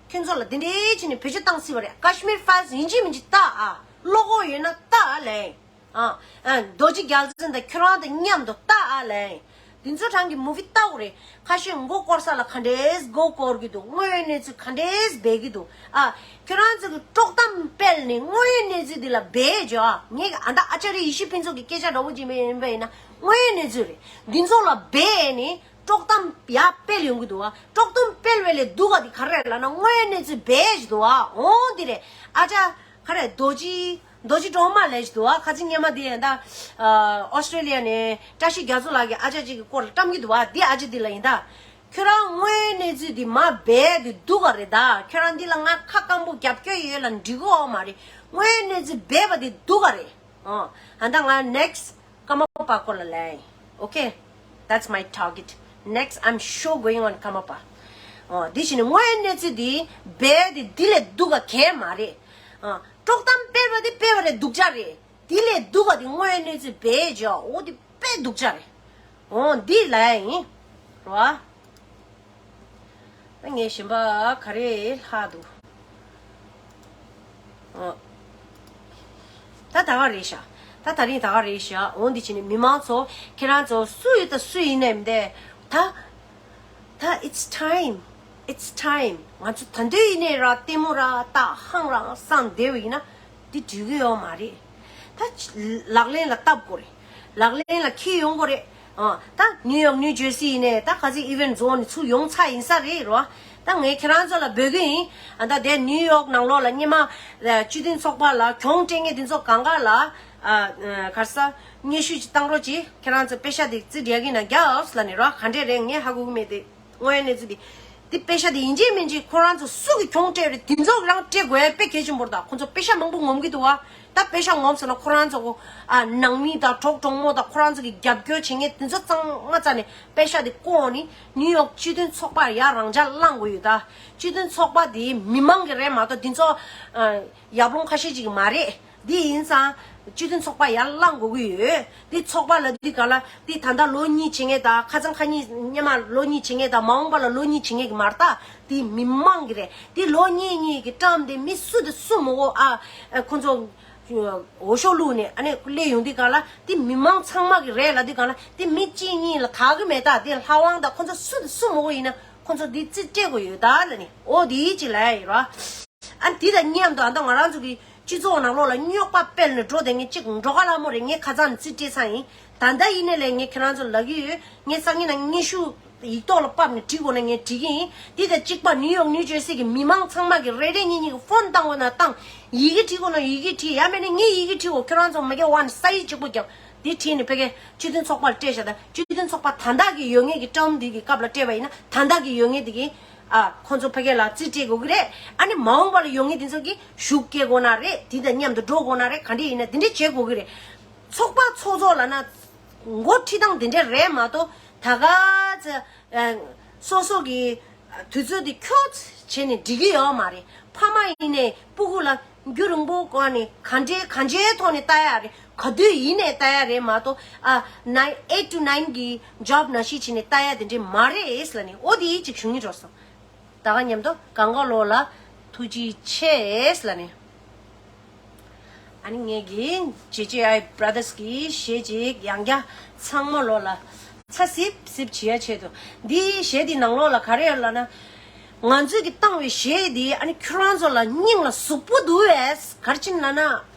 ཁྱེད་ཚོ་ལ་འདི་འདྲའི་བྱས་ནས་བེད་སྤྱོད་བཏང་སྲིད་པ་རེད། ཀ་ཤི་མིར་ཕའིལ་སི་ཡིན་གཅིག་མིན་གཅིག་ལྟ་ཨ། བློ་ཁོག་ཡོད་ན་ལྟ་ཨ་ལས། ཨ། ཨ། རྡོ་རྗེ་རྒྱལ་མཚན་དང་ཁྱེད་རང་དང་མཉམ་དུ་ལྟ་ཨ་ལས། འདི་ཚོ་གྲངས་ཀྱི་མུ་བི་ལྟ་དགོས་རེད། ཁ་ཤས་མགོ་སྐོར་ས་ལ་ག་འདྲས་མགོ་སྐོར་གྱི་འདུག་དངོས་ཡོད་གནས་ཚུལ་ག་འདྲས་སྦས་ཀྱི་འདུག་ཨ། ཁྱོད་རང་ཚོ་གི་དཀྲོག་གཏམ་སྤེལ་ནས་དངོས་ཡོད་གནས་ཚུལ་འདི་ལ་སྦས་བྱོས་ཨ། ངས་ཨ་ད་ཨ་ཅཱ་རི་ཡེ་ཤེས་ཕུན་ཚོགས་ཀྱི་སྐད་ཆ་འདྲ་བོ་ཅིག་མེད་ཡིན་པ་ཡིན་ན་དངོས་ཡོད་གནས་ཚུལ་རེད། འདི་ཚོ་ལ་སྦས་ནས་དཀྲོག་གཏམ་ཡར་སྤེལ་ཡོང་གི་འདུག་ཨ། དཀྲོག་གཏམ་སྤེལ་བ་ལས་སྡུག་ག་འདི་ག་རེ་རེད་ལབ་ན་དངོས་ཡོད་གནས་ཚུལ་སྦས་བྱས་འདུག་ཨ། འོང་འདི་རེད། ཨ་ཅག་ག་རེ་རྡོ་རྗེ། རྡོ་རྗེ་སྒྲོལ་མ་ལས་ཞིག་འདུག་ཨ། ཁ་ཅིག་སྔོན་མ་དེ་ཡང་ད། ཨོ་སི་ཀྲེ་ལི་ཡ་ནས་བཀྲ་ཤིས་རྒྱ་མཚོ་ལགས་ཀྱིས་ཨ་ཅག་ཅིག་གི་སྐོར་ལ་བཀྲམ་གྱི་འདུག་ཨ། དེ་ཨ་ཅག་དེ་ལ་ཡིན་ད། ཁྱོད་རང་དངོས་ཡོད་གནས་ཚུལ་འདི་མ་སྦས་དེ་སྡུག་ག་རེད་ད། ཁྱོད་རང་འདི་ལ་ང་ཁ་སྐམ་པོ་རྒྱབ་སྐྱོར་ཡོད་ལ་འགྲིག་གི་ཡོད་མ་རེད། དངོས་ཡོད་གནས་ཚུལ་སྦས་པ་དེ་སྡུག་ག་རེད། ཨ། ཨ་ད་ང་ནེག་སི་ཊི་ཀརྨ་པ་སྐོར་ལ་ལབ་ཡིན། Okay, that's my target. Next, I'm sure going on ཀརྨ་པ། ཨ། དེ་བཞིན་དངོས་ཡོད་གནས་ཚུལ་འདི་སྦས་དེ་འདི་ལས་སྡུག་ག་གང་ཡང་མ་རེད། ཨ། དཀྲོག་གཏམ་སྤེལ་བ་དེ་སྤེལ་བ་རེད། སྡུག་ཅག་རེད། དེ་ལས་སྡུག་ག་དེ་དངོས་ཡོད་གནས་ཚུལ་སྦས་བྱས་འོ་དེ་དཔེ་སྡུག་ཅག་རེད། འོ་འདི་ལབ་ཡིན། རེད་བ། ད་ངས་གཞན་པ་ག་རེ་ལྷག་འདུག་འོ། ད་ད་ག་རེད་ཤག་ད་ད་རིང་ད་ག་རེད་ཤག་འོ་འདི་བྱས་ནས་མི་མང་ཚོ་ཁྱེད་རང་ཚོ་སུ་ཡིན་ད་སུ་ཡིན་ནའི་མི་འདས་ད། ད་it's time, it's time. ང་ཚོ་ད་འདོད་ཡིན་ནའི་ར་ལྟད་མོ་ར་ལྟ་ཧང་རང་སང་བསྡད་པ་ཡིན་ན་འདི་འགྲིག་གི་ཡོད་མ་རེད། ད་ལག་ལེན་ལ་བསྟར་དགོས་རེད། ལག་ལེན་ལ་འཁྱེར་ཡོང་དགོས་རེད། ཨ། ད་ནིའུ་ཡོག་ནིའུ་ཇར་སི་ཡིན་ནའི་ད་ག་ཚོད་ཨི་ཝེན་ཊི་རྫོགས་ནས་ཚུར་ཡོང་ཚར་ཡིན་ས་རེད་རོ། ད་ངས་ཁྱེད་རང་ཚོ་ལ་འབོད་ཀྱི་ཡིན། ཨ། ད་དེ་ནིའུ་ཡོག་ནང་ལོགས་ལ་སྔོན་མ་སྤྱི་མཐུན་ཚོགས་པ་ལ་གྱོང་སྤྲད་མཁན་དེ་ཚོ་གང་ག་ལ། ཨ། ག་རེ་ཟ། སྙན་ཞུ་ཅིག་བཏང་རོགས་གྱིས། ཁྱེད་རང་ཚོ་པེ་ཤག་དེ་རྩིས་སྤྲད་ཀྱི་ན་རྒྱབ་ལབ་ནས་རོ། ག་འདྲས་རེད་ངས་ཧ་གོ་གི་མེད་དེ། དངོས་ཡོད་གནས་ཚུལ་འདི། འདི་པེ་ཤག་འདི་ཡིན་གཅིག་མིན་གཅིག་ཁོ་རང་ཚོ་སུ་གིས་གྱོང་སྤྲད་རེད། དེ་ཚོ་རང་སྤྲད་དགོས་ཡ་དཔེ་གལ་ཆེན་པོ་རེད། ད་ཁོ་ཚོ་པེ་ཤག་མང་པོ་ངོམ་གྱི་འདུག་བ། ད་པེ་ཤག་ངོམ་སོང་ན་ཁོ་རང་ཚོ་གོ། ཨ། ནང་མི་དང་གྲོགས་གྲོགས་མོ་དང་ཁོ་རང་ཚོ་གི་རྒྱབ་སྐྱོར་བྱེད་མཁན་དེ་ཚོ་གཙང་མ་རྩ་ནས་པེ་ཤག་འདི་བཀོག་ནས་ནིའུ་ཡོག་སྤྱི་མཐུན་ཚོགས་པར་ཡར་རང་འཇགས་བླངས་དགོས་ཡོད། ད་སྤྱི་མཐུན་ཚོགས་པ་འདི་མི་མང་གི་རེད་མ་གཏོགས་དེ་ཚོ། ཨ། ཡབ་ལུང་ཁ་ཤས་ཅིག་མ་རེད། འདི་ཡིན་ཙང་། སྤྱི་མཐུན་ཚོགས་པ་ཡར་བླངས་དགོས་ཀྱི་ཡོད། འདི་ཚོགས་པ་ལ་འདི་ག་ལ་འདི་ད་ལྟ་ལོ་གཉིས་བྱེད་མཁན་དང་ཁ་སང་ཁ་ཉིན་སྔོན་མ་ལོ་གཉིས་བྱེད་མཁན་དང་མ་འོངས་པ་ལ་ལོ་གཉིས་བྱེད་མཁན་གྱི་མ་རེད་ད། འདི་མི་མང་གི་རེད། འདི་ལོ་གཉིས་གཉིས་ཀྱི་ཊརམ་འདི་མི་སུ་དང་སུ་མ་གོ་ཨ། ཁོ་ཚོ་འོས་ཤོག་བླུགས་ནས་ཨ་ནི་སླེབས་ཡོང་དུས་ག་ལ་འདི་མི་མང་ཚང་མ་གི་རེད་ལབ་དུས་ག་ལ་འདི་མི་གཅིག་གཉིས་ལ་དག་གི་མེད་ད། འདི་ལྷ་དབང་དང་ཁོ་ཚོ་སུ་དང་སུ་མ་གོ་ཡིན་ན་ཁོ་ཚོ་འདི་རྩིས་སྤྲད་དགོས་ཡོད་ད་ལབ་ནས་འོ་འདི་ཅིག་ལབ་ཡ་ཡོད་ར། ཨ་འདི་དང་མཉམ་དུ་ཨ་ད་ང་རང་ཚོ་གི་སྤྱི་ཚོགས་ནང་ལོགས་ལ་རྙོག་པ་སྤེལ་ནས་འགྲོ་བསྡད་མཁན་གཅིག་འགྲོ་ཁ་ལ་མོ་རེད། ངས་ཁ་སང་ནས་རྩིས་སྤྲད་ཚར་ཡིན། ད་ལྟ་ཡིན་ནའི་ལས་ངས་ཁྱེད་རང་ཚོ་ལབ་ཀྱི་ཡོད། ངས་སང་ཉིན་ན་སྙན་ཞུ་ཡིག་ཐོག་ལ་ཕབ་ནས་བྲིས་དགོས་ན་ངས་བྲིས་ཀྱི་ཡིན། འདི་དང་གཅིག་པ་ནིའུ་ཡོག་ནིའུ་ཇར་སི་གི་མི་མང་ཚང་མ་གི་རེ་རེ་གཉིས་གཉིས་ཀྱི་ཕོན་བཏང་དགོས་ན་བཏང་། ཡི་གེ་བྲིས་དགོས་ན་ཡི་གེ་བྲིས། ཡང་མིན་ན་ངས་ཡི་གེ་བྲིས་གོ། ཁྱེད་རང་ཚོ་མ་གི་ཝན་ས་ཡིག་གཅིག་པོ་རྒྱབ། འདི་བྲིས་ནས་ཕ་གི་སྤྱི་མཐུན་ཚོགས་པར་སྤྲད་བཞག་ད་སྤྱི་མཐུན་ཚོགས་པ་ད་ལྟ་གི་ཡོད་མཁན་གྱི་ཊརམ་འདི་གི་སྐབས་ལ་སྤྲད་པ་ཡིན་ན་ད་ལྟ་གི་ཡོད་མཁན་འདི་གི་ཨ། ཁོང་ཚོ་ཕ་གི་ལ་རྩིས་སྤྲད་དགོས་ཀྱི་རེད། ཨ་ནི་མ་འོངས་པ་ལ་ཡོང་མཁན་དེ་ཚོ་གིས་ཤུགས་སྐྱེད་དགོས་ན་རེད། དེ་དང་མཉམ་དུ་འགྲོ་དགོས་ན་རེད། ག་འདྲ་ཡིན་ན་དེ་འདྲ་བྱེད་དགོས་ཀྱི་རེད། ཚོགས་པ་ཚོགས་ཚོགས་ལབ་ན་འགོ་ཁྲིད་སྟངས་དེ་འདྲ་རེད་མ་གཏོགས་ད་ག་ཚ་ཨ། སོ་སོ་གི་དུས་ཚོད་དེ་འཁྱོག་བྱས་ནས་འགྲིག་གི་ཡོད་མ་རེད། ཕ་མ་ཡིན་ནའི་སྤུ་གུ་ལ་ རྒྱུན་རིང་པོ་གོ་ནས་ག་འདྲའི་ག་འདྲའི་ཐོག་ནས་ལྟ་ཡ་རེད། ག་དུས་ཡིན་ནས་ལྟ་ཡ་རེད་མ་གཏོགས། ཨ་nine, eight to nine གི་job ནང་བཞིན་བྱས་ནས་ལྟ་ཡ་དེ་འདྲའི་མ་རེད་ལབ་ནས། འོ་དེ་ཅིག་ཞུ་སྙིང་བྲོ་སོང་། ད་ག་མཉམ་དུ་གང་ག་ལོ་ལ་ཐུགས་རྗེ་ཆེ་ལབ་ནས། ཨ་ནི་ངེད་ཀྱི་ཇེ་ཇེ་ཨའི་Brothers གི་གཞས་ཅིག་ཡང་བསྐྱར་ཚང་མ་ལོ་ལ་ཚ་སིབ་སིབ་བྱེད་ཡ་ཆེད་དུ། འདིའི་གཞས་འདི་ནང་ལོགས་ལ་ག་རེ་ཡོད་ལབ་ན། ང་ཚོས་ཀྱི་བཏང་བའི་གཞས་འདི་ཨ་ནི་ཁྱོད་རང་ཚོ་ལ་སྙིང་ལ་ཟུག་པོ་འདུག་བས། ག་རེ་བྱས་ལབ་ན།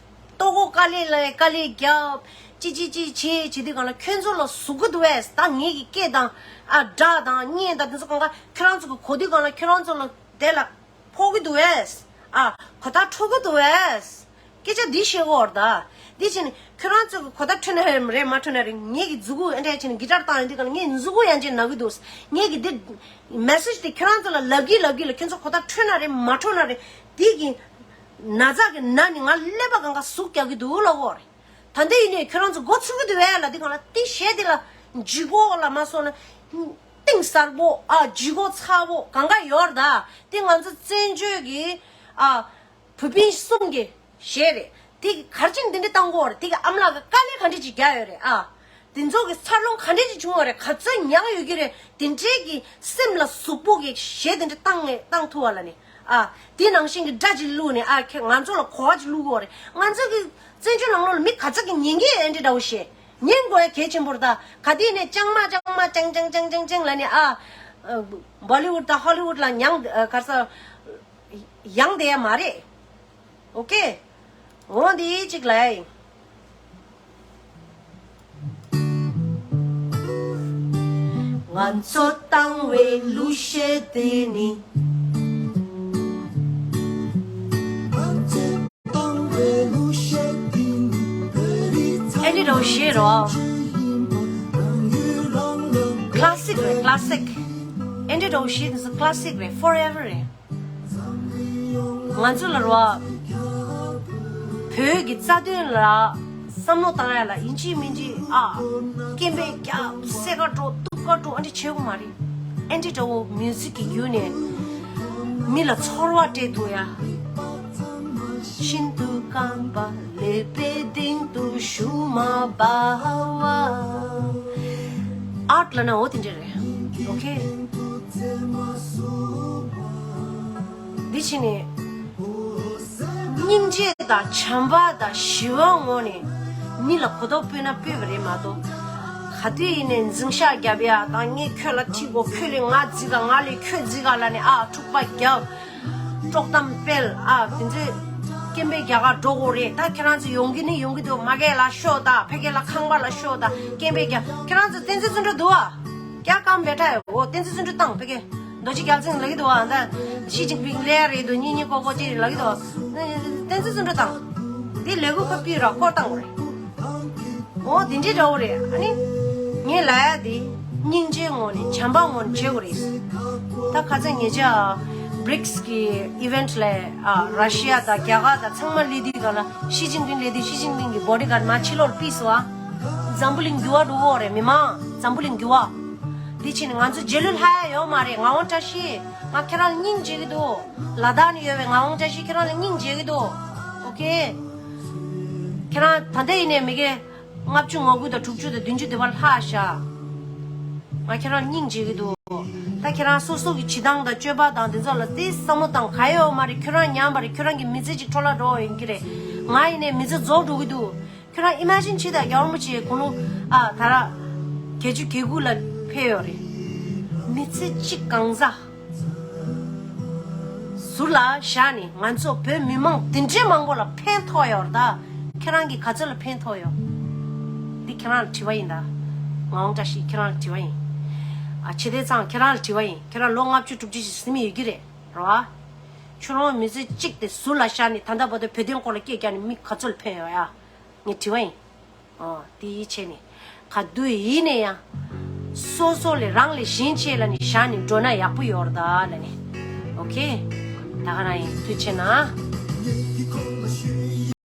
ལྟོ་གོས་དཀའ་ལས་ལ་དཀའ་ལས་རྒྱབ། ཅི་ཅི་ཅི་བྱེད་བྱེད་དུས་གང་ལ་ཁྱོད་ཚོ་ལ་ཟུག་གི་འདུག་བས། ད་ངེད་ཀྱི་སྐད་དང་ཨ་སྒྲ་དང་བརྙན་དང་དེ་ཚོ་གང་ག་ཁྱོད་རང་ཚོ་གི་གོ་དུས་གང་ལ་ཁྱོད་རང་ཚོ་ལ་དེ་ལ་ཕོག་གི་འདུག་བས། ཨ་གོ་ཐག་འཕྲོ་གི་འདུག་བས། སྐད་ཆ་འདི་བཤད་གོ་བར་ད། འདི་བྱས་ནས་ཁྱོད་རང་ཚོ་གི་གོ་ཐག་འཕྲོད་ན་རེད་མ་འཕྲོད་ན་རེད། ངེད་ཀྱི་མཛུ་གུ་ཨེ་འདྲ་བྱས་ནས་གི་ཊར་བཏང་ཡོང་དུས་གང་ལ་ངའི་མཛུ་གུ་ཡང་ཅིག་ན་གི་འདུག་ངེད་ཀྱི་འདི་མེ་སེཇ་དེ་ཁྱོད་རང་ཚོ་ལ་ལབ་གི་ལབ་གི་ལ་ཁྱོད་ཚོ་གོ་ཐག་འཕྲོད་ན་རེད་མ་འཕྲོད་ན་རེད། འདི་གི་ན་ཚ་གི་ན་ནི་ང་ཀླད་པ་གང་ག་ཟུག་རྒྱག་གི་འདུག་ལབ་གོ་རེད། ད་འདི་ཡིན་ནའི་ཁྱོད་རང་ཚོ་མགོ་ཚོས་ཀྱི་འདུག་བས་ལབ་དུས་གང་ལ་དེ་གཞས་དེ་ལ་ལྗིད་ཁོག་ལ་མ་སོང་ན་གཏིང་ཟབ་པོ་ཨ་ལྗིད་ཁོག་ཚ་པོ་གང་ག་ཡོད་རེད་ད། དེ་ང་ཚོ་བཙན་བྱོལ་གྱི་ཨ་བུ་སྤུན་གསུམ་གྱི་གཞས་རེད། དེ་ག་རེ་བྱས་ནས་འདི་འདྲ་བཏང་གི་ཡོད་རེད། དེ་གི་ཨ་མ་ལགས་ཀྱི་དཀའ་ལས་ག་འདྲ་ཅིག་རྒྱག་ཡོད་རེད་ཨ། དེ་ཚོ་གི་འཚར་ལོངས་ག་འདྲ་ཅིག་བྱུང་བ་རེད། ག་ཚོད་མྱངས་ཡོད་ཀྱི་རེད། དེ་འདྲའི་གི་སེམས་ལ་ཟུག་པོ་གི་གཞས་དེ་འདྲ་བཏང་ནས་བཏང་ཐུབ་པ་ལ་ནི་ཨ། དེ་ནང་བཞིན་གྱི་སྒྲ་ཅིག་བླུགས་ནས་ཨ་ཁྱེད་ང་ཚོ་ལ་གོ་བ་ཅིག་བླུགས་ཡོད་རེད། ང་ཚོ་གི་བཙན་བྱོལ་ནང་ལོགས་ལ་མི་ག་ཚོད་ཀྱི་ཉན་གྱི་ཨེ་འདྲ་འདྲ་བོ་བཤད། ཉན་དགོས་ཡ་གལ་ཆེན་པོ་རེད་ད། ག་དུས་ནས་ལྕང་མ་ལྕང་མ་ལྕང་ལྕང་ལྕང་ལྕང་ལབ་ནས་ཨ། བོ་ལི་ཝུཌ་དང་ཧོ་ལི་ཝུཌ་ལ་མྱང་ག་ས་ཡང་བསྡད་ཡ་མ་རེད། ཨོ་ཀེ། འོ་འདི་གཅིག་ལ། ང་ཚོ་བཏང་བའི་གླུ་གཞས་དེ་ནི། ཨེ་འདྲ་འདྲ་བོ་གཞས་རོ། ཀླ་སིག་རེད། ཀླ་སིག་ཨེ་འདྲ་འདྲ་བོ་གཞས་དེ་ཚོ་ཀླ་སིག་རེད། ཕོར་ཨེ་ཝར་རེད། ང་ཚོ་ལ་རོ། བོད་ཀྱི་རྩ་དོན་ལ་བསམ་བློ་བཏང་ཡ་ལ་ཡིན་གཅིག་མིན་གཅིག་ཨ། སྐེམ་པས་རྒྱབ། སེར་ཁ་འགྲོ། སྟུག་པ་འགྲོ། ཨ་འདྲ་བྱེད་དགོས་མ་རེད། ཨེ་འདྲ་འདྲ་བོ་མིའུ་ཟིག་གི་བརྒྱུད་ནས་མི་ལ་ཚོར་བ་སྤྲད་ཐུབ་ཡ། ཤིན་ཏུ་སྐམ་པ་ཀླད་པའི་སྟེང་དུ་ཤུགས་མ་འབར་བ། ཨར་ཊི་ལབ་ན་འོ་དེ་འདྲ་རེད། ཨོ་ཁེ། འདི་ཕྱིན་ནས་སྙིང་རྗེ་དང་བྱམས་པ་དང་ཞི་བ་ངོ་ནས་མི་ལ་གོ་རྟོགས་སྤེལ་ན་སྤེལ་བ་རེད་མ་གཏོགས། ག་དུས་ཡིན་ནས་འཛིང་ཤག་རྒྱབ་ཡ་དང་། ངས་ཁྱོད་ལ་ཁྲིད་དགོས། ཁྱོད་ལས་ང་འཛིང་ག་ང་ལས་ཁྱོད་འཛིང་ག་ལབ་ནས་ཨ་འཁྲུག་པ་རྒྱབ། དཀྲོག་གཏམ་སྤེལ་ཨ། དེ་ཚོས་སྐེམ་པས་རྒྱག་ག་འགྲོ་དགོས་རེད། ད་ཁྱེད་རང་ཚོ་ཡོང་གི་ནི་ཡོང་གི་འདུག་མ་རྒན་ལ་ཤོག་དང་ཕ་གི་ལ་ཁང་པ་ལ་ཤོག་དང་སྐེམ་པས་རྒྱག་ཁྱེད་རང་ཚོ་བསྟན་འཛིན་བརྩོན་འགྲུས་འདུག་ཨ། རྒྱ་སྐམ་བས་ཁྲ་ཡོ། འོ་བསྟན་འཛིན་བརྩོན་འགྲུས་བཏང་ཕ་གི། རྡོ་རྗེ་རྒྱལ་མཚན་ལབ་ཀྱི་འདུག་ཨ། ད་ཞི་ཅིན་ཕིང་སླེབས་ཡ་རེད་འདུག་གཉིས་གཉིས་ཀོ་ཀོ་ཅིག་ལབ་ཀྱི་འདུག་བསྟན་འཛིན་བརྩོན་འགྲུས་བཏང་། འདི་ལས་འགུལ་ཁ་ཕྱིར་ར་སྐོར་བཏང་དགོས་རེད། འོ་དེ་འདྲའི་འདྲ་བོ་རེད། ཨ་ནི་ངས་ལབ་ཡ་དེ་སྙིང་རྗེའི་ངོ་ནས་བྱམས་པ་ངོ་ནས་བྱེད་དགོས་རེད། ད་ཁ་སང་ཉེ་ཆར་བྷི་རིག་སི་གི་ཨི་ཝེན་ཊི་ལ་ཨ་ར་ཤི་ཡ་དང་རྒྱ་གར་དང་ཚང་མ་སླེབས་དུས་ག་ལ་ཞི་ཅིན་ཕིང་སླེབས་དུས་ཞི་ཅིན་ཕིང་གི་བྷོ་ཌི་གཱཌ་མར་ཕྱི་ལོགས་ལ་ཕུད་སོང་ཨ། འཛམ་བུ་གླིང་འགྱུར་བ་འགྲོ་གི་ཡོད་རེད། མི་མང་འཛམ་བུ་གླིང་འགྱུར་བ། དེ་ཕྱིན་ནས་ང་ཚོ་རྗེས་ལུས་ལྷག་ཡ་ཡོད་མ་རེད། ངག་དབང་བཀྲ་ཤིས། ང་ཁྱེད་རང་ལ་སྙིང་རྗེ་གི་འདུག་ལ་དྭགས་ནས་ཡོད་པའི་ངག་དབང་བཀྲ་ཤིས། ཁྱེད་རང་ལ་སྙིང་རྗེ་གི་འདུག་ཨོ་ཁེ། ཁྱེད་རང་ད་ལྟ་ཡིན་ནའི་མི་གེ་ལྔ་བཅུ་ང་དགུ་དང་དྲུག་ཅུ་དང་བདུན་ཅུ་དེ་བར་ལྷག་ཤག་ང་ཁྱེད་རང་ལ་སྙིང་རྗེ་གི་འདུག་ད་ཁྱེད་རང་སོ་སོ་གི་བྱེད་སྟངས་དང་སྤྱོད་པ་དང་དེ་ཚོ་ལ་དེ་བསམ་བློ་བཏང་ག་ཡོད་མ་རེད། ཁྱོད་རང་ཉམས་པ་རེད། ཁྱོད་རང་གི་མི་ཚེ་གཅིག་འཕྲོ་བརླག་འགྲོ་ཡོང་གི་རེད། ང་ཡིན་ནའི་མི་ཚེ་རྫོགས་འགྲོ་གི་འདུག་ཁྱོད་རང་ཨི་མ་ཇིན་བྱེད་དང་། རྒྱལ་བ་རིན་པོ་ཆེ་དགུང་ལོ་ཨ་ད་ར་བརྒྱད་ཅུ་གྱ་དགུ་ལ་ཕེབས་ཡོད་རེད། མི་ཚེ་གཅིག་གང་ཟག་ཟུར་ལ་བཞག་ནས་ང་ཚོ་བོད་མི་མང་དེ་འདྲའི་མང་པོ་ལ་ཕན་ཐོགས་ཡོད་རེད། ད་ཁྱེད་རང་གིས་ག་ཚོད་ལ་ཕན་ཐོགས་ཡོད། འདི་ཁྱེད་རང་ལ་དྲི་བ་ཡིན། ད་ངག་དབང་བཀྲ་ཤིས་ཁྱེད་རང་ལ་དྲི་བ་ཡིན། ཨ་བྱས་དེ་ཚང་ཁྱེད་རང་ལ་དྲི་བ་ཡིན། ཁྱེད་རང་ལོ་ལྔ་བཅུ་དྲུག་ཅུ་ཞིག་ཟིན་ཡོད་ཀྱི་རེད་རེད་བ། ཁྱོད་རང་མི་ཚེ་གཅིག་དེ་ཟུར་ལ་བཞག་ནས་ད་ལྟ་བར་དུ་བོད་དོན་སྐོར་ལ་སྐད་རྒྱག་ནས་མི་ག་ཚོད་ལ་ཕན་ཡོད་ཡ། ངས་དྲི་བ་ཡིན། ཨོ། དེ་ཡིད་ཆེས་ནས། ག་དུས་ཡིན་ནས་ཡང་། སོ་སོ་ལས་རང་ལས་གཞན་གཅེས་ལ་ནི་བཞག་ནས་འགྲོ་ན་ཡག་པོ་ཡོད་རེད་ད་ལབ་ནས། ཨོ་ཁེ། ད་ག་རང་ཡིན། ཐུགས་རྗེ་ཆེ་གནང་།